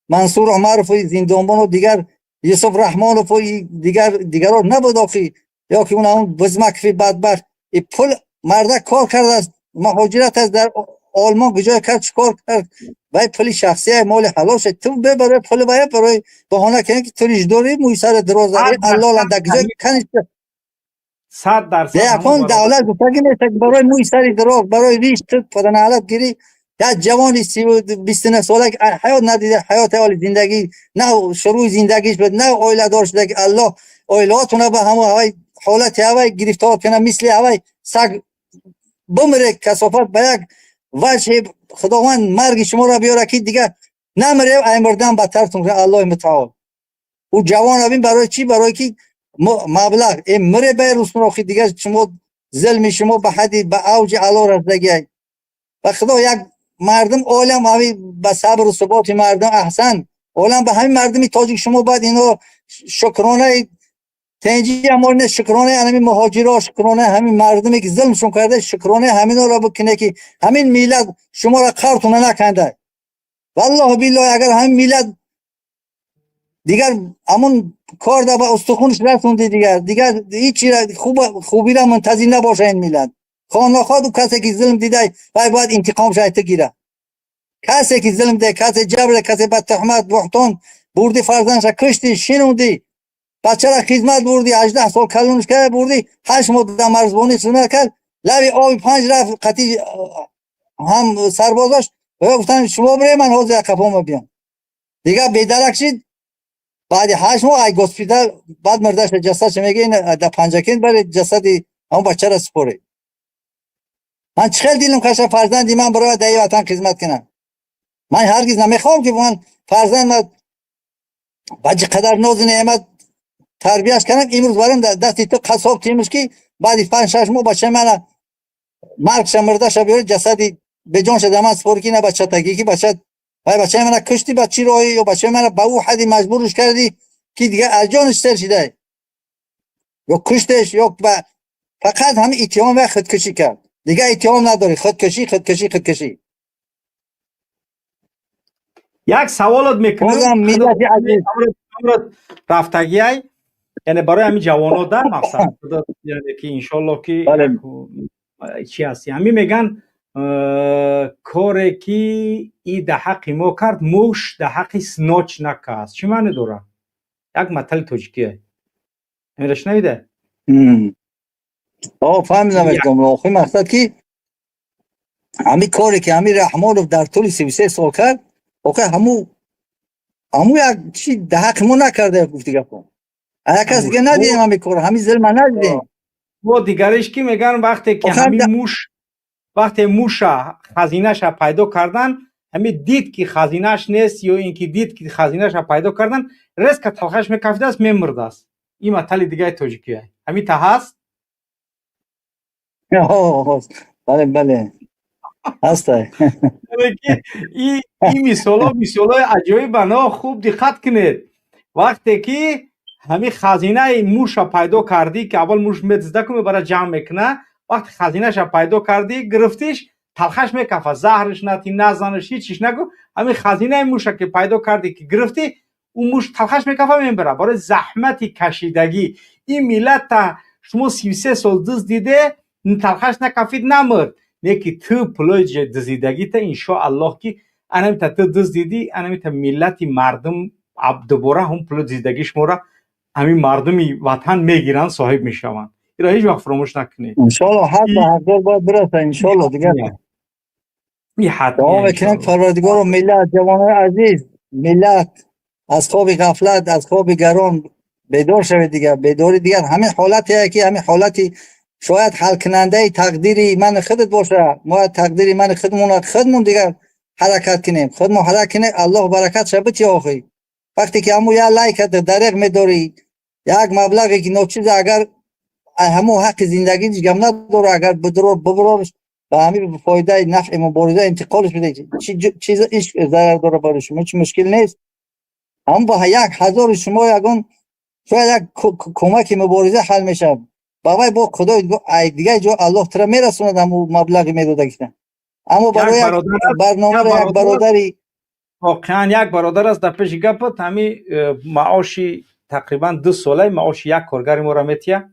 Мансур Умарову зиндонбону дигар Юсуф Раҳмонову дигар дигаро набуд охи, ё ки он ҳамун Бузмакови бадбахт. И пул мардак кор кардааст, муҳоҷират аст, дар Олмон куҷое кард, чӣ кор кард, вай пули шахсия, моли ҳалол шуд. Ту бебарои пули вай барои баҳона кунӣ, ки ту риш дорӣ, мӯи сари дароз дорӣ, аллоҳ дар куҷои каниш? 100%. Якон давлат гуфтагӣ нест, барои мӯи сари дароз, барои риш ту паданалат гирӣ. Як ҷавони 29 сола, ҳаёт надида, ҳаёти оли зиндагӣ на шурӯи зиндагиш буд, на оиладор шуда, ки Аллоҳ оилаотуна ба ҳамон ҳавай ҳолати ҳавай гирифтор кунад, мисли ҳавай саг бумре, касофат, ба як ваҷҳи Худованд марги шуморо биёрад, ки дигар намре, ай мурдан бадтартун. Аллоҳи мутаол ӯ ҷавон бин, барои чӣ? Барои ки маблағ мре, бай русмурохи дигар шумо. Зулми шумо ба ҳадди ба авҷи аъло расидагиай. Ба Худо, як мардум олам ҳами ба сабру суботи мардум, аҳсан, олам ба ҳамин мардуми тоҷик. Шумо бояд ино шукронаи тенҷи амор не, шукронаи ҳамин муҳоҷиро, шукронаи ҳамин мардуме ки зулмшон карда, шукронаи ҳаминора бикуне, ки ҳамин миллат шуморо қартона наканда. Валлоҳу биллоҳи, агар ҳамин миллат дигар ҳамон кор да ба устухунш расонди, дигар ҳичи хубира мунтазир набоша ин миллат. Хоҳ нохоҳ, касе ки зулм дидай, вай бояд интиқом шайта гира. Касе ки зулм дида, касе ҷабр, касе ба туҳмат, буҳтон бурди, фарзандша кушти, шинонди, бачара хизмат бурди, 18 сол калонш карда бурди, 8 моҳ дар марзбонӣ хизмат кард, лаби оби панҷ рафт, қатъи ҳам сарбозош гуфтан: «Шумо бире, ман ҳозир қафома биям». Дигар бедарак шид. Баъди 8 моҳ ай госпитал баъд мурдаша, ҷасадша мега, дар Панҷакент баред, ҷасади ҳамон бачара супоред. Ман чӣ хел дилам каша, фарзанди ман барояд дар ватан хизмат кунам. Ман ҳаргиз намехоҳам, ки ман фарзанд ба чӣ қадар нозу неъмат тарбияш кардам, имрӯз барам дасти ту қассоб тимуш, ки баъди 5-6 моҳ бачаи мана маргша, мурдаша биёред, ҷасади беҷонша дар ман супорӣ, ки на бачатагӣ, ки бача вай бачаи мана кушти, ба чӣ роҳӣ, ё бачаи мана ба ӯ ҳадди маҷбурш кардӣ, ки дигар аз ҷонаш сер шидай, ё куштеш, ё ба фақат ҳамин иттиҳом ва худкушӣ кард, дигар иттиҳом надорӣ. Худкушӣ, худкушӣ, худкушӣ. Як саволот мекунам. Миллати азиз. Рафтагиай, яъне барои ҳамин ҷавонот дар мақсад, яъне ки иншоллоҳ ки чӣ ҳасти, ҳамин меган, коре ки и да ҳаққи мо кард, муш да ҳаққи синоч накард, чӣ маъне дорад? Як матали тоҷикие, ҳамира шунавида? Фаҳмидам. Охир мақсад, ки ҳамин коре ки ҳамин Раҳмонов дар тӯли 33 сол кард, охир ҳаму як чи да ҳаққи мо накарда, гуфти гапо. Як кас дига надидем ҳамин кор, ҳамин зулма надидем. Бо дигариш ки меган, вақте ки ҳамин муш, вақте муша хазинаша пайдо кардан, ҳамин дид ки хазинаш нест, ё ин ки дид ки хазинаша пайдо кардан, резко талхаш мекафидааст, мемурдааст. Ин матали дигари тоҷикия ҳамин та ҳаст. Бале, ҳастай. Ин мисоло мисолои аҷоибано, хуб диққат кунед. Вақте ки ҳамин хазинаи муша пайдо кардӣ, ки аввал муш медизда ку, мебара, ҷамъ мекуна, вақте хазинаша пайдо кардӣ, гирифтиш, талхаш мекафа, заҳриш нати, назанаш, ҳичиш нагу, ҳамин хазинаи муша ки пайдо кардӣ, ки гирифтӣ, ӯ муш талхаш мекафа, мебара. Барои заҳмати кашидагӣ ин миллата шумо 33 сол диз диде, талхаш накафид, намурд. Не ки ту пулои дизидагита, иншоаллоҳ, ки анамита ту диз дидӣ, анамита миллати мардум дубора ҳам пули дизидагии шуморо ҳамин мардуми ватан мегиранд, соҳиб мешаванд. Иро ҳеҷ вақт фаромӯш накунед. Иншоалло, ҳар ба ҳазор бояд бираса, иншоалло. Дигар дуо мекунем, Парвардигоро, миллат, ҷавонои азиз, миллат, аз хоби ғафлат, аз хоби гарон бедор шавед. Дигар бедорӣ, дигар ҳамин ҳолате, ки ҳамин ҳолати шояд ҳалкунандаи тақдири мани худат боша. Мо тақдири мани худмона худмон дигар ҳаракат кунем, худмон ҳаракат кунем, Аллоҳ баракатша бити. Охи, вақте ки ҳамун як лайка дареғ медорӣ, як маблағе ки ночиза, агар ҳамун ҳаққи зиндагӣ гам надора, агар бибурорш, ба ҳамин фоидаи нафъи мубориза интиқолш биде, чиз ҳеҷ зарар дора барои шумо? Ҳеҷ мушкил нест. Ҳамун ба 1000 шумо ягон шояд як кӯмаки мубориза ҳал мешавад. Ба вай бо Худои дигар ҷо Аллоҳ тура мерасонад ҳамун маблағи медодагита. Аммо барои барномаро як бародари Воқеан, як бародар аст, дар пеши гапат, ҳамин маоши тақрибан 2 солаи маоши як коргари моро метия.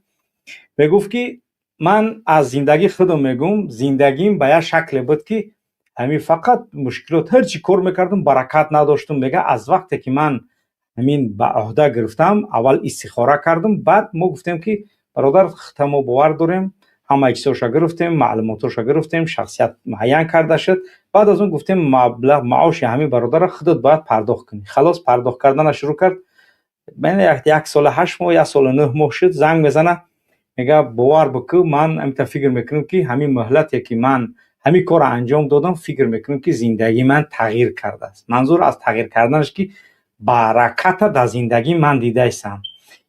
Мегуфт, ки ман аз зиндагии худам мегӯм, зиндагим ба як шакле буд, ки ҳамин фақат мушкилот, ҳар чӣ кор мекардам, баракат надоштам. Мега, аз вақте ки ман ҳамин ба ӯҳда гирифтам, аввал истихора кардам, баъд мо гуфтем, ки бародар, хита мо бовар дорем, ҳамаи чизоша гирифтем, маълумотоша гирифтем, шахсият муайян карда шуд. Баъд аз он гуфтем, маблағ маоши ҳамин бародарро худат бояд пардохт кунӣ. Халос, пардохт кардана шурӯъ кард. Як сола 8 моҳ, як сола 9 моҳ шуд, занг мезана, мега, бовар бикӯ, ман ҳамита фикр мекунам, ки ҳамин муҳлате ки ман ҳамин корро анҷом додам, фикр мекунам, ки зиндагии ман тағйир кардааст. Манзур аз тағйир карданаш, ки бараката дар зиндагии ман дидаистам,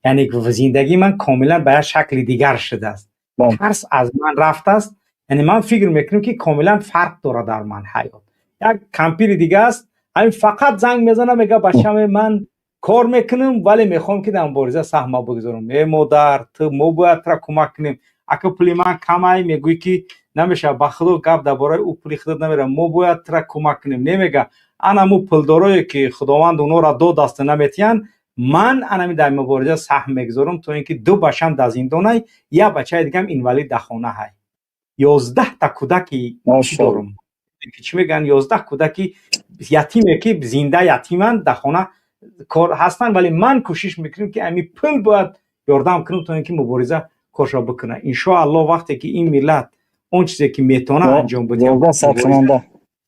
яъне зиндагии ман комилан ба як шакли дигар шудааст. Тарс аз ман рафтааст, яъне ман фикр мекунам, ки комилан фарқ дорад дар ман ҳаёт. Як кампири дига аст, ҳамин фақат занг мезана, мега: «Бачаме, ман кор мекунам, вале мехоҳам, ки дар мубориза саҳма бигузорам». Э, модар, ту мо бояд тура кӯмак кунем. Ака, пули ман камай, мегӯӣ, ки намешавад. Ба худо, гап дар бораи ӯ пули худат намерам, мо бояд тура кӯмак кунем. Немега, анамо пулдорое, ки Худованд онҳоро дод, даста наметиҳанд. Ман анами дар мубориза саҳм мегузорам, то ин ки ду бачам дар зиндонай, як бачаи дигам инвалид дар хона ҳай, 11-та кӯдаки чӣ дорум, чӣ мегӯянд, 11 кӯдаки ятиме, ки зинда ятиманд, дар хона кор ҳастанд, вале ман кӯшиш мекунем, ки ами пул бояд ёрдам кунам, то ин ки мубориза коршо бикунад. Иншоаллоҳ, вақте ки ин миллат он чизе ки метавона анҷом бидиҳад,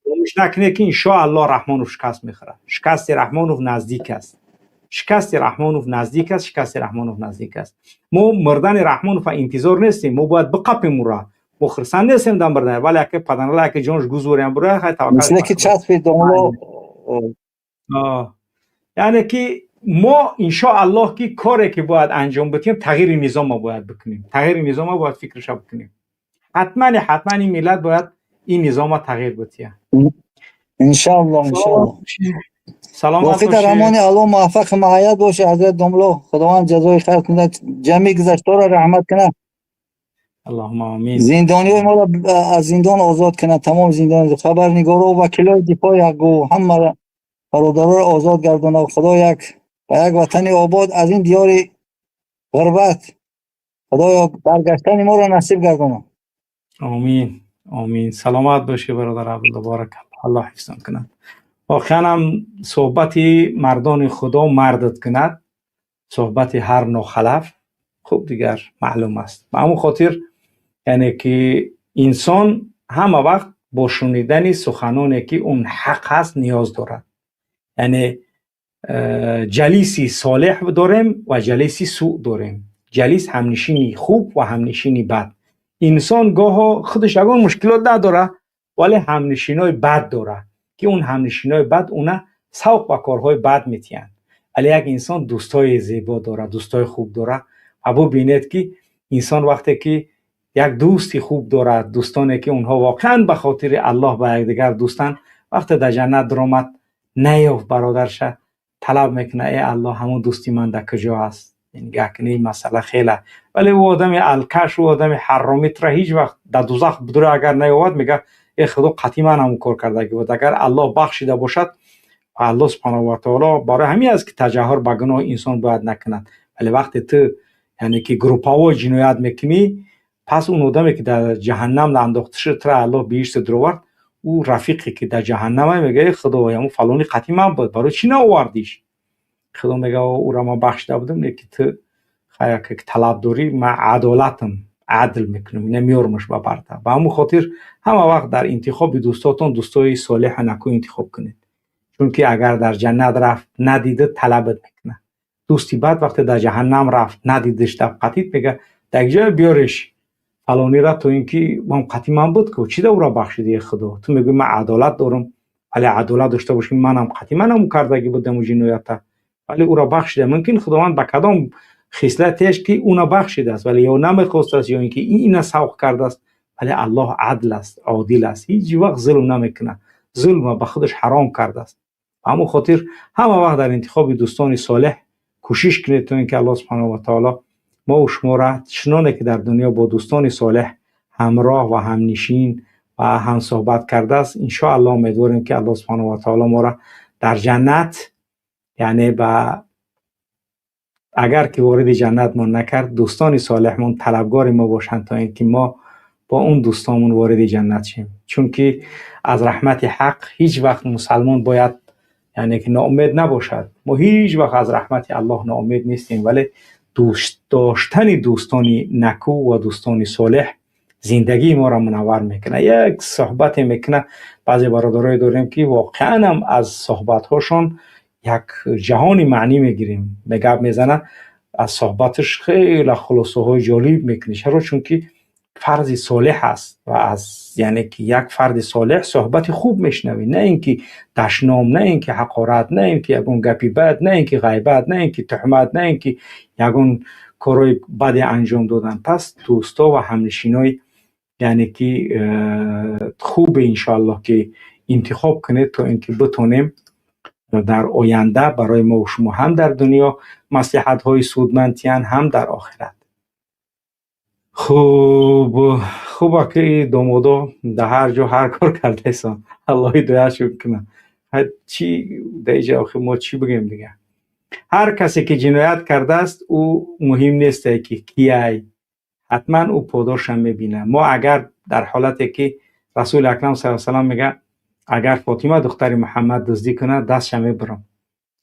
фаромӯш накунед, ки иншоаллоҳ Раҳмонов шикаст мехӯрад. Шикасти Раҳмонов наздик аст, шикасти Раҳмонов наздик аст, шикасти Раҳмонов наздик аст. Мо мурдани Раҳмонова интизор нестем, мо бояд биқапем ура. Мо хурсанд нестем дар мурдан, вале яке паданала, яке ҷонш гузорям бура, хай, таваккал. Мисле ки часпи домло. Яъне ки мо иншоаллоҳ, ки коре ки бояд анҷом бидиҳем, тағйири низома бояд бикунем, тағйири низома бояд фикрша бикунем. Ҳатман, ҳатман ин миллат бояд ин низома тағйир бидиҳад. Иншоаллоҳ, иншоаллоҳ. Саломат. Боқӣ дар амони Аллоҳ, муваффақ муайяд бошед, ҳазрат домло. Худованд ҷазои хайр кунад, ҷамъи гузаштаро раҳмат кунад. Аллоҳумма омин. Зиндониҳои моро аз зиндон озод кунад, тамоми зиндони хабарнигоро, вакилои дифои ҳаққу ҳама бародароро озод гардонад. Худо як ба як ватани обод, аз ин диёри ғурбат, Худоё, баргаштани моро насиб гардонад. Омин, омин. Саломат бошӣ, бародар Абдулло, баракалло, Аллоҳ ҳифзон кунад. Воқеан ҳам суҳбати мардони Худо мардат кунад, суҳбати ҳар нохалаф хуб дигар маълум аст. Ба ҳамон хотир, яъне ки инсон ҳама вақт бо шунидани суханоне, ки он ҳақ аст, ниёз дорад. Яъне ҷалиси солеҳ дорем ва ҷалиси суъ дорем, ҷалис, ҳамнишини хуб ва ҳамнишини бад. Инсон гоҳо худаш ягон мушкилот надорад, вале ҳамнишинои бад дорад, ки он ҳамнишинои бад уна савқ ба корҳои бад метиҳанд. Вале як инсон дӯстҳои зебо дорад, дӯстҳои хуб дорад ва бубинед, ки инсон вақте ки як дӯсти хуб дорад, дӯстоне, ки онҳо воқеан ба хотири Аллоҳ ба якдигар дӯстанд, вақте дар ҷаннат даромад, наёфт бародарша, талаб мекунад: «Э Аллоҳ, ҳамон дӯсти ман дар куҷо аст?» Нигаҳ кунӣ, ин масъала хеле. Вале ӯ одами алкаш, ӯ одами ҳаромӣ тура ҳеҷ вақт дар дузах будура агар наёвад, мега: «Э Худо, қатъи ман ҳамон кор кардагӣ буд». Агар Аллоҳ бахшида бошад, Аллоҳ субҳанаҳу ва таоло, барои ҳамин аст, ки таҷаҳҳур ба гуноҳ инсон бояд накунад. Вале вақте ту, яъне ки групповой ҷиноят мекунӣ, пас он одаме, ки дар ҷаҳаннам андохта шуд, тура Аллоҳ биҳишта дуровард, ӯ рафиқе, ки дар ҷаҳаннама, мега: «Э Худо, ҳамон фалони қатъи ман буд, барои чӣ наовардиш?» Худо мега: «Ӯра ман бахшида будам, лекин ту хая ки талаб дорӣ, ман адолатам, адл мекунам, ина меёрмаш ба барта». Ба ҳамон хотир ҳама вақт дар интихоби дӯстотон дӯстои солеҳа наку интихоб кунед, чунки агар дар ҷаннат рафт, надида, талабат мекунад. Дӯсти бад вақте дар ҷаҳаннам рафт, надидиш, дар қатит мега: «Дар як ҷое биёреш фалонира, то ин ки ман қатъи ман буд, ку чӣ да ӯра бахшиди, Худо?» Ту мегӯӣ: «Ман адолат дорам», вале адолат дошта бошӣ, манам қатъи манам кардагӣ будам ҷиноята, вале ӯра бахшида. Мумкин Худованд ба кадом хислатеш, ки ӯна бахшидааст, вале ё намехостааст, ё ин ки ина савқ кардааст. Вале Аллоҳ адл аст, одил аст, ҳеҷ вақт зулм намекунад, зулма ба худаш ҳаром кардааст. Ба ҳамон хотир ҳама вақт дар интихоби дӯстони солеҳ кӯшиш кунед, то ин ки Аллоҳ субҳанаҳу ва таоло мову шуморо чуноне ки дар дунё бо дӯстони солеҳ ҳамроҳ ва ҳамнишин ва ҳамсӯҳбат кардааст, иншоаллоҳ умедворем, ки Аллоҳ субҳанаҳу ва таоло моро дар ҷаннат, яъне ба агар ки вориди ҷаннатмон накард, дӯстони солеҳмон талабгори мо бошанд, то ин ки мо бо он дӯстонмон вориди ҷаннат шем. Чунки аз раҳмати Ҳақ ҳеҷ вақт мусалмон бояд, яъне ки, ноумед набошад. Мо ҳеҷ вақт аз раҳмати Аллоҳ ноумед нестем, вале дӯст доштани дӯстони наку ва дӯстони солеҳ зиндагии моро мунаввар мекунад, як суҳбате мекунад. Баъзе бародарое дорем, ки воқеан ҳам аз суҳбатҳошон як ҷаҳони маънӣ мегирем. Гап мезана, аз суҳбаташ хеле хулосаҳои ҷолиб мекунӣ. Чаро? Чунки фарди солеҳ аст ва аз, яъне ки, як фарди солеҳ суҳбати хуб мешунавӣ, на ин ки дашном, на ин ки ҳақорат, на ин ки ягон гапи бад, на ин ки ғайбат, на ин ки туҳмат, на ин ки ягон Корҳои баде анҷом доданд. Пас дӯсто ва ҳамнишинои, яъне ки хубе, иншоаллоҳ, ки интихоб кунед, то ин ки битонем дар оянда барои мо шумо ҳам дар дунё маслиҳатҳои судманд тиҳанд, ҳам дар охират. Хуб, хуба ки домодо дар ҳар ҷо ҳар кор кардаесон, Аллоҳ ҳидоятшон кунад. Чӣ дар иҷа охи мо чӣ бигӯем дигар? Ҳар касе ки ҷиноят кардааст, ӯ муҳим несте ки кияй, ҳатман ӯ подошам мебинад. Мо агар дар ҳолате ки Расули Акрам саллаллоҳу алайҳи васаллам мегӯяд, агар Фотима духтари Муҳаммад дуздӣ кунад, дастша мебурам.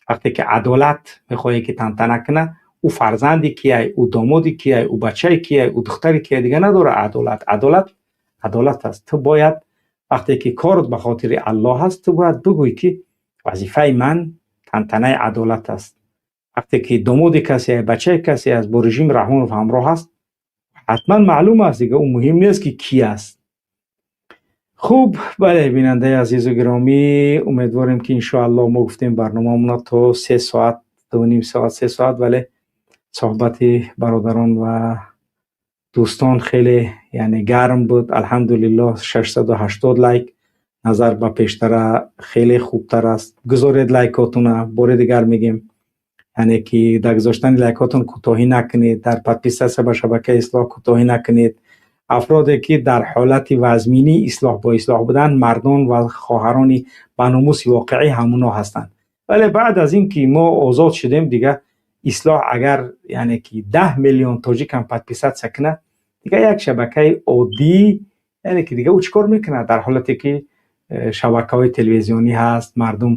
Вақте ки адолат мехоҳе ки тантана кунад, ӯ фарзанди кияй, ӯ домоди кияй, ӯ бачаи кияй, ӯ духтари кияй, дига надорад адолат. Адолат адолат аст. Ту бояд вақте ки корот ба хотири Аллоҳ аст, ту бояд бигӯй ки вазифаи ман тантанаи адолат аст. Вақте ки домоди касе, бачаи касе аст, бо режими Раҳмонов ҳамроҳ аст, ҳатман маълум аст, дига ӯ муҳим нест ки ки аст. Хуб, бале, бинандаи азизу гиромӣ, умедворем ки иншоаллоҳ мо гуфтем барномаамона то 3 соат, 2,5 соат, 3 соат, вале суҳбати бародарон ва дӯстон хеле, яъне, гарм буд. Алҳамдулиллоҳ, 680 лайк назар ба пештара хеле хубтар аст. Гузоред лайкотуна, бори дигар мегем, яъне ки дар гузоштани лайкотон кӯтоҳӣ накунед, дар подписаться ба шабакаи Ислоҳ кӯтоҳӣ накунед. Афроде ки дар ҳолати вазминӣ ислоҳ бо ислоҳ буданд, мардон ва хоҳарони ба номуси воқеӣ ҳамуно ҳастанд. Вале баъд аз ин ки мо озод шудем, дига Ислоҳ агар, яъне ки, 10 миллион тоҷикам подписаться кунад, дига як шабакаи оддӣ, яъне ки дига ӯ чӣ кор мекунад, дар ҳолате ки шабакаҳои телевизионӣ ҳаст, мардум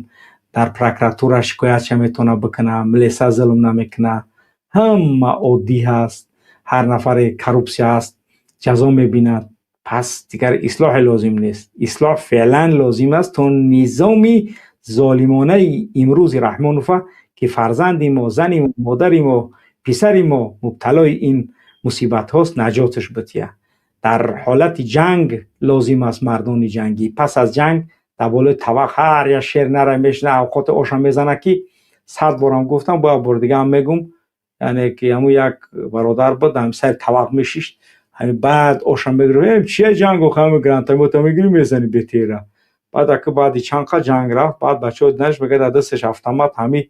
дар прокуратура шикоятша метавонад бикунад, милиса зулм намекунад, ҳама оддӣ ҳаст, ҳар нафаре коррупсия ҳаст, ҷазо мебинад. Пас дигар ислоҳе лозим нест. Ислоҳ феълан лозим аст, то низоми золимонаи имрӯзи Раҳмонова, ки фарзанди мо, зани мо, модари мо, писари мо мубталои ин мусибатҳост, наҷоташ бития. Дар ҳолати ҷанг лозим аст мардони ҷангӣ. Пас аз ҷанг дар болои тавақ ҳар як шер нара мешина, авқоти оша мезана, ки сад борам гуфтам, бо як бори дигаам мегум, яъне ки ҳамун як бародар буд, ҳами сари тавақ мешишт, ҳами баъд оша мегирифт. Чия ҷанг охи, ҳами гранатомёта мегирӣ, мезани бетера. Баъд ака баъди чанд қа ҷанг рафт, баъд бачаҳо динаш мегӯяд, дар дасташ автомат, ҳами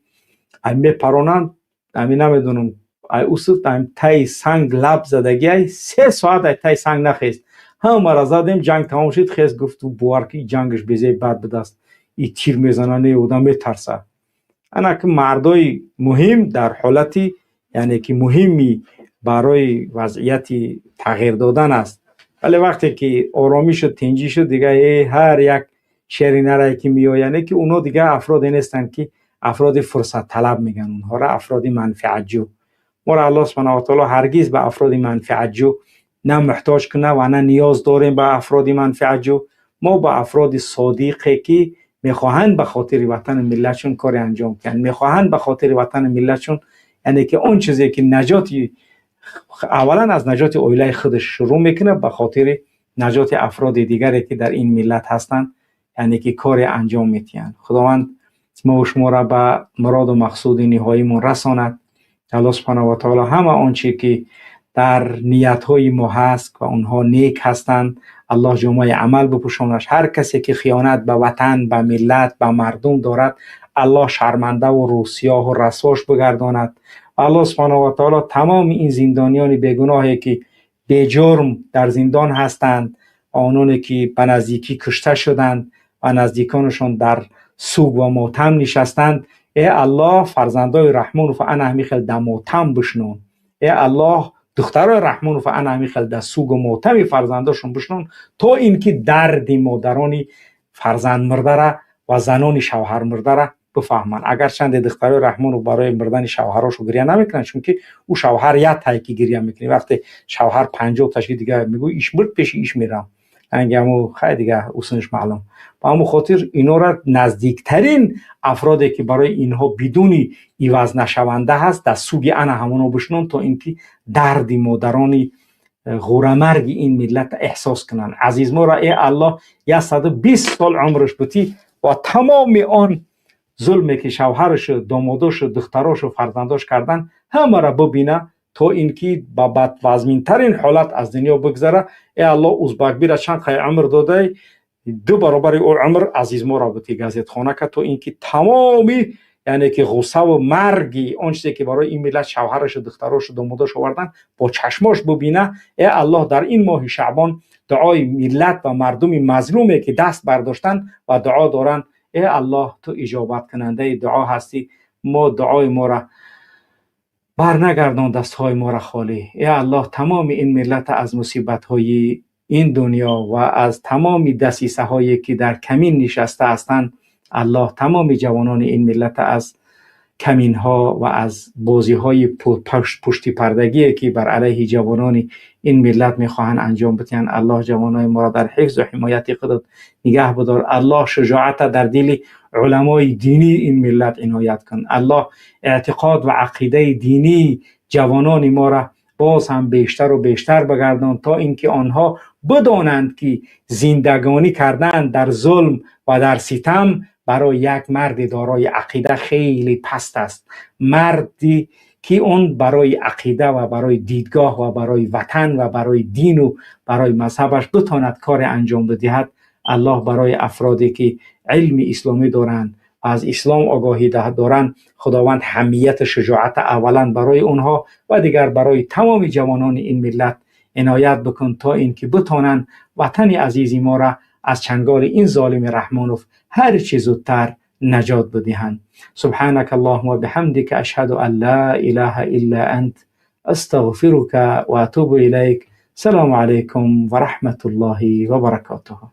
ҳами мепаронанд, ҳами намедонам, ай усуф ҳами таи санг лаб задагиай, 3 соат ай таи санг нахест. Ҳамара задем, ҷанг тамом шуд, хест, гуфт, бовар ки ҷангаш безеи бад будааст, и тир мезана, не одам метарса. Ана ки мардои муҳим дар ҳолати, яъне ки, муҳими барои вазъияти тағйир додан аст. Вале вақте ки оромӣ шуд, тинҷӣ шуд, дига ҳар як шери нарае ки меояд, яъне ки онҳо дига афроде нестанд ки афроди фурсатталаб мегӯянд онҳоро, афроди манфиатҷӯ. Моро Аллоҳ субҳанаҳу ва таоло ҳаргиз ба афроди манфиатҷӯ на муҳтоҷ кунад ва на ниёз дорем ба афроди манфиатҷӯ. Мо ба афроди содиқе ки мехоҳанд ба хотири ватану миллатшон коре анҷом диҳанд, мехоҳанд ба хотири ватану миллатшон, яъне ки он чизе ки наҷоти, аввалан аз наҷоти оилаи худаш шурӯъ мекунад, ба хотири наҷоти афроди дигаре ки дар ин миллат ҳастанд, яъне ки коре анҷом медиҳанд. Худованд мо шуморо ба муроду мақсуди ниҳоимон расонад. Аллоҳ субҳанаҳу ва таоло ҳама он чи ки дар ниятҳои мо ҳаст ва онҳо нек ҳастанд, Аллоҳ ҷомаи амал бипӯшонаш. Ҳар касе ки хиёнат ба ватан, ба миллат, ба мардум дорад, Аллоҳ шармандаву рӯсиёҳу расвош бигардонад. Аллоҳ субҳанаҳу ва таоло тамоми ин зиндониёни бегуноҳе ки беҷурм дар зиндон ҳастанд, ононе ки ба наздикӣ кушта шуданд ва наздиконашон дар суг ва мотам нишастанд, э Аллоҳ, фарзандои Раҳмонов ана ҳамин хел дар мотам бишнон. Э Аллоҳ, духтарои Раҳмонов ана ҳамин хел дар сугу мотами фарзандошон бишнон, то ин ки дарди модарони фарзандмурдара ва занони шавҳармурдара бифаҳманд. Агарчанде духтарои Раҳмонов барои мурдани шавҳарошо гиря намекунанд, чунки ӯ шавҳар як тай ки гиря мекунӣ, вақте шавҳар 50 ташки дига мегӯ, иш мурд, пеши иш мерам, ранги ҳаму хай дига усунаш маълум. Ба ҳамун хотир инора наздиктарин афроде ки барои инҳо бидуни ивазнашаванда ҳаст, дар суги ана ҳамоно бишнон, то ин ки дарди модарони ғурамарги ин миллат эҳсос кунанд. Азизморо, э Аллоҳ, 120 сол умраш бутӣ ва тамоми он зулме ки шавҳарашу, домодошу, духтарошу, фарзандош карданд, ҳамаро бубина. То ин ки ба бадвазминтарин ҳолат аз дунё бигзара. Э Аллоҳ, Узбакбира чанд қай умр додай, ду баробари ӯ умр азизморо бути газетхона кард, то ин ки тамоми, яъне ки ғуссаву марги он чизе ки барои ин миллат шавҳарашу, духтарошу, домодош овардан, бо чашмош бубина. Э Аллоҳ, дар ин моҳи шаъбон дуои миллат ва мардуми мазлуме ки даст бардоштанд ва дуо доранд, э Аллоҳ, ту иҷобаткунандаи дуо ҳастӣ, мо дуои моро барнагардон дастҳои моро холӣ. Э Аллоҳ, тамоми ин миллата аз мусибатҳои ин дунё ва аз тамоми дасисаҳое ки дар камин нишаста ҳастанд, Аллоҳ, тамоми ҷавонони ин миллата аз каминҳо ва аз бозиҳои пуштипардагие ки бар алайҳи ҷавонони ин миллат мехоҳанд анҷом бидиҳанд, Аллоҳ, ҷавонони моро дар ҳифзу ҳимояти худат нигаҳ бидор. Аллоҳ, шуҷоата дар дили уламои динии ин миллат иноят кун. Аллоҳ, эътиқод ва ақидаи динии ҷавонони моро боз ҳам бештару бештар бигардон, то ин ки онҳо бидонанд ки зиндагонӣ кардан дар зулм ва дар ситам барои як марди дорои ақида хеле паст аст. Марди ки он барои ақида ва барои дидгоҳ ва барои ватан ва барои дину барои мазҳабаш битонад коре анҷом бидиҳад. Аллоҳ, барои афроде ки илми исломӣ доранд ва аз ислом огоҳӣ доранд, Худованд ҳамияту шуҷоата аввалан барои онҳо ва дигар барои тамоми ҷавонони ин миллат иноят бикун, то ин ки битонанд ватани азизи моро аз чанголи ин золими Раҳмонов ҳар чӣ зудтар наҷот бидиҳанд. سبحانك اللهم وبحمدك، أشهد أن لا إله إلا أنت، أستغفرك وأتوب إليك. السلام عليكم ورحمة الله وبركاته.